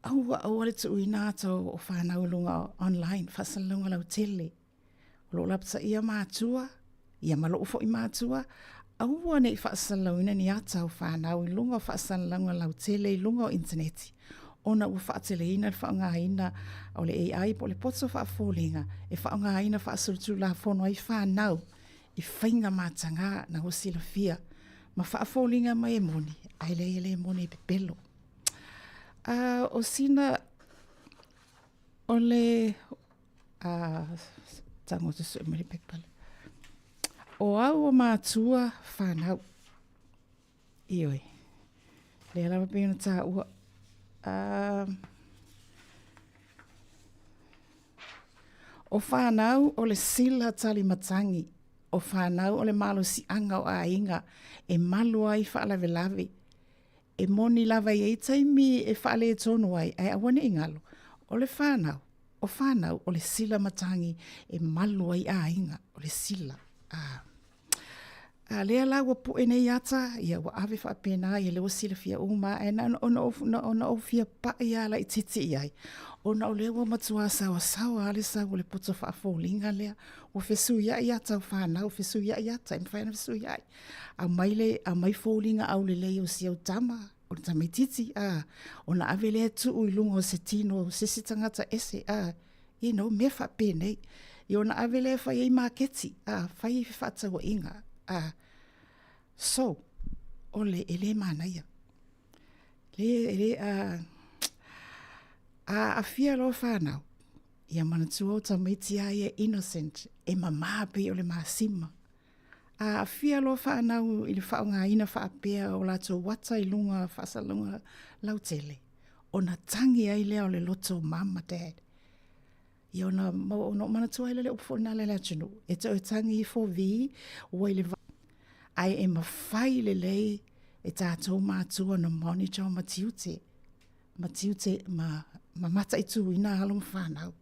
aua aua le tuuina ata o whanau i luga online, faasalalauga lautele. O loo lapataia matua, ia ma lou foi matua, aua ne i faasalalauina ni ata o fanau i luga o faasalalauga lautele i luga o initaneti, ona ua faateleina le faaaogaina o le AI po o le poto faafoliga e faaaogaina faasolitulafono ai fanau i faiga mataga na ua silafia ma faafoliga mai e moni, ae leai e le moni e pepelo. Uh, o sina o le A, tago te sue mai le pepa lea. O au o mātua whanau. Ioe. Lea lava pei ona tāua. Uh, o whanau o le sila tali matangi. O whanau o le malosiaga o aiga e malu ai faalavelave. E moni lava i ai taimi e faaletonu ai, ae aua ne i galo, o le whanau, o whanau o le sila matangi e malu ai aiga, o le sila. A, a lea la ua poe nei ata, ia ua ave faapena, ia lea ua silafia uma, ae na ona ou, na ona ou fia pai lava laitiiti i ai, ona o lea ua matua saoasaoa lava le sau o le poto faafoliga lea, ua fesuiai ata o fanau, fesuiai ata, e mafai ona fesuiai. Aumai le, aumai foliga aulelei o si au tama, o le tamaitiiti, a, ona ave lea tuu i luga o se tino o se isi tagata ese, a, you know, mea faapenei. Ia ona ave lea e fai ai maketi, a, fai ai fefaatauaiga, a. So, o le, e le manaia. Le, e le, a, a aafia loa fanau, ia manatua o tamaiti a ia innocent, e mama pei o le masima. A aafia loa fanau i le faaaogaina faapea o latou ata i luga faasalalauga lautele, ona tagi ai lea o le loto mum ma dad. Ia ona, ona ou manatua ai lea o le upu foi lena a le atunuu, e toe tagi ifo vi ua i le va, ae e mafai lelei e tatou matua ona monitor ma tiute ma tiute ma, ma mataituina alo ma fanau.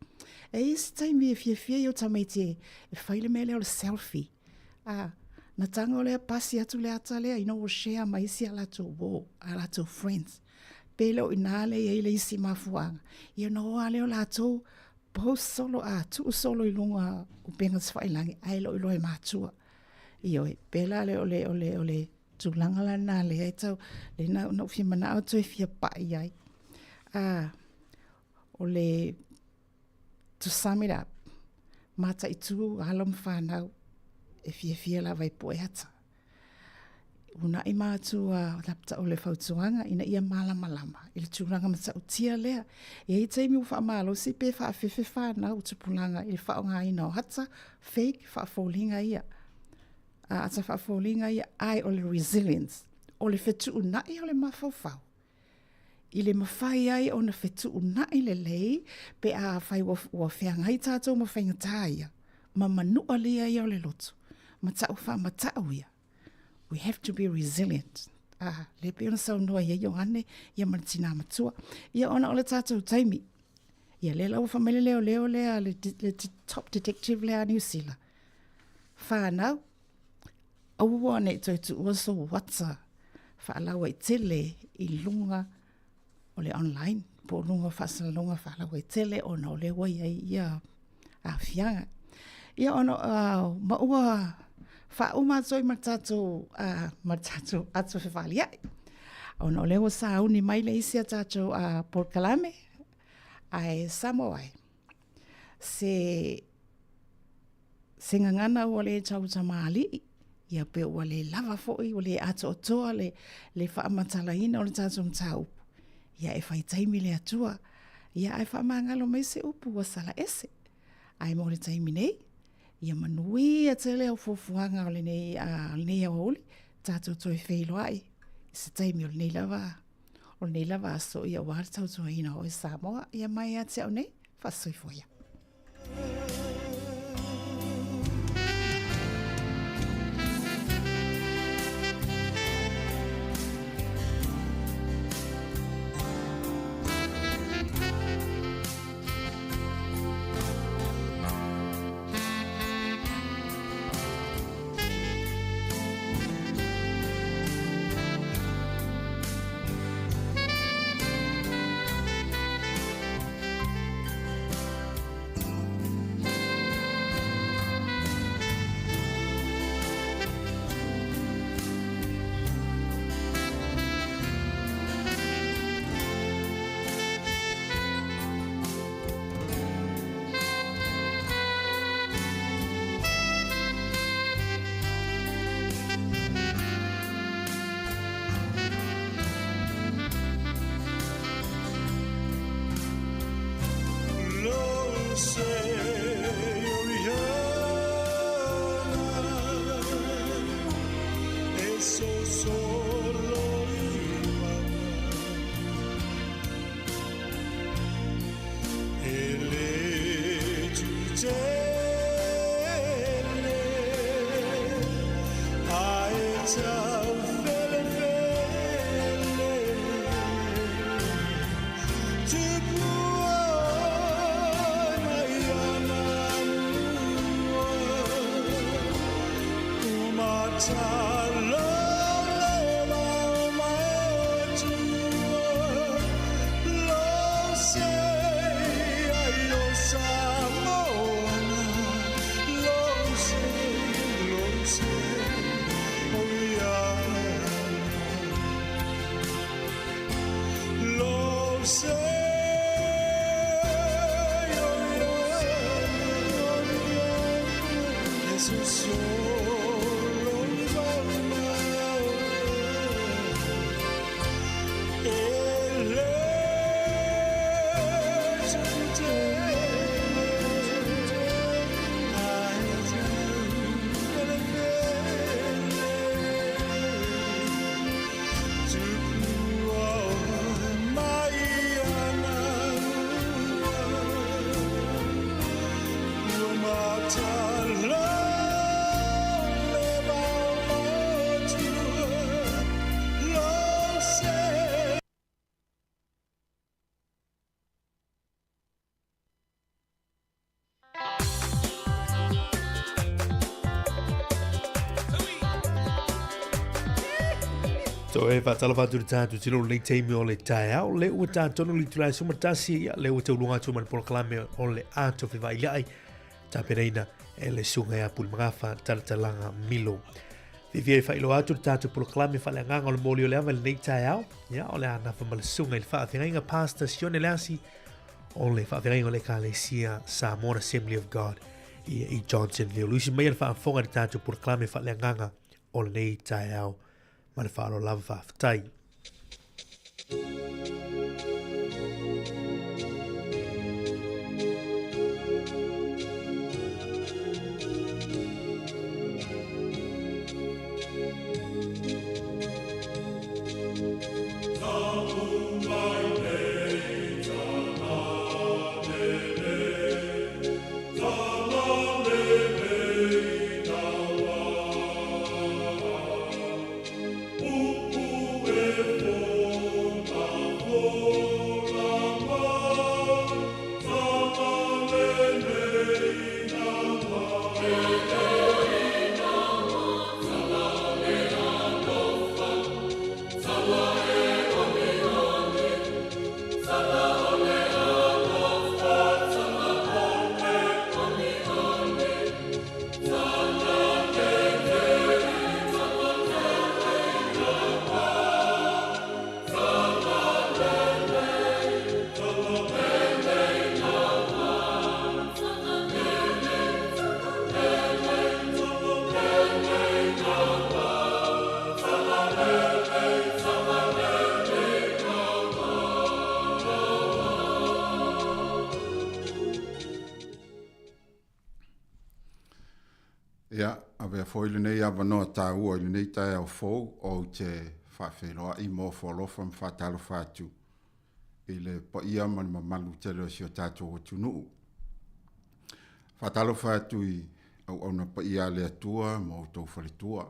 E i ai se taimi e fiafia ai o tamaiti e, e fai le mea lea o le selfie. Ah, na tago lea pasi atu le ata lea, you know, ua share ma isi a latou uo, a latou friends. Pe le o inā lea e i ai le isi mafuaaga. Ia ona o lava lea o latou post solo, a tuu solo i luga o upega tafailagi, ae le o iloa e matua. Ioe, pēlā le o le, o le, o le tulaga la lena lea e tau, lea na, na ou fia manao toe fia pai ai. A, o le, to sum it up, mataitu alo ma fanau e fiafia lava i poe ata. Unaʻi mātua o le fautuaga ina ia malamalama i le tulaga matautia lea. E i ai taimi ua faamalosi pe faafefe fanau tupulaga i le faaaogaina o ata fake faafoliga ia. A ata faafoliga ia ae o le resilience, o le fetuunai o le mafaufau. i le mafai ai ona fetuunai lelei pe afai ua, ua feagai tatou ma faigata ia, ma manu'a lia ia o le loto, ma ta'u faamata'u ia. We have to be resilient. Ah, le pei ona saunoa i ai Ioane, ia ma le tinā matua. Ia ona o le tatou taimi. Ia lea la ua fai mai le leoleo lea, le, le top detective lea a Niu Sila. Whānau, aua ne i toe tuua sou ata faalauaitele i luga o le online po o luga o faasalalauga faalauaitele ona o lea ua i ai ia aafiaga. Ia ona ma ua faauma atu ai ma le tatou ma le tatou ato fefaliai. Ona o lea ua sauni mai le isi a tatou polokalame ae Samoa e se Se gagana ua le tautamalii, ia pe ua le lava foi, ua le atoatoa le, le faamatalaina o le tatou mataupu, ia e fai taimi le Atua, ia ae faamagalo mai se upu ua sala ese. Ae mo le taimi nei, ia manuia tele au fuafuaga o lenei, lenei aoauli, tatou toe feiloai i se taimi o lenei lava, o lenei lava aso, ia aua le tautuaina o oe Samoa, ia mai ia te au nei, faasoifua ia. Toe faatalofa atu i le tatou tino o lenei taimi o le taeao, le ua tatonu le itula e 11, ia le ua tauluga atu ma le polokalame o le ato fevailiai tapenaina e le susuga ia Pulemagafa Talatalaga Milo. Fiafia e faailoa atu le tatou polokalame faaleagaga o le moli o le ava i lenei taeao, ia o le a nafa ma le susuga i le faafeagaiga Pastor Sione Leasi o le faafeagaiga o le Ekalesia Samoan Assembly of God i, i Johnsonville. Luisi mai le faafofoga i le tatou polokalame faaleagaga o lenei taeao ma le faaaloalo lava faafetai. Ia, avea foi lenei avanoa taua i lenei taeao fou ou te faafeiloai ma ofo alofa ma faatalofa atu i le paia ma le mamalu tele o si o tatou atunuu. Faatalofa atu i auauna paia a le Atua ma outou faletua,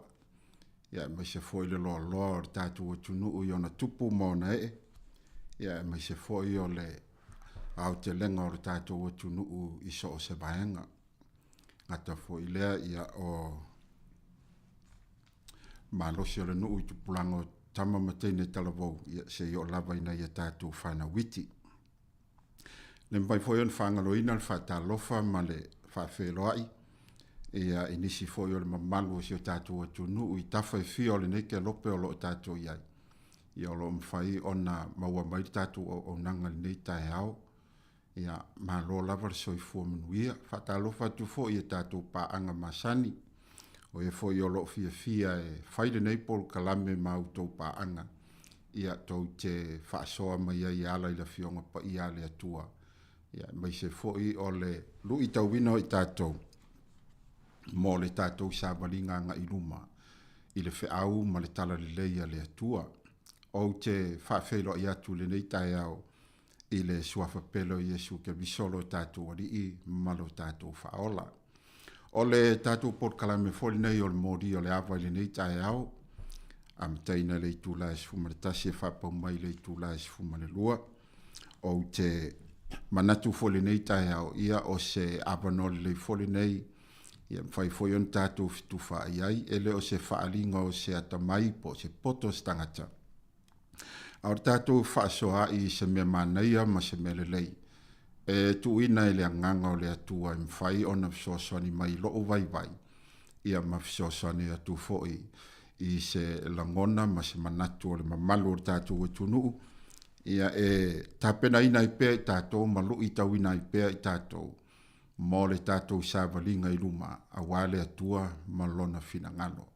ia aemaise foi le loaloa o le tatou atunuu i ona tupu ma ona ee, ia aemaise foi o le aotelega o le tatou atunuu i so o se vaega. Gata foi lea ia o malosi o le nuu i tupulaga o tama ma teine talavou, ia seia oo lava i nai a tatou fanau iti. Le mafai foi ona faagaloina le faatalofa ma le faafeiloai ia i nisi foi o le mamalu o si o tatou atunuu i tafa e fia o lenei kelope o lo o tatou i ai. Ia o lo o mafai ona maua mai le tatou auaunaga i lenei taeao. Ia, malo lava le soifua manuia. Faatalofa atu foi i a tatou paaga masani, o e foi o lo o fiafia e fai lenei polokalame ma a outou paaga, ia, tou te faasoa mai ai e ala i le Afioga Paia a le Atua, ia, aemaise foi o le luitauina o i tatou mo le tatou savaliga agai i luma i le feau ma le talalelei a le Atua. Ou te faafeiloai atu i lenei taeao i le Suafa pele o Iesu Keriso lo tatou Alii ma lo tatou Faaola. O le tatou polokalame foi lenei o le moli o le ava i lenei taeao, amataina i le itula e 11 e faapau mai i le itula e 12. Ou te manatu foi i lenei taeao, ia o se avanoa lelei foi lenei, ia mafai foi ona tatou fetufaai ai, e le o se faaaliga o se atamai po o se poto o se tagata, A o le tatou faasoaai i se mea manaia ma se mea lelei, e tuuina i le Agaga o le Atua e mafai ona fesoasoani mai i lou vaivai, ia ma fesoasoani atu foi i se lagona ma se manatu o le mamalu o le tatou atunuu, ia e tapenaina ai pea i tatou ma luitauina ai pea i tatou mo le tatou savaliga i luma aua le Atua ma Lona finagalo.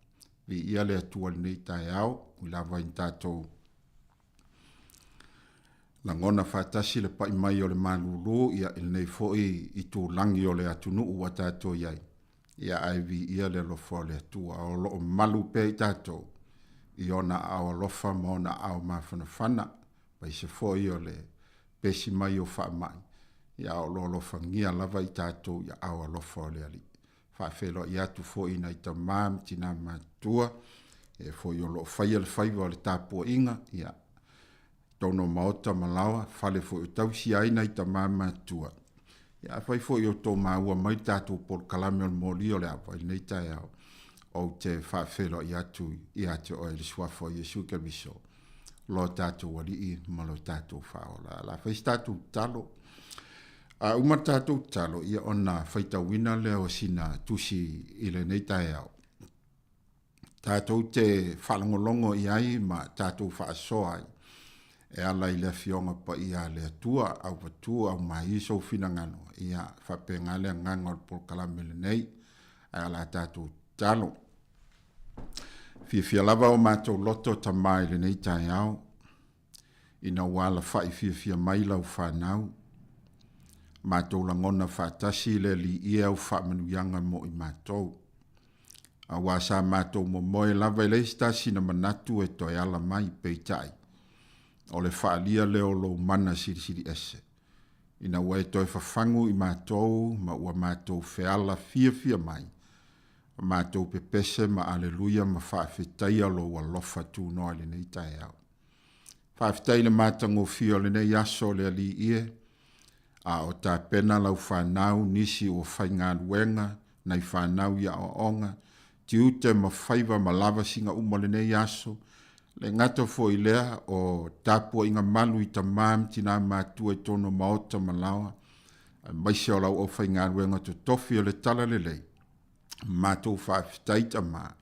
Viia le Atua i lenei taeao, ui lava ina tatou lagona faatasi le pai mai o le malulu ia i lenei foi itulagi o le atunuu ua tatou i ai, ia ae viia le alofa o le Atua o lo o malu pea i tatou i ona aao alofa ma ona aao mafanafana, aemaise foi o le pesi mai o faamai, ia a o lo o alofagia lava i tatou i aao alofa o le Alii. Faafeiloai atu foi i nai tama ma tina matutua, e foi o lo o faia le faiva o le tapuaiga, ia, totonu o maota ma laoa, fale foi o tausia ai nai tama matutua. Ia, afai foi o outou maua mai le tatou polokalame o le moli o le ava i lenei taeao, ou te faafeiloai atu ia te oe i le Suafa o Iesu Keriso, lo tatou Alii ma lo tatou Faaola. O le a fai se tatou tatalo. A uma le tatou tatalo, ia ona faitauina lea o sina tusi i lenei taeao. Tatou te faalogologo i ai ma tatou faasoa ai e ala i le Afioga Paia a le Atua, auvatu, aumai sou finagalo, ia faapena le agaga o le polokalame lenei, ae o le a tatou tatalo. Fiafia lava o matou loto Tama i lenei taeao, ina ua alafai fiafia mai lau fanau, matou lagona faatasi le Alii e au faamanuiaga mo i matou. Aua sa matou momoe lava e leai se tasi na manatu e toe ala mai, peitai, o le faalia lea o lou mana silisili ese, ina ua e toe fafagu i matou ma ua matou feala fiafia mai, matou pepese ma aleluia ma faafetaia lou alofa tunoa i lenei taeao. Faafetai i le matagofie o lenei aso o le Alii ie, a o tapena lau fanau nisi ua faigaluega, nai fanau i aoaoga, tiute ma faiva ma lavasiga uma o lenei aso, le gata foi i lea o tapuaiga malu i tama ma tina matua i totonu o maota ma laoa, aemaise o lau aufaigaluega totofi o le Talalelei, matou faafetai Tama,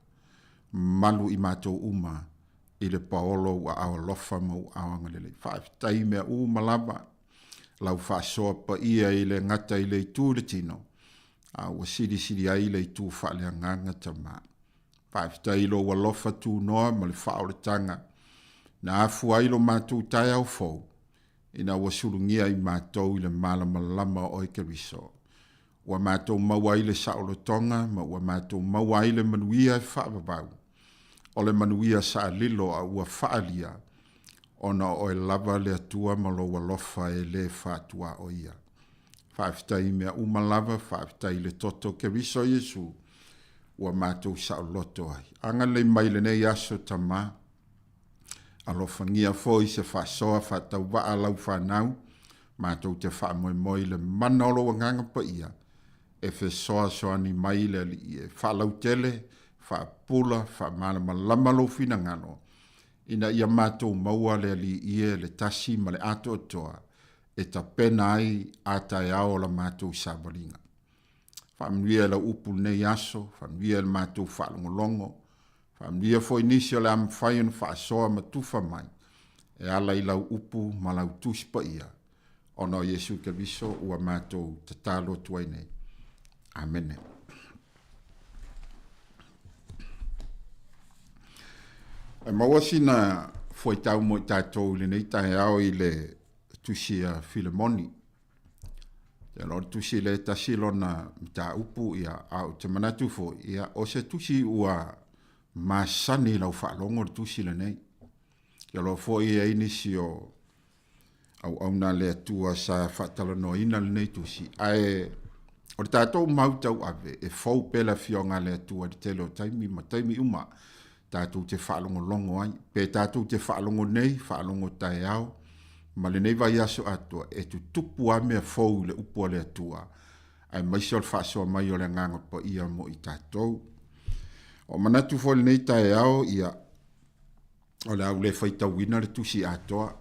malu i matou uma i le paolo o ou aao alofa ma ou aao agalelei. Faafetai i mea uma lava, lau faasoa paia i le gata i le itu i le tino, a ua silisili ai le itu faaleagaga Tama. Faafetai i lou alofa tunoa ma le faaolataga na afua ai lo matou taeao fou, ina ua sulugia i matou i le malamalama o oe Keriso. Ua matou maua ai le saolotoga ma ua matou maua ai le manuia e faavavau, o le manuia saalilo a ua faaalia, ona o oe lava le Atua ma lou alofa e lē faatuaoia. Faafetai i mea uma lava, faafetai i le toto o Keriso Iesu ua matou saoloto ai. Agalelei mai i lenei aso, Tama. Alofagia foi se faasoa faatauvaa a lau fanau, matou te faamoemoe i le mana o lou Agaga Paia e fesoasoani mai le Alii e faalautele, faapula, faamalamalama lou finagalo, ina ia matou maua le Alii ie le tasi ma le atoatoa e tapena ai a taeao o la matou savaliga. Faamanuia i lau upu lenei aso, faamanuia i le matou faalogologo, faamanuia foi nisi o le a mafai ona faasoa ma tufa mai e ala i lau upu ma lau Tusi Paia, ona o Iesu Keriso ua matou tatalo atu ai nei. Amene. E maua sina fuaitau mo i tatou i lenei taeao i le tusi a Filemoni. Te iloa o le tusi lea e tasi lona mataupu, ia, a ou te manatu foi, ia, o se tusi ua masani i lau faalogo le tusi lenei. Te iloa foi e i ai nisi o auauna a le Atua sa faatalanoaina lenei tusi, ae o le tatou mau tauave e fou pea le Afioga a le Atua i le tele o taimi ma taimi uma tatou te faalogologo ai. Pe tatou te faalogo nei, faalogo taeao, ma lenei vaiaso atoa, e tutupu lava mea fou i le upu a le Atua, aemaise o le faasoa mai o le Agaga Paia mo i tatou. Ua manatu foi i lenei taeao, ia, o le a ou le faitauina le tusi atoa,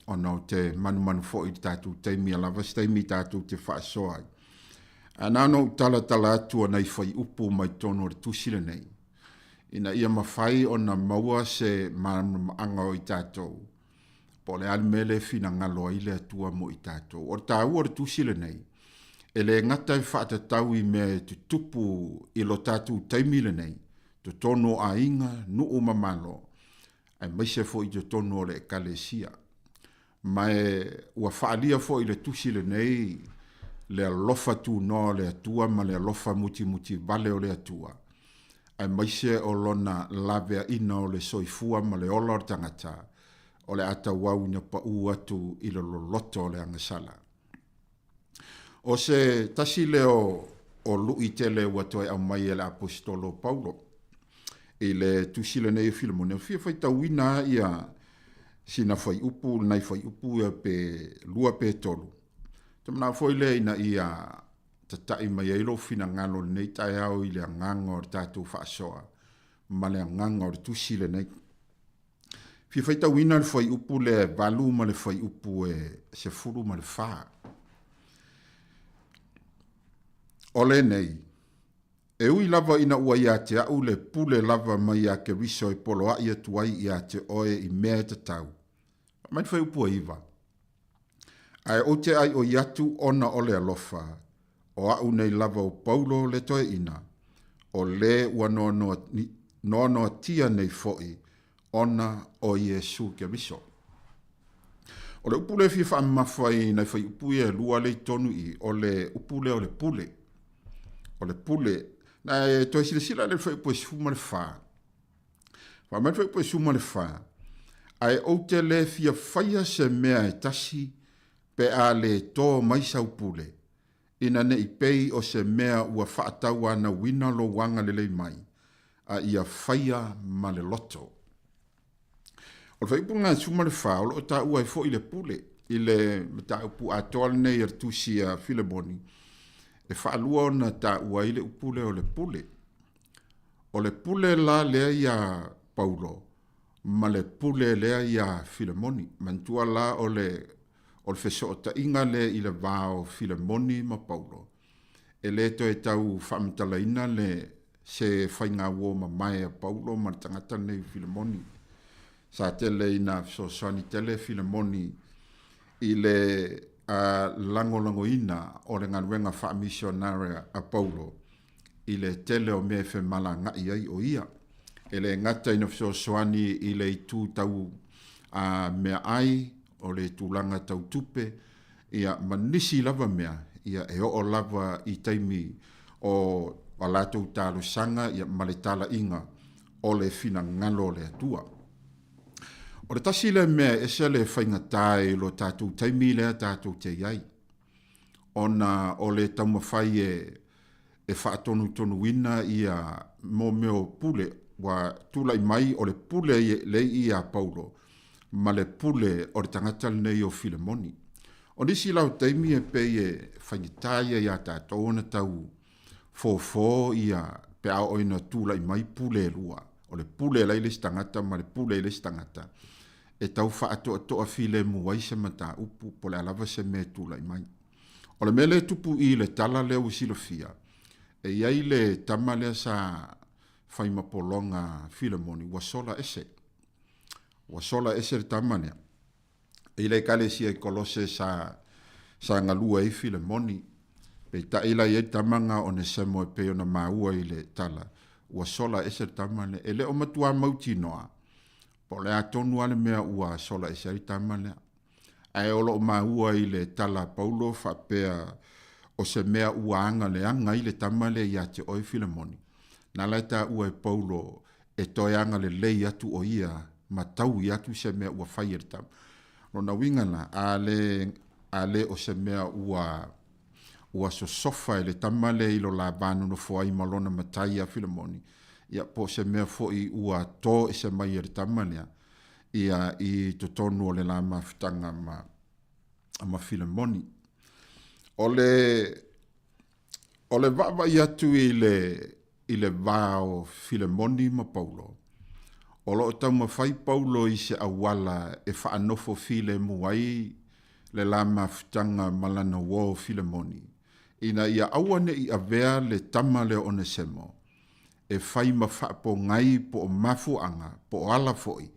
ona ou te manumanu foi i le tatou taimi, a lava se taimi tatou te faasoa ai. Ae na ona ou talatala atu o nai fuaiupu mai totonu o le tusi lenei, ina ia mafai ona maua se malamalamaaga o i tatou, po o le a le mea lea e finagalo ai le Atua mo i tatou. O le taua o le tusi lenei, e le gata e faatatau i mea e tutupu i lo tatou taimi lenei, totonu o aiga, nuu ma Malo, aemaise foi i totonu o le Ekalesia. Ma e ua faaalia foi i le tusi lenei le alofa tunoa o le Atua ma le alofa mutimutivale o le Atua, aemaise o lona laveaiina o le soifua ma le ola o le tagata, o le a tauau ina pau atu i le loloto o le agasala. O se tasi lea o luʻi tele ua toe aumai e le Aposetolo o Paulo i le tusi lenei o Filemone. E fia faitauina lava sina fuaiupu, nai fuaiupu ia pe lua pe tolu. Ou te manao foi lea ina ia tataʻi mai ai lou finagalo i lenei taeao i le agaga o le tatou faasoa ma le agaga o le tusi lenei. Fia faitauina le fuaiupu lea e 8 ma le fuaiupu e 14. O lenei, e ui lava ina ua ia te a'u le pule lava mai iā Keriso e poloaʻi atu ai ia te oe i mea e tatau. Mai le fuaiupu e 9. Ae ou te ʻaiʻoi atu ona o le alofa, o aʻu nei lava o Paulo le toeaina, o lē ua noanoa, noanoatia nei foʻi ona o Iesū Keriso. O le upu lea e fia faamamafa i nai fuaiupu ia e lua lea i totonu i i, o le upu lea o le pule. O le pule. Na e toe silasila i le fuaiupu e 14. Fai mai le fuaiupu e 14, Ae ou te le fia faia se mea e tasi pe a le tō mai sau pule, ina ne i pei o se mea ua faatauanauina lou agalelei mai, a ia faia ma le loto. O le fuaiupu lena e 14, o lo o taua ai foi le pule i le mataupu atoa lenei a le tusi a Filemoni, e faalua ona taua ai le upu lea o le pule. O le pule la lea iā Paulo ma le pule lea iā Filemoni. Manatua la o le o le fesootaiga lea i le va o Filemoni ma Paulo, e le toe tau faamatalaina le se faigauo mamae a Paulo ma le tagata lenei o Filemoni. Sa tele ina fesoasoani tele Filemoni i le lagolagoina o le galuega faamisionare a Paulo i le tele o mea e femalagaʻi ai ʻo ia. E le gata ina fesoasoani i le itu tau meaai, o le tulaga tau tupe, ia, ma nisi lava mea. ia e oo lava i taimi o a latou talosaga ia ma le talaiga o le finagalo o le Atua. O le tasi lea mea e ese le faigata i lo tatou taimi lea tatou te i ai, ona o le taumafai e e faatonutonuina ia mo mea o pule ua tulai mai o le pule lea i ia Paulo ma le pule o le tagata lenei o Filemoni. O nisi la o taimi e pei e faigata ia iā tatou ona tau fofo ia pe a oo ina tulai mai pule e lua, o le pule la i le isi tagata ma le pule i le isi tagata, e tau faatoatoa filemu ai se mataupu po o le a lava se mea e tulai mai. O le mea lea e tupu i le tala lea ua silafia, e i ai le tama lea sa fai ma pologa Filemoni ua sola ese. Ua sola ese le tama lea. I le ekalesia i Kolose sa sa galue ai Filemoni, peitai la i ai le tama na o Onesemo e pei ona maua i le tala, ua sola ese le tama lea. E le o matuā mautinoa, po o le a tonu lava le mea ua sola ese ai le tama lea. Ae o lo o maua i le tala a Paulo faapea o se mea ua agaleaga ai le tama lea ia te oe Filemoni, na la e taua e Paulo e toe agalelei atu o ia ma taui atu se mea ua fai e le tama. Lona uiga la, a le, a le o se mea ua, ua sosofa e le tama lea i lo la va nonofo ai ma lona matai ia Filemoni, ia po o se mea foi ua to ese mai e le tama lea, ia i totonu o le la mafutaga ma, ma Filemoni. O le, o le vaavaai atu i le, i le va o Filemoni ma Paulo, o lo o taumafai Paulo i se auala e faanofo filemu ai le la mafutaga ma lana uo o Filemoni, ina ia aua ne i avea le tama lea o Onesemo e fai ma faapogai po o mafuaaga po o ala foi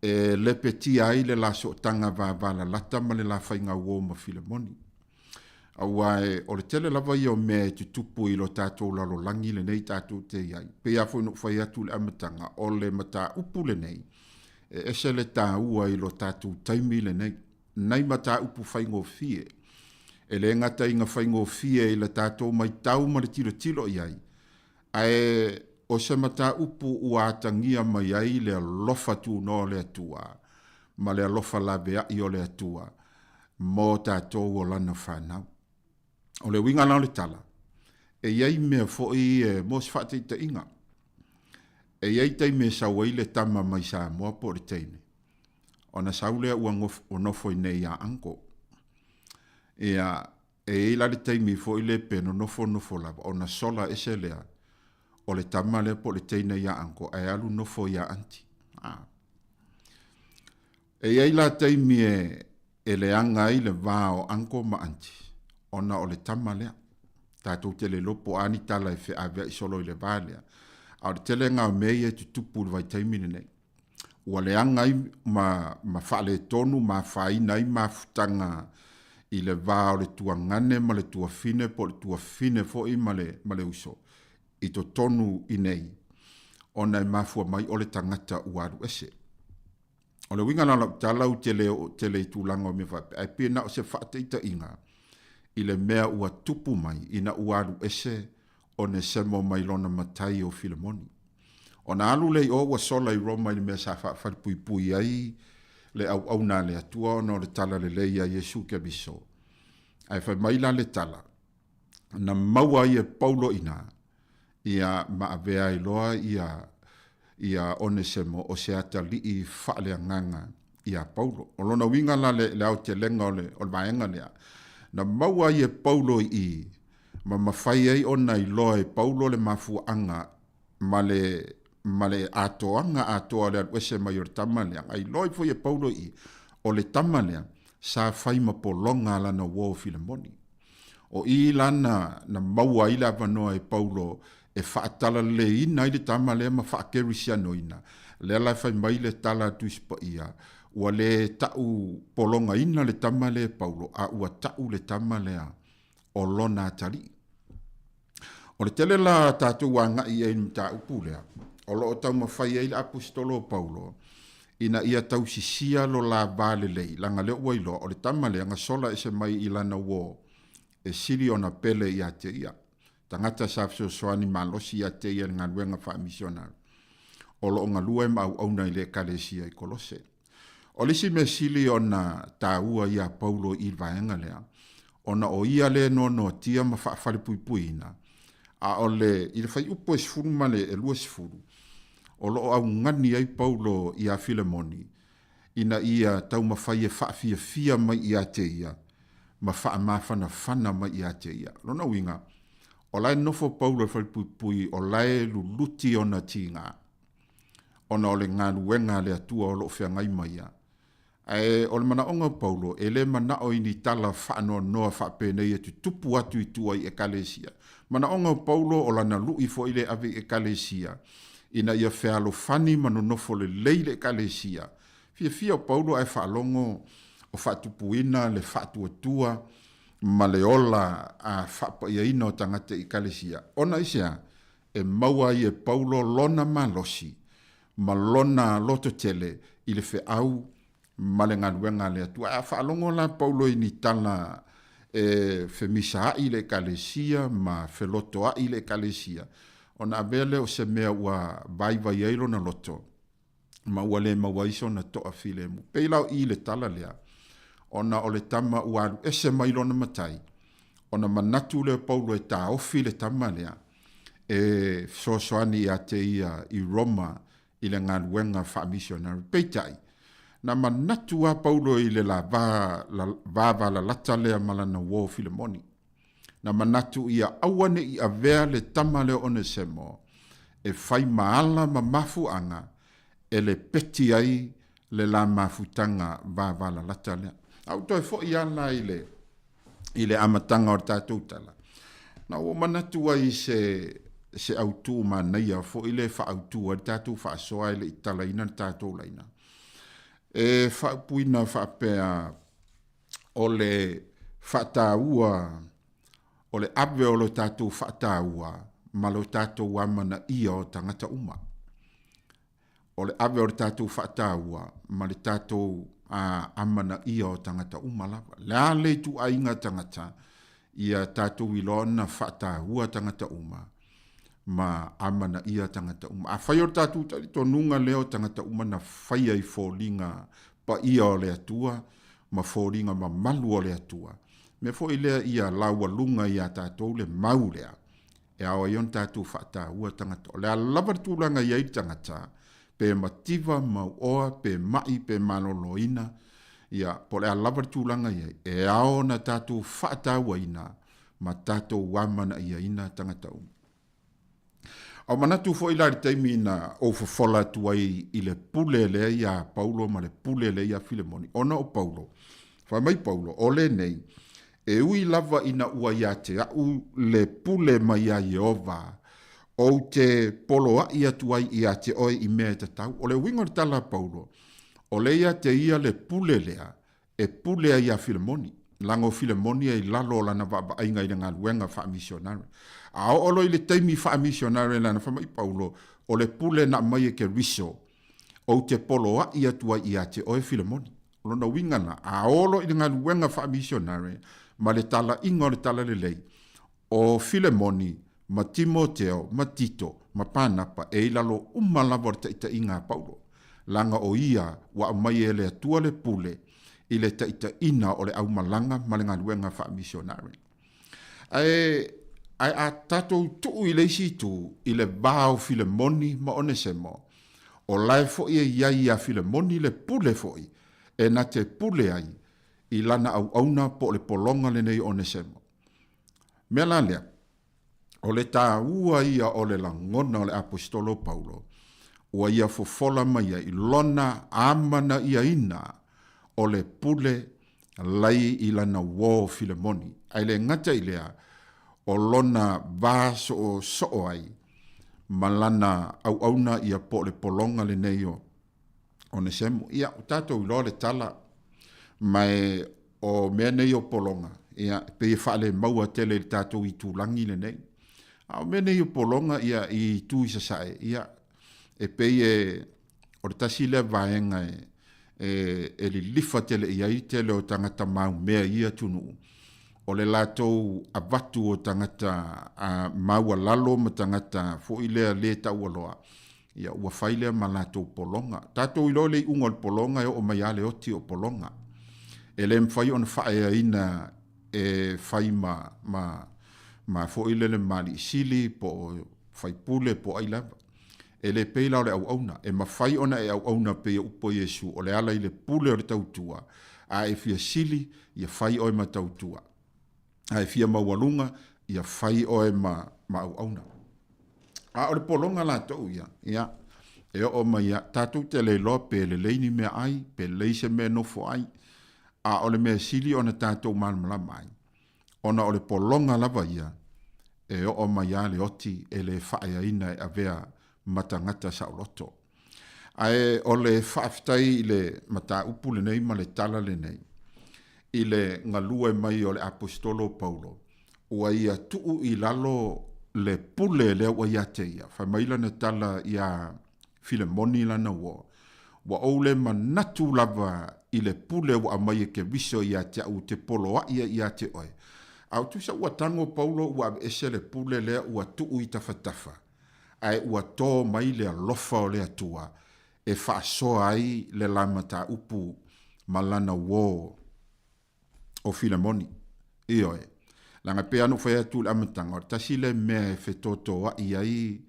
e lepetia ai le la sootaga vavalalata ma le la faiga uo ma Filemoni. Aua e, o le tele lava ia o mea e tutupu i lo tatou lalolagi lenei tatou te i ai. Pei lava foi ona ou fai atu i le amataga, o le mataupu lenei, e ese le taua i lo tatou taimi lenei. Nai mataupu faigofie, e le gata ina faigofie i le tatou matau ma le tilotilo i ai, ae o se mataupu ua atagia mai ai le alofa tunoa o le Atua ma le alofa laveai o le Atua mo tatou o Lana fanau. O le uiga la o le tala, e i ai mea foi e, mo se faataitaiga, e i ai taimi e sau ai le tama mai Samoa po o le teine, ona sau lea ua nofo i nei ia uncle. Ia, e i ai la le taimi foi lea pe nonofo nofo lava, ona sola ese lea o le tama lea po o le teine ia uncle ae alu nofo ia aunty. A. E i ai la taimi e, e leaga ai le va o uncle ma aunty, ona o le tama lea. Tatou te le iloa po o a ni tala e feaveai solo i le va lea. A o le telega o mea ia e tutupu i le vaitaimi lenei, ua leaga ai ma, ma faaletonu ma afaina ai mafutaga i le va o le tuagane ma le tuafine po o le tuafine foi ma le, ma le uso i totonu i nei, ona e mafua mai o le tagata ua alu ese. O le uiga la o lau tala ou te le oo tele i tulaga o mea faapea, ae pei na o se faataitaiga i le mea ua tupu mai ina ua alu ese Onesemo mai lona matai o Filemoni. Ona alu lea i o ua sola i Roma i le mea sa faafalepuipui ai le auauna a le Atua ona o le talalelei a Iesu Keriso. Ae fai mai la le tala, na maua ai e Paulo i ina, ia ma avea ai loa ia ia Onesemo o se atalii faaleagaga iā Paulo. O lona uiga la le, le aotelega o le, o le vaega lea, na maua ai e Paulo i i, ma mafai ai ona iloa e Paulo le mafuaaga ma le, ma le atoaga atoa o le alu ese mai o le tama lea. A iloa ai foi e Paulo i i, o le tama lea, sa fai ma pologa a lana uo o Filemoni. O i la na, na maua ai le avanoa e Paulo e faatalaleleiina ai le tama lea ma faakerisianoina. Lea la e fai mai le tala a Tusi Paia, ua le ta'u pologaina le tama lea e Paulo, a ua ta'u le tama lea o lona atalii. O le tele la tatou agai i ai i le mataupu lea, o lo o taumafai ai le Aposetolo o Paulo ina ia tausisia lo la va lelei, leaga lea ua iloa o le tama lea na sola ese mai i lana uo. e sili ona pele ia te ia. Tagata sa fesoasoani malosi ia te ia i le galuega faamisionari, o lo o galue ma auauna i le Ekalesia i Kolose. O le isi mea sili ona taua iā Paulo i le vaega lea, ona o ia lea e noanoatia ma faafalepuipuiina, a o le i le fuaiupu e 10 ma le 20, o lo o augani ai Paulo iā Filemoni ina ia taumafai e faafiafia mai ia te ia ma faamafanafana mai ia te ia. Lona uiga, o la e nofo Paulo i le falepuipui o la e luluti ona tiga, ona o le galuega a le Atua o lo o feagai ma ia. Ae o le manaoga o Paulo, e le manao i ni tala faanoanoa faapenei e tutupu atu i tua i Ekalesia. Manaoga o Paulo o lana lui foi le ave i Ekalesia, ina ia fealofani ma nonofo lelei le Ekalesia. Fiafia o Paulo ae faalogo o faatupuina le faatuatua ma le ola a faapaiaina o tagata i Ekalesia. Ona aisea? E maua ai e Paulo lona malosi ma lona lototele i le feau ma le galuega a le Atua. Ae a faalogo la Paulo i ni tala e femisaai i le Ekalesia ma felotoai i le Ekalesia, ona avea lea o se mea ua vaivai ai lona loto, ma ua le maua ai sona toa filemu. Pei la o i le tala lea, ona o le tama ua alu ese mai lona matai, ona manatu lea o Paulo e taofi le tama lea, e fesoasoani ia te ia i Roma i le galuega faamisionari. Peitai, na manatu lava Paulo i le la va, la, vavalalata lea ma lana uō Filemoni. Na manatu ia aua ne i avea le tama lea o Onesemo e fai ma ala ma mafuaaga e lepeti ai le la mafutaga vavalalata lea. A ua toe foi lava la i le i le amataga o le tatou tala, na ua manatu ai i se, se autū manaia foi le faaautu ai le tatou faasoa e le i talaina le tatou laina. E faaupuina faapea o le faataua, o le ave o lo tatou faataua ma lo tatou amanaia o tagata uma. O le ave o le tatou faataua ma le tatou amanaia o tagata uma lava. Le a le ituaiga tagata, ia tatou iloa ona faataua tagata uma ma amanaia tagata uma. Afai o le tatou talitonuga lea o tagata uma na faia i foliga paia o le Atua ma foliga mamalu o le Atua, mea foi lea ia laualuga ia tatou le mau lea, e ao ai ona tatou faataua tagata. O le a lava le tulaga e i ai le tagata, pe mativa, mauoa, pe mai, pe maloloina, ia, po o le a lava le tulaga e i ai, e ao ona tatou faatauaina ma tatou amanaiaina tagata uma. A ua manatu foi la i le taimi na ou fofola atu ai i le pule lea iā Paulo ma le pule lea iā Filemoni, ona o Paulo, fai mai Paulo, o lenei, E ui lava ina ua ia te aʻu le pule mai iā Ieova, ou te poloaʻi atu ai ia te oe i mea e tatau. O le uiga o le tala a Paulo, o le ia te ia le pule lea e pule ai iā Filemoni, leaga o Filemoni e i lalo o lana vaavaaiga i le galuega faamisionare. A oo loa i le taimi faamisionare lana, fai mai Paulo, o le pule na aumai e Keriso, ou te poloaʻi atu ai ia te oe Filemoni. O lona uiga la, a o loa i le galuega faamisionare ma le talaiga o le Talalelei, o Filemoni ma Timoteo ma Tito ma Panapa e i lalo uma lava o le taitaiga a Paulo, leaga o ia ua aumai e le Atua le pule i le taitaiina o le aumalaga ma le galuega faamisionare. Ae, ae a tatou tuu i le isi itu, i le va o Filemoni ma Onesemo, o lae foi e i ai iā Filemoni le pule foi e na te pule ai i lana auauna po o le pologa lenei o Onesemo. Mea la lea, o le taua ia o le lagona o le Aposetolo o Paulo, ua ia fofola mai ai lona amanaiaina o le pule lai i lana uō o Filemoni, ae le gata i lea, o lona va soosoo ai ma lana auauna ia po o le pologa lenei o Onesemo. Ia, ua tatou iloa le tala, ma e o mea nei o pologa, ia, e pei e faalemaua tele i le tatou itulagi lenei. A o mea nei o pologa, ia, i itu i sasae, ia, e pei e, o le tasi lea vaega e, e, e lilifa tele i ai tele o tagata maumea i ia atunuu, O le latou avatu o tagata a maualalo ma tagata foi lea lē taualoa, ia ua fai lea ma latou pologa. Tatou iloa le iuga o le pologa e oo mai lava le oti o pologa. E le mafai ona faaeaina e fai ma, ma, ma foi lele ma alii sili po o faipule po o ai lava. E le pei la o le auauna. E mafai ona e auauna pei o upu a Iesu, o le ala i le pule o le tautua, a e fia sili, ia fai oe ma tautua. A e fia maualuga, ia fai oe ma, ma auauna. A o le pologa latou ia, ia, e oo mai ia, tatou te le iloa pe lelei ni meaai, pe lelei se mea e nofo ai, a o le mea sili ona tatou malamalama ai, ona o le pologa lava ia, e oo mai lava le oti e le faaeaina e avea ma tagata saoloto. Ae o le faafetai i le mataupu lenei ma le tala lenei, i le galue mai o le Aposetolo o Paulo, ua ia tuu i lalo le pule lea ua ia te ia. Fai mai lana tala iā Filemoni lana uo, Ua ou le manatu lava i le pule ua aumai e Keriso ia te aʻu ou te poloaʻi ai ia te oe. A o tusa ua tago Paulo ua aveese le pule lea ua tuu i tafatafa, ae ua tō mai le alofa o le Atua e faasoa ai le la mataupu ma lana uō. o Filemoni. Ioe. Leaga e pei lava ona ou fai atu i le amataga, o le tasi lea mea e fetotoai ai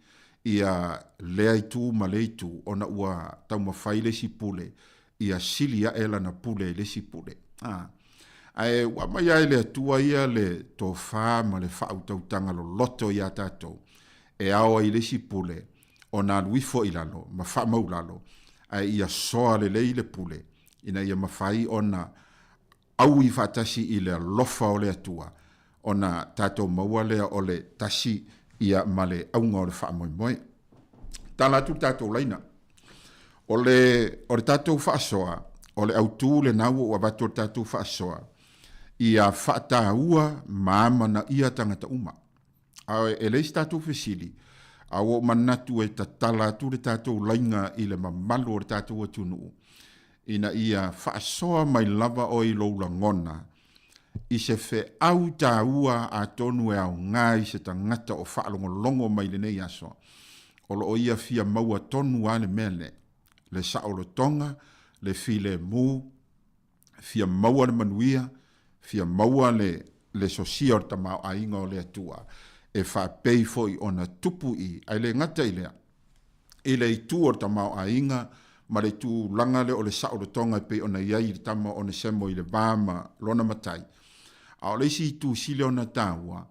ia lea itu ma lea itu, ona ua taumafai le isi pule ia sili ae lana pule i le isi pule. A. Ae ua aumai lava e le Atua ia le tofa ma le faautautaga loloto iā tatou, e ao ai i le isi pule ona alu ifo i lalo ma faamaulalo, ae ia soa lelei le pule, ina ia mafai ona ʻaui faatasi i le alofa o le Atua, ona tatou maua lea o le tasi ia ma le auga o le faamoemoe. Tala atu le tatou laina. O le, o le tatou faasoa, o le autū lena ua ou avatu o le tatou faasoa, ia faataua ma amanaia tagata uma. A e leai se tatou fesili, a ua ou manatu e tatala atu le tatou laiga i le mamalu o le tatou atunuu, ina ia faasoa mai lava oe i lou lagona i se feau taua atonu e aoga i se tagata o faalogologo mai i lenei aso, o lo o ia fia maua tonu lava le mea lea, le saolotoga, le filemu, fia maua le manuia, fia maua le le sosia o le tamaoaiga o le Atua, e faapei foi ona tupu i, ae le gata i lea, i le itu o le tamaoaiga ma le tulaga lea o le saolotoga e pei ona i ai i le tama o Onesemo i le va ma lona matai. A o le isi itu sili ona taua,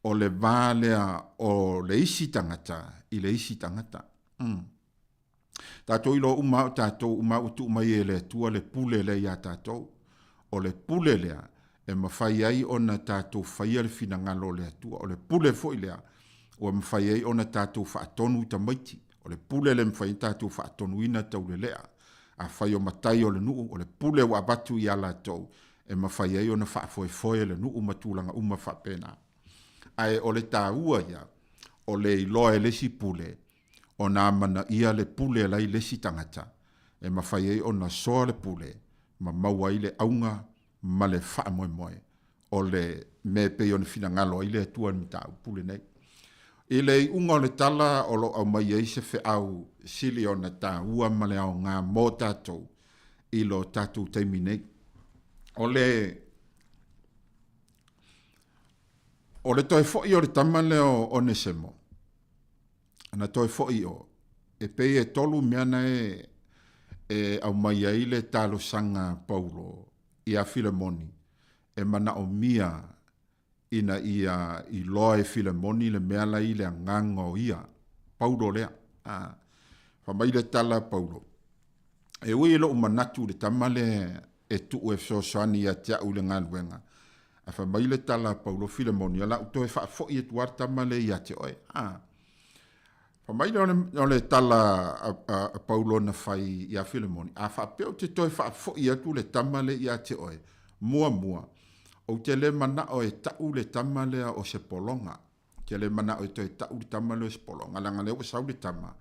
o le va lea o le isi tagata i le isi tagata. Mm. Tatou iloa uma lava o tatou uma ua tuu mai e le Atua le pule lea iā tatou. O le pule lea e mafai ai ona tatou faia le finagalo o le Atua. O le pule foi lea ua mafai ai ona tatou faatonu tamaiti. O le pule lea e mafai ai ona tatou faatonuina taulelea. Afai o matai o le nuu, o le pule ua avatu iā latou e mafai ai ona faafoefoe le nuu ma tulaga uma faapena. Ae o le taua ia, o le iloa e le isi pule ona amanaia le pule la i le isi tagata e mafai ai ona soa le pule ma maua ai le auga ma le faamoemoe o le mea e pei ona finagalo ai le Atua i le mataupu lenei. I le iuga o le tala o lo o aumai ai se feau sili ona taua ma le aoga mo tatou i lo tatou taimi nei. O le O le toe foi o le tama lea o Onesemo, na toe foi i o, e pei e tolu mea na e, e aumai ai le talosaga a Paulo iā Filemoni e manaomia ina ia iloa e Filemoni le mea la i le agaga o ia, Paulo lea. A, fai mai le tala a Paulo, E ui i lou manatu i le tama lea e tuu e fesoasoani ia te au i le galuega, ae fai mai le tala a Paulo, Filemoni, o le a ou toe faafoi atu lava le tama lea ia te oe. A. Fai mai lea o le, o le tala a, a, a Paulo na fai ia Filemoni, a faapea ou te toe faafoi atu le tama lea ia te oe, muamua, ou te le manao e tau le tama lea o se pologa. Te le manao e toe tau le tama lea o se pologa, leaga lea ua sau le tama,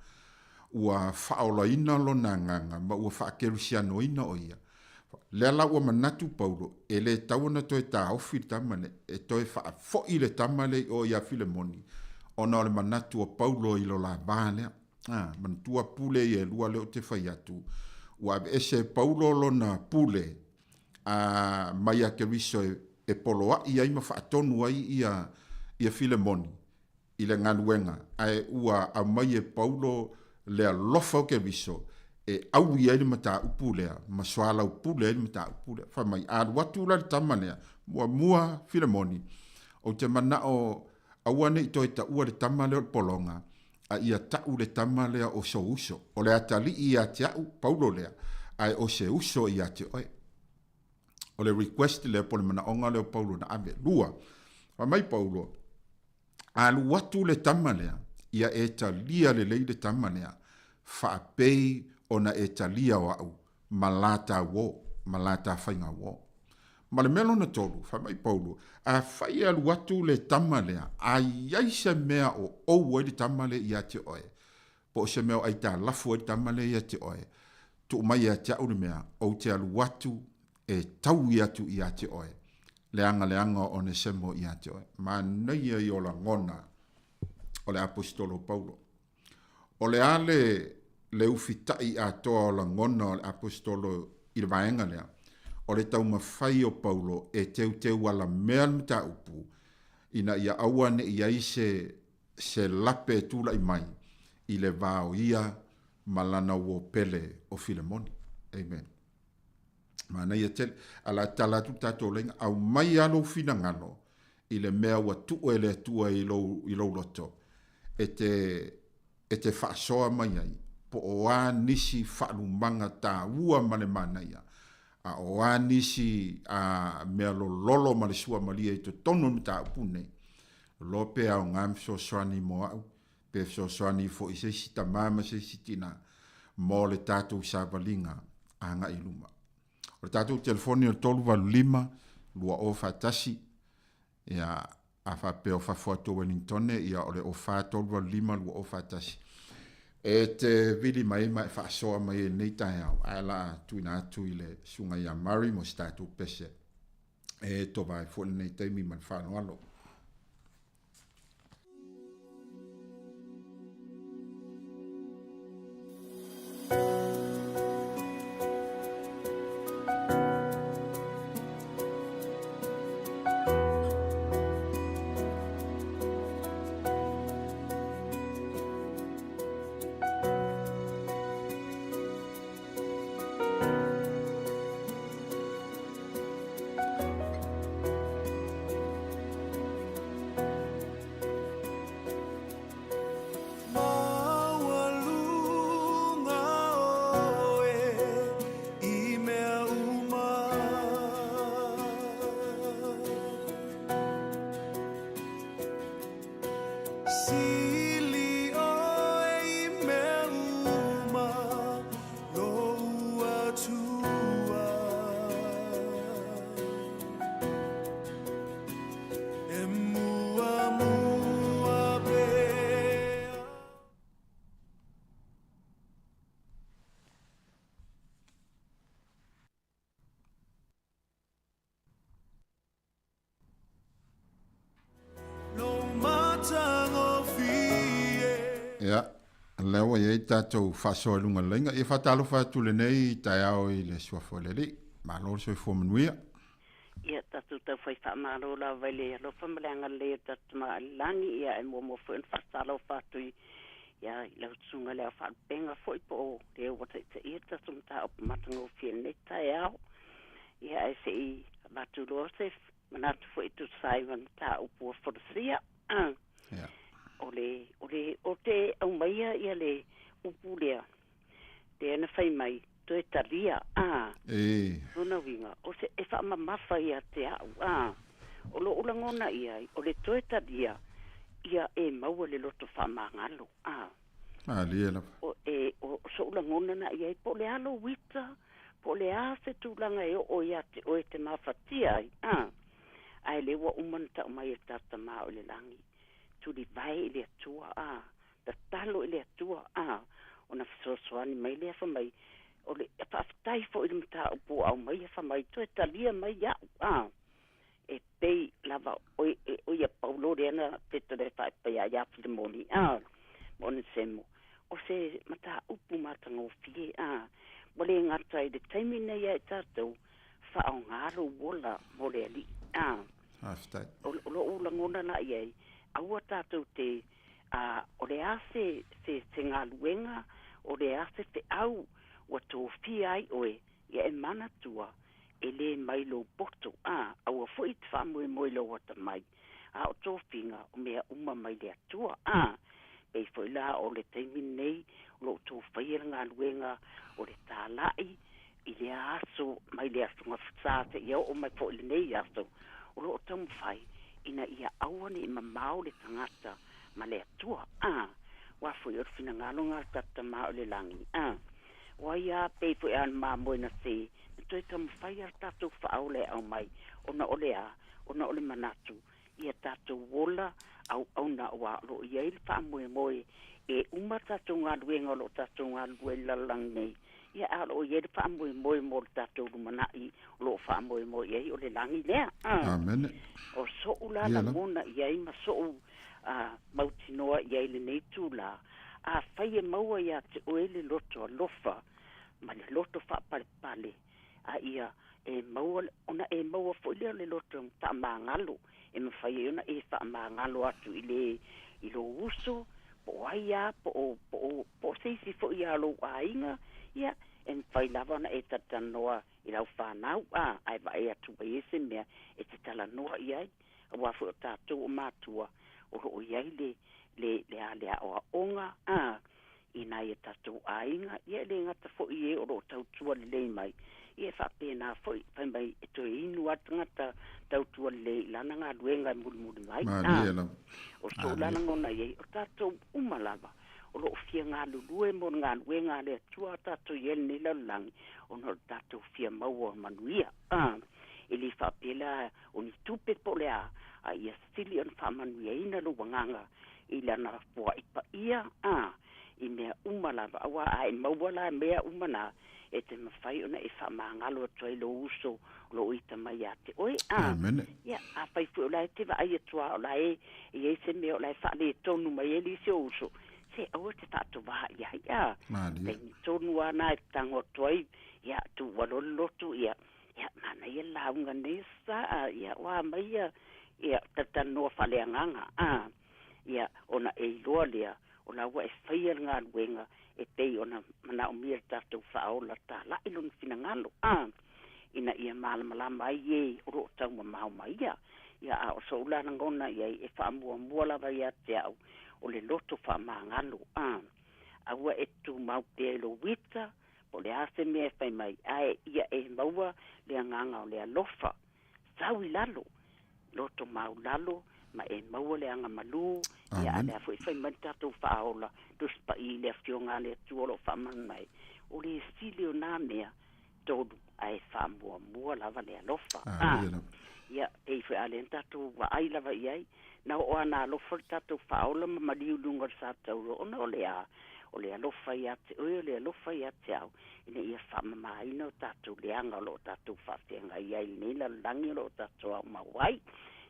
ua faaolaina lona agaga ma ua faakerisianoina o ia. Lea la ua manatu Paulo, e lē tatau ona toe taofi le tama lea, e toe faafoʻi le tama lea i o iā Filemoni, ona o le manatu o Paulo i lo la va lea. A, manatua pule ia e lua lea ou te fai atu, ua aveese e Paulo lona pule, a, mai ia Keriso e, e poloaʻi ai ma faatonu ai ia, ia Filemoni, i le galuega, ae ua aumai e Paulo le alofa o Keriso e ʻaui ai le mataupu lea ma soalaupule ai le mataupu lea. Fai mai, a alu atu la le tama lea, muamua Filemoni, ou te manaʻo aua ne i toe taua le tama lea o le pologa, a ia taʻu le tama lea o sou uso. O le atalii ia te aʻu, Paulo lea, ae o se uso ia te oe. O le request lea po o le manaʻoga lea o Paulo na ave. Lua, fai mai Paulo, Alu atu le tama lea, ia e talia lelei le tama lea, faapei ona e talia o a'u ma la ta uō, ma la ta faiga uō. Ma le mea lona tolu, fai mai Paulo, afai e alu atu le tama lea, a i ai se mea o ou ai le tama lea ia te oe, po o se mea o aitalafu ai le tama lea ia te oe, tuu mai ia te a'u le mea, ou te alu atu e taui atu ia te oe, leaga leaga o Onesemo ia te oe. Manaia ia o lagona o le Aposetolo o Paulo. O le a le, le ufitaʻi atoa o lagona o le Aposetolo i le vaega lea? O le taumafai o Paulo e teuteu alamea le mataupu ina ia aua ne i ai se, se lape e tulai mai i le va o ia ma lana uo pele o Filemoni. Amen. Manaia tele. A la tala atu tatou laina, aumai lava lou finagalo i le mea ua tuu e le Atua i lou, i lou loto e te, e te faasoa mai ai, po o a nisi faalumaga taua ma le manaia, a o a nisi a mea lololo ma le suamalie i totonu o le mataupu nei, loa pe aoga ma fesoasoani mo au, pe fesoasoani foi i se isi tamā ma se isi tinā mo le tatou savaliga agai i luma. O le tatou telefoni o le 385 2041, ia, a faapea o fafo atu o Wellingtone, ia o le 04 385 2041. E te vili mai ma e faasoa mai ai i lenei taeao, ae o le a tuuina atu i le susuga ia Murray mo se tatou pese e tova ai foi lenei taimi ma le faaaloalo. Ia, lea ua i ai tatou faasoa i luga o le laina. Ia faatalofa atu lenei taeao i le suafa o le Alii. Malo le soifua manuia. Ia, tatou taufai faamalo lava i le alofa ma le agalelei o le tatou Tama i le Lagi, ia e muamua foi ona faatalofa atu i, ia, i lau Susuga i le Ao Faalupega foi po o le ua taitaia le tatou mataupu matagofie i lenei taeao. Ia, ae se i avatu loa se manatu foi e tusa ai ma le mataupu ua folasia. Ia. O le, o le, o te aumaia ia le upu lea, lea na fai mai, toe talia, a. E. Lona uiga, o se, e faamamafa ia te au, a. O lou lagona i ai, o le toe talia, ia e maua le loto faamagalo, a. Malie lava. O, e, o soʻu lagona na i ai, po o le a lou ita, po o le a se tulaga e oo ia te oe e te mafatia ai, a. Ae lea ua uma ona tau mai e le tatou Tama o i le Lagi, tulivae i le Atua, a. Tatalo i le Atua, a. Ona fesoasoani mai lea, fai mai. O le faafetai foi i le mataupu ua aumaia fai mai toe talia mai au, a. E pei lava o o ia Paulo lea na petole faaipaia ia Filemoni, a, ma Onesemo, o se mataupu matagofie, a. Ua le gata i le taimi nei ia i tatou, faaaoga lou ola mo le Alii, a. Faafetai. O lou lagona la i ai, aua tatou te, a, o le a se, se, se galuega, o le a se feau ua tofia ai oe, ia e manatua, e lē mai lou poto, a, aua foi e te faamoemoe i lou atamai, a o tofiga, o mea uma mai le Atua, a. Pei foi la o le taimi lenei o lo o outou faia le galuega o le talai i lea aso mai le Aso Gafasa seia oo mai foi i lenei aso, o lo o taumafai ina ia aua ne i mamao le tagata ma le Atua, a. Aua foi o le finagalo lena o le tatou Tama o i le Lagi, a. O ai a pei foi a mamoe na se, na toe taumafai a le tatou faaola e aumai, ona o le a? Ona o le manatu ia tatou ola auauna aua o lo o i ai le faamoemoe e uma tatou galuega o lo o tatou galulue i le lalolagi nei, ia a o lo o i ai le faamoemoe mo le tatou lumanai o lo o faamoemoe i ai o le lagi lea. Amene. O soʻu la lagona i ai ma soʻu mautinoa i ai lenei itulā, afai e maua iā te oe le loto alofa ma le loto faapalepale, a ia e maua, ona e maua foi lea o le loto faamagalo, e mafai ai ona e faamagalo atu i le, i lou uso, po o ai lava, po o, po o, po o se isi foi lava o lou aiga, ia, e mafai lava ona e talatalanoa i lau fanau, a, ae vaai atu ua i ai se mea e te talanoa i ai. Aua foi o tatou o matua, o lo o i ai le, le, le a, le aoaoga, a, i nai o tatou aiga, ia e le gata foi i e o lo o tautua lelei mai, ia e faapena foi, fai mai e toe inu lava le tagata tautua lelei i lana galuega e mulimuli mai. Malie lava. O sou la lagona i ai, o tatou uma lava o lo o fia galulue mo le galuega a le Atua a tatou i ai i lenei lalolagi, ona o le tatou fia maua o manuia. E le faapea la o ni tupe po o le a, a ia sili ona faamanuiaina lou agaga i lana foai paia, a, i mea uma lava, auā a e maua la mea uma na, e te mafai ona e faamagalo atu ai lou uso o lo o ita mai iā te oe, a. Amene. Ia, afai foi o la e te vaai atu lava o la e i ai se mea o la e faaletonu mai ai le isi ou uso, se aua e te faatovā i ai, a. Malie. Taimi tonu lava na e tago atu ai, ia, tuua loa le lotu, ia, Ia, manaia le lauga nei sa, a, ia, ua mai ia, ia, talatalanoa faaleagaga, a, ia, ona e iloa lea, o la ua e faia le galuega e pei ona manaomia e le tatou Faaola talai lona finagalo, a, ina ia malamalama ai e o lo o taumamao ma ia. Ia, a o sou la lagona i ai, e faamuamua lava ia te au, o le loto faamagalo, a, aua e tumau pea i lou ita, Po o le a se mea e fai mai, ae ia e maua le agaga o le alofa. Sau i lalo, loto maulalo, ma e maua le aga malū, ia a lea foi e fai mai le tatou Faaola, Tusi Paʻi i le Afioga a le Atua o lo o faamanu mai, o le sili o nā mea, tolu, ae faamuamua lava le alofa. A, ia, pei foi a lea na tatou vaai lava i ai, Na oo lava na alofa le tatou Faaola ma maliu i luga o le sa tauro ona o le a? O le alofa ia te oe, o le alofa ia te au, ina ia faamamaina o tatou leaga o lo o tatou faafeagai ai i lenei lalolagi o lo o tatou aumau ai.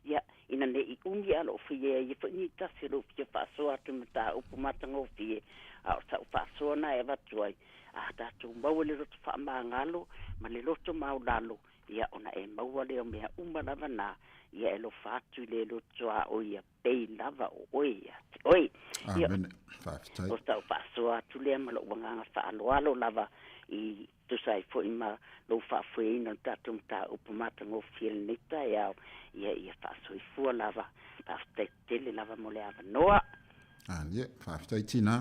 Ia, ina ne i umi a o lo o fia ia foi ni tasi o lou fia faasoa atu i mataupu matagofie, a o sa'u faasoa na e avatu ai, a tatou maua le loto faamagalo ma le loto maulalo, Ia, ona e maua lea o mea uma lava na, ia e alofa atu i le loto a o ia pei lava o oe ia te oe. Ia, Amene. Faafetai. O sau faasoa atu lea ma lou agaga faaaloalo lava i tusa ai foi ma lou faafoeina o le tatou mataupu matagofie i lenei taeao, ia ia faasoifua lava. Faafetai tele lava mo le avanoa. Alie, faafetai tina.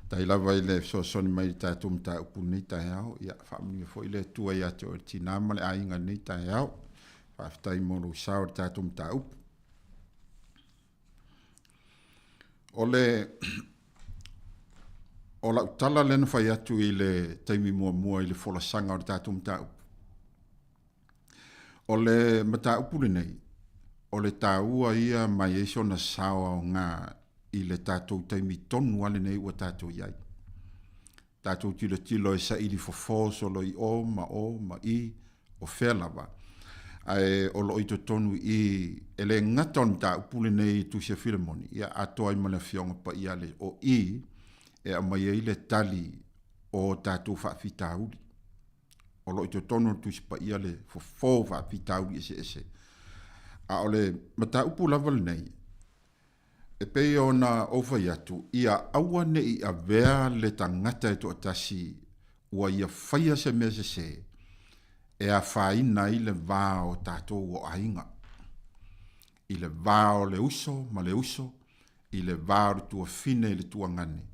Tai lava i le fesoasoani mai i le tatou mataupu i lenei taeao. Ia, faamanuia foi le Atua ia te oe le tina ma le aiga i lenei taeao. Faafetai mo lou sao i le tatou mataupu. O le o lau tala lea na fai atu i le taimi muamua i le folasaga o le tatou mataupu. O le mataupu lenei, o le taua ia ma i ai sona sao aoga i le tatou taimi tonu lava lenei ua tatou i ai. Tatou tilotilo e saili fofo solo i o ma o ma i, o fea lava. Ae o lo o i totonu i i, e le gata o le mataupu lenei i Tusi a Filemoni, ia atoa ai ma le Afioga Paia a le o i e aumai ai le tali o tatou faafitauli. O lo o i totonu o le Tusi Paia le fofo o faafitauli eseese. A o le mataupu lava lenei, E pei ona ou fai atu, ia aua ne i avea le tagata e toatasi ua ia faia se mea sesē e afaina ai le va o tatou o aiga, i le va o le uso ma le uso, i le va o le tuafine i le tuagane,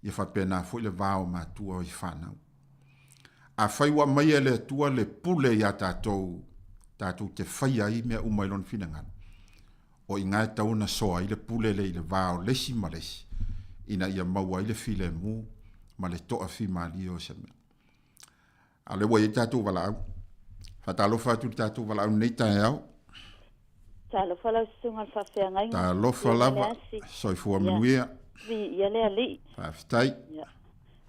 ia faapena foi le va o matua i fanau. Afai ua aumaia e le Atua le pule iā tatou, tatou te faia ai mea uma i Lona finagalo, O i ina e tatau ona soa ai le pule lea i le va o le isi ma le isi, ina ia maua ai le filemu ma le toafimalie o se mea. A o lea ua i ai le tatou valaau. Faatalofa atu i le tatou valaau i lenei taeao. Talofa lau susuga i le faafeagaiga. Talofa lava. Soifua manuia. Viia le Alii. Faafetai. Ia.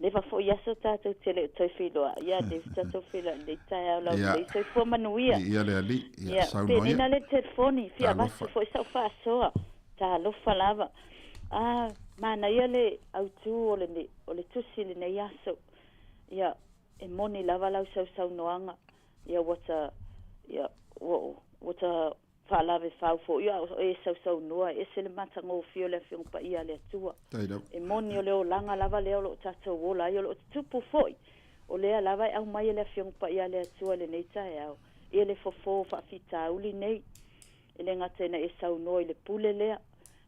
Leva foi aso tatou te le o toe feiloai. Ia, lea ua tatou feiloai i lenei taeao laulelei. Soifua manuia. Viia le Alii. Ia, saunoa ia. Penina le telefoni, fia avatu foi sau faasoa. Talofa lava. Ah, manaia le autu o le, o le tusi i lenei aso. Ia, e moni lava lau sausaunoaga. Ia, ua ta, ia, ua, ua ta Faalave fau foi a o e sausaunoa, e ese le matagofie o le Afioga Paia a le Atua. E moni o le olaga lava lea o lo o tatou ola ai, o lo o tutupu foi. O lea lava e aumai e le Afioga Paia a le Atua i lenei taeao, ia le fofo o faafitauli nei. E le gata ina e saunoa i le pule lea,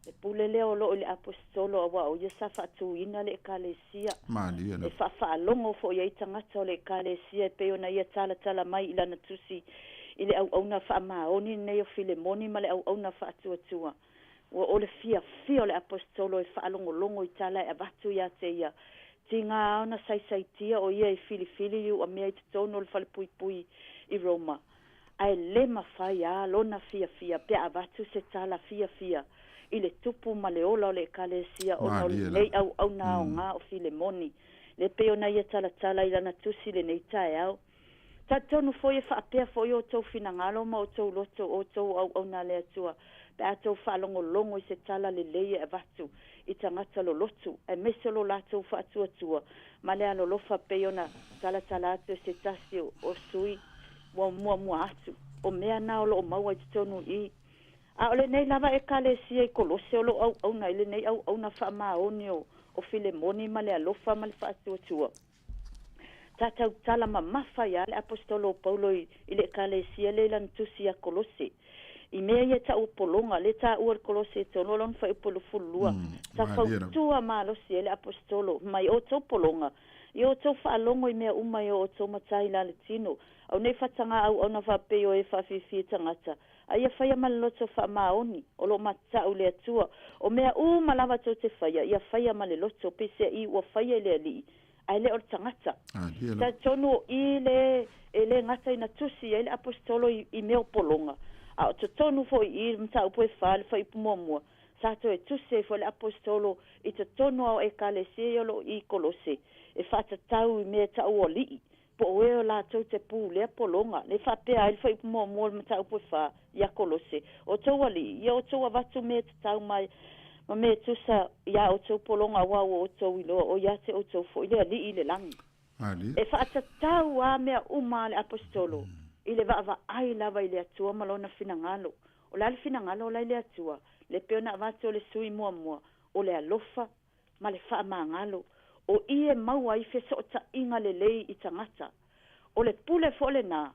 Le pule lea o lo o i le Aposetolo aua o ia sa faatuina le Ekalesia. Malie lava. E faafaalogo foi ai tagata o le Ekalesia e pei ona ia talatala mai i lana tusi i le auauna faamaoni lenei o Filemoni ma le auauna faatuatua. Ua o le fiafia o le Aposetolo e faalogologo i tala e avatu ia te ia. Tiga ona saisaitia o ia e filifili i uamea i totonu o le falepuipui i Roma. Ae le mafai a lona fiafia pe a avatu se tala fiafia i le tupu ma le ola o le Ekalesia ona o lenei auauna aoga o Filemoni, le pei ona ia talatala i lana tusi lenei taeao. Talitonu foi e faapea foi outou finagalo ma outou loto, outou auauna a le Atua, pe a tou faalogologo i se tala lelei e avatu i tagata lolotu, aemaise o lo latou faatuatua ma le alolofa pei ona talatala atu e se tasi o sui ua muamua atu, o mea na o lo o maua i totonu i i. A o lenei lava Ekalesia i Kolose o lo o auauna ai lenei auauna faamaoni o Filemoni ma le alofa ma le faatuatua. Sa tautala mamafa ai a le Aposetolo o Paulo i le Ekalesia lea i lana tusi ia Kolose. I mea ia e tau o pologa, lea e taua i le Kolose e tolu o lona fuaiupu e 22, sa fautua malosi ai le Aposetolo mai outou pologa, I outou faalogo i mea uma e o outou matai la le tino, au nei fataga auauna faapei o e faafiafia i tagata, a ia faia ma le loto faamaoni, o lo o mata'u le Atua. O mea uma lava tou te faia, ia faia ma le loto, peiseai ua faia i le Alii, ae le o le tagata. Talitonu o i le e le gata ina tusi ai le Aposetolo i mea o pologa, a o totonu foi i le mataupu e fa le fuaiupu muamua, Sa toe tusi ai foi le Aposetolo i totonu a o Ekalesia ia o lo o i Kolose, e faatatau i mea e tau o alii, po o e o latou te pulea pologa, le faapea ai le fuaiupu muamua o le mataupu e fa, ia Kolose, Outou alii, ia outou avatu mea e tatau mai ma mea e tusa iā outou pologa aua ua outou iloa o ia te outou foi le Alii i le lagi. E faatatau a mea uma a le Aposetolo i le vaavaai lava i le Atua ma Lona finagalo. O le a le finagalo o la i le Atua? Le pei ona avatu o le sui muamua, o le alofa ma le faamagalo, o i e maua ai fesootaiga lelei i tagata. O le pule foi lena,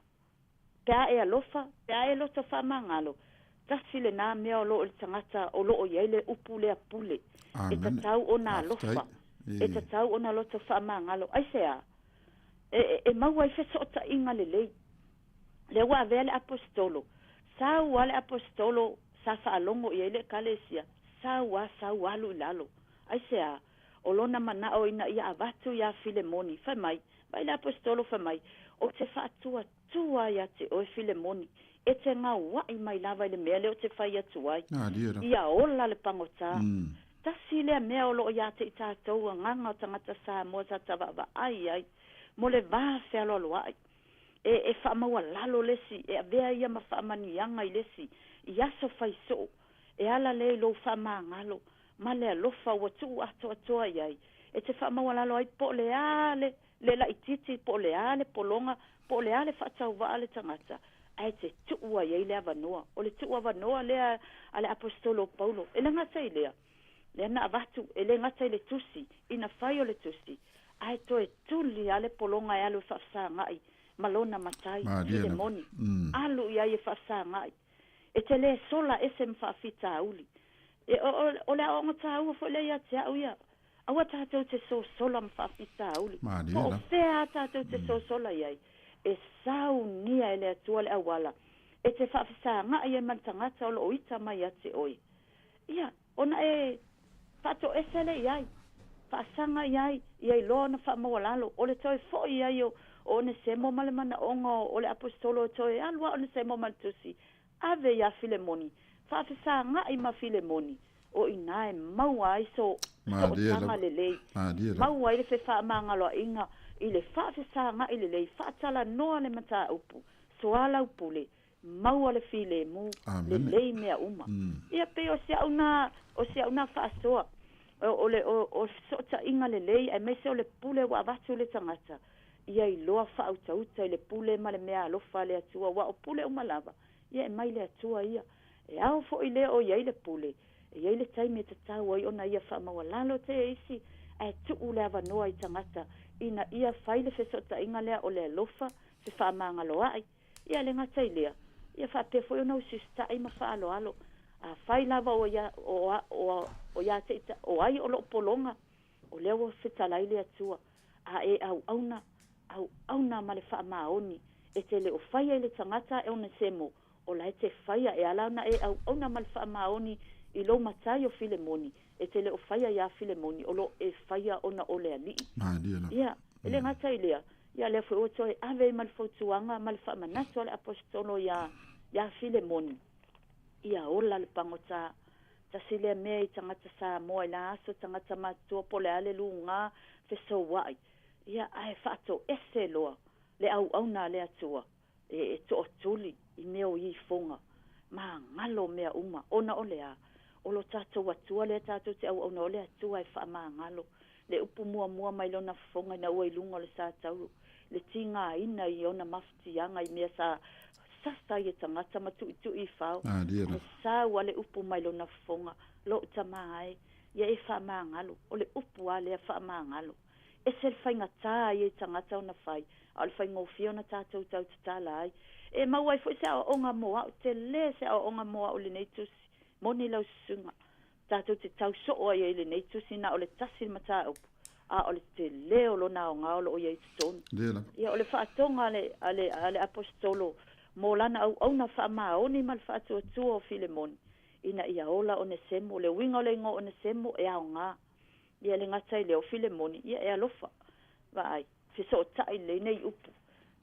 pe a e alofa, pe a e loto faamagalo, tasi lena mea o lo o i le tagata o lo o i ai le upu lea pule, e tatau ona alofa, e tatau ona loto faamagalo. Aisea? E, e maua ai fesootaiga lelei. Lea ua avea le Aposetolo, sau a le Aposetolo sa faalogo i ai le Ekalesia, sau a sau alu i lalo. Aisea? O lona manao ina ia avatu iā Filemoni, fai mai, vaai le Aposetolo fai mai, Ou te faatuatua ia te oe Filemoni, e te gaua'i mai lava i le mea lea ou te fai atu ai, ia ola le pagotā. Tasi lea mea o loo ia te i tatou agaga o tagata Samoa sa tavaavaai ai mo le va fealoaloai. E, e faamaualalo le isi, e avea ia ma faamanuiaga i le isi i aso fai soo, e ala lea i lou faamagalo ma le alofa ua tuu atoatoa i ai, e te faamaualalo ai po o le a le, le laitiiti, po o le a le pologa, po o le a le faatauvaa a le tagata, ae te tuu ai ai le avanoa. O le tuu avanoa lea a le Aposetolo o Paulo, e le gata i lea, lea na avatu, e le gata i le tusi, ina fai o le tusi, ae toe tuli lava le pologa e alu e faafesagai ma lona matai, Filemoni, alu i ai e faafesagai. E te le sola ese ma faafitauli. E, o, o, o le aoaoga taua foi lea ia te au ia. Aua tatou te sosola ma faafitauli. Po o fea lava tatou te sosola i ai, e saunia e le Atua le auala e te faafesagai ai ma le tagata o lo o ita mai ia te oe. Ia, ona e faatoese lea i ai, faasaga i ai, ia iloa ona faamaualalo, o le toe foi i ai o Onesemo ma le manaoga o le Aposetolo e toe alu a Onesemo ma le tusi, ave iā Filemoni, faafesagai ma Filemoni, o i ina e maua ai so sootaga lelei, maua ai le fefaamagaloaiga i le faafesagai lelei, faatalanoa le mataupu, soalaupule, maua le filemu, lelei mea uma. Ia pei o si au na, o si au na faasoa, o le o, o fesootaiga lelei aemaise o le pule ua avatu i le tagata, ia iloa faautauta i le pule ma le mea alofa a le Atua, aua o pule uma lava, ia e mai le Atua ia. E ao foi lea o i ai le pule, e i ai le taimi e tatau ai ona ia faamaualalo te e isi, ae tuu le avanoa i tagata ina ia fai le fesootaiga lea o le alofa, fefaamagaloai, Ia le gata i lea, ia faapea foi ona usita'i ma faaaloalo. Afai lava o ia, o, o, o ia te i, o ai o loo pologa, o lea ua fetalai le Atua, a e auauna, auauna ma le faamaoni, e te le o faia i le tagata e Onesemo, o la e te faia, e ala ona e auauna ma le faamaoni i lou matai o Filemoni, e te le o faia iā Filemoni, o lo e faia ona o le Alii. Ia, e le gata i lea, Ia lea foi ua toe ave ai ma le fautuaga ma le faamanatu a le Aposetolo iā, iā Filemoni, ia ola le pagota. Tasi lea mea i tagata Samoa i la aso tagata matutua po o le a le lugā fesouaʻi, ia ae faatoese loa le auauna a le Atua e, e tootuli i mea o ifoga, magalo mea uma, ona o le a? O lo tatou Atua lea tatou te auauna o le Atua e faamagalo. Le upu muamua mai lona fofoga ina ua i luga o le sa tauro, le tigaina i ona mafatiaga i mea sa sasa ai e tagata ma tuitui i fao, ae sau a le upu mai lona fofoga, Lou tama e, ia e faamagalo. O le upu a lea faamagalo. Ese le faigata ia i tagata ona fai, a o le faigofie ona tatou tau tatala ai. E maua ai foi se aoaoga mo au, tele se aoaoga mo au i lenei tusi. Moni lau susuga, tatou te tau soo ai ai i lenei tusi na o le tasi le mataupu, a o le tele o lona aoga o lo o i ai i totonu. Ia, o le faatoga a le, a le, a le Aposetolo mo lana auauna faamaoni ma le faatuatua o Filemoni, ina ia ola Onesemo, le uiga o le igoa Onesemo e aoga. Ia le gata i lea, o Filemoni, ia e alofa. Vaai, fesootai lelei nei upu.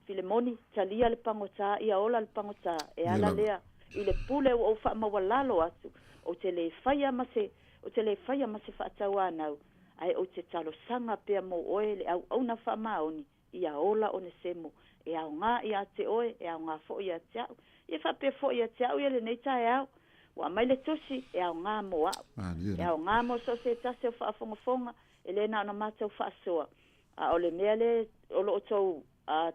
Filemoni, talia le pagota, ia ola le pagota, e ala lea i le pule ua ou faamaualalo atu, ou te le faia ma se, ou te le faia ma se faatauanau, ae ou te talosaga pea mo oe le auauna faamaoni, ia ola Onesemo, e aoga ia te oe, e aoga foi ia te au. Ia faapea foi ia te au ia lenei taeao. Ua aumai le tusi, e aoga mo au. E aoga mo so o se tasi o faafogafoga, e le na ona matou faasoa, a o le mea le o lo o tou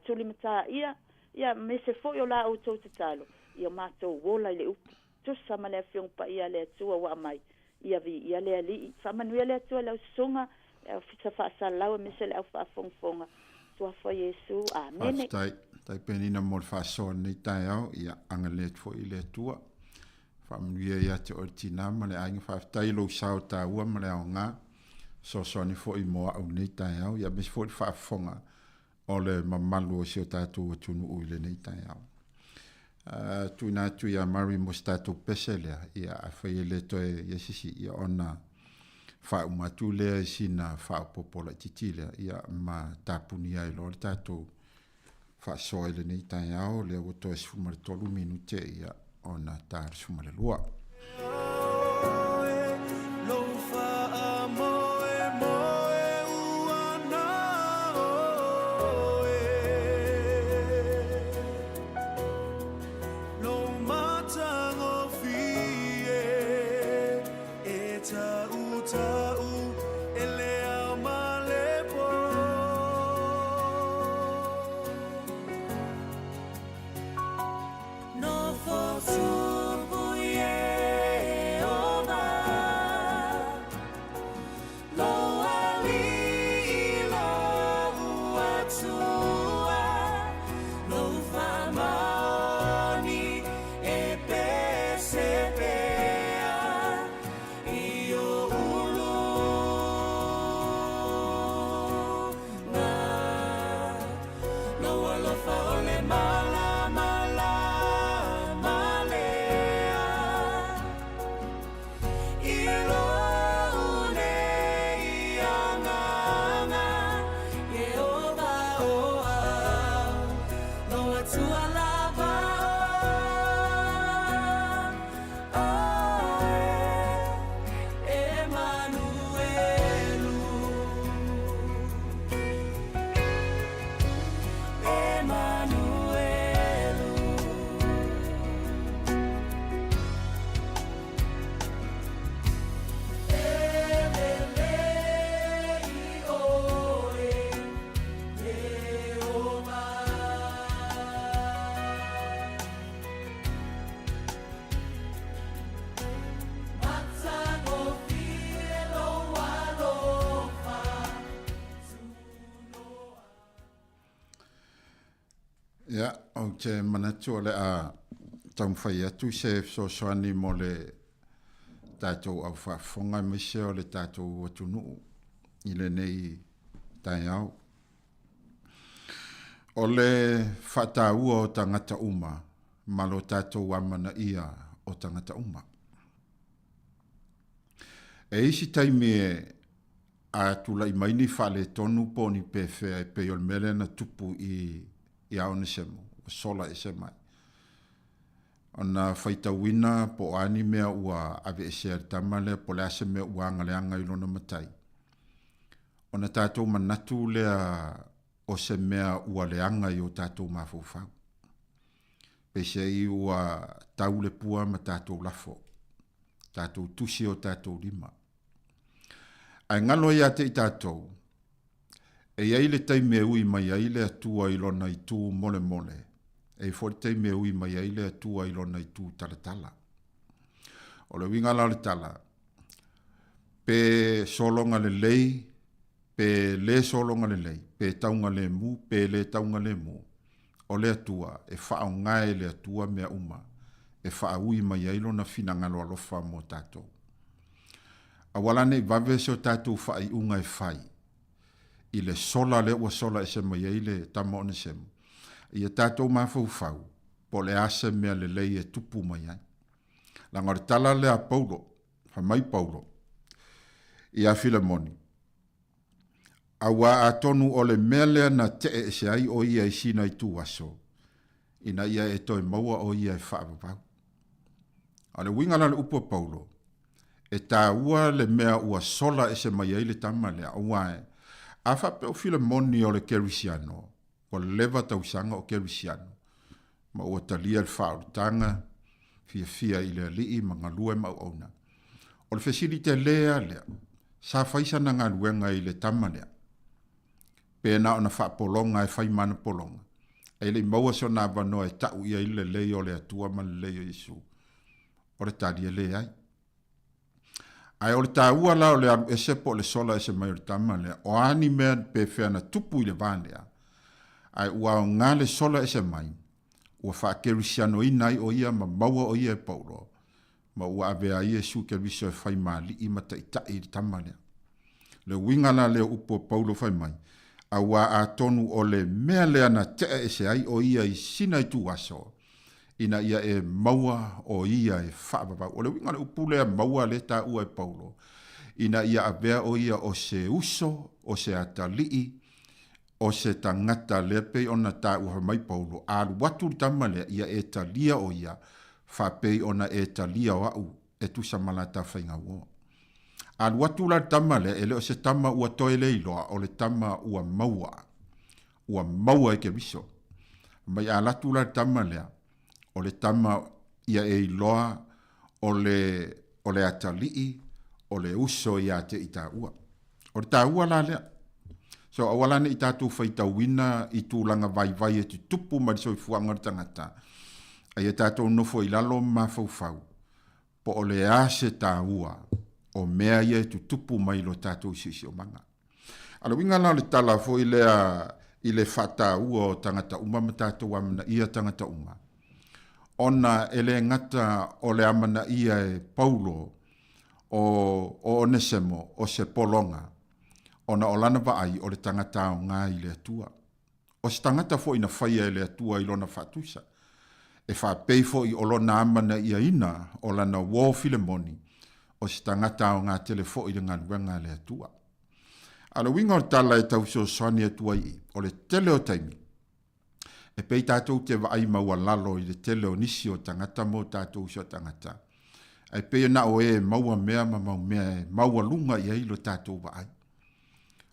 tulimataia, ia aemaise foi o la outou tatalo, ia matou ola i le upu tusa ma le Afioga Paia a le Atua ua aumai. Ia viia le Alii. Faamanuia le Atua i lau susuga, le Ofisa Faasalalau aemaise le au faafogafoga. Suafa Iesu. Amene. Faafetai. Tai Penina mo le faasoa i lenei taeao, ia agalelei atu foi i le Atua. Faamanuia ia te oe le tinā ma le aiga. Faafetai i lou sao taua ma le aoga. Fesoasoani foi mo au i lenei taeao, ia aemaise foi le faafofoga o le mamalu o si o tatou atunuu i lenei taeao. Tuuina atu ia Mary mo se tatou pese lea, ia afai e le toe i ai se isi, ia ona faauma atu lea i sina faaopoopo laitiiti lea, ia ma tapunia ai loa le tatou faasoa i lenei taeao, lea ua toe 13 minute ia ona ta le 12. Ia, ou te manatu o le a taumafai atu se fesoasoani mo le tatou au faafofoga aemaise o le tatou atunuu i lenei taeao. O le faataua o tagata uma ma lo tatou amanaia o tagata uma. E isi taimi e a tulai mai ni faaletonu po o ni pefea e pei o le mea lea na tupu i ia Onesemo, ua sola ese mai. Ona faitauina po o a ni mea ua aveesea e le tama lea po o le a se mea ua agaleaga i lona matai, ona tatou manatu lea o se mea ua leaga i o tatou mafaufau. Peiseai ua tau le pua ma tatou lafo, tatou tusi o tatou lima. Ae galo ia te i tatou, e i ai le taimi e ui mai ai le Atua i lona itu molemole, e i ai foi le taimi e ui mai ai le Atua i lona itu talatala. O le uiga la o le tala, pe sologa lelei, pe le sologa lelei, pe taugalemu, pe le taugalemu, o le Atua, e faaaoga e le Atua mea uma e faaui mai ai Lona finagalo alofa mo tatou. Aua la ne i vave se o tatou faaiuga e fai i le sola lea ua sola ese mai ai le tama Onesemo, ia tatou mafaufau po o le a se mea lelei e tupu mai ai. Leaga o le tala lea a Paulo, fai mai Paulo ia Filemoni, Auā atonu o le mea lea na teʻe ese ai ʻo ia i sina ituaso, ina ia e toe maua ʻo ia e faavavau. A o le uiga la o le upu a Paulo, e tāua le mea ua sola ese mai ai le tama lea, auā a faapea o Filemoni o le Kerisiano, ua leva tausaga o Kerisiano, ma ua talia le faaolataga fiafia i le Alii ma galue ma auauna. O le fesili tele lava lea, sa fai sana galuega i le tama lea? Pe na ona faapologa e fai ma ana pologa, ae le i maua sona avanoa e ta'u i ai le lelei o le Atua ma le lelei o Iesu? O le tali e leai. Ae o le taua la o le alu ese po o le sola ese mai o le tama lea, o a ni mea pefea na tupu i le va lea, ae ua aoga le sola ese mai, ua faakerisianoina ai o ia ma maua o ia e Paulo, ma ua avea ai Iesu Keriso e fai ma alii ma taitai i le tama lea. Le uiga la lea o upu a Paulo fai mai, auā atonu o le mea lea na tea ese ai o ia i sina ituaso, ina ia e maua o ia e faavavau. O le uiga o le upu lea maua lea e taua e Paulo, ina ia avea o ia o se uso, o se atalii, o se tagata lea pei ona taua fai mai Paulo, a alu atu le tama lea, ia e talia o ia, faapei ona e talia o a'u e tusa ma la ta faiga uo. A alu atu la le tama lea, e le o se tama ua toe le iloa, o le tama ua maua. Ua maua e Keriso. Mai a alu atu la le tama lea, o le tama ia e iloa o le, o le atalii, o le uso ia te i taua. O le taua la lea. So aua la ne i tatou faitauina i tulaga vaivai e tutupu mai le soifuaga o le tagata, a ia tatou nofo i lalo ma mafaufau po o le a se taua o mea ia e tutupu mai i lo tatou siosiomaga. A o le uiga la o le tala foi lea i le faataua o tagata uma ma tatou amanaia tagata uma, ona e le gata o le amanaia e Paulo o o Onesemo o se pologa, ona o lana vaai o le tagata aoga i le Atua. O se tagata foi na faia e le Atua i lona faatusa, e faapei foi o lona amanaiaina o lana uo Filemoni, o se tagata aoga tele foi i le galuega a le Atua. A o le uiga o le tala e tau fesoasoani atu ai i, o le tele o taimi, e pei tatou te vaai maualalo i le tele o nisi o tagata ma o tatou uso a tagata, ae pei na o e maua mea ma mau mea e maualuga i ai lo tatou vaai.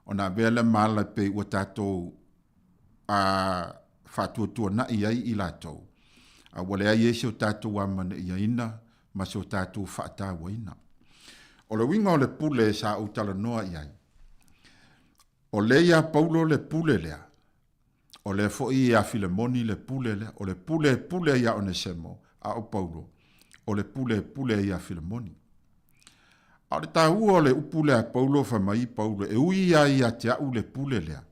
Ona avea lea ma ala e pei ua tatou a faatuatuanai ai i latou, a ua leai ai se o tatou amanaiaina ma se o tatou faatauaina. O le uiga o le pule sa ou talanoa i ai, o lea iā Paulo le pule lea, O lea foi iā Filemoni le pule lea, o le pule e pule ai iā Onesemo, a o Paulo, o le pule e pule ai iā Filemoni. A o le taua o le upu lea a Paulo, fai mai Paulo, e ui lava ia te a'u le pule lea,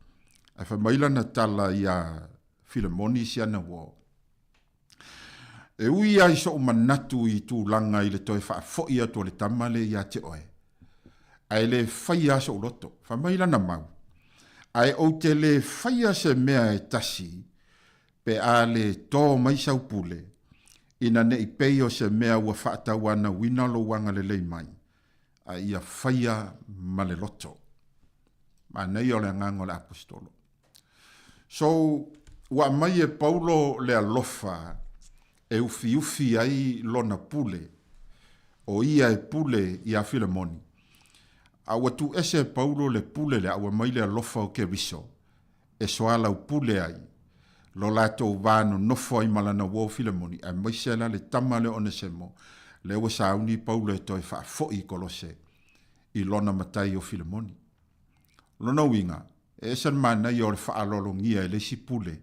ae fai mai lana tala iā Filemoni si ana uō. E ui ai soʻu manatu i tulaga i le toe faafoʻi atu o le tama lea iā te oe, ae lē faia a soʻu loto. Fai mai lana mau, Ae ou te lē faia se mea e tasi pe a lē tō mai sau pule, ina neʻi pei o se mea ua faatauanauina lou agalelei mai, a ia faia ma le loto. Manaia o le agaga o le Aposetolo. So, ua aumai e Paulo le alofa e ufiufi ai lona pule, o ia e pule iā Filemoni. A ua tuuese e Paulo le pule lea a ua aumai le alofa o Keriso e soalaupule ai lo latou va nonofo ai ma lana uo Filemoni, aemaise la le tama lea o Onesemo, lea ua sauni Paulo e toe faafoi i Kolose i lona matai o Filemoni. O lona uiga, e ese le manaia o le faaaloalogia e le isi pule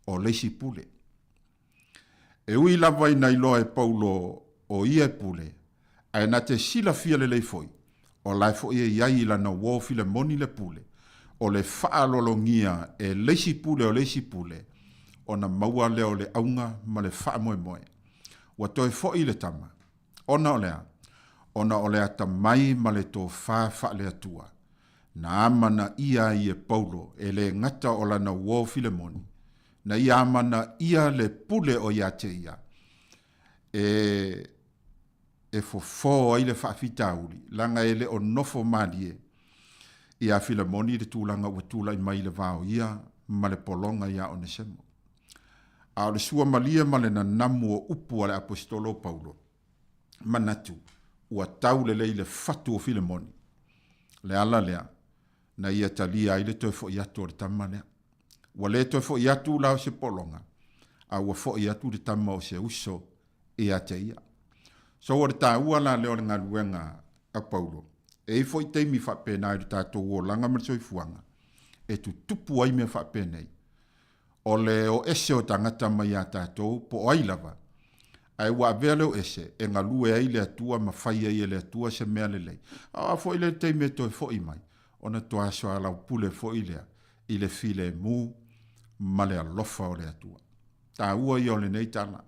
o le isi pule. E ui lava ina iloa e Paulo o ia e pule, ae na te silafia lelei foi, o la e foi e i ai i lana uo Filemoni le pule, o le faaaloalogia e le isi pule o le isi pule, ona maua lea o le auga ma le faamoemoe. Ua toe foi le tama. Ona o le a? Ona o le atamai ma le tofa faale-Atua, na amanaia ai e Paulo e le gata o lana uo Filemoni, na ia amanaia le pule o iā te ia, e e fofo ai le faafitauli, leaga e le o nofo malie iā Filemoni le tulaga ua tulai mai i le va o ia ma le pologa iā Onesemo. A o le suamalie ma le nanamu o upu a le Aposetolo o Paulo, manatu ua tau lelei le fatu o Filemoni, le ala lea na ia talia ai le toe foʻi atu o le tama lea. Ua le toe foʻi atu la o se pologa, a ua foʻi atu le tama o se uso ia te ia. So o le taua la lea o le galuega a Paulo, e i ai foi taimi faapena i lo tatou olaga ma le soifuaga e tutupu ai mea faapenei. O le o ese o tagata mai iā tatou, po o ai lava, ae ua avea le o ese e galue ai le Atua ma fai ai e le Atua se mea lelei. A o a foi lea taimi e toe foʻi mai, ona toa soalaupule foi lea i le filemu ma le alofa o le Atua. Taua ia o lenei tala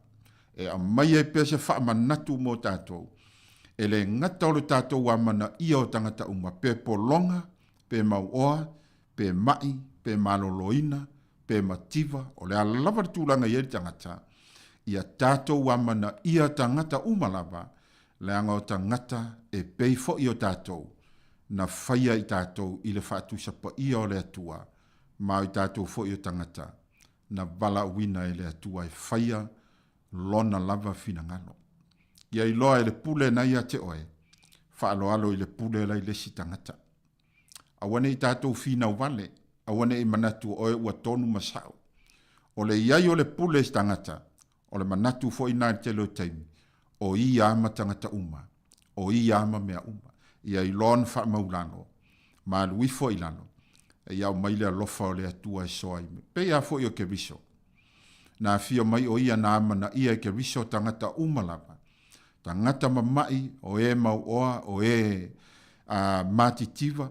e aumai ai pea se faamanatu mo tatou, e le gata o le tatou amanaia o tagata uma, pe pologa, pe mauoa, pe maʻi, pe maloloina, pe mativa, o le a lava le tulaga e i ai le tagata, ia tatou amanaia tagata uma lava, leaga o tagata e pei foi o tatou, na faia i tatou i le faatusa paia o le Atua, ma o i tatou foi o tagata, na valaauina e le Atua e faia Lona lava finagalo. Ia iloa e le pule na ia te oe, faaaloalo i le pule la i le isi tagata. Aua ne i tatou finau vale, aua ne i manatu o oe ua tonu ma sao. O le i ai o le pule i se tagata, o le manatu foi na i le tele o taimi, o ia ma tagata uma, o ia ma mea uma. Ia iloa ona faamaulalo, ma alu ifo i lalo, e ia aumai le alofa o le Atua e soa ai. Pei lava foi o Keriso. Na afio mai o ia na amanaia e Keriso tagata uma lava, tagata mamaʻi, o e mauoa, o e matitiva,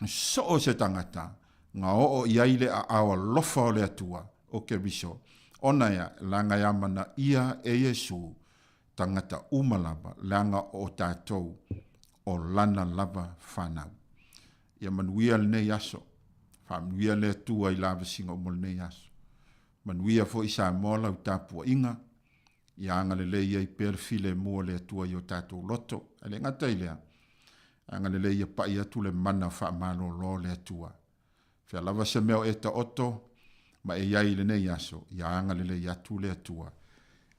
so o se tagata, na oo i ai le aao alofa o le Atua, o Keriso, ona ea, leaga e amanaia e Iesu tagata uma lava, leaga o tatou o Lana lava fanau. Ia manuia lenei aso. Faamanuia le Atua i lavasiga uma o lenei aso. Manuia foi Samoa lau tapuaiga. Ia agalelei ai pea le filemu o le Atua i o tatou loto. Ae le gata i lea, agalelei ia pai atu le mana faamalolo o le Atua. Fea lava se mea o e taoto ma e i ai i lenei aso, ia agalelei atu le Atua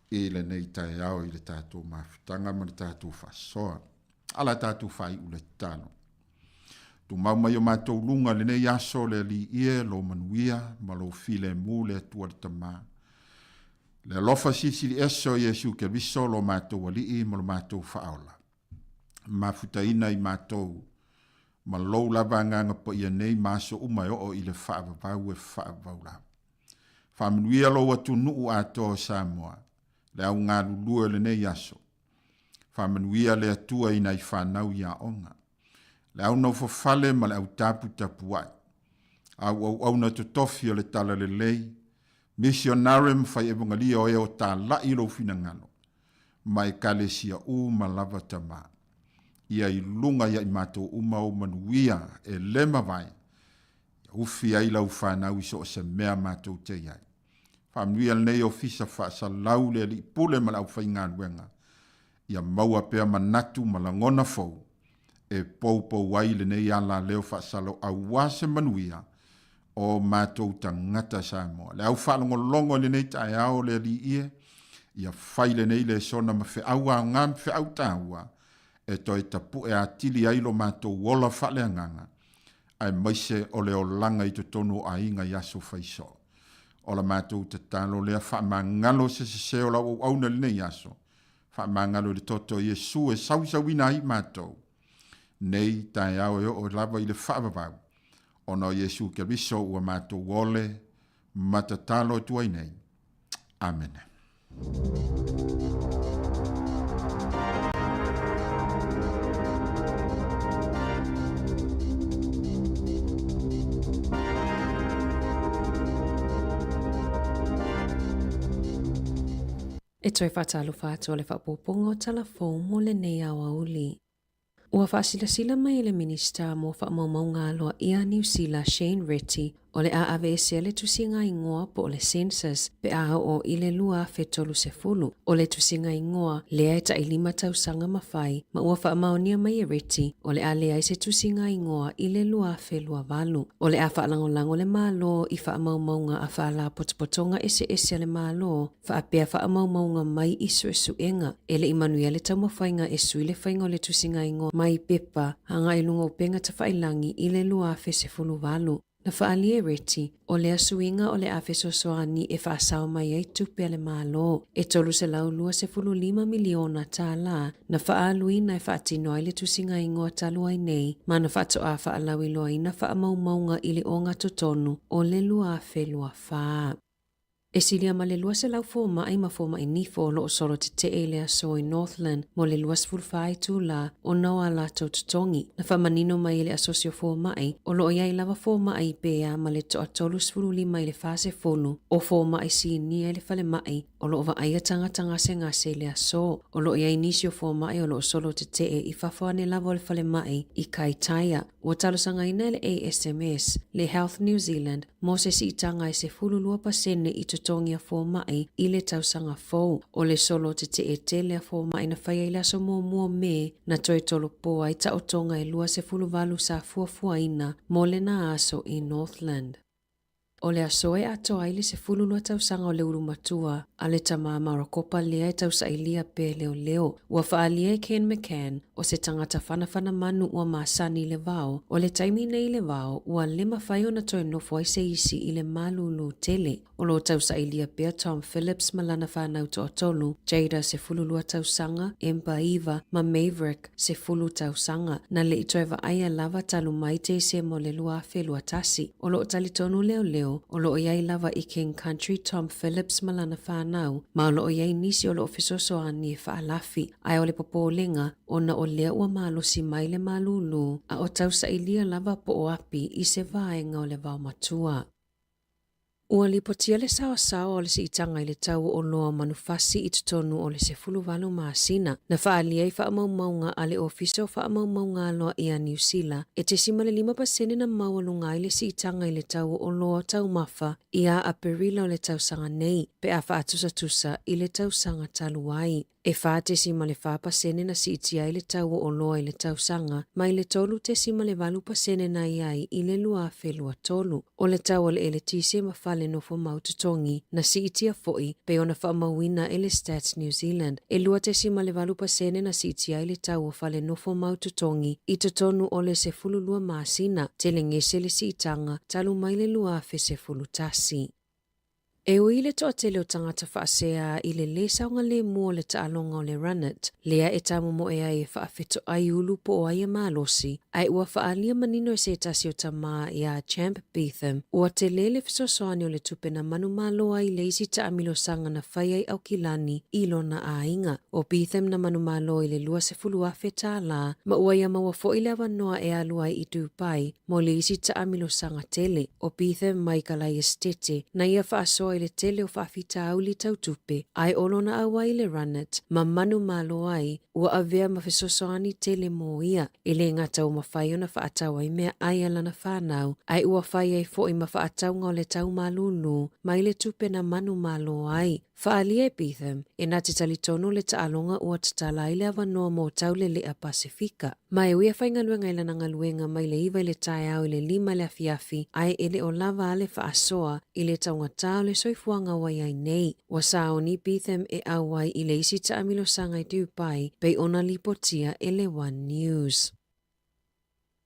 i lenei taeao i le tatou mafutaga ma le tatou faasoa. Ala tatou faaiu le tatalo. Tumau mai o matou luga lenei aso le Alii ie, lou manuia ma lou filemu le Atua le Tama. Le alofa silisili ese o Iesu Keriso lo matou Alii ma lo matou Faaola. Mafutaina i matou ma lou lava Agaga Paia nei ma aso uma e oo i le faavavau e faavavau lava. Faamanuia lou atunuu atoa o Samoa, le au galulue o lenei aso. Faamanuia le Atua i nai fanau i aoga, le au nofofale ma le au taputapuai, au auauna totofi o le talalelei, Misionare ma fai evangelia o e o tāla'i lou finagalo, ma ekalesia uma lava Tamā. Ia i luga ia i matou uma ou manuia e le mavae, ia ufi ai lau fanau i so o se mea matou te i ai. Faamanuia lenei ofisa faasalau le alii pule ma le aufaigaluega, ia maua pea manatu ma lagona fou e poupou ai lenei alaleo faasalo auā se manuia o matou tagata Samoa. Le au faalogologo i lenei taeao le Alii ie, ia fai lenei lesona ma feau aoga ma feau taua e toe tapu'e atili ai lo matou ola faaleagaga aemaise o le olaga i totonu o aiga i aso faisoo. O la matou tatalo lea faamagalo se sese o lau auauna i lenei aso, faamagalo i le toto o Iesu e sauisauina ai matou nei taeao e oo lava i le faavavau, ona o Iesu Keriso ua matou ole ma tatalo atu ai nei. Amene. E toe faatalofa atu o le faaopoopoga o tala fou mo lenei aoauli. Ua faasilasila mai e le Minisita mo Faamaumauga Aloaia a Niu Sila Shane Reti o le a aveesea le tusiga igoa po o le census pe a oo i le 2030. O le tusiga igoa lea e tailima tausaga ma fai ma ua faamaonia mai e Reti o le a leai se tusiga igoa i le 2028. O le a faalagolago le Malo i faamaumauga a faalapotopotoga eseese a le Malo faapea faamaumauga mai i suesuega. E le i manuia le taumafaiga e sui le faiga o le tusiga igoa mai pepa agai i luga o upega tafailagi i le 2018. Na faaalia e Reti, o lea suiga o le a fesoasoani e faasao mai ai tupe a le Malo e $325 miliona tālā na faaaluina e faatino ai le tusiga igoa talu ai nei ma na faatoa faalauiloaina faamaumauga i le ogatotonu o le 2024. E silia ma le 200 fomai ma fomai nifo o lo o solo tetee i le aso i Northland mo le 24 itulā ona o a latou totogi. Na faamanino mai e le Asosi o Fomai, o lo o i ai lava fomai i pea ma le toa 35 i le 40 o fomai sinia i le falemai o lo o vaaia tagata gasegase i le aso. O lo o i ai nisi o fomai o lo o solo tetee i fafo ane lava o le falemai i Kaitaia. Ua talosagaina e le ASMS, le Health New Zealand, mo se siitaga e 12% i totogi a fomai i le tausaga fou. O le solo tetee tele a fomai na faia i le aso muamua o Me, na toe tolopo ai taotoga e 28 sa fuafuaina mo lena aso i Northland. O le aso e atoa ai le 12 tausaga o le ulu matua a le tama Marokopa lea e tausailia pea e leoleo, ua faaalia e Ken McCann, o se tagata whanawhana manu ua masani i le vao, o le taimi nei i le vao, ua le mafai ona toe nofo ai se isi i le malūlū tele. O lo o tausailia pea Tom Phillips ma lana whanau toatolu, Jada 12 tausaga, Empa 9, ma Maverick 10 tausaga. Na le i toe vaaia lava talu mai Tesema o le 2021. O lo o talitonu leoleo, o lo o i ai lava i King Country Tom Phillips ma lana whanau, ma o lo o i ai nisi o lo o fesoasoani e faalafi. Ae o le popolega, ona o lea ua malosi mai le malūlū, a o tausailia lava po o api i se vaega o le vaomatua. Ua lipotia le saosaoa o le siitaga i le tau o oloa o manufasi i totonu o le 18 masina, na faaalia i faamaumauga a le Ofisa o Faamaumauga Aloaia a Niu Sila, e 0.5% na maualuga ai le siitaga i le tau o oloa taumafa ia Aperila o le tausaga nei, pe a faatusatusa i le tausaga talu ai. E 4.4% na siitia ai le tau o oloa i le tausaga, mai le 3.8% na i ai i le 2023. O le tau o le eletise ma fale nofo mau totogi na siitia foi pei ona faamauina e le Stats New Zealand. E 2.8% na siitia ai le tau o fale nofo mau totogi i totonu o le 12 masina, telegese le siitaga talu mai le 2011. E ui i le toatele o tagata faasea i le lē saogalemu o le taaloga o le Runit, lea e tamomoe ai e faafetoai ulu po o aia malosi, ae ua faaalia manino e se tasi o tamā iā Champ Beetham, ua telē le fesoasoani o le tupe na manumalo ai le isi taamilosaga na fai ai Aukilani i lona aiga. ʻO Beetham na manumalo i le 20,000 tālā ma ua ia maua foi le avanoa e alu ai i Dubai mo le isi taamilosaga tele. ʻO Beetham mai Kalaesetete na ia faasoa i i le tele o faafitauli tau tupe, ae o lona auai i le Runit ma manumalo ai, ua avea ma fesoasoani tele mo ia. E le gata ua mafai ona faatau ai meaai a lana fanau, ae ua fai ai foi ma faatauga o le tau malūlū mai le tupe na manumalo ai. Faaalia e Beetham, e na te talitonu le taaloga ua tatala ai le avanoa mo Taulelea Pasefika. Ma e ui e faigaluega i lana galuega mai le 9 i le taeao i le 5 i le afiafi, ae e le o lava a le faasoa i le taugata o le soifuaga ua i ai nei. Ua saoni Beetham e auai i le isi taamilosaga i Dubai pei ona lipotia e le One News.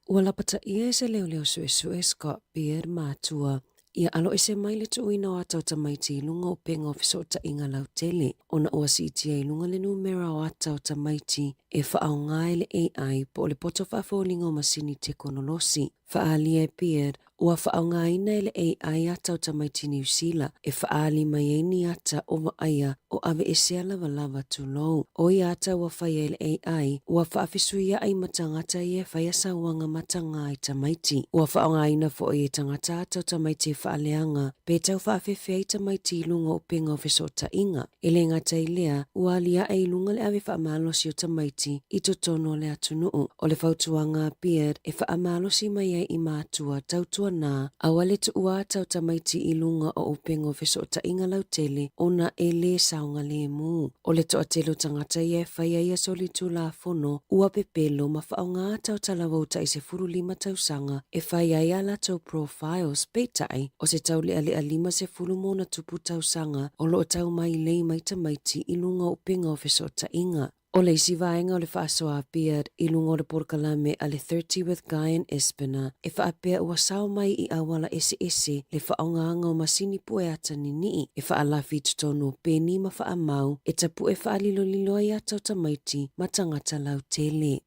Ua lapataia e se leoleo suesue Scott Beard matua ia aloese mai le tuuina o ata o tamaiti i luga o upega o fesootaiga lautele ona ua siitia i luga le numera o ata o tamaiti e faaaoga e le AI po o le poto faafoliga o masini tekonolosi. Faaalia e Beard, ua faaaogaina e le AI ata o tamaiti Niu Sila e faaali mai ai ni ata o vaaia o aveesea lavalava tulou. O ia ata ua faia e le AI, ua faafesuiaʻi ma tagata ia e faia sauaga matagā i tamaiti. Ua faaaogaina foi e tagata ata o tamaiti e faaleaga pe tau faafefea i tamaiti i luga o upega o fesootaiga. E le gata i lea, ua aliae i luga le ave faamalosi o tamaiti i totonu o le atunuu. O le fautuaga a Beard e faamalosi mai ai i matua tautuanā, aua le tuua ata o tamaiti i luga o upega o fesootaiga lautele ona e lē saogalemu. O le toatele o tagata ia e faia ia solitulafono ua pepelo ma faaaoga ata o talavou tai 15 tausaga e fai ai a latou profiles, peitai, o se taulealea 50 ma ona tupu tausaga o lo o tau mailei mai tamaiti i luga o upega o fesootaiga. O le isi vaega o le faasoa a Beard i luga o le polokalame a le 30 with Guy and Espiner e faapea ua sao mai i auala eseese le faaaogaga o masini pue ata ninii e faalafi i totonu o peni ma faamau e tapue faalilolilo ai ata o tamaiti ma tagata lautele.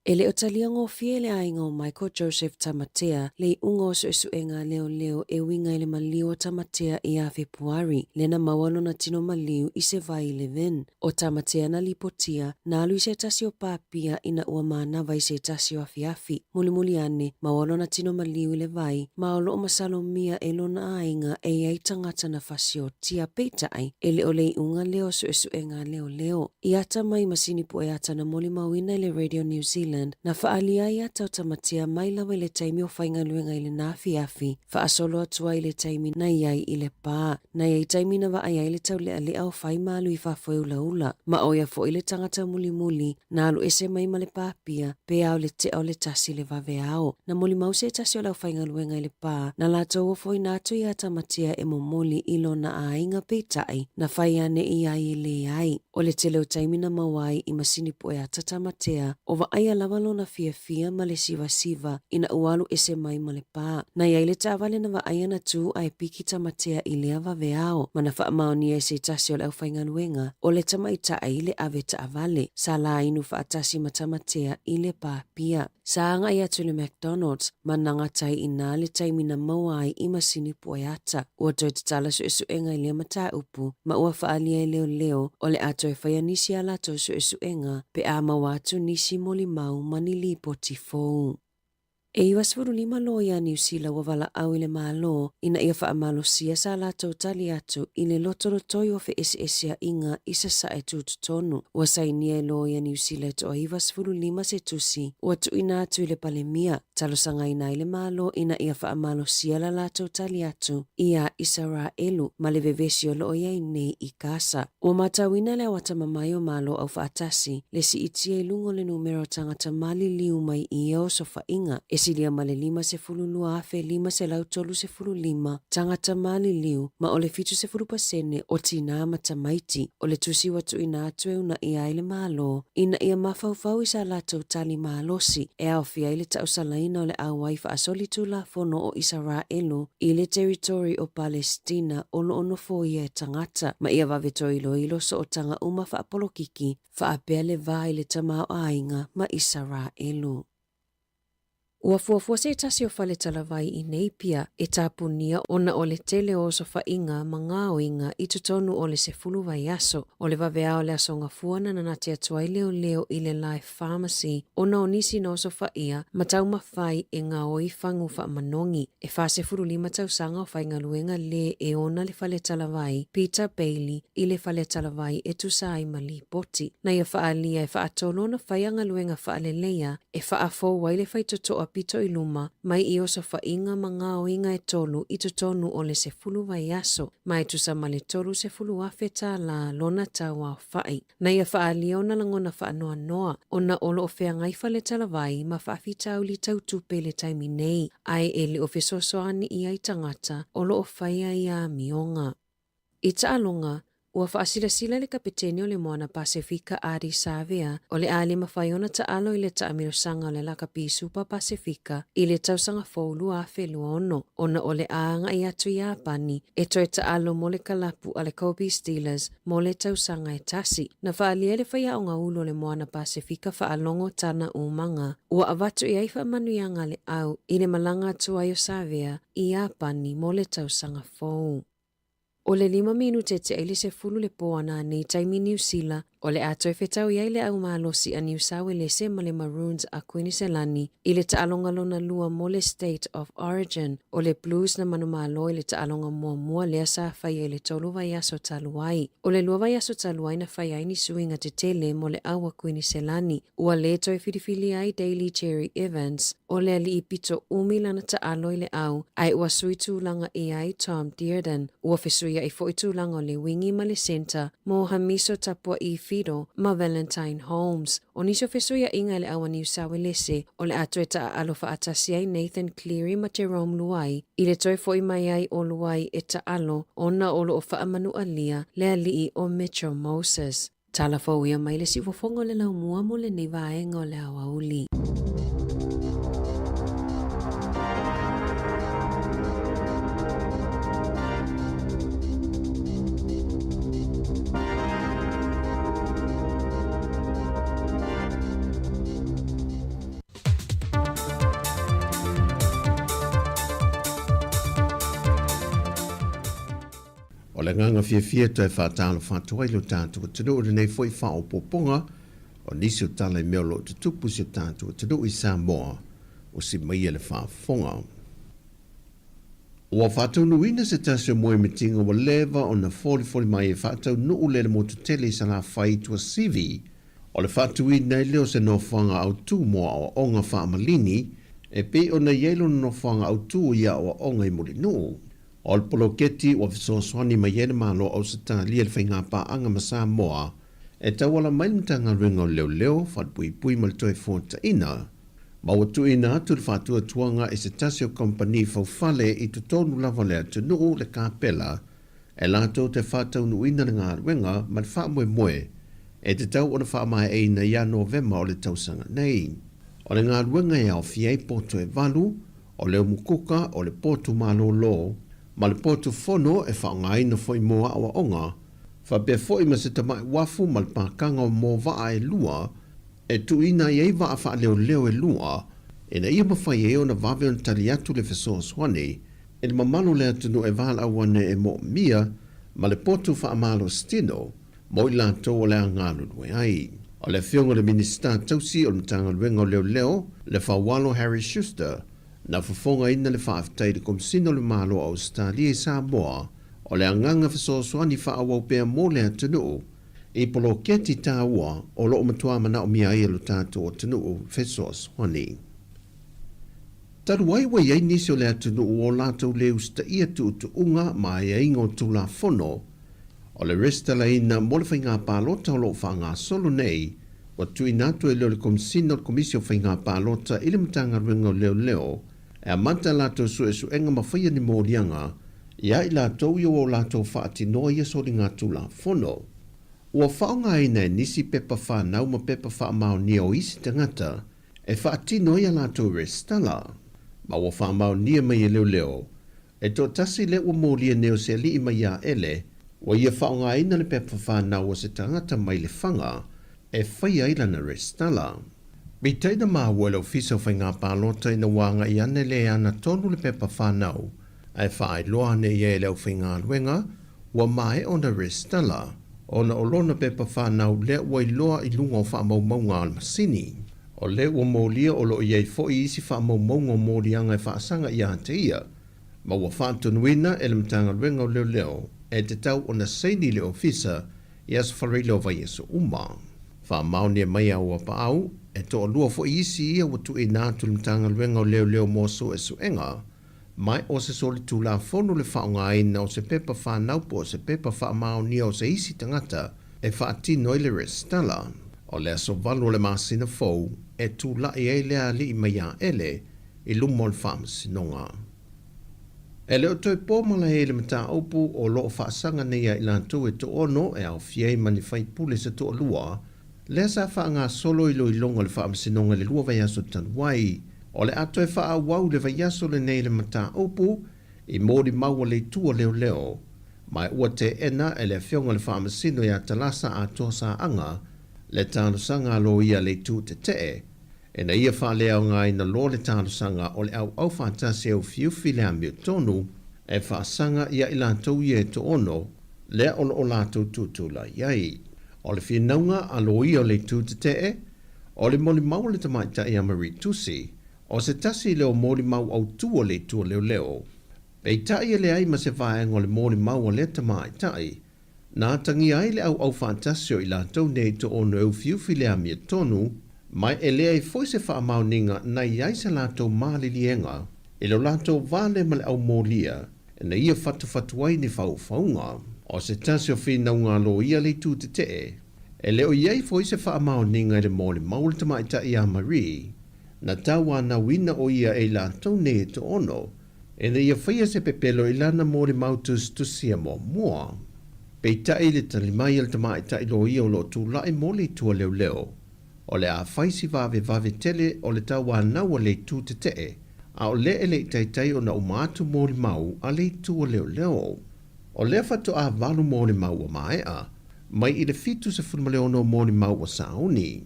E le o talia gofie le aiga o Michael Joseph Tamatea le iuga o suesuega a leoleo e uiga i le maliu o Tamatea ia Fepuari, lea na maua lona tino maliu i se vai i Levin. O Tamatea na lipotia, na alu i se tasi o pāpia ina ua manava i se tasi o afiafi. Mulimuli ane, maua lona tino maliu i le vai, ma o loo masalomia e lona aiga e i ai tagata na fasiotia, peitai, e le o le iuga lea o suesuega a leoleo. I ata mai masini pue ata na molimauina i le Radio New Zealand, na faaalia ai ata o Tamatea mai lava i le taimi o faigaluega i lena afiafi, faasolo atu ai i le taimi na i ai i le pā. Na i ai taimi na vaai ai le taulealea o fai malu i fafo e ulaula, ma ʻo ia foi le tagata mulimuli na alu ese mai ma le pāpia, pe ao le tea o le tasi le vaveao. Na molimau se tasi o le aufaigaluega i le pā, na latou ofoina atu iā Tamatea e momoli i lona aiga peitai, na fai ane i ai e leai. O le tele o taimi na maua ai i masini pue ata Tamatea, o vaaia lava lona fiafia ma le sivasiva ina ua alu ese mai ma le pā. Na i ai le taavale na vaaia na tū ae piki Tamatea i lea vaveao, ma na faamaonia e se tasi o le aufaigaluega, o le tamaitai le ave taavale, sa lā inu faatasi ma Tamatea i le pāpia. Sa agai atu i le McDonald's ma nagatai inā le taimi na maua ai i masini pue ata. Ua toe tatala suesuega i lea mataupu ma ua faaalia e leoleo o le a toe faia nisi a latou suesuega pe a maua atu nisi molimau ma ni lipoti fou. E 95 loia a Niu Sila ua valaau i le Malo ina ia faamalosia sa latou tali atu i le lotolotoi o feeseeseaiga i Sasae tutotonu. Ua sainia e loia Niu Sila e toa 95 se tusi ua tuuina atu i le Palemia, talosagaina ai le Malo ina ia faamalosia la latou tali atu iā Isaraelu ma le vevesi o loo i ai nei i Kasa. Ua matauina le aoatamamai o Malo Aufaatasi le siitia i luga o le numera o tagata maliliu mai i ia osofaiga, e silia ma le 52,535 tagata maliliu ma o le 70% o tinā ma tamaiti. O le tusi ua tuuina atu e unaia ai le Malo ina ia mafaufau i sa latou tali malosi e aofia ai le tausalaina o le auai faasolitulafono o Isaraelu i le teritori o Palesitina o lo o nofoia e tagata, ma ia vave toe iloilo sootaga uma faapolokiki faapea le va i le tamaoaiga ma Isaraelu. Ua fuafua se tasi o fale talavai i Napier e tapunia ona o le tele o osofaiga ma gaoiga i totonu o le 10 vaiaso. O le vaveao o le Aso Gafua na nanati atu ai leoleo i le Life Pharmacy ona o nisi na osofaia ma taumafai e gaoi fagu faamanogi. E 45 tausaga o faigaluega le e ona le fale talavai Peter Bailey i le fale talavai e tusa ai ma lipoti. Na ia faaalia e faatolu ona faia galuega faaleleia e faafou ai le faitotoa pito i luma mai i osofaiga ma gaoiga e tolu i totonu o le 10 vaiaso, ma e tusa ma le $30,000 lona tau aofai. Na ia faaalia ona lagona faanoanoa ona o lo o feagai fale talavai ma faafitauli tau tupe i le taimi nei, ae e le o fesoasoani i ai tagata o lo o faia ia amioga. I taaloga, ua faasilasila le Kapetene o le Moana Pasefika Ardie Savea o le a le mafai ona taalo i le taamilosaga o le Lakapi Supa Pasefika i le tausaga fou 2026 ona o le a agai atu i Iapani e toe taalo mo le kalapu a le Kobe Steelers mo le tausaga e tasi. Na faaalia e le faiaoga ulu o le Moana Pasefika faalogo tana umaga ua avatu i ai faamanuiaga a le au i le malaga atu ai o Savea i Iapani mo le tausaga fou. O le 5 minute tea i le 10 le po ana nei taimi Niu Sila, o le a toe fetaui ai le au malosi a Niu Sauelese ma le Maroons a Kuiniselani i le taaloga lona lua mo le State of Origin. O le Blues na manumalo i le taaloga muamua lea sa faia i le tolu vaiaso talu ai. O le lua vaiaso talu ai na faia ai ni suiga tetele mo le au a Kuiniselani. Ua lē toe filifilia ai Daly Cherry Evans, o le alii pito umi lana taalo i le au, ae ua sui tulaga i ai Tom Dearden. Ua fesuiaʻi foi tulaga o le wingi ma le centre mo Hamiso Tapuaʻi Fido ma Valentine Holmes. O nisi o fesuiaʻiga i le au a Niu Sauelese, o le a toe taaalo faatasi ai Nathan Cleary ma Jerome Luai i le toe foʻi mai ai o Luai e taalo ona o lo o faamanualia le alii o Mitchell Moses. Tala fou ia mai le siufofoga o le laumua mo lenei vaega o le aoauli. O le agaga fiafia e toe faatalofa atu ai lo tatou atunuu i lenei foi faaopoopoga o nisi o tala i mea o lo o tutupu i si o tatou atunuu i Samoa, usi maia le faafofoga. Ua faataunuuina se tasi o moemitiga ua leva ona folifoli mai e faataunuu le le motu tele i Salafai i Tuasivi, o le faatuina ai lea o se nofoaga autu mo aoaoga faamalini e pei ona i ai lona nofoaga autu i aoaoga i Mulinuu. O le poloketi ua fesoasoani mai ai le Malo o Ausetalia i le faigapaaga ma Samoa e tauala mai le Matagaluega o Leoleo, Falepuipui ma le Toefuataina, ma ua tuuina atu le faatuatuaga i se tasi o kamupani faufale i totonu lava o le atunuu, le kapela, e latou te faataunuuina le galuega ma le faamoemoe e tatau ona faamaeaina ia Novema o le tausaga nei. O le galuega e aofia ai poto e valu, O le umukuka, o le potu malōlō, ma le potu fono e faaaogaina foi mo aoaoga, faapea foi ma se tamai uafu ma le pakaga o mo vaa e lua e tuuina ai ai vaa faaleoleo e lua ina ia mafai ai ona vave ona tali atu le fesoasoani i le mamalu o le atunuu e valaau ane e moomia ma le potu faamalositino mo i latou o le a galulue ai. O le Afioga i le Minisita Tausi o le Matagaluega o Leoleo, le Faualo Harry Schuster, na fofogaina le faafetai i le Komesina o le Malo o Ausetalia i Samoa o le agaga fesoasoani faaauau pea mo le atunuu i poloketi taua o lo o matua manaomia ai e lo tatou atunuu fesoasoani. Talu ai ua i ai nisi o le atunuu o latou le usitaia tuutuuga ma aiaiga o Tulafono O le resitalaina mo le faiga palota o lo o faagasolo nei, ua tuuina atu e leo le Komesina o le Komisi o Faiga Palota i le Matagaluega o Leoleo e amata a latou suesuega ma faia ni moliaga ia i latou ia ua o latou faatinoa ia soligatulafono. Ua faaaogaina e nisi pepa fanau ma pepa faamaonia o isi tagata e faatino ai a latou resitala, ma ua faamaonia mai e leoleo E toatasi lea ua molia nei o se alii mai ia Ele, ua ia faaaogaina le pepa fanau o se tagata mai Lefaga e faia ai lana resitala. Peitai na maua e le Ofisa o Faiga Palota ina ua agai ane le ana tonu le pepa fanau ae faailoa ane i ai e le aufaigaluega ua maea ona resitala ona o lona pepa fanau lea ua iloa i luga o faamaumauga a le masini. O lea ua molia o lo o i ai foi isi faamaumauga o moliaga e faasaga ia te ia ma ua faatonuina e le Matagaluega o Leoleo e tatau ona saini le Ofisa i Aso Faraile o vaiaso uma. Faamaonia mai a ua paau, e toalua foi isi ia ua tuuina atu i le Matagaluega o Leoleo mo suesuega, ma o se solitulafono le faaaogaina o se pepa fanau po o se pepa faamaonia o se isi tagata e faatino ai le resitala. O le aso 8 o le masina fou e tulai ai le alii mai Aele i luma o le faamasinoga. E le o toe po malae i le mataupu o lo o faasaga nei ia i latou e toaono e aofia ai ma ni faipule se toalua, lea sa faagasolo iloiloga o le faamasinoga i le 2 vaiaso talu ai. O le a toe faaauau le vaiaso lenei le mataupu i molimau a le itu o leoleo, ma ua teena e le afioga i le Faamasino ia Talasa Atoa Saaga le talosaga a loia a le itu tetee Ina ia faaleaogaina loa le talosaga o le auau faatasi e ufiufi le amiotonu e faasaga ia i latou ia e toaono lea o lo o latou tutulai ai. O le finauga a loia o le itu tetee, o le molimau a le tamaitai a Marie Tusi, o se tasi lea o molimau autu o le itu o leoleo. Peitai e leai ma se vaega o le molimau a lea tamaitai Na atagia ai le auau faatasi o i latou nei toaono e ufiufi le amiotonu, ma e leai foi se faamaoniga na i ai se latou maliliega i lo latou vale ma le aumolia ina ia fatufatu ai ni faufauga. O se tasi o finauga loia le itu tetee, e le o i ai foi se faamaoniga i le molimau a le tamaitai ia Marie, na tauanauina o ia e i latou nei e toaono, Ina ia faia se pepelo i lana molimau tusitusia muamua. Peitai le tali mai a le tamaitai loia o lo o tulai mo le itu a leoleo, o le a fai si vavevave tele o le tauanau a le itu tetee, a o lea e le i taitai ona uma atu molimau a le itu a leoleo. O lea faatoa 8 molimau ua maea, mai i le 76 molimau ua sauni.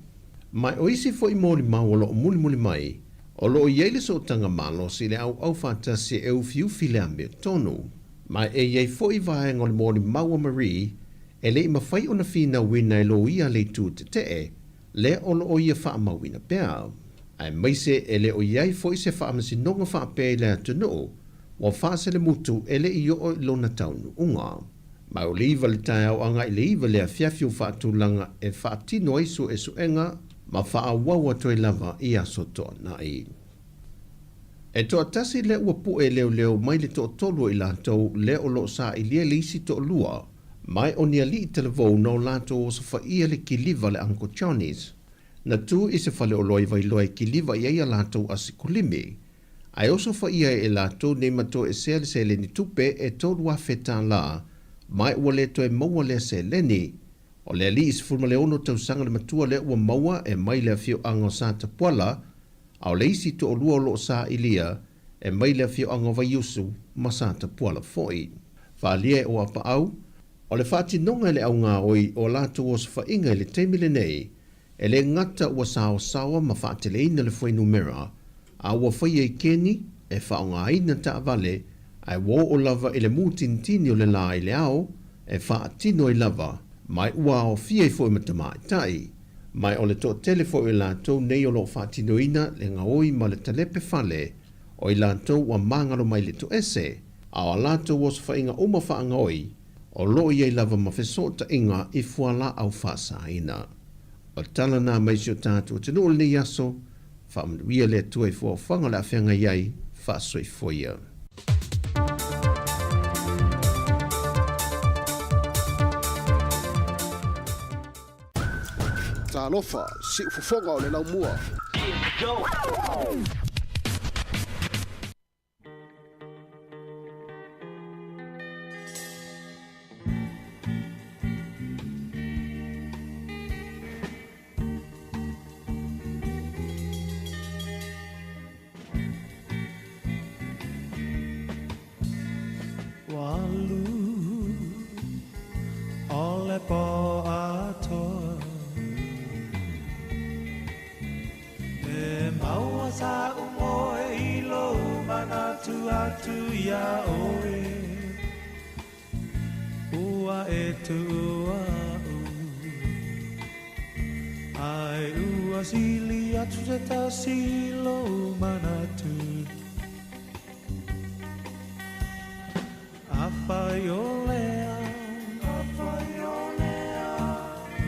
Ma o isi foi molimau o lo o mulimuli mai, O lo o i ai le sootaga malosi i le auau faatasi e ufiufi le amiotonu. Ma e i ai foi vaega o le molimau a Marie e le i mafai ona finauina e loia a le itu tetee, lea o lo o ia faamauina pea. Aemaise e le o i ai foi se faamasinoga faapea i le atunuu ua faaselemutu e le i oo i lona taunuuga. Ma o le 9 le taeao agai i le 9 le afiafi o faatulaga e faatino ai suesuega ma faaauau atu ai lava i aso toanai. E toatasi lea ua pue leoleo mai le toatolu o i latou lea o lo o sailia le isi toalua, mai o ni alii talavou na o latou osofaia le kiliva le Uncle Johnny's. Na tu i se faleoloa i Vailoa e kiliva i ai a latou asikulimi, ae osofaia e latou nei ma toesea le seleni tupe e $3,000 tālā, mai ua le toe maua lea seleni. O le alii 16 tausaga le matua lea ua maua e mai le afioaga o Satapuala, a o le isi toalua o lo o sailia e mai le afioaga o Vaiusu ma Satapuala foi. Faaalia e o Apaau, o le faatinoga e le augaoi o a latou osofaiga i le taimi lenei, E le gata ua saosaoa ma faateleina le fuainumera, a ua faia i keni e faaaogaina taavale ae ua oo lava i le mutinitini o le la i le ao e faatino ai lava, ma ua aofia ai foi ma tamaitai. Ma o le toatele foi o i latou nei o lo o faatinoina le gaoi ma le talepe fale, o i latou ua magalo mai le toese, a o a latou osofaiga uma faagaoi, O lo o i ai lava ma fesootaiga i fualaau faasaina. O le tala na mai si o tatou atunuu i lenei aso, faamanuia le Atua i fuaofaga o le a feagai ai, faasoifua ia. Talofa, siufofoga o le laumua. Ua alu o le pō atoa. manatu atu iā ʻoe Ua e tuʻu aʻu Ai ua sili atu se tasi i lou manatu Afai o lea Afai o lea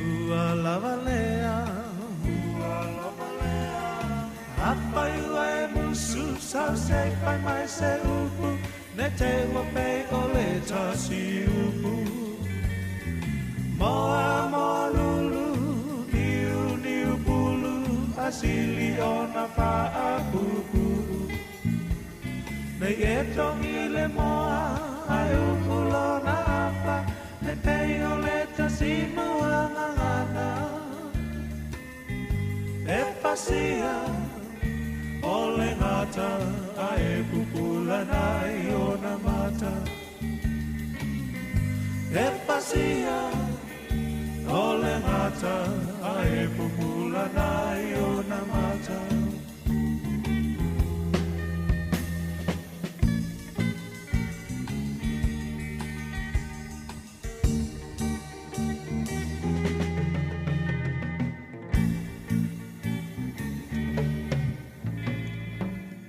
Ua lava lea Ua lava lea Afai ua e musu sau se i fai mai se upu Ne te ua pei o le tasi upu Moa moa lulu niu niu pulu A sili ona faapuupuu Nei e togi le moa ae u'u lona afa Ne pei o le tasi muagagana E pasia o le gata ae pupula nai ona mata E pasia o le gata ae pupula nai ona mata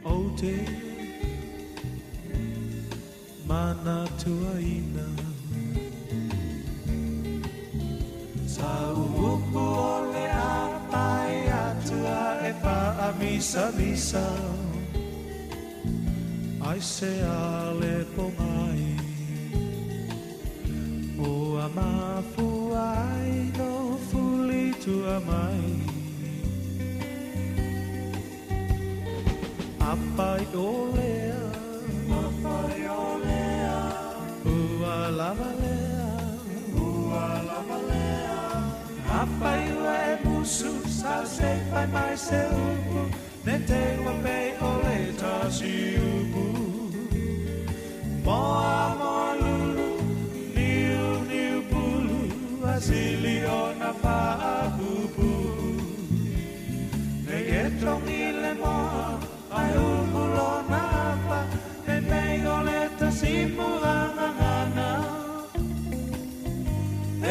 Ou te manatuaina Sa upu o le apai atua e faamisamisa Ai se ale pogai Ua mafua ai no fuli tua mai Afai o lea Afai o lea Ua lava lea Ua lava lea Afai ua e musu sau se i fai mai se upu Ne te ua pei o le tasi upu Moa moa lulu niu niu pulu A sili ona faapuupuu Nei e togi le moa ae u'u lona afa Ne pei o le tasi muagagana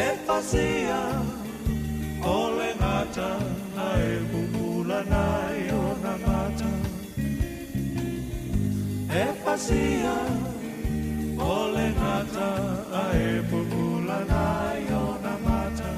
E pasia o le gata ae pupula nai ona mata E pasia o le gata ae pupula nai ona mata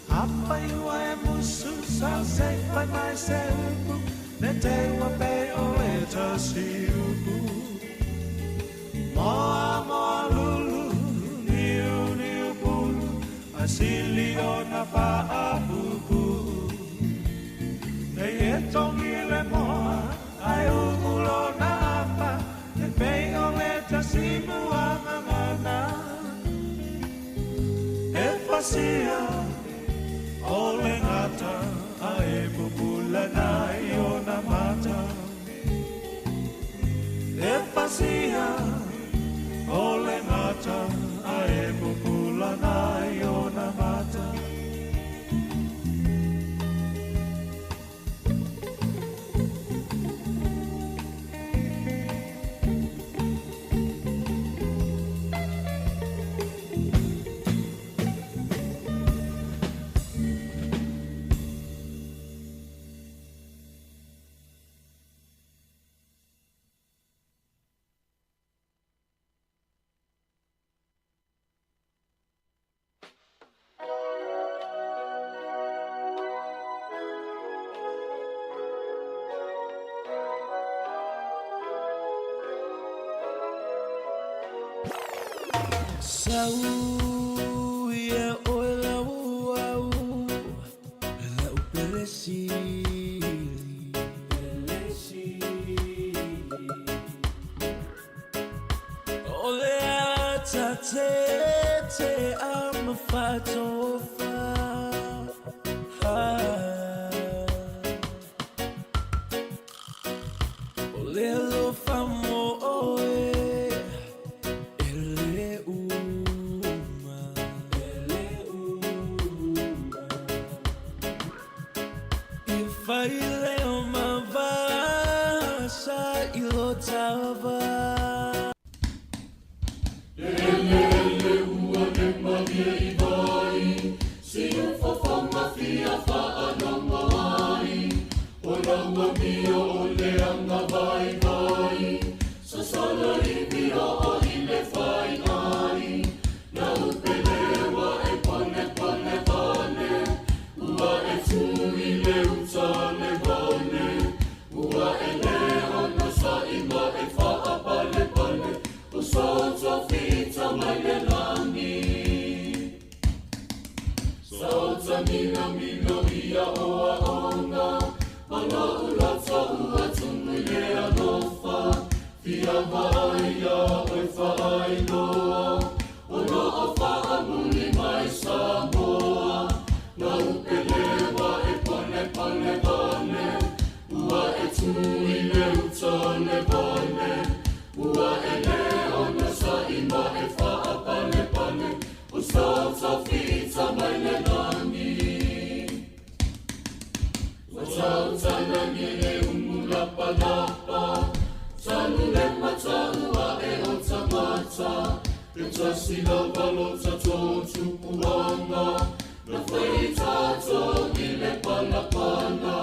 Afai ua e musu sau se i fai mai se upu Ne te ua pei o le tasi upu Moa moa lulu niu niu pulu A sili ona faapuupuu Nei e togi le moa ae u'u lona afa Ne pei o le tasi muagagana E pasia o le gata ae pupula nai ona mata E pasia o le gata ae pupula nai ona mata Sau ia oe lau au lau pele sili pele sili O le ata te te a mafatofa O le alofa mo oe e le uma e le uma I fai leo mavasa i lo tava. Eleele ua le malie i vai, siufofoga fia faalogo ai, o lau amio o le agavaivai, sosolo ivi oo i le faiai, lau peleua e polepole vale, ua e tu i le uta le vale, ua e le onosai ma e faapalepale, o soto fita mai le lagi. Saota milomilo ia oaoga, ma lou loto ua tumu i le alofa, fia vaai iā oe faailoa, o loo faamuli mai Samoa, lau peleua e polepole vale, ua e tu i le uta le vale, ua e le onosai ma e faapalepale, o soto fita mai le lagi. Ua tautalagi le umu lapalapa, tanu le mataua e o tagata, e tasi lava lo tatou tupuaga, na fai tatou i le palapala,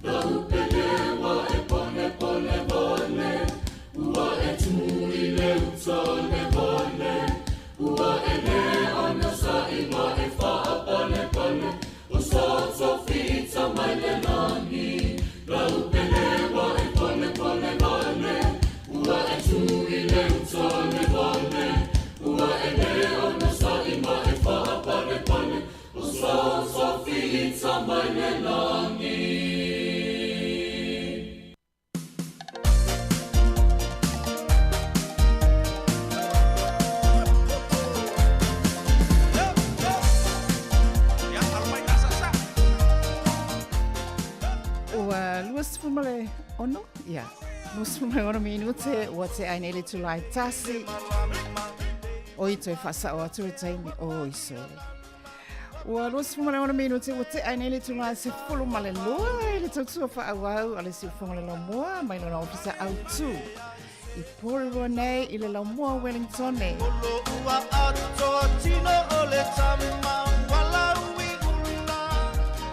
lau peleua e polepole vale, ua e tu i le uta le vale, ua e le onosai ma e faapalepale, o soto fita mai le lagi, lau peleua e polepole vale, ua e tu i le uta le vale, ua e le onosai ma e faapalepale, o soto fita mai le lagi. Ua 26, ia, 26 minute, ua tea ai nei le itula e tasi. O i toe whaasao atu le taimi o isole. Ua 26 minute, ua tea ai nei le itula e 12 i le tautua whaauau a le siufonga le laumua mai lona ofisa autu. I Porirua nei i le laumua Wellingtone. Ua atoa tino o le tama wala ui ula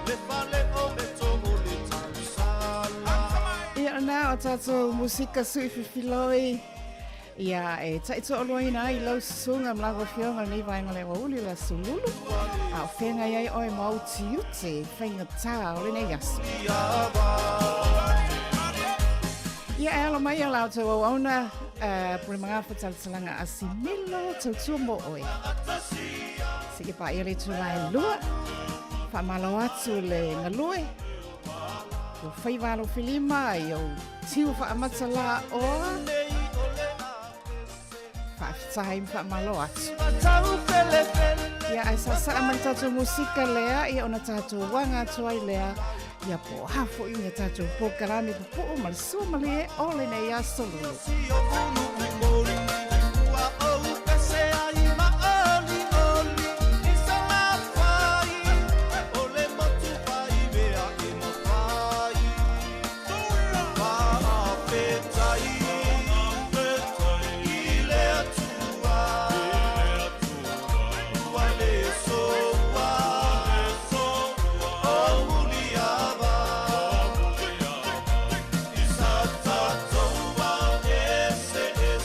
le fale o meto o le tausala. Ia na o tātou musika sui fifiloi. Ia e taitoaluaina ai lau susuga ma lau afioga lenei vaega le aoauli o le aso Lulu, a o feagai ai oe ma ou tiute faigata o lenei aso. Ia e alo mai a la outou auauna, pule magafa talatalaga a Similo, tautua mo oe. Seia paia le itula e lua, faamalo atu le galue, i ou faiva alofilima, i ou tiu faamata la oa, faafetai ma faamalo atu. Ia ae sasaa mai le tatou musika lea, ia ona tatou aga atu ai lea, ia po o a foi ni a tatou polokalame pupuu ma le sua malie o lenei aso Lulu. Ua ou ese ai ma oli oli i Salafai, o le motu pai mea e mafai. Faafetai i le Atua, ua le soa o Muliava. I sa tatou ao eseese.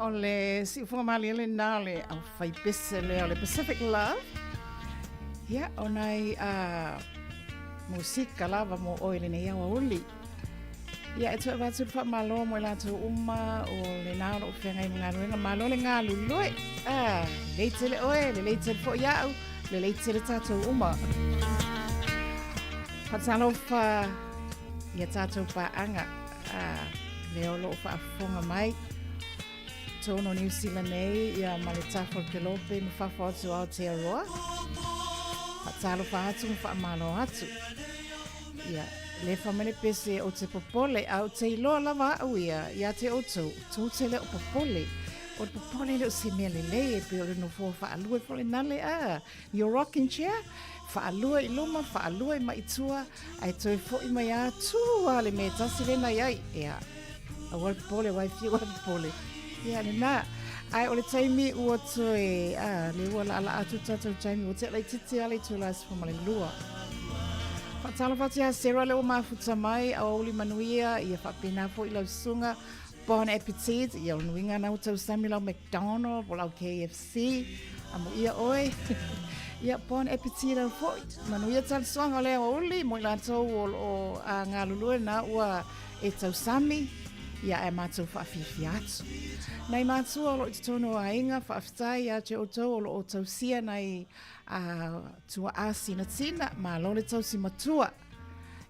o le siufoga malie lena o le aufaipese lea o le Pacific Love. Ia, o nai a musika lava mo oe lenei aoauli. Ia, e toe avatu le faamalo mo i latou uma o lena o loo feagai ma galuega. Malo le galulue. Ah, lelei tele oe, lelei tele foi au, lelei tele tatou uma. Faatalofa ia tatou paaga ah, lea o loo faafofoga mai totonu o Niu Sila nei ia ma le tafa o le Kelope ma fafo atu o Aotearoa. Faatalofa atu ma faamalo atu. Ia, le fai mai le pese ou te popole, a ou te iloa lava au ia, ia te outou, tou te le o popole. O le popole le o se mea lelei e pei o le nofoa faalua foi lena le a. Your rocking chair, faalua i luma, faalua i mai i tua, ae toe foi mai a tū a le mea tasi lena i ai. Ia, aua le popole, aua e fiu a popole. Ia, lena. Ae o le taimi ua toe, a, le ua laalaa atu tatou taimi, ua tea laitiiti a le itula 12. Faatalofa atu ia Sarah le ua mafuta mai, aoauli manuia, ia faapena foi lau susuga. Bon appetit, ia o le nuiga na ua tausami lau McDonald po lau KFC, amuia oe. Ia bon appetit au foi. Manuia talisoaga o le aoauli mo i latou o loo a galulue na ua e tausami, ia ae matou faafiafia atu. Nai matua o loo i totonu o aiga, faafetai ia te outou o loo tausia nai a tuaa sinatina, malo le tausi matua.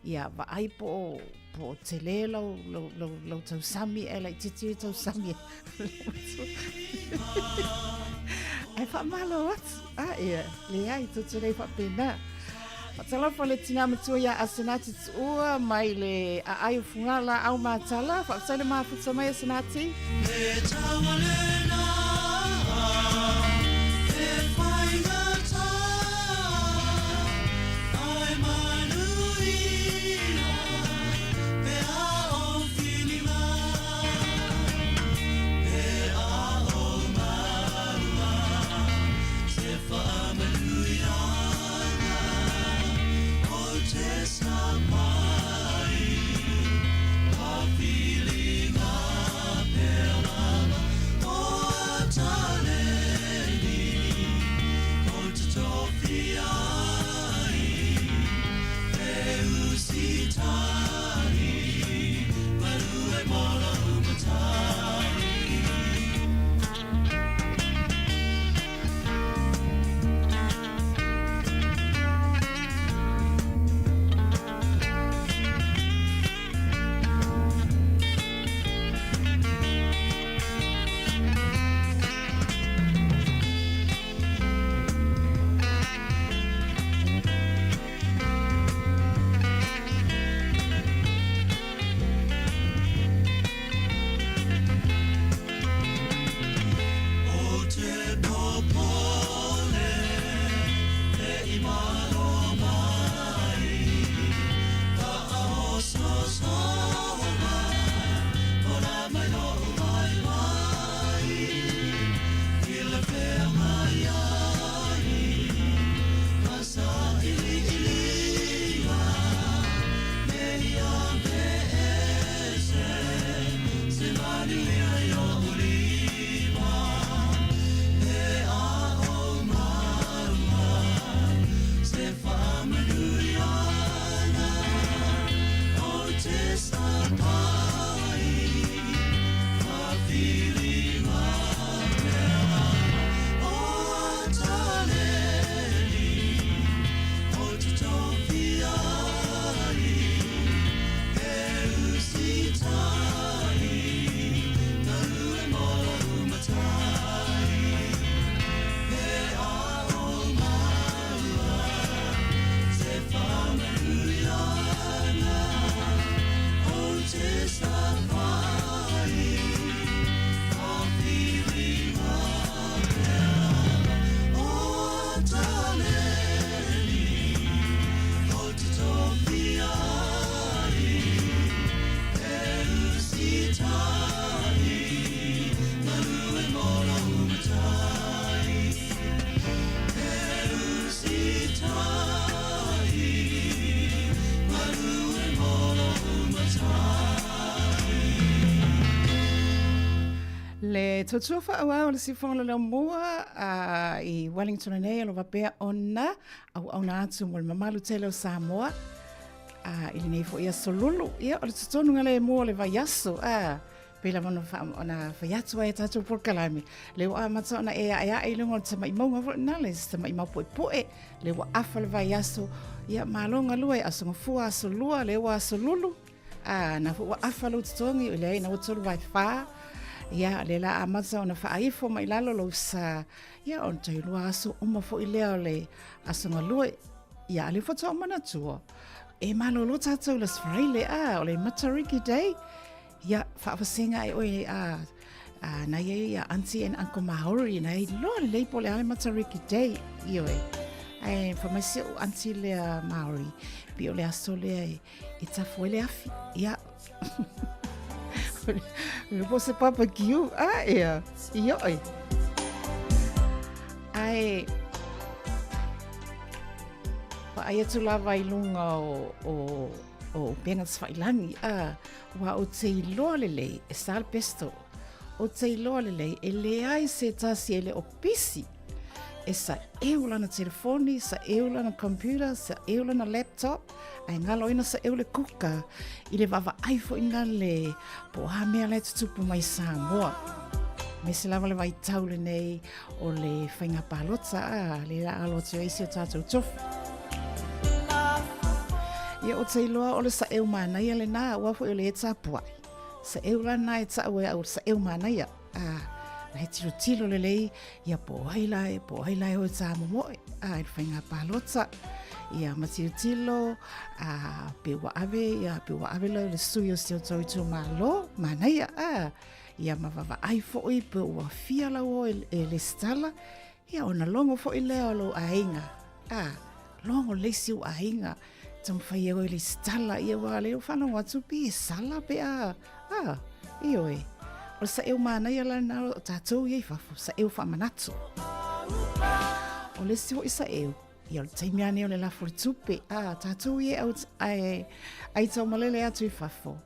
Ia vaai po o po o tele lau lau lau lau tausami ae laitiiti le tausami. Ae faamalo atu. A ia, leai, tou te le faapena. Faatalofa le tina matua ia Asenati Tuua mai le aai o Fugala au Matala. Faafetai le mafuta mai Asenati. E taualena, e faigata, ai manuia, pe a o whiringa, pe a o marua, te whaamanuianga o te sapai, ka whiringa pea lava o. tautua faaauau o le Siufofoga o le Laumua i Wellington nei o lo o faapea ona auauna atu mo le mamalu tele o Samoa i lenei foi aso lulu. Ia, o le totonuga lemu o le vaiaso, pei lava ona ona fai atu ai a tatou polokalame, lea ua amata ona e aeae i luga o le tamai mauga foi lena, le tamai maupuepue, lea ua afa le vaiaso, ia malo galue, aso gafua, aso lua, lea ua aso lulu, a, na foi ua afa lou totogi, o leai, na ua 3/4, ia, lea la amata ona faaifo mai lalo lou sa, ia, ona toe lua aso uma foi lea o le aso galue, ia, a lea faatoa ou manatua, e malolo tatou i le Aso Faraile, a, o le Matariki Day, Ia, faavasega e oe a a na ia ia auntie and uncle Maori na i loa lelei po o le a le Matariki Day, ioe. Ae fai mai si ou auntie lea Maori, pei o le aso lea e, e tafu ai le afi. Ia. Le po se barbecue, a ea, ioe. Ae, vaai atu lava i luga o, o, o upega tafailagi, a, Aua ou te iloa lelei, e sa le pesto, ou te iloa lelei e leai se tasi e le o pisi e saʻeu lana telefoni, saʻeu lana computer, saʻeu lana laptop, ae galoina saʻeu le kuka i le vaavaai foi na le po o a mea la e tutupu mai Samoa. Aemaise lava le vaitau lenei o le faiga palota, a, le la alo atu ai si o tatou tofi. Ia ou te iloa o le saʻeu manaia lenā, aua foi o le e tapuai. Saʻeu lana e taʻu e au saʻeu manaia. A, la e tilotilo lelei, ia po o ai la e, po o ai la e o e tāmomoe, a, i le faiga palota. Ia ma tilotilo, a, pe ua ave, ia, pe ua ave lau le sui o si o tou itumalo, manaia, a, ia ma vaavaai foi pe ua fia lau o e, e lesitala, ia ona logo foi lea o lou aiga. A, logo le isi ou aiga, taumafai e oe lesitala, ia ua le o faalogo atu pe e sala pe a, a, ioe. O le saʻeu manaia la lena o tatou ia i fafo, saʻeu faamanatu. O le isi foi saʻeu, ia o le taimi lava nei o le lafo o le tupe, a, tatou ia e au, ai, ai taumalele atu i fafo.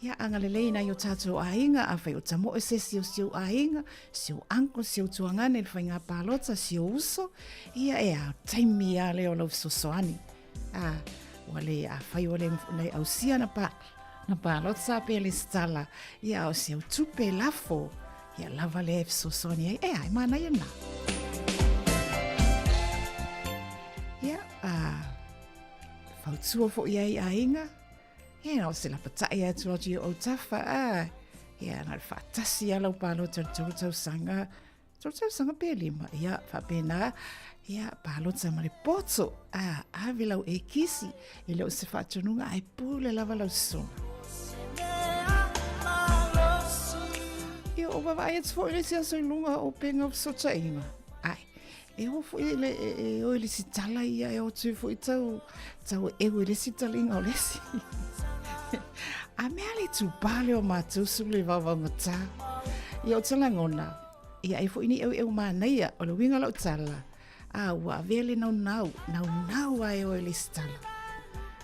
Ia agalelei nai o tatou aiga, afai o tamoe se isi o si ou aiga, si ou uncle, si ou tuagane i le faiga palota, si ou uso, ia e a, taimi a lea o lau fesoasoani. A, ua le, afai ua le, le ausia na pa, na palota pe lesitala, ia o si au tupe lafo, ia lava lea e fesoasoani ai, e a, e manaia na. Ia, a, fautua foi ai aiga, Ia, o se lapataʻi atu atu i o autafa, a. Ia, na o le faatasi lava lau palota i le tolu tausaga, tolu tausaga pe lima, ia, faapena, ia, palota ma le poto, a, ave lau ekisi, e le o se faatonuga, ae pule lava lau susuga. Ia, o vaavaai atu foi le isi aso i luga o upega o fesootaiga. Ae, E o foi le, e, e o i le isi tala ia, e o atu foi tau, tau e eu i le isi taliga o le isi. A mea le tupā lea o mātou su le vaovaogatā. Ia o te lagona, ia ai foi ni eueu manaia, o le uiga o lau tala, a ua avea le naunau, naunau a e o i le isi tala.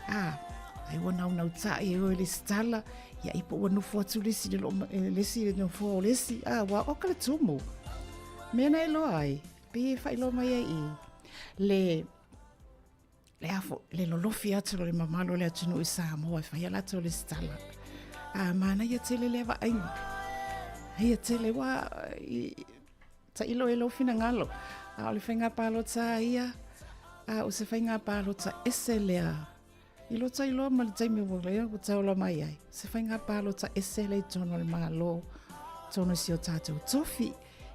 A, ai ua naunau taʻi e o i le isi tala, ia ai po ua nofo atu le isi le, lo, le isi le nofoa o le isi, a ua oka le tumu. Mea na e loa ai, pei e faailoa mai ai i le le afo, le lolofi atu o le mamalu o le atunuu i Samoa e fai a latou lesitala. A manaia tele lea vaaiga. Aia tele ua i, tailo e lou finagalo. A o le faiga palota ia, a o se faiga palota ese lea I lo tailoa ma le taimi ua lea ua taola mai ai, se faiga palota ese lea i totonu o le Malo, totonu o si o tatou tofi,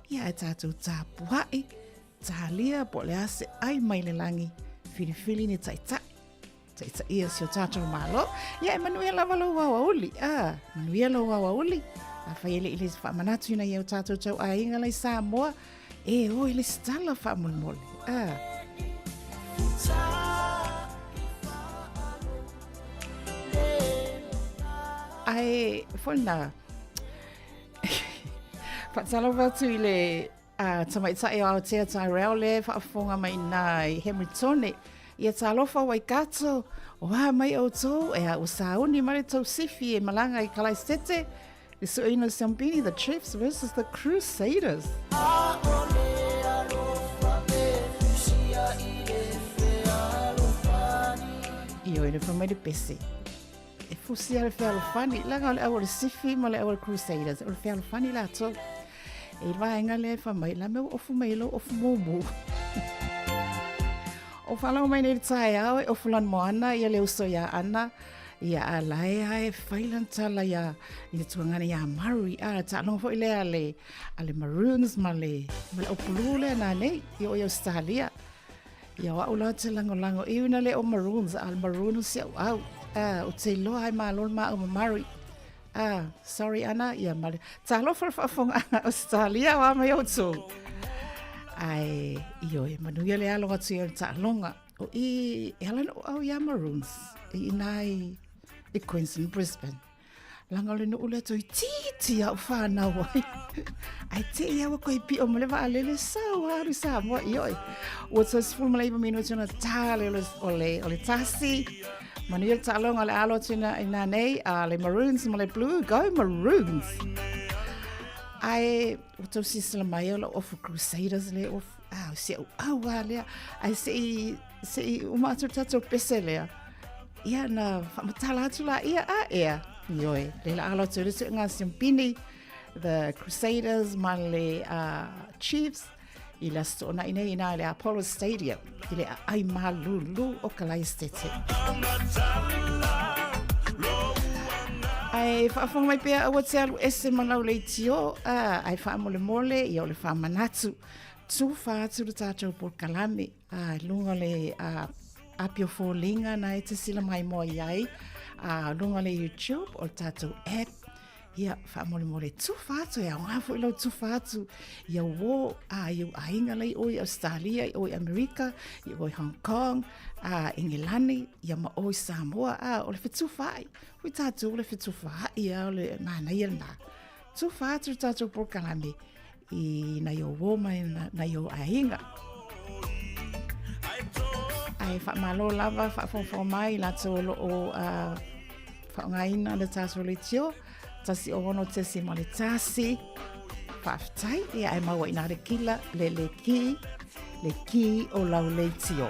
ia e tatou tapuai, talia po o le a se ai mai le lagi, filifili ni taitai, taitaia si o tatou Malo. Ia e manuia lava lou aoauli, a, manuia lou aoauli. Afai e le i le faamanatuina i o tatou tauaiga la i Samoa, E o i lesitala faamolemole. A. Ae foi na faatalofa atu i le uh, tamaitai o Aotea Tyrell le faafofoga mai nā i Hamiltone. Ia talofa Waikato, o a mai outou, e a ua sauni mai le tou sifi e malaga i Kalaisete. Le sueina o Siampini, the Chiefs versus the Crusaders. Ioe, le whamai le pese. E fusi a le fealofani, laga o le au o le Sifi ma le au o le Crusaders, o le fealofani latou. E i vaenga lea e whamai, la mea ua ofu mai lo ofu mumu. O whalango mai nei le taeao e ofu lan moana ia le uso ia Ana, ia a lae a e whai lan tala ia i le tuangana ia Murray, a taaloga foi lea a le, a le Maroons ma le, ma le Opulu lea nā nei, i o i Australia. Ia o au la te lagolago i una le o Maroons, a le Maroon o si au au. A, o te iloa ai malo le maau ma Murray. A, sorry Ana, ia ma le, talofa le faafofoga Australia o a mai outou. Ae, ioe, manuia le alo atu i le taaloga. O i, e ala na o au ia Maroons, i ina i, i Queensland, Brisbane. Laga o le nuu lea toeitiiti a ou fanau ai. Ae te i aua koe pio ma le vaalele sau alu i Samoa ioe. Ua toe 19 minute ona tā le o le, o le tasi. Manuia le taaloga o le alo atu ina, ina nei, a le Maroons ma le Blue, go Maroons! Ae ua tau silasila mai o lau ofu Crusaders le ofu, ah, si au au a lea. Ae se i, se i uma atu le tatou pese lea. Ia na whaamatala atu la ia a ea. Ioe, le la alo atu le suenga Siampini, the Crusaders ma le Chiefs, i la soona ina ina le Apollo Stadium, i le ai malulu o ka lai stete. Ai whaafonga mai pea aua te alu ese ma lau leitio, ai whaamolemole ia o le whaamanatu. Tūwha atu le tātou polokalame, a lunga le a apio foliga na e te sila mai moa i ai, a lunga le YouTube o le tātou app, ia faamolemole tufa atu e aoga foi lau tufa atu ia uō a i ou aiga la i o i Australia i o i Amerika i o i Hong Kong a Engelani ia ma o i Samoa a o le fetufaai hui tātou o le fetufaai a o le manaia lena tufa atu le tātou polokalame i nai ou uō ma nai ou aiga. Ae faamalo lava faafogafoga mai i latou o lo o faaaogaina le tatou leitio 106.1. Faafetai, ia ae maua i nā le kila, le le ki, le ki o lau leitio.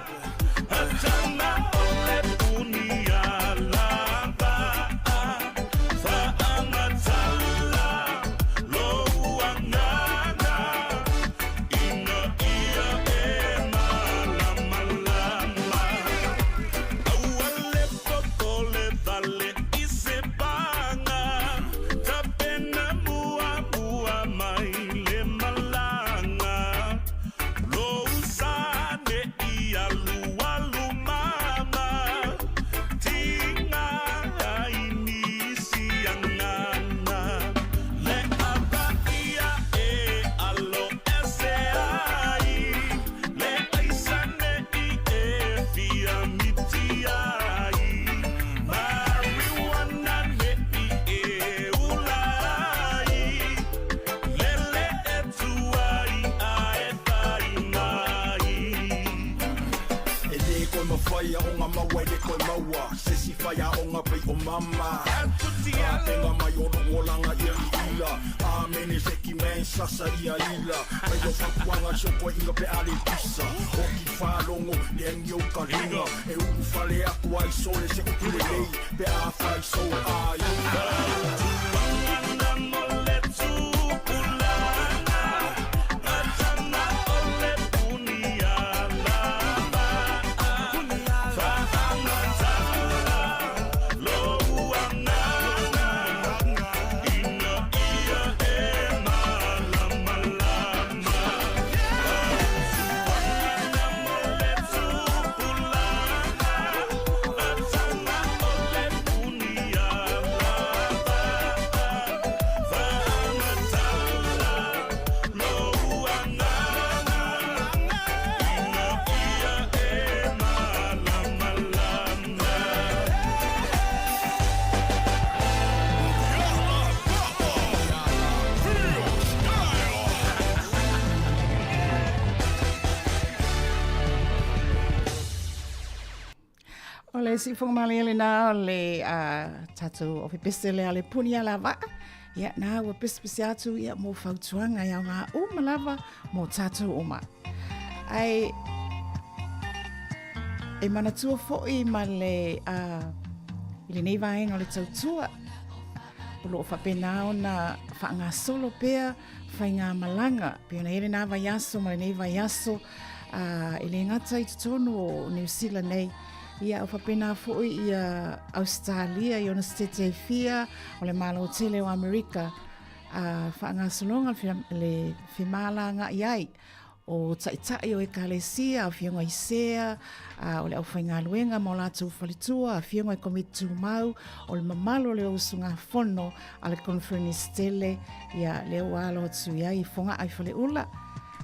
O le siufofoga malie lena o le tatou ofe pese lea le puni ala vaa. Ia, nā ua pisipisi atu ia mō fautuaga e aogā uma lava mō tātou uma. Ae, e manatua fo'i ma le, uh, i lenei vaega o le tautua, o loo faapena ona faagasolo pea faigamalaga pei ona i ai lenā vaiaso ma lenei vaiaso a e le gata i totonu o Niu Sila nei ia o faapena foi ia Ausetalia i ona setete e fia o le Malo tele o Amerika a faagasologa le femalagaai ai o Taitai o Ekalesia, Afioga i Sea, o le aufaigaluega ma o latou faletua, Afioga i Komiti Tumau, o le mamalu o le usugafono a le Conference tele, ia lea ua alo atu i ai i Fogaa i Faleula,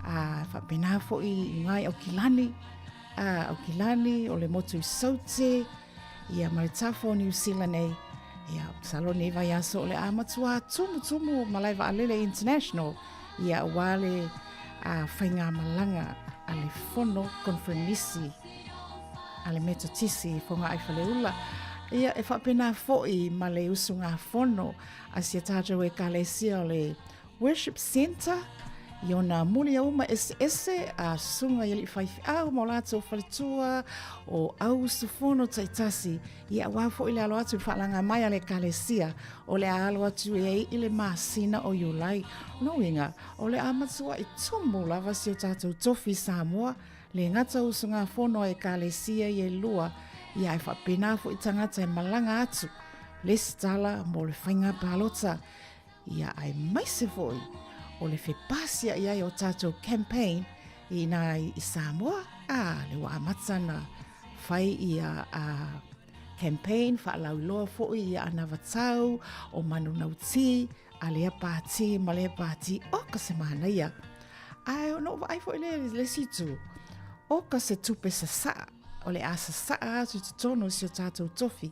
a faapena foi i uga i Aukilani, a Aukilani, o le motu i Saute, ia ma le tafa o Niu Sila nei, ia masalo lenei vaiaso o le a matua tumutumu malae vaalele international, ia aua le a faigamalaga a le fono koneferenisi a le Metotisi i Fogaa i Faleula. Ia e faapena foi ma le usugafono a si a tatou ekalesia o le Worship Centre i ona muliauma eseese a susuga i alii faifeau ma o latou faletua o au usufono taitasi ia aua foi le alo atu i le faalaga mai a le ekalesia o le a alo atu i ai i le masina o Iulai. O lona uiga, o le a matua'i tumu lava si o tatou tofi i Samoa, le gata o usugafono a Ekalesia ia e lua, ia ae faapena foi tagata e malaga atu lesitala mo le faiga palota, ia aemaise foi o le fepasia'i ai o tatou campaign i ina i Samoa, a, le ua amata na fai ia a campaign faalauiloa foi ia anavatau o manunauti a lea pāti ma lea pāti oka se manaia. Ae ona ou vaai foi lea i le isi itu, oka se tupe sasaa o le a sasaa atu i totonu o si o tatou tofi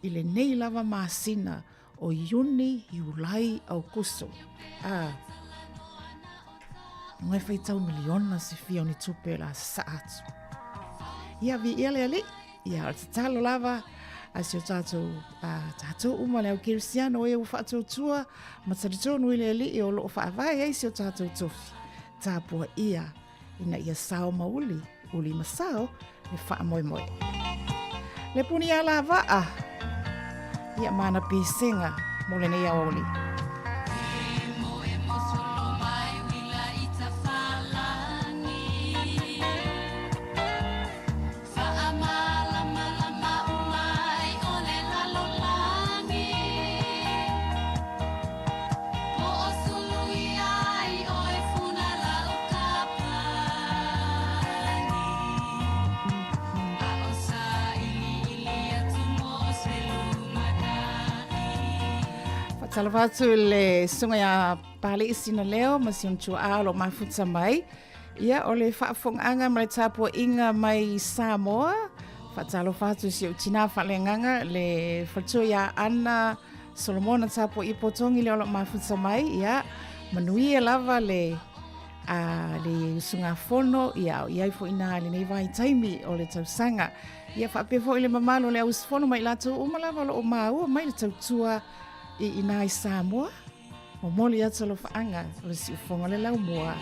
i lenei lava masina o Iuni, Iulai, Aukuso. A, Ngai e faitau miliona se fia o ni tupe o le a sasaa atu. Ia, viia le Alii. Ia, o le tatalo lava a si o tatou, a tatou uma le au kerisiano e ua faatuatua ma talitonu i le Alii o loo faavae ai si o tatou tofi. Tapuaia ina ia sao ma uli, uli ma sao le faamoemoe. Le puni alavaa, ia mana pesega mo lenei aoauli. Faatalofa atu i le susuga ia Pali'i Sinaleo ma si ona tuaa o lo o mafuta mai. Ia, o le faafofogaaga ma le tapuaiga mai Samoa. Faatalofa atu i si ou tinā faaleagaga le faletua ia Ana Solomona Tapuai Potogi lea o lo o mafuta mai. Ia, manuia lava le a le usugafono, ia o i ai foi inā i lenei vaitaimi o le tausaga. Ia faapea foi le mamalu o le au usufono ma i latou uma lava o lo o maua mai le tautua i inā i Samoa. Momoli atu alofaaga o le siufoga o le laumua.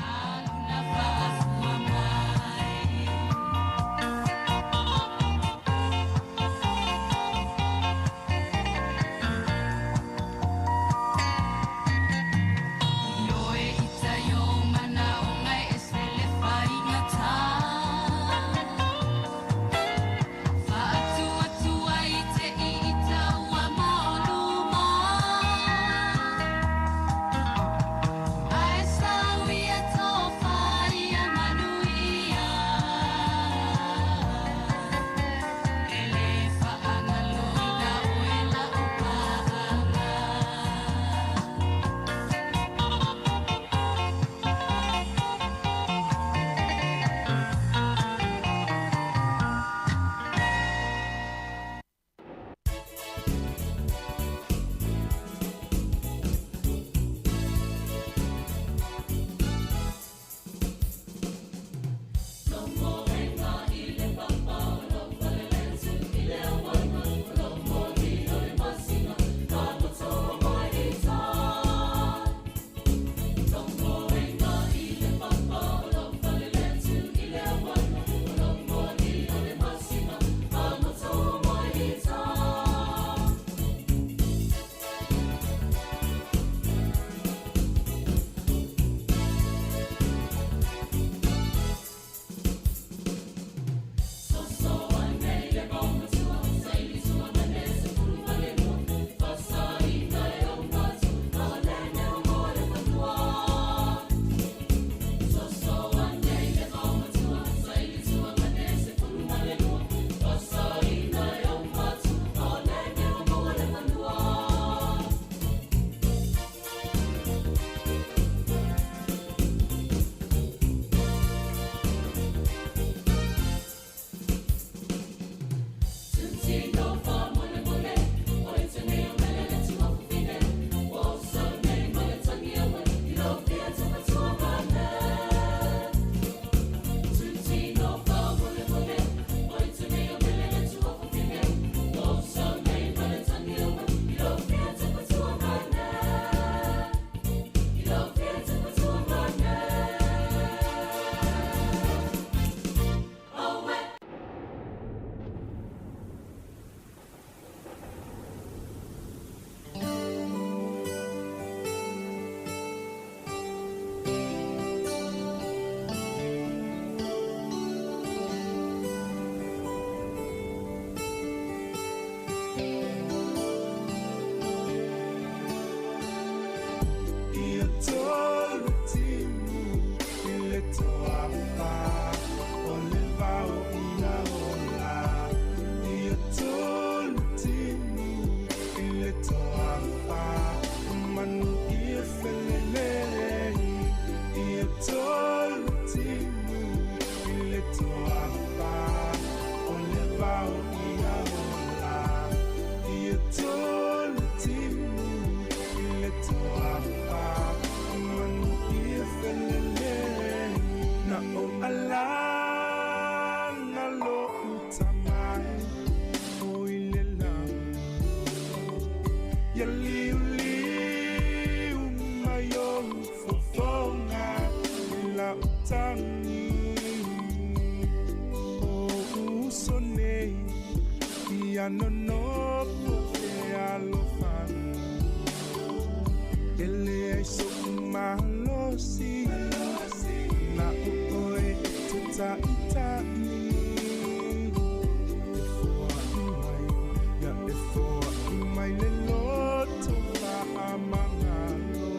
Alaga lo'u tama o i le lagi Ia liuliu mai ou fofoga i la'u tagi O uso nei ia nonofo fealofani E leai so'u malosi Na o oe e te ta'ita'i E foa'i mai ia e foa'i mai le loto fa'amagalo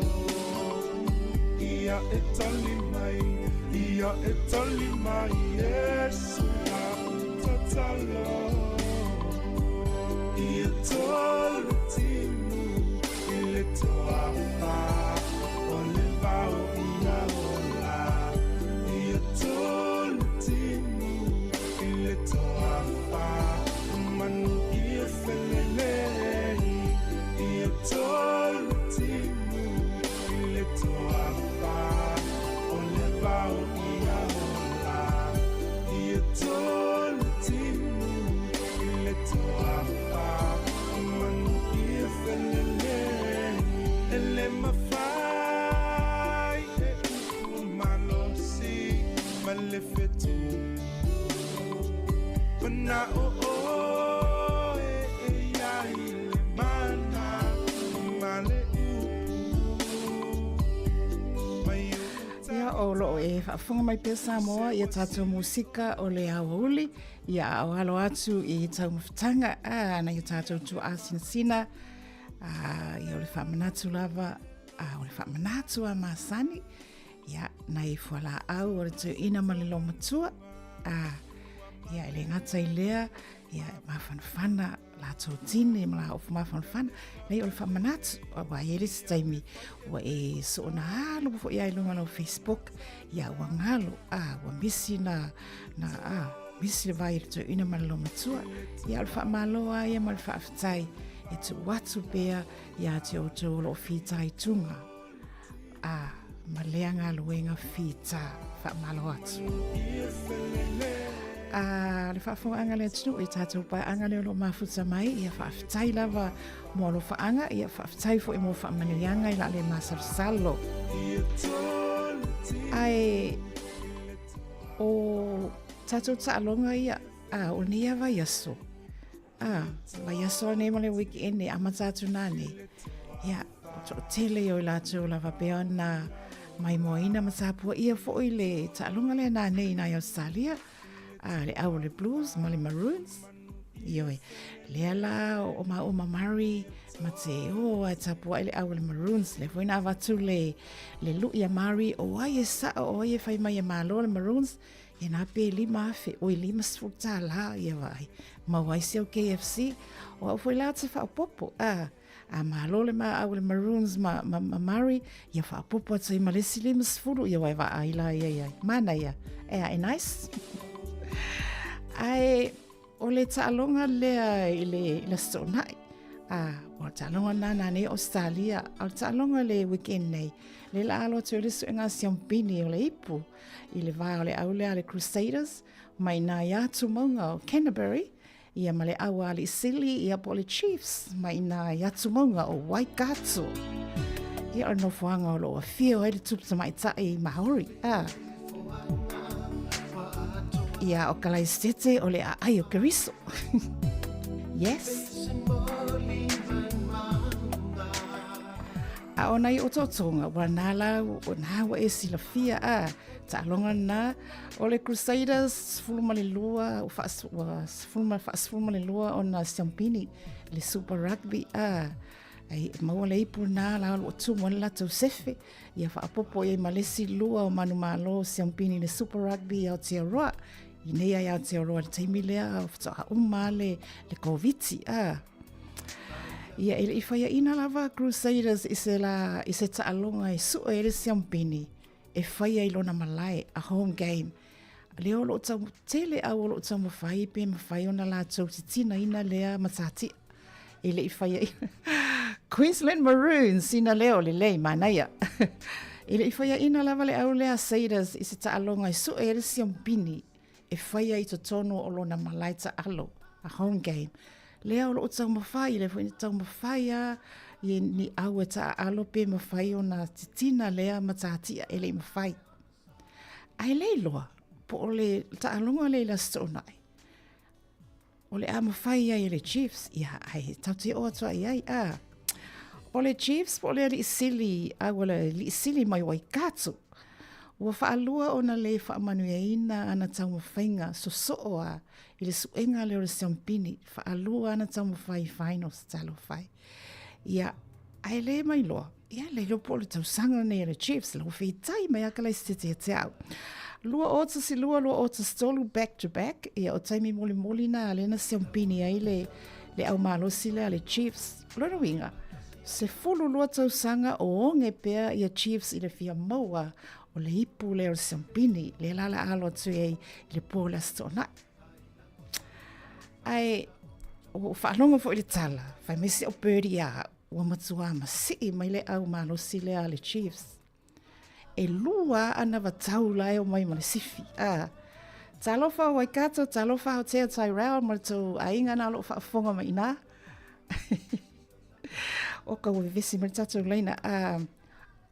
Ia e tali mai ia e tali mai Iesu la'u tatalo Ia tolu timu i le toafa o le vao ia ola Ia tolu timu i le toafa manu ia felelei Ia tolu timu i le toafa o le vao ia ola Ia tolu timu i le toafa manu ia felelei E le mafai e upu malosi ma le fetu Mana'o oe e iai le mana ma le upu mai Ia, o loo e faafofoga mai pea Samoa ia tatou musika o le aoauli, ia a o alo atu i taumafataga a nai o tatou tuaasinasina, a ia o le faamanatu lava, a o le faamanatu a masani, ia nai fualaau o le tauina ma le lomatua, a ia e le gata i lea, ia e mafanafana latou tini ma la ofu mafanafana, lei o le faamanatu, aua e i ai le isi taimi ua e soona alu foi ai luga o lau Facebook, ia ua galo, a ua misi na, na, a, misi le vai i le toeaina ma le lomatua, ia o le faamalo lava ia ma le faafetai e tuu atu pea ia te outou o lo o fitaituga a ma lea galuega fita faamalo atu. A le faafofogaaga a le atunuu i tatou paeaga lea o lo o mafuta mai, ia faafetai lava mo alofaaga, ia faafetai foi mo faamanuiaga i la le masalosalo. Ae o tatou taaloga ia, a o lenei lava vaiaso, a vaiaso nei ma le weekend e amata atu nā nei. Ia, o toatele o i latou lava pea ona maimoaina ma tapuaia foi le taaloga lea nā nei i nai Australia, a le au o le Blues ma le Maroons. Ioe, lea la o maua ma Murray ma te o ai tapuai le au o le Maroons. Lea foi na avatu le, le lui a Murray, o ai e sao, o ai e fai mai e malo le Maroons. Ia nā pe 5,000, oi $50 ia vaai. Maua ai si au KFC. O au foi la te faaopoopo. A, a malo le ma au le Maroons ma, ma, ma Murray, ia faaopoopo atu ai ma le isi 50, ia wai vaai la ia ia. Manaia. E a e nice. Ae, o le taaloga lea i le, i le Aso Toonai. A, o le taaloga lena na nei Australia. A o le taaloga le weekend nei. Le la alo atu ai le suega siampini o le ipu. I le va o le au lea a le Crusaders mai nā i atu mauga o Canterbury, ia ma le au a Alii Sili ia po o le Chiefs mai nā i atu mauga o Waikato. Ia o le nofoaga o lo o afio ai le tupu tamaitai Maori. Ah. Ia o Kalaisete o le aai o Keriso. Yes. A o nai otootoga, ua nā la, o nā ua e silafia, a, taaloga lena, o le Crusaders, 12, ua faa, ua sefulu ma, faasefulu ma le lua ona siampini, le Super Rugby, a, ai, maua le ipu lena, la o lo o tumu ai le latou sefe, ia faaopoopo i ai ma le isi lua o manumalo siampini le Super Rugby i Aotearoa, i nei ai Aotearoa i le taimi lea, faatoa uma le, le Koviti, a. Ia, e le i faiaina lava Crusaders i se la, i se taaloga e sue ai le siampini e faia i lona malae, a home game. Lea o lo o tau, tele au o lo o taumafai pe mafai ona latou titinaina lea matatia. E le i faiaina. Queensland Maroons, sina leo lelei, manaia. E le i faiaina lava le au lea a Sailors i se taaloga e sue ai le siompini e faia i totonu o lona malae taalo, a home game. Lea o loo taumafai, lea foi na taumafai a i ni au e taaalo pe mafai ona titina lea matatia e le i mafai. Ae le iloa po o le taaloga lea i le Aso Toonai, o le a mafai ai e le Chiefs, ia, ae tatou te oo atu ai i ai, a. O le Chiefs po o le alii sili, a ua le alii sili mai Waikato, ua faalua ona le faamanuiaina ana taumafaiga sosoo a i le suega lea o le siompini, faalua ana taumafai i finals, talofa e. Ia, ae le mailoa, Ia, le iloa po o le tausaga lenei a le Chiefs, la ua feitai mai a kalaisitete ia te au. 2012, 2013, back to back, ia o taimi molimoli na lea na siompini ai le, le au malosi lea a le Chiefs. O lona uiga, 12 tausaga o oge pea ia Chiefs i le fia maua o le ipu lea o le siompini, lea la la alo atu ai i le po o le Aso Toonai. Ae, ua ou faalogo foi i le tala, fai mai si au birdie ia au, Ua matuā masii mai le au malosi lea a le Chiefs. E lua ana vatau la e omai ma le sifi. A, talofa o Waikato, talofa Aotea Tyrell ma le tou aiga na o loo faafofoga mai inā. O ka ua vevesi mai le tatou laina. A,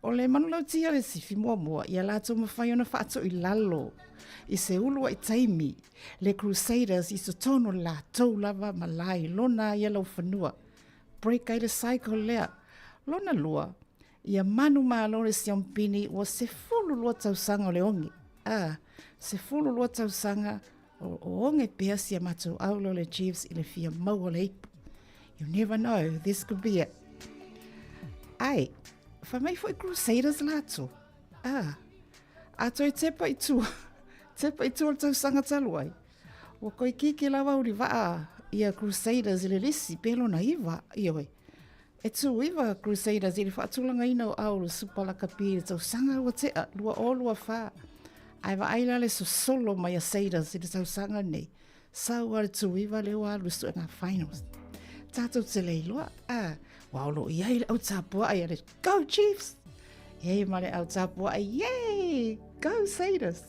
o le manulauti a le sifi muamua, ia latou mafai ona faatoi lalo i se uluai taimi le Crusaders i totonu o le latou lava malae lona ia laufanua. Break ai le cycle lea. Lona lua, ia manumalo le siompini ua 12 tausaga o le oge. A, 12 tausaga o, o oge pea si a matou aula o le Chiefs i le fia maua o le ipu. You never know, this could be it. Ai, fai mai foi Crusaders latou. A, a toe tepa i tua, tepa i tua le tausaga talu ai. Ua koikiki lava uli vaa ia Crusaders i le lisi pe lona iva, ioe. E tū iva Crusaders i le faatulagaina o au le Supa Lakapi i le tausaga ua tea, 2024. Ae vaai la le sosolo mai a Sailors i le tausaga nei. Sau a le tū iva lea ua alu i suega finals. Tātou te le iloa, a, ua olo i ai le au tapuai a le Go Chiefs! Ei ma le au tapuai, yay! Go Sailors!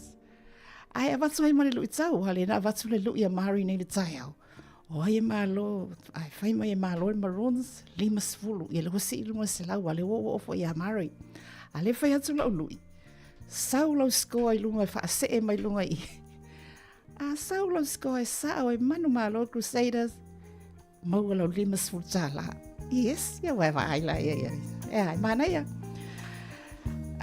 Ae avatu ai ma le luitau, a lena avatu le lui a Mari nei le taeao. O ai e malo, ae fai mai e malo e Maroons, 50, ia le hosi i lunga o se lau, a le ua ua ofo ia Mari. A le fai atu lau lui, sau lau score i lunga e whaasee mai lunga i. A sau lau score e sao e manu malo Crusaders, Maua lau 50 tālā. Yes, ia wai vaai la, ia, ia. E ai, mānaia.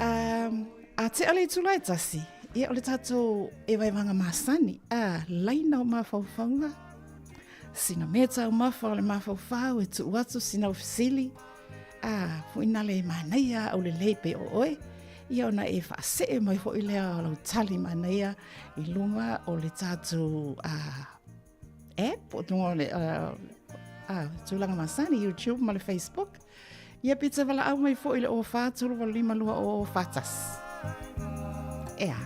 Um, a te ale tula e tasi, ia o le tātou e vai wanga māsani, a laina o māwhauwhaunga, sina mea tau mafa o le māwhauwhau e tuu atu sina ofisili, a fo ina le mānaia au le lei pe o oe, ia ona e whaasee mai fo i lea o lau tali mānaia i lunga o le tātou a, app o luga o le uh, tulaga masani, YouTube ma le Facebook. Ia pe te walaau mai foi le o whā tolu walu lima lua o whā tas. Ea.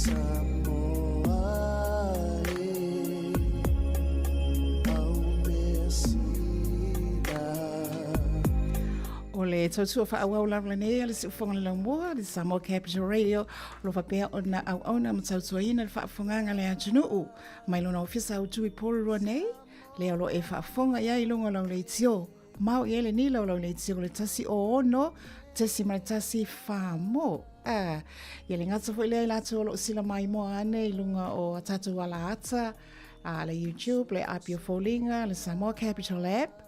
Samoa e Au mea sila. O le tautua faaauau lava lenei a le Siufofoga o le Laumua, le Samoa Capital Radio, o lo o faapea ona auauna ma tautuaina le faafofogaaga a le atunuu mai lona ofisa autu i Porirua nei, lea o lo o e faafofoga i ai i luga o lau leitio. Mao i ai le nila o lau leitio le 106.1 fā mo. Ah, ia le gata foi lea i latou o lo o sila maimoa ane i luga o a tatou alaata, a le YouTube, le api o Foliga, le Samoa Capital App.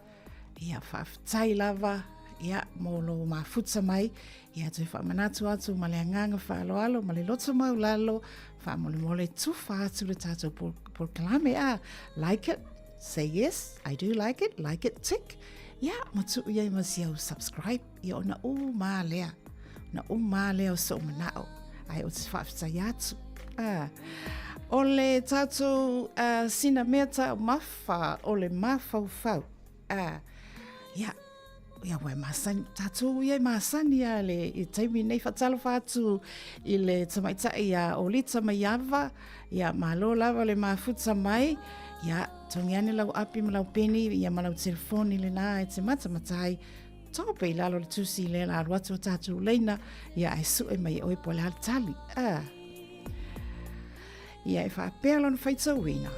Ia, faafetai lava, ia, mo lou mafuta mai. Ia, toe faamanatu atu ma le agaga faaaloalo ma le loto maulalo, faamolemole tufa atu le tatou polokalame. Ah, like it, say yes, I do like it, like it, tick. Ia, ma tuu i ai ma si au subscribe, ia ona u mā lea. Na u mā lea o so'u mana'o, ae ou te faafetai atu. Ah, o le tatou sina mea taumafa o le mafaufau. Ah, ia, ia ua e masani, tatou ia e masani a le i taimi nei faatalofa atu i le tamaitai a Olita Maiava, ia malo lava le mafuta mai, ia togi ane lau api ma lau peni, ia ma lau telefoni lena e te matamata ai, Tope i lalo le tusi lea la alu atu o tatou leina, ia ae sue mai e oe po o le a le tali. Ah. Ia e faapea lona faitauina.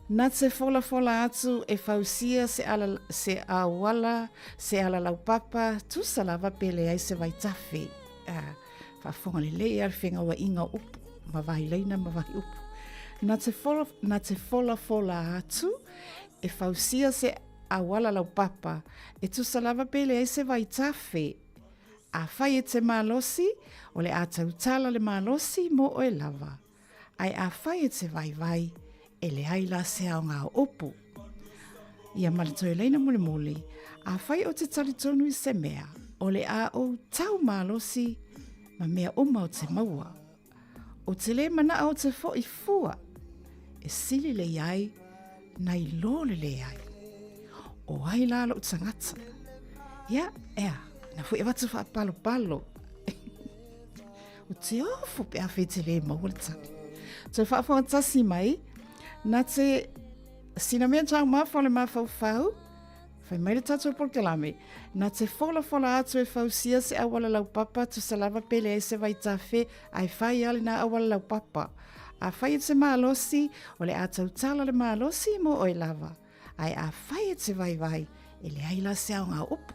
Na te folafola atu e fausia se ala, se auala, se ala laupapa, tusa lava pe leai se vaitafe. Ah, faafofoga lelei a le fegauaiga o upu, ma vahi laina ma vahi upu. Na te, fola, na te folafola atu e fausia se auala laupapa, e tusa lava pe leai se vaitafe. Afai e te malosi, o le a tautala le malosi mo oe lava. Ae afai e te vaivai, e leai la se aoga o upu. Ia ma le toe laina molimoli, afai o te talitonu i se mea, o le a ou tau malosi ma mea uma o te maua. O te lē manaʻo o te foʻi fua, e sili le iai nai lo le leai. O ai la loʻu tagata? Ia, ea, na foi avatu faapalopalo. O te ofo pe a fe te lē maua le tali. Toe faafogatasi mai, na te sina mea taumafa o le mafaufau, Fai mai le tatou polokalame, na te folafola atu e fausia se auala laupapa tusa lava pe leai se vaitafe ae fai a lena auala laupapa. Afai e te malosi, o le a tautala le malosi mo oe lava. Ae afai e te vaivai, e leai la se aoga o upu.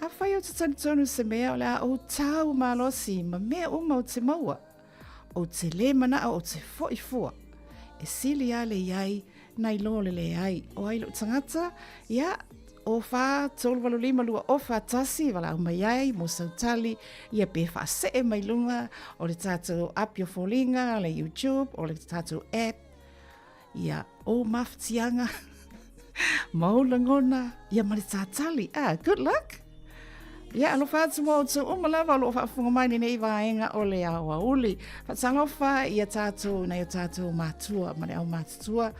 Afai ou te talitonu se mea o le a ou tau malosi ma mea uma o te maua. Ou te lē manaʻo ou te foʻi fua. E sili a le iai nai lo le leai. O ai loʻu tagata, ia, o 4 3 8 5 2 o 4 1, valaau mai ai mo sau tali, ia pe faasee mai luga o le tatou api o foliga, le YouTube, o le tatou app, ia ou mafatiaga ma ou lagona, ia ma le tātali. Ah, good luck! Ia, alofa atu mo outou uma lava o loo faafofoga mai lenei vaega o le aoauli. Faatalofa ia tātou nai o tātou matua ma le aumatutua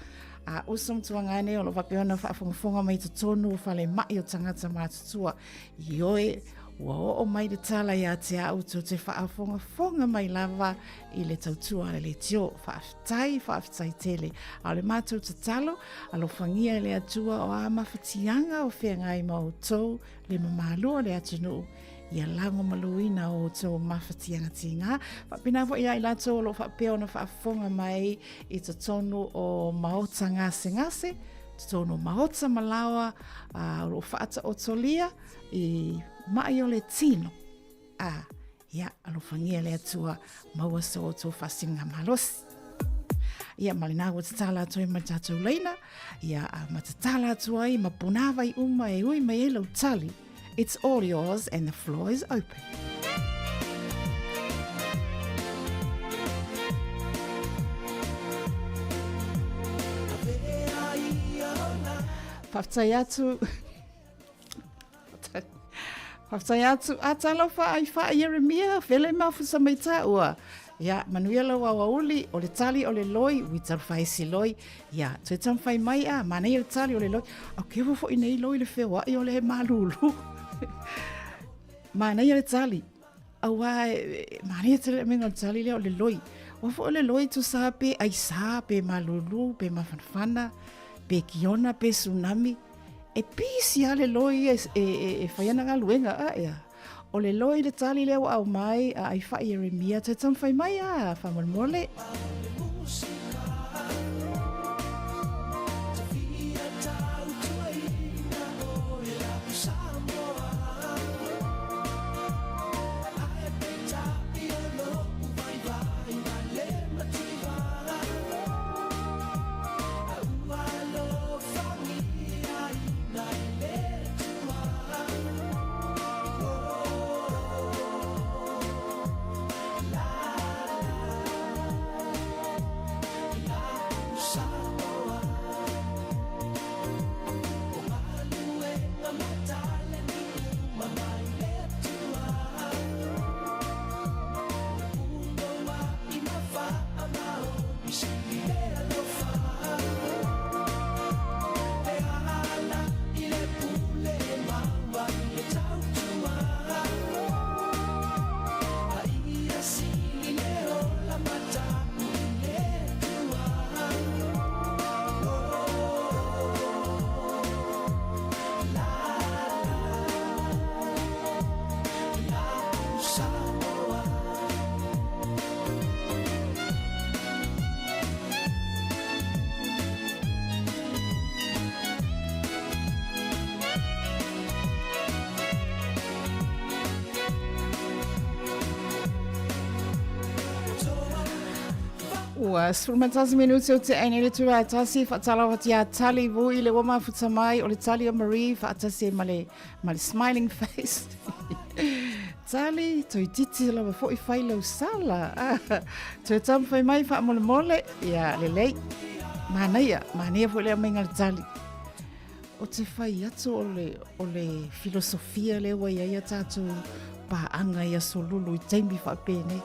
a uso ma tuagane o loo faapea ona faafogafoga mai totonu o fale mai o tagata matutua. Ioe, ua oo mai le tala ia te au tou te faafogafoga mai lava i le tautua a le leitio. Faafetai, faafetai tele. A o le matou tatalo, alofagia e le Atua o a mafatiaga o feagai ma outou le mamalu o le atunuu, ia lagomaluina o outou mafatiaga tiga. Faapena foi ia i latou o lo o faapea ona faafofoga mai i totonu o maota gasegase, totonu o maota ma laoa o lo o faataotolia i mai o le tino. A, Ia, alofagia le Atua, maua so outou faasiliga malosi. Ia, ma lena ua tatala atu ai ma le tatou laina, ia, a ma tatala atu ai ma punāwai uma e ui mai ai lau tali. It's all yours and the floor is open. Faafetai atu. Faafetai atu, a talofa ai faa Ieremia, vele mafusa mai taua. Ia, manuia lau aoauli, o le tali o le loi, ui talufa isi loi. Ia, toe taumafai mai a, manaia le tali o le loi. Au ke ua foi nei loi le feoai o le malulu. Manaia le tali. Auā e manaia tele le aumaiga o le tali lea o le loi. Aua foi o le loi tusa pe aisa, pe malulu, pe mafanafana, pe kiona, pe tsunami. E pisi lava le loi ia e fai ana galuega, a ea. O le loi le tali lea ua aumai a Aifai Ieremia, toe taumafai mai a, faamolemole. Ua 11 minute o te aina le tura e tasi whaatalawa tia tali vui le wama futa mai o le tali o Marie whaatasi ma le, ma le smiling face. Tali, toi titi lava foi fai lau sala. Ah, toe taumafai mai faamolemole, ia lelei. Manaia, manaia foi le aumaiga le tali. O te fai atu o le, o le filosofia lea ua i ai a tātou pāaga i Aso Lulu i taimi faapenei.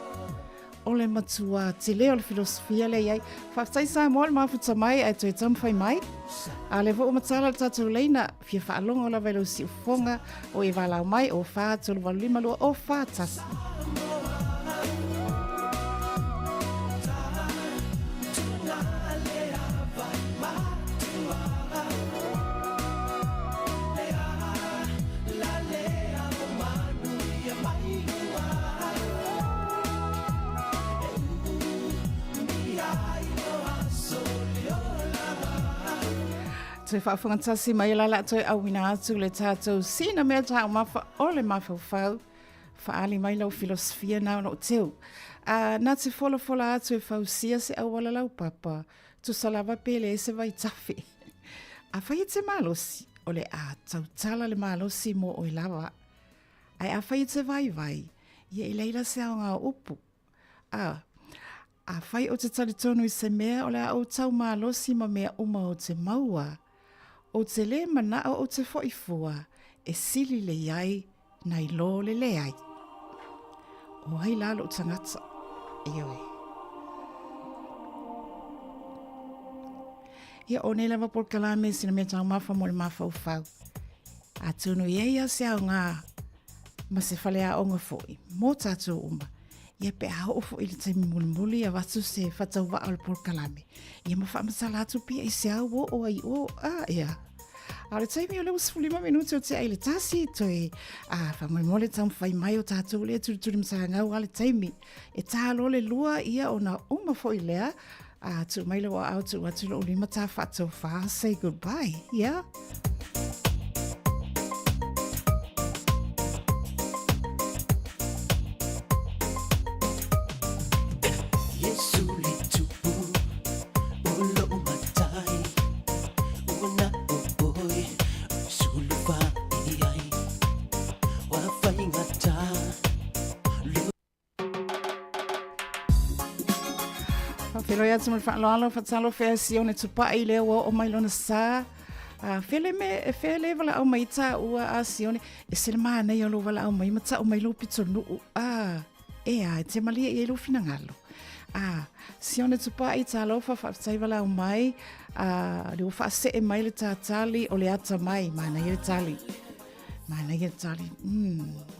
O le matua tele o le filosofia lea i ai. Faafetai Samoa le mafuta mai ae toe taumafai mai. A lea foi ua matala le tatou leina, fia faalogo lava i lau siufofoga o e valaau mai o 4 3 8 5 2 o 4 1. Toe faafogatasi mai la la toe auina atu le tātou sina mea taumafa o le mafaufau faali mai lau filosofia na o loo teu. A, na te folafola atu e fausia se auala laupapa, tusa lava pe le se vaitafe. Afai e te malosi, o le a tautala le malosi mo oe lava. Ae afai e te vaivai, ia i laila se aoga o upu. A, afai o te talitonu i se mea o le a ou tau malosi ma mea uma o te maua, ou te lē manao ou te foʻi fua e sili le iai nai lo le leai. O ai la lou tagata? Ioe. Ia, o nei lava polokalame sina mea taumafa mo le mafaufau. Atonu i ai a se aoga ma se faleaoga foi mō tātou uma. Ia pe a oo foi i le taimi mulimuli avatu se faatauvaa o le polokalame. Ia ma faamatala atu pea i se au oo ai o a ea. A o le taimi o le ua 15 minute o tea i le tasi toe a faamolemole taumafai mai o tātou lea tulituli matagau a le taimi. E tā loa le lua ia ona uma foi lea a tuu mai lou aao tuu atu lou lima tā faatofā say goodbye. Yeah. Faafeiloai atu ma le faaaloalo, faatalofa e Sione Tupai lea ua oo mai lona sa. A fele me e fele valaau mai taua a Sione, e se le manaia o lou valaau mai ma tau mai lou pitonuu. A ea, e te malie i ai lou finagalo. A Sione Tupai, talofa, faafetai valaau mai. A le ua faasee mai le tātali o le ata mai, manaia le tali. Manaia tali.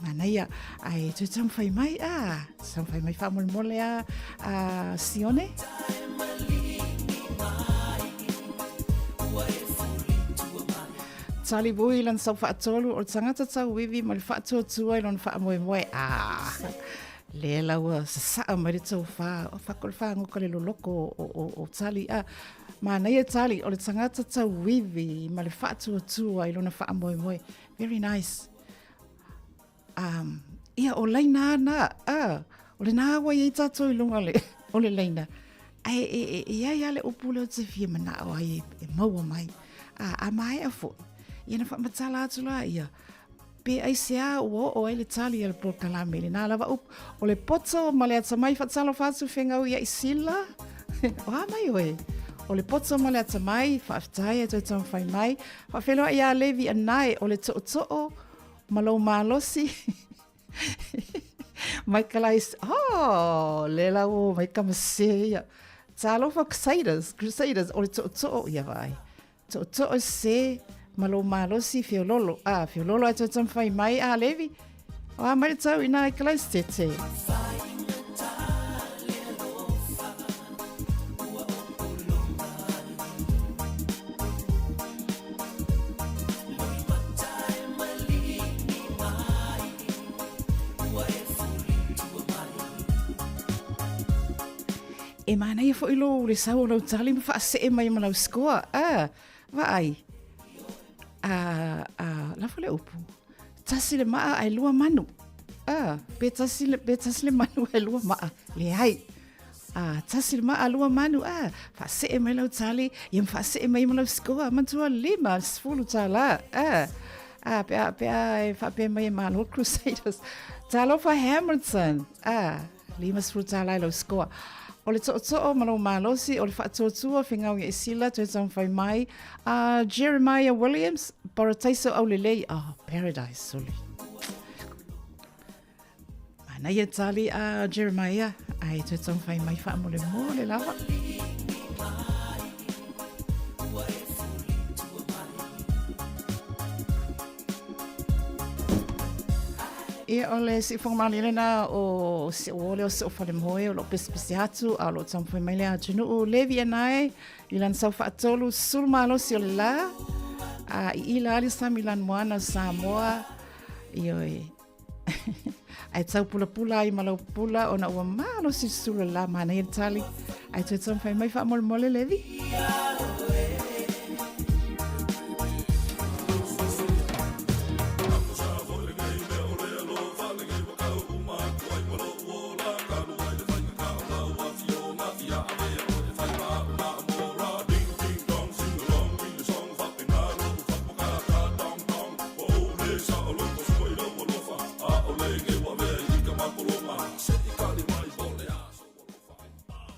Manaia. Ai, toe taumawhai mai, ah. Taumawhai mai whaamolemole a, a Sione. Tali Bui lana sau faatolu o le tagata tauivi ma le faatuatua i lona faamoemoe. Ah, lea la ua sasaa mai le tofa, o fako le whangoka le loloko o Tali. Ah, manaia Tali, o le tagata tauivi ma le faatuatua i lona faamoemoe. Very nice. Ia, o laina ana, ah, o lena ua iai tatou i luga le, o le laina. Ae e, e, e iai a le upu lea o te fia manao ai e, e maua mai. A, a maea foi, ia na whaamatala atu la ia, pe aisea ua oo ai le tali a le polokalame i lena lava upu. O le poto ma le atamai faatalofa atu fegau ia i Sila. O a mai oe? O le poto ma le atamai, faafetai e toe taumafai mai. Faafeiloai ia Levi Anae, o le tootoo ma lou malosi. Mai kalais, oh, le la o mai ka mase ia. Talofa Crusaders, Crusaders, o le tootoo ia vai. Tootoo se ma lou malosi feololo. Ah, feololo ai toe taumafai mai, ah, Levi. O a mai le tau ina i kalais tete. E manaia foi lou le sau o lau tali ma faasee mai ma lau score. Ah, vaai. Ah, ah, lafo le upu. Tasi le maa ae lua manu. Ah, pe tasi le, pe tasi le manu ae lua maa. Leai. Ah, tasi le maa lua manu. Ah, faasee mai lau tali, ia ma faasee mai ma lau score. Matua 50 tala. Ah, ah, pe a, pe a e faapea mai e malo Crusaders. Talofa Hamilton. Ah, 50 tala i lau score. O le tootoo ma lou malosi, o le faatuatua, fegau ia i Sila, toe taumafai mai. Jeremiah Williams, Parataiso Aulelei, oh, Paradise, soli. Manaia tali a Jeremiah, ai toe taumafai mai faamolemole lava. Ia, o le siufofoga malie lena o Siuole o Siufalemoe o loo pesepese atu a o loo taumafai mai le atunuu Levi anae i lana sau faatolu sulu malosi o le la a i ila ali sami lana moana o Samoa ioe ae tau pulapula ai ma lau pula ona ua malosi le sulu o le la manaia le tali ae toe taumafai mai faamolemole Levi.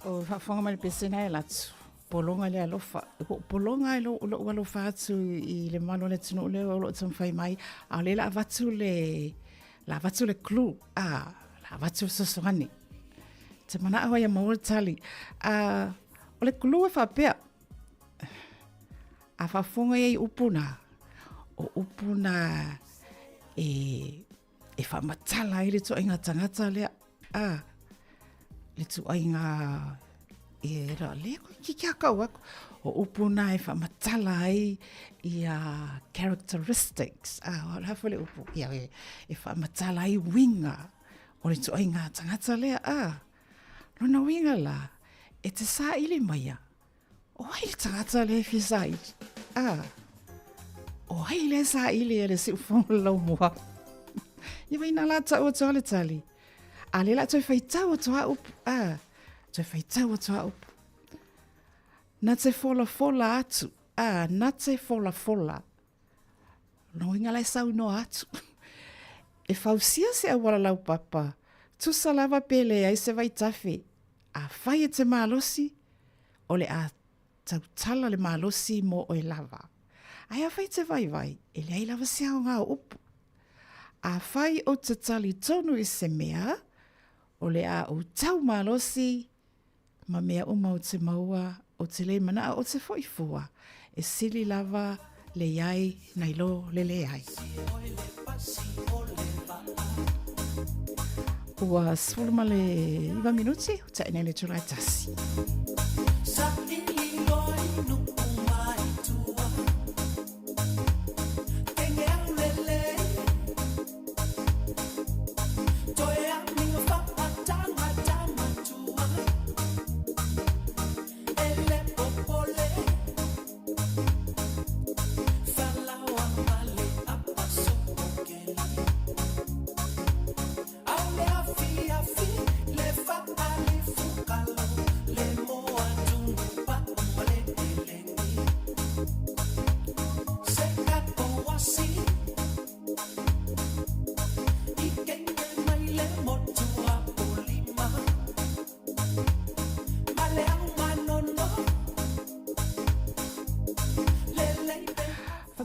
O faafofoga mai le pesena e latu. Pologa le alofa. Ua ou pologa ai lou, lou alofa atu i le mamalu o le atunuu lea o lo o taumafai mai, a o lea la avatu le, la avatu le clue, a, la avatu le fesoasoani. Te manao ai e maua le tali. A, o le clue e faapea, a faafofoga i ai upu na, o upu na e, e faamatala ai le ituaiga tagata lea, a, le ituaiga e ra le koe ki kia kau aku, o upu na e faamatala ai ia characteristics, a, o le hafa le upu, ia e, e faamatala ai uiga o le ituaiga tagata lea, a, lona uiga la, e te saili maia, O ai le tagata lea e fia saili? Ah, o ai lea saili e le siufofoga o le laumua? Ia wai nā la tau atu a le tali. A le la toe whaitau atu a upu. Ah, toe whaitau atu a upu. Na te fola fola atu. Ah, na te fola fola. Lona uiga la e saunoa atu. E fausia se auala laupapa, tusa lava pe leai se vaitafe, afai e te malosi, o le a tautala le malosi mo oe lava. Ae afai te vaivai, e leai lava se aoga o upu. Afai ou te tali tonu i se mea, o le a ou tau malosi ma mea uma o te maua, o te le manao o te foi fua, e sili lava le iai nai lo le leai. Ua 19 minuti, o tae nei le itula e tasi.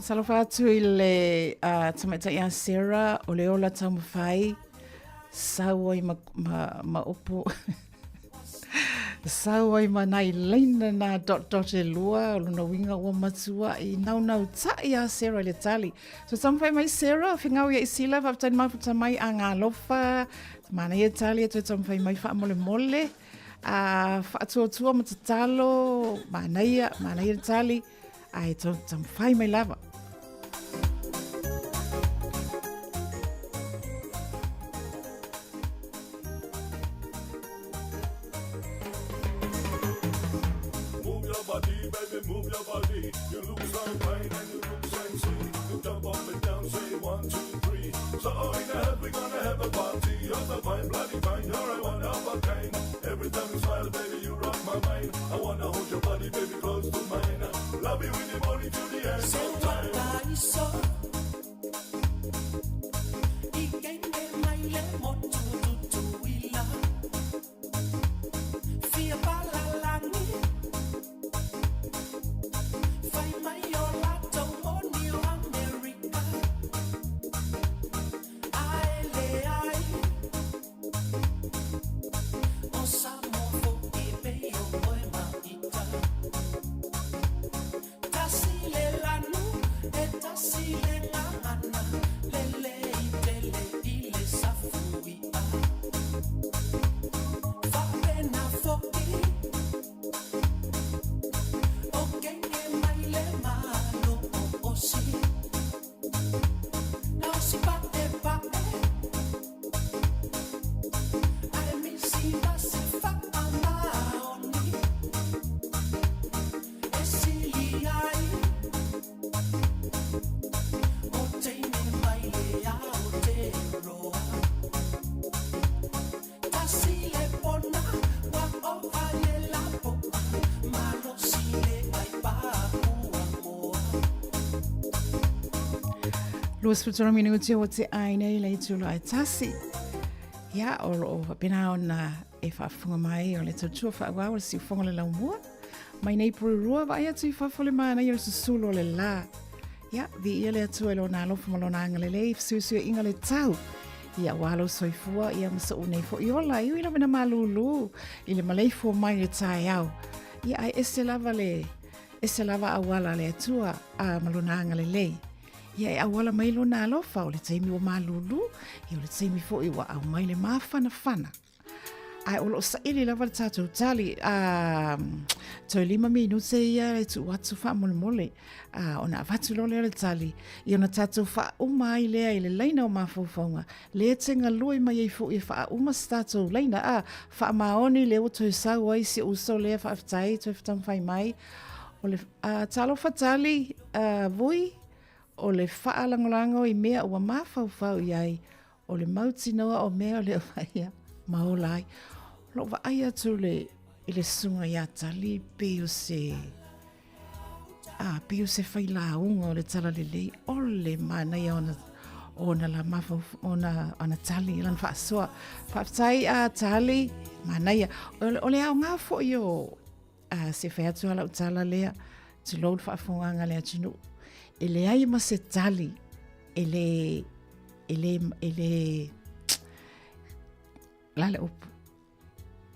Faatalofa atu i le uh, tamaitai a Sarah o le ola taumafai sau ai ma, ma, ma upu sau ai ma nai laina nā dot dot e lua o lona uiga ua matua i naunau ta'i a Sarah i le tali. So taumafai mai Sarah, fingau ia i sila, faafetai le mafuta mai a ngā alofa, Manaia tali e toe taumafai mai faamolemole. A faatuatua ma tatalo, manaia, manaia le tali, ae taumafai mai lava. Move your body, baby, move your body. You look so fine and you look sexy. You jump up and down, say one, two, three. So in the head, we gonna have a party. You're so fine, bloody fine, you're a one of a kind. Every time you smile, baby, you rock my mind. I wanna hold your body, baby, close to mine. Love you in the morning to the end of time. Luasefulu minuti o te ai nei le itula e tasi. Ia, o loo faapena ona e faafofoga mai o le tautua faaauau o le siufofoga o le laumua. Mai nei Porirua vaai atu i fafo le manaia o le susulu o le la. Ia, viia le Atua i lona alofa ma lona agalelei, fesuisuiaiga le tau. Ia, ua lou soifua, ia ma so'u nei fo'i ola, e ui lava ina malūlū i le maleifua mai i le taeao. Ia, ae ese lava le, ese lava auala a le Atua a ma lona agalelei. Ia, e auala mai lona alofa, o le taimi ua malūlū, ia o le taimi fo'i ua aumai le mafanafana. Ae o loo saili lava le tatou tali a toe lima minute ia e tuu atu faamolemole a ona avatu loa lea o le tali ia ona tatou faauma ai lea i le laina o mafaufauga lea e te galue mai ai foi e faauma se tatou laina a faamaoni lea ua toe sau ai si ou uso lea faafetai toe taumafai mai o le a, talofa tali a, vui o le faalagolago i mea ua mafaufau i ai O le mautinoa o mea o le vaaia ma ola ai. O lou vaai atu le, i le susuga ia Tali pei o se a pei o se failauga o le talalelei o le manaia ona ona la mafau ona ona tali lana faasoa. Faafetai a Tali, manaia. O, o le aoga foi o a se fai atu a lau tala lea, tulou le faafofogaaga a le atunuu. E leai ma se tali e le e le e le la le upu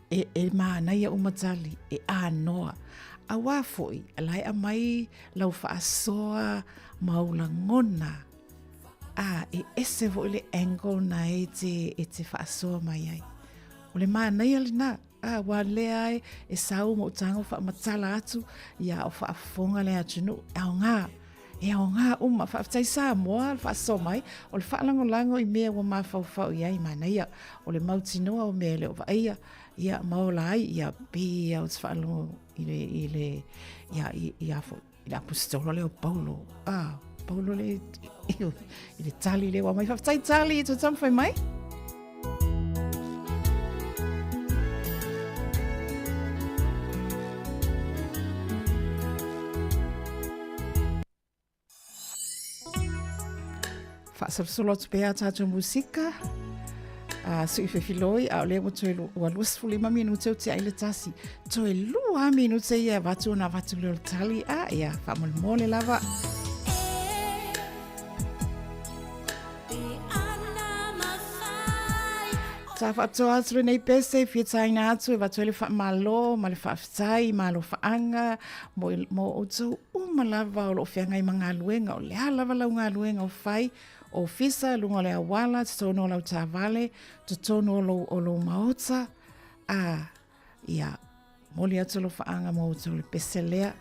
e, e manaia uma tali e anoa auā foi la e aumai lau faasoa ma ou lagona. A, e ese foi le angle na e te, e te faasoa mai ai. O le manaia lena, a, ua lea ai e sau ma utago faamatala atu, ia o faafofoga le atunuu, e aoga, e aoga uma. Faafetai Samoa le faasoa mai, o le faalagolago i mea ua mafaufau i ai, manaia, o le mautinoa o mea e le o vaaia, ia ma ola ai, ia pei lava ou te faalogo i le, i le, ia, i, ia foi, i le aposetolo lea o Paulo. Ah, Paulo le, i le tali lea ua mai. Faafetai tali, i toe taumafai mai. Faasolosolo atu pea a tatou musika. A sui fefiloi, a o lea ua toe ua 25 minute o tiai le tasi. Toe lua minute ia avatu ona avatu lea o le tali. A, ia, faamolemole lava. Sa faapitoa atu lenei pese, fia taina atu e avatu ai le faamalo ma le faafetai i malofaaga mo, mo outou uma lava o lo o feagai ma galuega, o le a lava lau galuega o fai, ofisa, luga o le auala, totonu o lau taavale, totonu o lou, o lou maota, a, ia, Moli atu alofaaga mo outou le pese lea.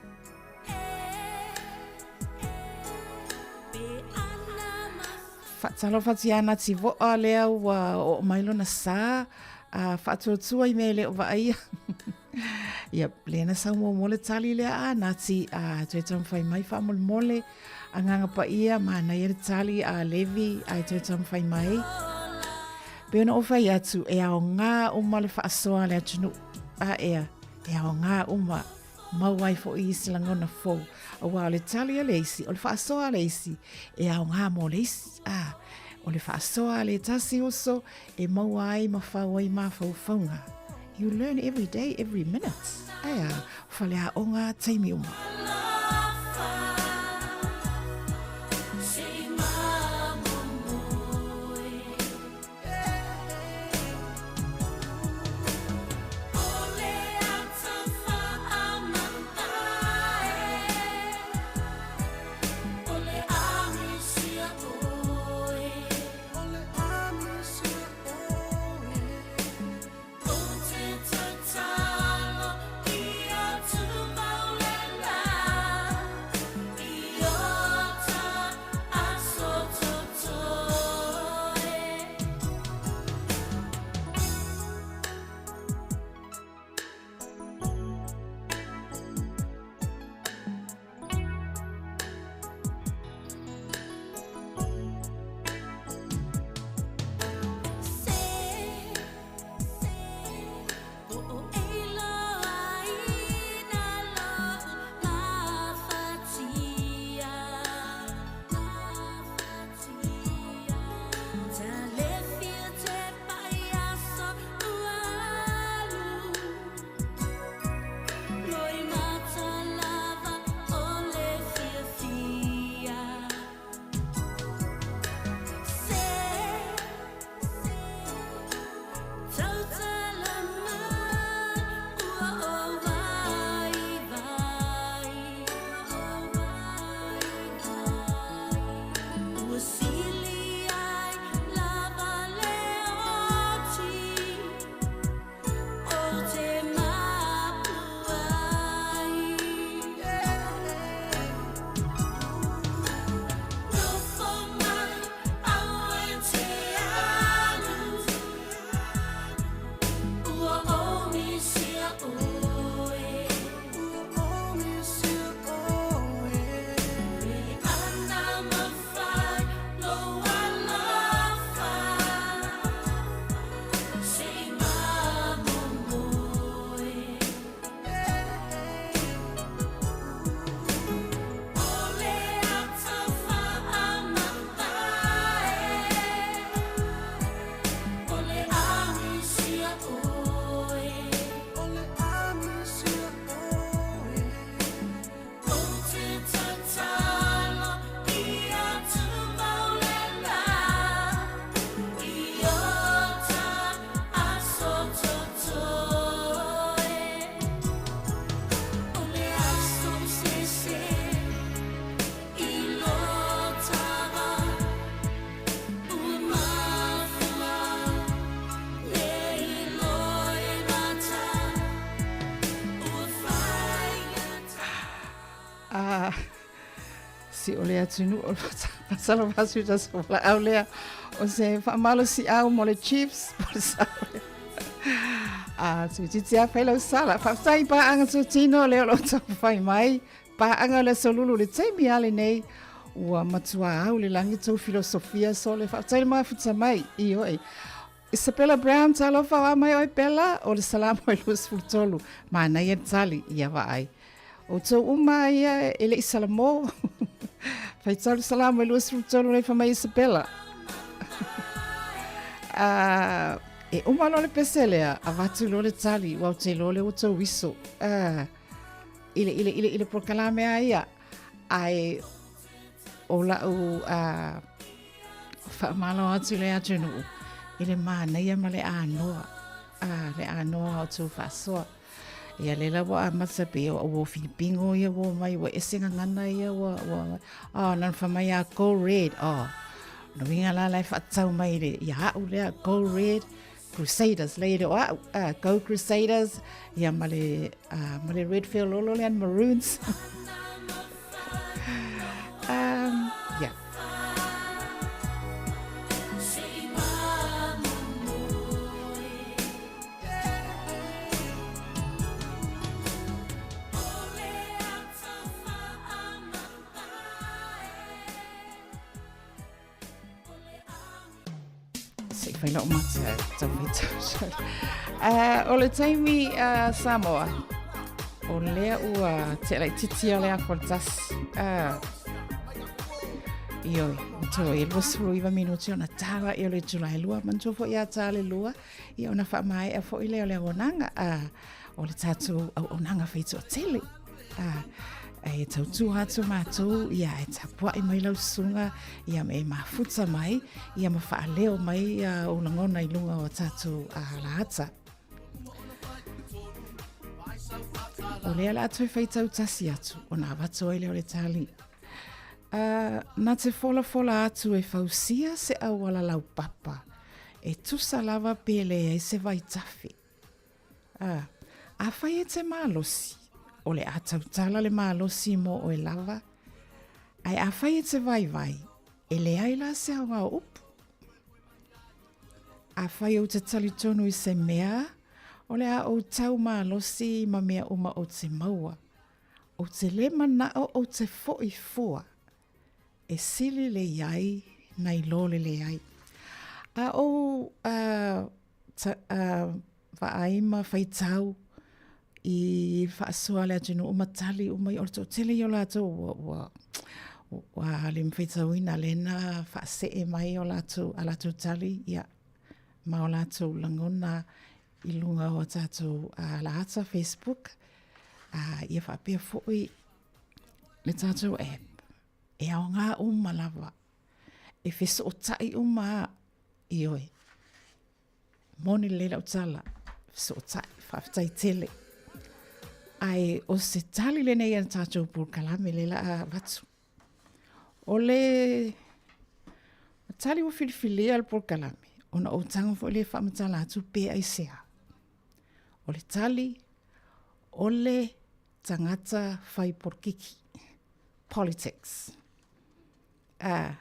Faatalofa atu ia Nati Voa lea ua oo mai lona sa a faatuatua i mea e le o vaaia. Ia, lea na sau muamua le tali lea a Nati a toe taumafai mai faamolemole. Agaga Paia, manaia le tali a Levi ae toe taumafai mai. Pei ona ou fai atu, e aoga uma le faasoa a le atunuu. A ea, e aoga uma, maua ai foi isi lagona fou. Aua o le tali a le isi, o le faasoa a le isi, e aoga mo le isi. A, o le faasoa a le tasi uso, e maua ai ma fau ai mafaufauga. You learn every day, every minute. Ae a, faleaoga taimi uma. Si o le atunuu o le masalo 41 o valaau lea o se faamalosiau mo le Chiefs po le sao lea. A tuititi a fai lau sala. Faafetai paaga totino lea o lo o taumafai mai. Paaga o le aso lulu le taimi a lenei ua matua au le lagi tou filosofia sole. Faafetai le mafuta mai. Ioe. Isabella Brown, talofa o a mai oe Bella, o le Salamo e 23, manaia le tali, ia vaai. Outou uma ia e le i Salamo, faitau le Salamo e 23 nei fai mai Isabella. Uh, e uma loa le pese lea, avatu loa le tali, ua ou te iloa lea ua tou iso. Uh, i le, i le, i le, i le polokalame a ia, ae o lau uh, Faamalo atu le atunuu i le manaia ma le anoa, a, le anoa o tou faasoa. Ia lea la ua amata pei o ua Filipino ia ua omai, ua ese gagana ia ua, ua, oh, na fai mai a go red, oh. Lona uiga la la e faatatau mai i le, ia au lea, go red, Crusaders, lea e le o au, ah, go Crusaders, ia ma le, ah, ma le red feololo lea, Maroons. yeah. Se i fai lau mata, tau fai tau. O le taimi Samoa, o lea ua te laitiiti o le afa o le tasi. Ioe, ua toe e 29 minuti ona tala i o le itula e lua. Manatua foi ia ta le lua, ia ona faamaea foi lea o le auaunaga, o le tatou auaunaga faitoatele. E tautua atu matou, ia e tapuai mai lau susuga, ia e mafuta mai, ia ma faaleo mai ia ou lagona i luga o tatou alaata. O lea la toe faitau tasi atu, ona avatu ai lea o le tali. Na te folafola atu e fausia se auala laupapa, e tusa lava pe leai se vaitafe. Ā, afai e te malosi, o le a tautala le malosi mō oe lava, ae afai e te vaivai, e leai la se aoga o upu. Afai ou te talitonu i se mea, o le a ou tau malosi ma mea uma ou te maua. Ou te le manao ou te foʻi fua, e sili le iai nai lo le leai. A ou ta, vaai ma faitau i faasoa le atunuu ma tali uma i o le toatele ia o latou ua, ua, ua le faitauina lea na faasee mai o latou, a latou tali ia ma o latou lagona i luga o tatou alaata Facebook ia faapea foi le tatou app e aoga uma lava e fesootai uma a ioe moni lelei lau tala fesootai faafetai tele ae o se tali lenei a le tatou polokalame le la a avatu o le tali ua filifilia le polokalame ona ou tago foi lea e faamatala atu pe aisea o le tali o le tagata fai polokiki, politics. A,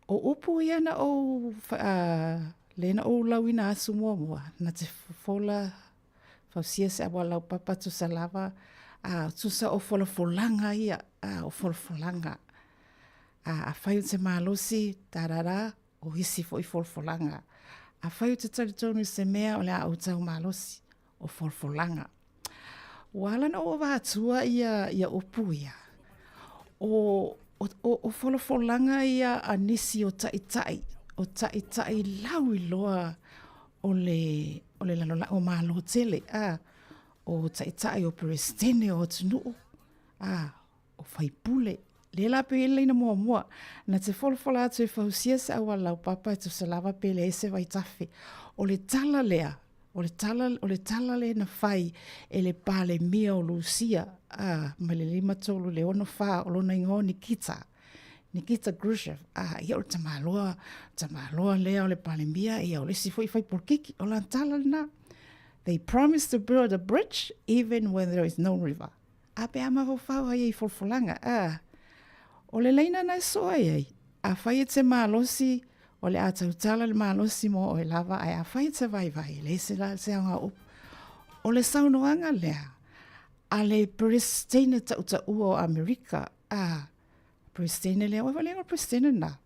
o upu ia na ou, a, le na ou lauina asu muamua, na te fofola fausia se auala laupapa tusa lava, a, tusa o folafolaga ia, a, o folafolaga. A, afai ou te malosi, tarara, o isi foi folafolaga. Afai ou te talitonu i se mea, o le a ou tau malosi, o folafolaga. Ua ala ona ou avatua ia, ia upu ia, o, o, o, o folafolaga ia a nisi o taʻitaʻi, o taʻitaʻi lauiloa o le, o le lalolagi, o Malo tele, a, o taʻitaʻi o Peresetene o atunuu, a, o faipule. Lea la pei e le laina muamua, na te folafola atu e fausia se auala laupapa e tusa lava pe leai se vaitafe. O le tala lea, o le tala, o le tala lea na fai e le Palemia o Lusia, a, mai le 53 i le 64, o lona igoa o Nikita, Nikita Khrushchev, a, ia o le tamaloa, tamaloa lea o le Palemia, ia o le isi foi fai polokiki, o lana tala lena. They promise to build a bridge even when there is no river. A pe a mafaufau ai i folafolaga, a. O le laina na e soa ai ai, afai e te malosi, o le a tautala le malosi mo oe lava, ae afai e te vaivai, e leai se la se aoga o upu. O le saunoaga lea a le Peresetene tautaua o Amerika, a, Peresetene lea, ua le igoa o le Peresetene lena?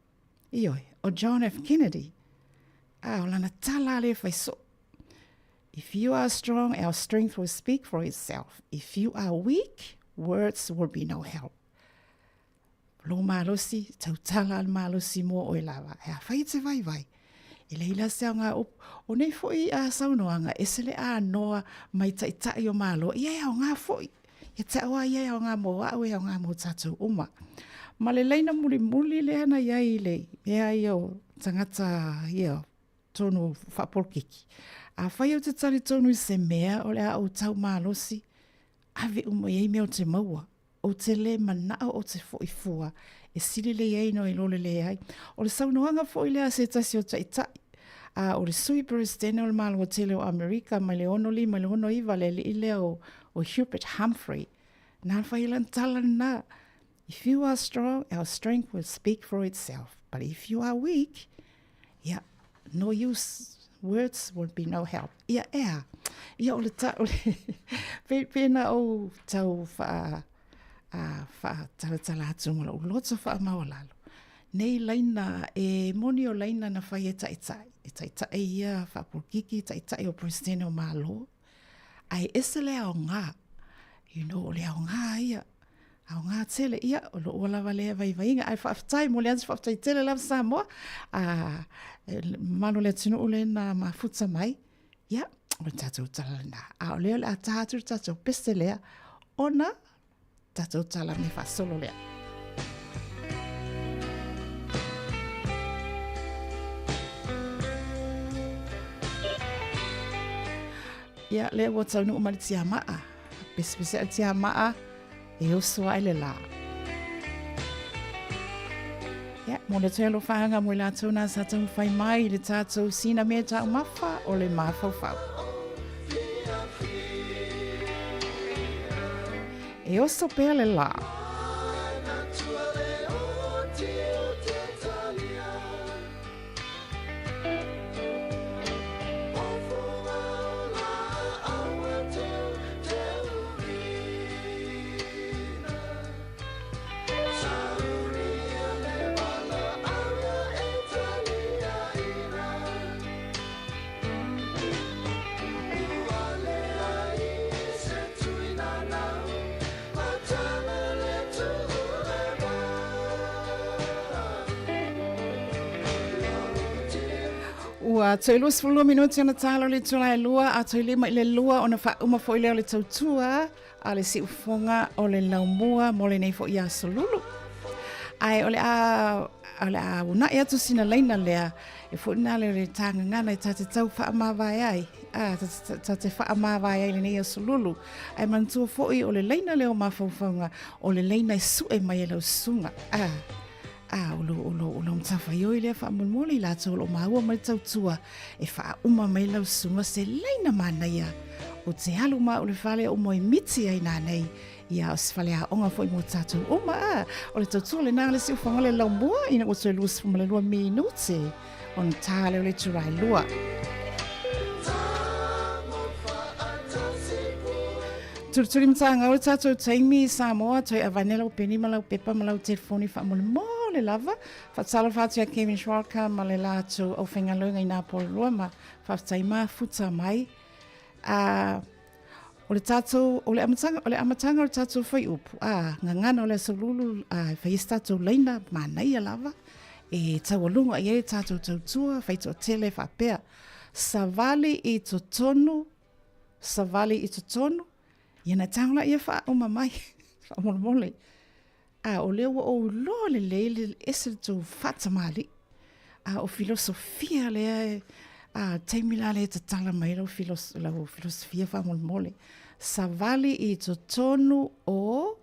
Ioe, o John F. Kennedy. A, o lana tala lea e fai soo. If you are strong, our strength will speak for itself. If you are weak, words will be no help. Lō malosi, tautala le malosi mō oe lava. E afai e te vaivai. E leai la se aoga upu. O nei foi a saunoaga, ese le anoa mai taitai o Malo, ia e aoga foi. Ia te au a ia e aoga mō au, e aoga mō tātou uma. Ma le laina mulimuli lea na iai i le mea ia o tagata ia tonu faapolokiki. Afai ou te talitonu i se mea o le a ou tau malosi, ave uma i ai mea o te maua. Ou te lē manao ou te foʻi fua e sili lelei ai nō i lo le leai. O le saunoaga foi lea a se tasi o taitai, a o le Sui Peresetene o le Malo Tele o Amerika mai le 65 i le 69, le alii lea o, o Hubert Humphrey, na fai ai lana tala lena, If you are strong, our strength will speak for itself. But if you are weak, ia, no use, words will be no help. Ia, ea, ia o le ta, o le, pe, pena ou tau wha, a, wha talatala atu ma lou loto whaamaualalo. Nei laina, e moni o laina na whai e taitai. E taitai ia, whaapolokiki, taitai o Presidente o Malo. Ae ese le aoga, you know, o le aoga ia, aoga tele, ia, o lou lava lea vaivaiga, ae faafetai, momoli atu faafetai tele lava Samoa, a, mamalu o le atunuu lea na mafuta mai, ia, o le tatou tala lena. A o lea o le a ta atu le tatou pese lea, ona tatou tala me faasolo lea. Ia, lea ua taunuu mai le tiamaa. Pesepese le tiamaa, e oso ai le lā. Ia, mo le toe alofaanga mo i latou nā sa taumafai mai i le tātou sina mea taumafa o le mafaufau. E oso pea le lā. Ua toe 22 minute ona talo le itula e lua, a toe lima i le lua ona faauma foi lea o le tautua a le siufofoga o le laumua mo lenei foi aso lulu. Ae o le a o le a unaʻi atu sina laina lea e foʻi nā lea o le tāgagana e tā te tau faamavae ai, a, tā te faamavae ai lenei aso lulu. Ae manatua foʻi o le laina lea o mafaufauga, o le laina e suʻe mai e lau susuga, a, a, o lo, o lo, o lo matafaioi lea faamolemole i latou o lo o maua mai le tautua e faauma mai lau susuga se laina manaia o te alu ma o le fale o moe miti ai nanei ia o se faleaoga foi mo tātou uma a o le tautua lena le siufoga le laumua ina ua toe 22 minute ona tā leo le itula e lua. Tulituli matagau le tātou taimi i Samoa, toe avane lau peni ma lau pepa ma lau telefoni faamolemole lava. Faatalofa atu ia Kevin Schwalka ma le latou aufaigaluega i Napololua ma faafetai mafuta mai. A, o le tātou, o le amataga, o le amataga o le tātou whaiupu, a, gagana o le aso lulu, a, e whai e se tātou laina, manaia lava, e taualuga i ai le tātou tautua, whaitoatele, whapea. Savali i totonu, savali i totonu, ia na tago la ia faauma mai, faamolemole. A o lea ua ou iloa lelei le ese le tou faatamalii. A o filosofia lea e, a taimi la lea e tatala mai lau, filos, lau filosofia faamolemole. Savali i totonu o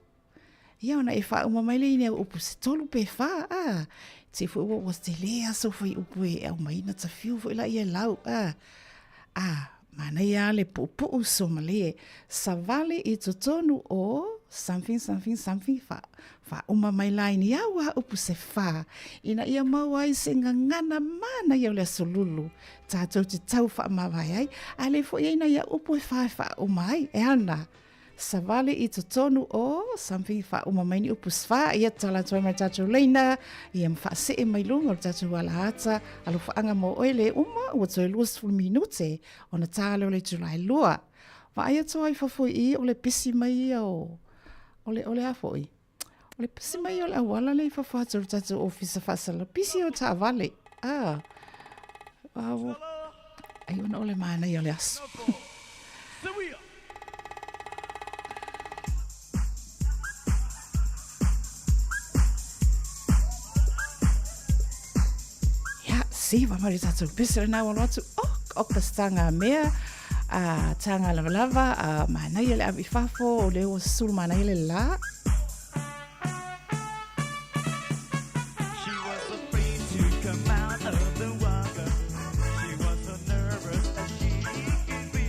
ia ona e faauma mai lea i nai upu se tolu pe fā, a, te foi ua ua tele aso fai upu e aumai na tafiu foi la ia lau, a, a, manaia le puupuu somalie, savali i totonu o. something, something, something, fa, faauma mai la i ni au a upu se fā, ina ia maua ai se gagana manaia o le aso lulu, tātou te tau faamavae ai, a le foi ai nai au upu e fā e faauma ai, e ana, savali i totonu o something faauma mai ni upu se fā, ia tala atu ai ma le tātou leina, ia ma faasee mai luga o le tātou alaata, alofaaga mo oe le uma, ua toe 20 minute, ona tā lea o le itula e lua. Vaai atu ai fafo i i, o le pisi mai ia o, o le, o le a foi? O le pisi mai o le auala lea i fafo atu o le tatou ofisa faasala. Pisi o taavale. Ah. Ah, ai ona o le manaia o le aso. Ia, siva mai le tatou pisi lena ua alo atu, oh, o ka stanga mea, a tanga lavalava, a manaia le ave i fafo, o lea ua susulu manaia le la. She was afraid to come out of the water. She was so nervous as she could be.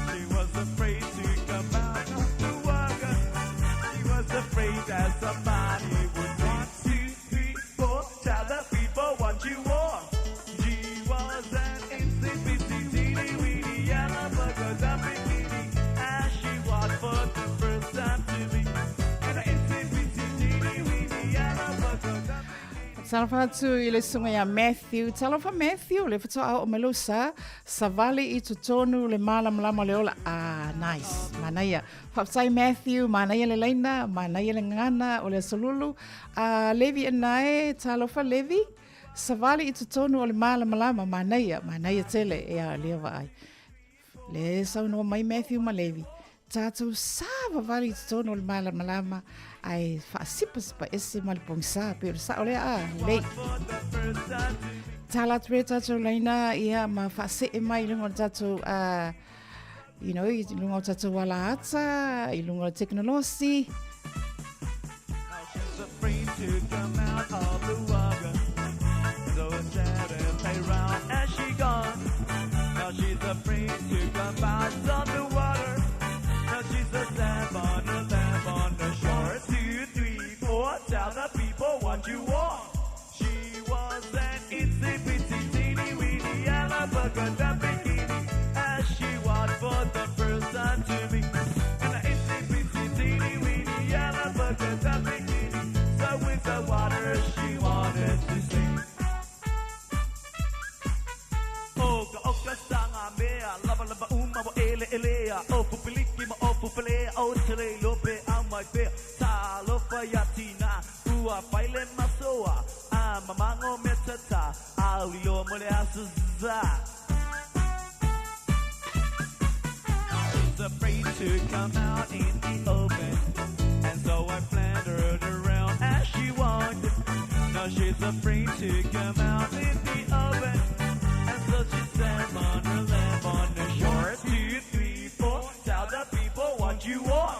She was afraid to come out of the water. She was afraid that somebody would want to three, four. Tell the people what you want. She was an itsy bitsy teeny weeny yellow burger bikini as she walked for the first time to me. And an itsy bitsy teeny weeny yellow burger Talofa atu i le susuga ia Matthew. Talofa Matthew, le faatoa oo mai lou sa, savali i totonu le malamalama o le ola. Ah, nice. Manaia. Faafetai Matthew, manaia le laina, manaia le gagana o le aso lulu. A Levi ena e, talofa Levi, savali i totonu o le malamalama, manaia, manaia tele, ea lea vaai. Le saunoa mai Matthew ma Levi, tatou savavali i totonu o le malamalama, ae faasipasipa ese ma le pogisa, pei o le sao lea, a, lei. Tala atu e tatou laina, ia, ma faasee mai i luga o le tatou, you know, i luga o tatou alaata, i luga o le tekonolosi. Now she's afraid to come out of the water. So sad and play round as she gone. Now she's afraid to come out of the water. Now she's a lamb on a lamb on the shore. Two, three, four, tell the people what you want. She was an itsy bitsy teeny weeny yellow burger bikini as she walked for the first time to me. And an itsy bitsy teeny weeny yellow burger bikini. So with the water she wanted to sing. O ka oka sanga mea, lava lava uma wa ele elea, o pupiliki ma o pupilea, o te lei lope au mai pea, talofa ia tina, ua faile masoa, a mamango me tata, au lilo mo le aso za. She's afraid to come out in the open, and so I floundered around as she walked. Now she's afraid to come out in the open, and so she sat on her lamp on the shore. Two, three, four, tell the people what you want.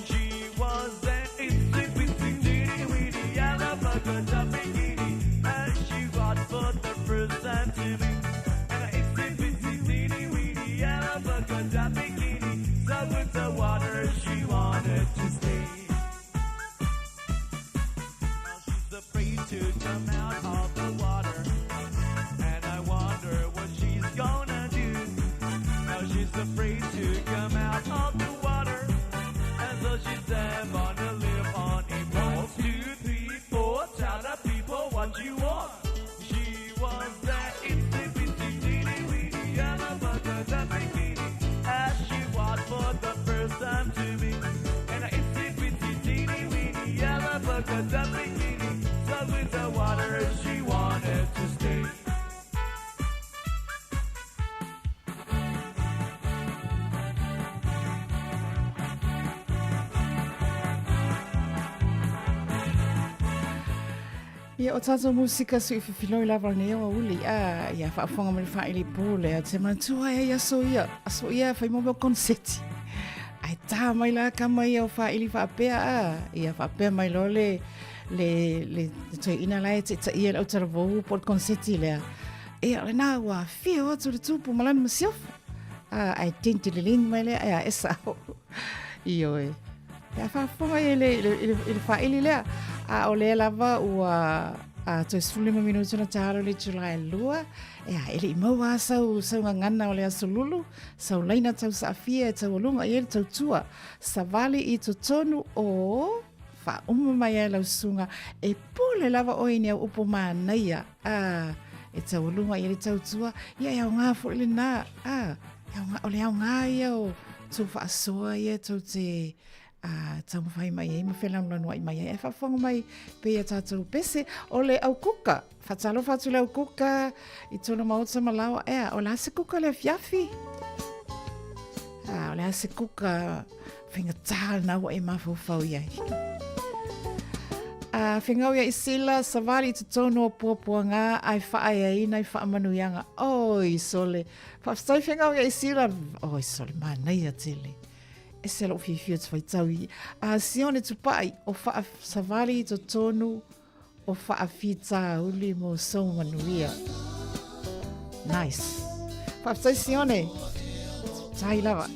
She was an itsy bitsy teeny weeny yellow burger bikini, and she walked for the first time to me. And an itsy bitsy teeny weeny yellow burger bikini, so with the water she wanted to stay. Now she's afraid to come out of the water, and I wonder what she's gonna do. Now she's afraid to come out of the water, and so she step on the lip on a pole. Two, three, four, tell the people what you want. She was that itsy bitsy teeny weeny yellow burger bikini as she walked for the first time to me. And an itsy bitsy teeny weeny yellow burger bikini, so with the water she wanted to stay. Ia, o tātou musika sui fifiloi lava nei o uli, a, ia faafofoga mai le faaili pō lea, te manatua ai ai aso ia, aso ia fai mo mea konseti. Ai tā mai la kama ia o faaili faapea, a, ia faapea mai loa le, le, le, le toeaina la e taitaia le autalavou po o le konseti lea. Ia, o lena ua afio atu le tupu ma lana masiofo. A, ai tentililing mai lea, ia, e sao. Ioe. Pe a faafofoga i le, i le, i le faaili lea. A o lea lava ua a, toe 15 minuti ona talo le itula e 2. Ea, e le i maua lava sau, sau gagana o le aso lulu, sau laina tau saafia e taualuga i ai le tautua. Savali i totonu o faauma mai ai lau susuga e pule lava oe i ni au upu manaia a e taualuga i ai le tautua ia e aoga foi lena a e aoga, o le aoga ia o tou faasoa ia tou te a taumafai mai ai ma felanulanuai mai ai ae faafofoga mai pei a tatou pese o le au kuka Faatalofa atu le au kuka i tona maota ma laoa. Ea, o le a se kuka le afiafi? Ah, o le a se kuka faigata lena ua e mafaufau i ai. Ah, whengau ia Isila, savali i totonu o puapuaga, ai whaaeaina i whaamanuiaga. Oi, sole. Whaafetai whengau ia Isila. Oi, sole, manaia tele. Ese lou fiafia te whaitau i. Ah, Sione Tupai, o wha, savali i totonu o Faafitauli mo sou manuia. Nice. Faafetai Sione. Tai lava.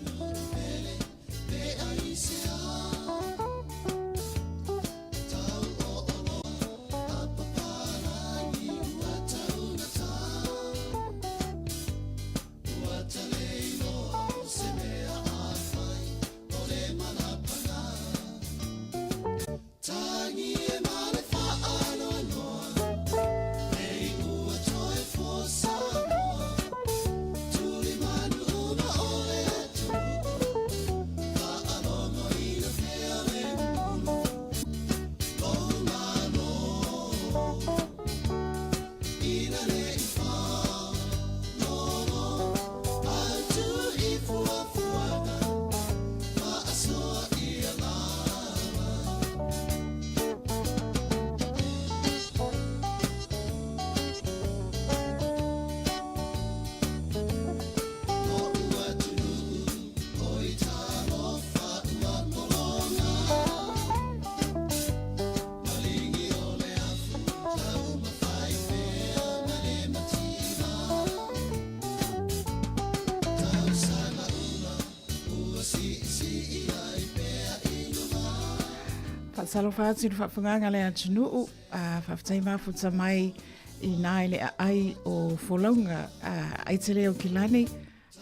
Faatalofa atu i le faafofogaaga a le atunuu, a faafetai mafuta mai i nā i le aai o folauga a Aitele o Kilani.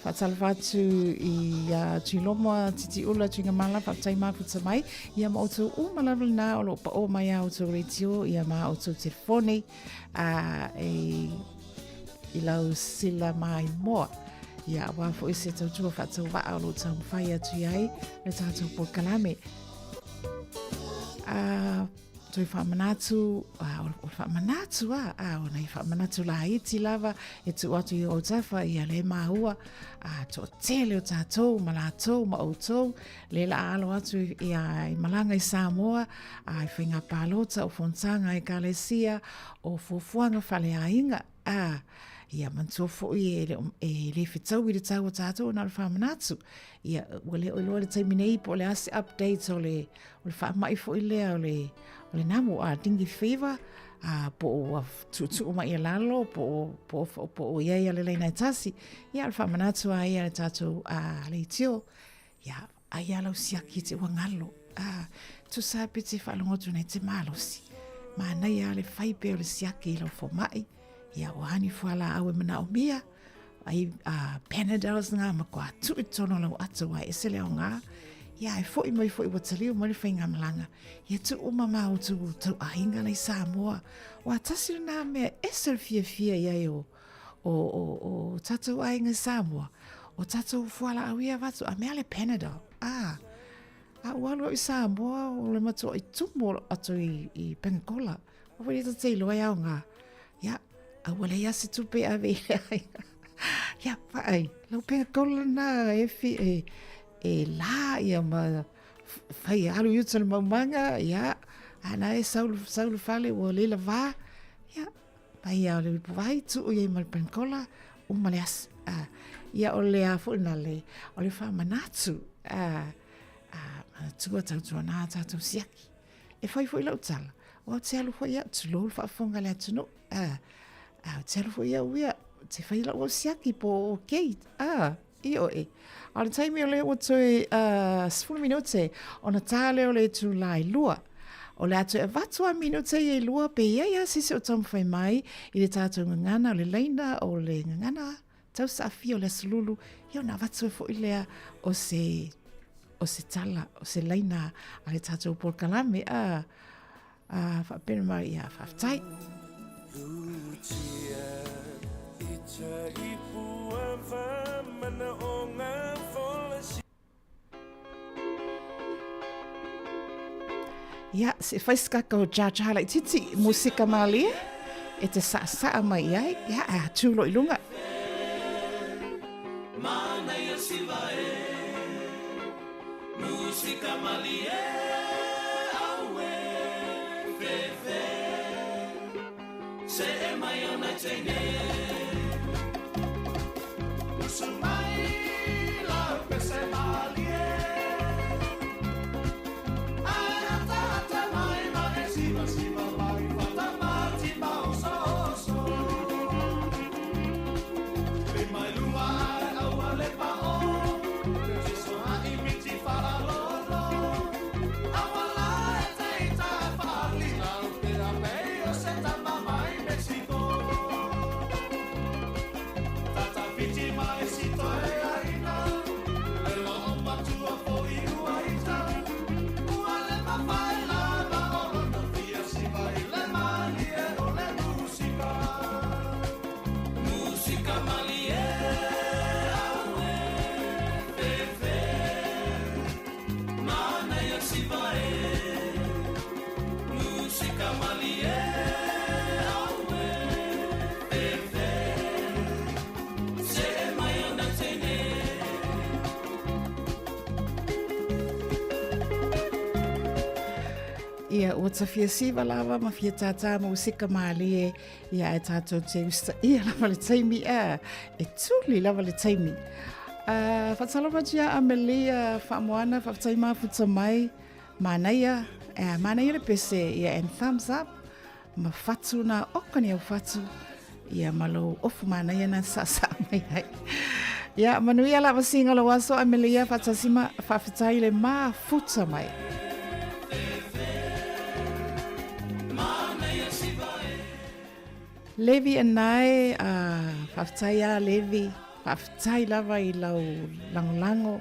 Faatalofa atu i a Tuiloma, Titiula, Tuigamala, faafetai mafuta mai. Ia ma outou uma lava lena o lo o paoa mai a outou radio, ia ma outou telefoni a e i lau sila maimoa. Ia, aua foi se tautua faatauvaa o lo o taumafai atu i ai le tatou polokalame. A, toe faamanatu, a, o le faamanatu a, a, o nai faamanatu laiti lava e tuu atu i ou tafa, ia le maua, a, toatele o tatou ma latou ma outou, le la alo atu i, a, i malaga i Samoa, a, i faiga palota, o fonotaga a ekalesia, o fuafuaga faaleaiga, a, ia manatua foi e le, e le fetaui le tau o tatou na o le faamanatu. Ia, ua le o iloa le taimi nei po o le a se update o le, o le faamai foi lea o le, o le namu a dengue fever, a po o ua tuutuu mai i lalo, po o, po o, po o i ai a le laina e tasi. Ia, o le faamanatu a ia le tatou a leitio. Ia, ai a lau siaki te ua ngalo. A, tusa pe te faalogo atu nei te malosi. Manaia a le fai pea o le siaki i lau fomai. Ia, o a ni fualaau e manaomia. Ai a Panadols ngā ma kua tuu i totonu o lau ata ua ese le aoga. Ia, e foi mai foi ua taliu mai le faigamalaga. Ia tuu uma ma outou tau aiga la i Samoa. Ua tasi lena mea ese le fiafia i ai o, o, o, o tatou aiga i Samoa. O tatou fualaau ia avatu, a mea le Panadol. Ah, a ua alu au i Samoa, o le matua i tumu o atu i, i Pengakola. O wele ta te iloa e aoga. Ia, a ua leai a se tupe ave i le aiga. Ia, paai, lau Pengakola na e, fi, e, e la ia ma fai alu i uta le maumaga, ia, ana e sau, sau le fale ua le lavā. Ia, Mai ia o le ipu vai, tuu i ai ma le pankola, uma le aso. Ah, ia o le a foi na le, o le whaamanatu, ah, ah, manatua tautua nā tātou siaki. E whai foi lau tala, o au te alu foi au, tulou le whaafonga le atunuu, ah, ah, te alu foi au ia, te whai lau au siaki po o okay, ah. Ioe. A o le taimi o lea ua toe 10 minute ona tā lea o le itulā e 2. O le a toe avatu a minute ia e 2 pe i ai lava se isi o taumafai mai i le tātou gagana o le laina o le gagana tausaafia o le Aso Lulu, ia ona avatu ai foi lea o se o se tala, o se laina a le tātou polokalame. A, a faapena mai, ia, faafetai. Ia, se fai se kākau cha-cha laitiiti, musika mālie, e te saasaa mai i ai, ia, a tū loa i luga. Manaia siva e, musika malie, aue, fefe, se e mai ona teine. Usu mai la pese malie, ai ata ata mai ma e siva siva mai, fata mati ma oso oso. Le mai lua ai aua le pa o, te so a i miti fala lolo. Aua la e te ita fali, la u te a pei o se tama mai Mexico. Tata fiti mai si toe aina, ai lo o matua fo i ua ita. Ua le mawhai la ma o roto fia siva i le malie o le musika. Musika malie, aue, fefe, manaia siva e. Musika malie, aue, fefe, se e mai ona teine. Ia, ua tafia siva lava ma fia tātā musika mālie ia e tātou te usitaia lava le taimi, a, e tuli lava le taimi. Uh, whaatalofa atu ia Amelia Whaamoana, whaafetai mafuta mai, manaia, uh, manaia le pese, ia and thumbs up, ma fatu na oka ni au fatu, ia ma lou ofu manaia na saasaa mai ai. Ia, manuia lava singa lou aso Amelia, faatasi ma faafetai le mafuta mai. Levi and I, uh, faafetai a Levi, faafetai lava i lau lagolago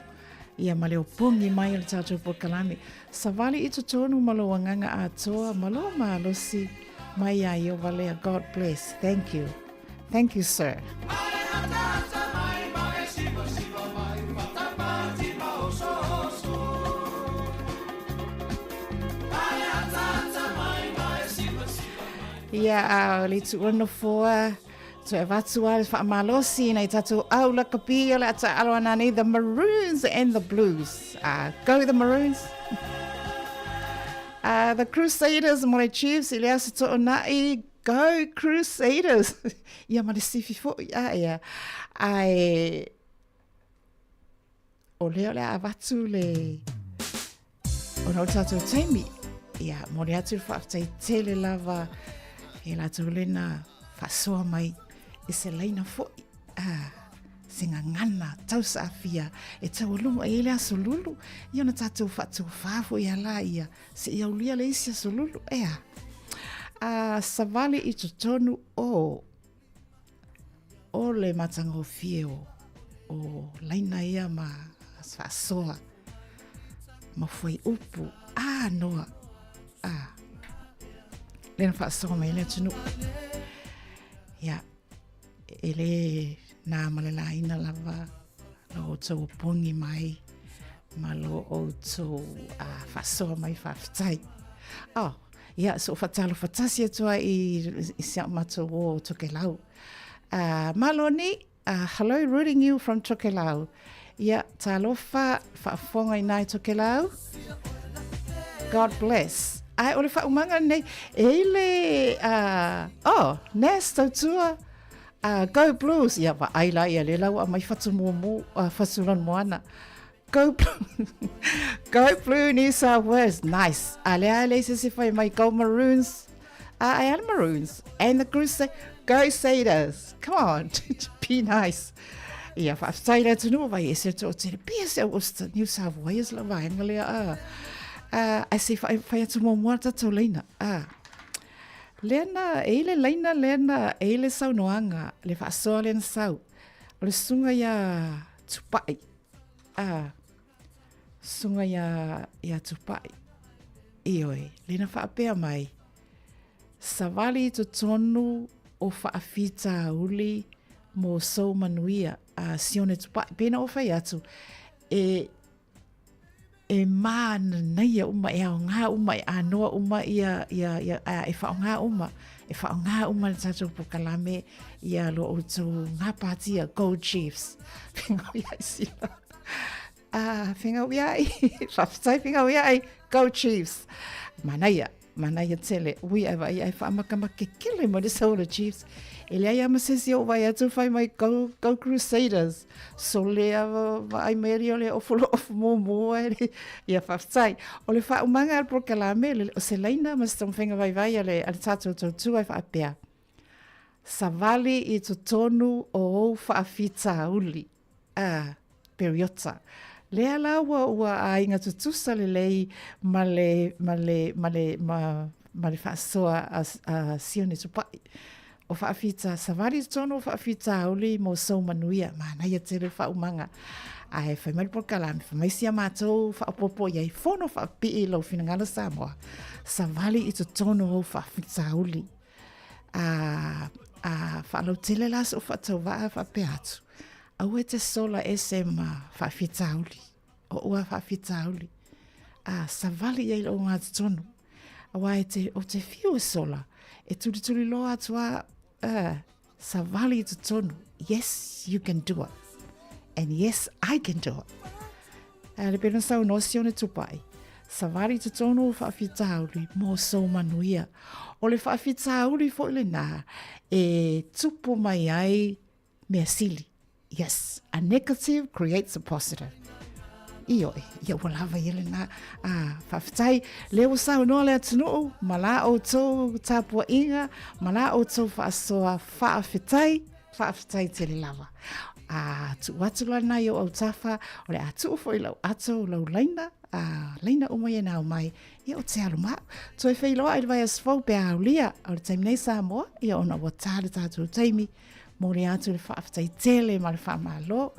ia ma le opogi mai o le tatou polokalame. Savali i totonu ma lou agaga atoa ma lou malosi mai iā Ieova lea. God bless. Thank you. Thank you, sir. Ia, a o le tuua nofoa, toe avatu a le faamalosi nai tatou au lakapi o le a taalo ana nei the Maroons and the Blues. Go the Maroons! The Crusaders mo le Chiefs i le aso toonai, go Crusaders! Ia ma le sifi foi, a ia. Ae, o lea o le a avatu le ona o le tatou taimi. Ia, moni atu le faafetai tele lava e latou lena faasoa mai i se laina foi. Ah, se gagana tausaafia e taualuga i ai le aso lulu. Ia ona tatou faatofā foi a la ia seia aulia le isi aso lulu. Ea. Ah, savali i totonu o o le matagofie o, o laina ia ma faasoa ma fuaiupu anoa a lena faasoa mai le atunuu. Ia, e le na ma le laina lava lo outou opogi mai ma lo outou faasoa mai faafetai. Oh, ia, so faatalofa tasi atu ai i, i si au matou o Tokelau. Maloni, hello, rooting you from Tokelau. Ia, talofa, faafofoga i nai Tokelau. God bless. Ai, o le faaumaga nei, e i le, oh, Nas Tautua, Go Blues. Ia, vaai la ia le lau a mai fatu mumu, fatu lanumoana. Go Blue, Go Blue New South Wales. Nice. A lea le se se fai mai Go Maroons. I am Maroons. And the Crusade, Go Satyrs. Come on, be nice. Ia, faafetai i le atunuu vai ese le toatele. Pei se au New South Wales lau vaega lea. A, ae se i fai atu muamua le tatou laina. A, lea na, e i le laina lea na, e i le saunoaga, le faasoa lea na sau. O le susuga ia Tupai. A, susuga ia, ia Tupai. Ioe, lea na faapea mai, Savali i totonu o faafitauli mo sou manuia, a Sione Tupai. Pei na ou fai atu, e, e mānanaia uma, e aoga uma, e anoa uma ia, ia, ia, a, e whaonga uma, e whaonga uma le tātou pokalame ia lo outou ngā pātia, Go Chiefs. Whingau ia i sila. Ah, whingau ia i, whawhitai whingau ia i, Go Chiefs. Manaia, manaia tele, ui ai vai ai whaamakama ke kele mo le sau le Chiefs. E lea ia masesi o vai atu whai mai Go, Go Crusaders. So lea vaai mai ali o le ofu lo ofu mōmō e le, ia whawhitai. O le whaumanga al polokalame, le, o se laina ma se taumafaiga vaivai a le, a le tātou tautua e whaapea. Savali i totonu o ou whaafitauli. A, Periota. Lea la ua, ua aiga tutusa lelei ma le, ma le, ma le, ma, ma le faasoa a, a Sione Tupai. O faafita, savali i totonu o faafitauli mo sou manuia, manaia tele faaumaga. Ae fai mai le polokalame, fai mai sia matou faaopoopo i ai, fono faapipii i lou finagalo Samoa, savali i totonu o ou faafitauli. A, a faalautele la sou faatauvaa faapea atu, aua e te sola ese ma faafitauli, o ua faafitauli. A savali i ai lou gatotonu. Aua e te, o te fiu e sola, e tulituli loa atu a, savali i totonu. Yes, you can do it. And yes, I can do it. A le pena sau no sione tupai. Savali i totonu o faafitauli mō sou manuia. O le faafitauli foi lenā e tupu mai ai mea sili. Yes, a negative creates a positive. Ioe, ia ua lava ia lenā. Ah, faafetai, lea ua saunoa le atunuu, ma la outou tapuaiga, ma la outou faasoa faafetai, faafetai tele lava. A tuu atu la lenā i ou autafa, o le a tuu foi lau ato, lau laina, a laina uma ia na ao mai, ia o te alo mau. Toe feiloai i le vaiaso fou pe a aulia, o le taimi nei Samoa, ia ona ua tā le tātou taimi, Momoli atu le faafetai tele ma le faamalo.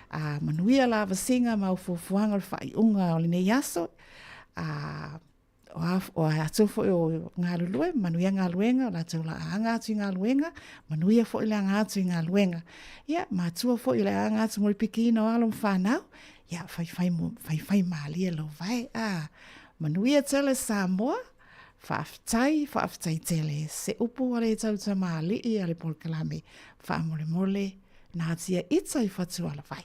A manuia la vasiga ma au fuafuaga o le faaiuga o lenei aso. A o a, o a atu foi o galulue, manuia galuega, o latou la aga atu i galuega, manuia foi le aga atu i galuega. Ia, matua foi le aga atu mo le pikiina o alo ma whanau, ia, whaiwhai, whaiwhai mālie lau vae. A, manuia tele Samoa, Faafetai, faafetai tele, se upu a le tautamāli'i a le polokalame, faamolemole, natia ita i Fatualavai.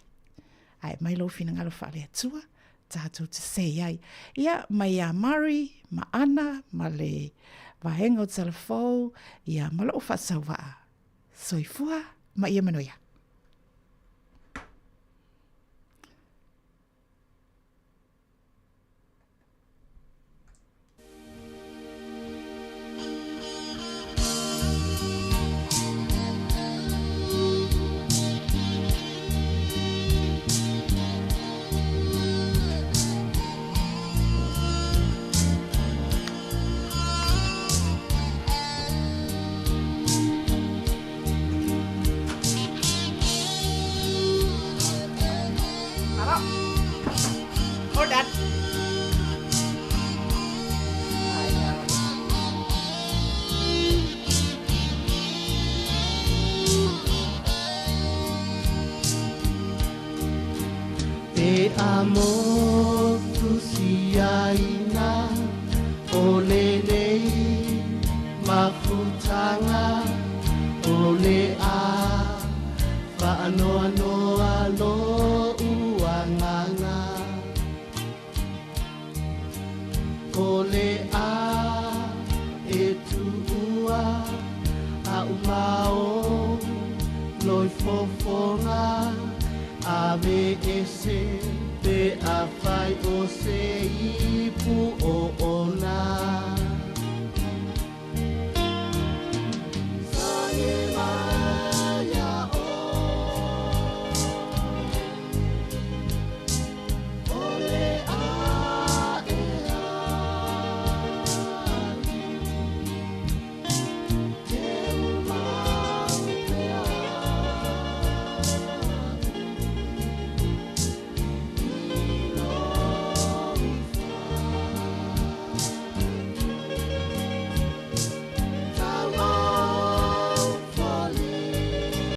Ae mai lou finagalo faale-Atua, tatou te sei ai. Ia, mai iā Murray, ma Ana, ma le vaega o Talafou, ia, ma lou faatauvaa. Soifua ma ia manuia. E amo tusiaina o lenei mafutaga o le a faanoanoa lo'u agaga. O le a e tuua a'u mao loifofoga ave ese pe afai o se ipu o ona.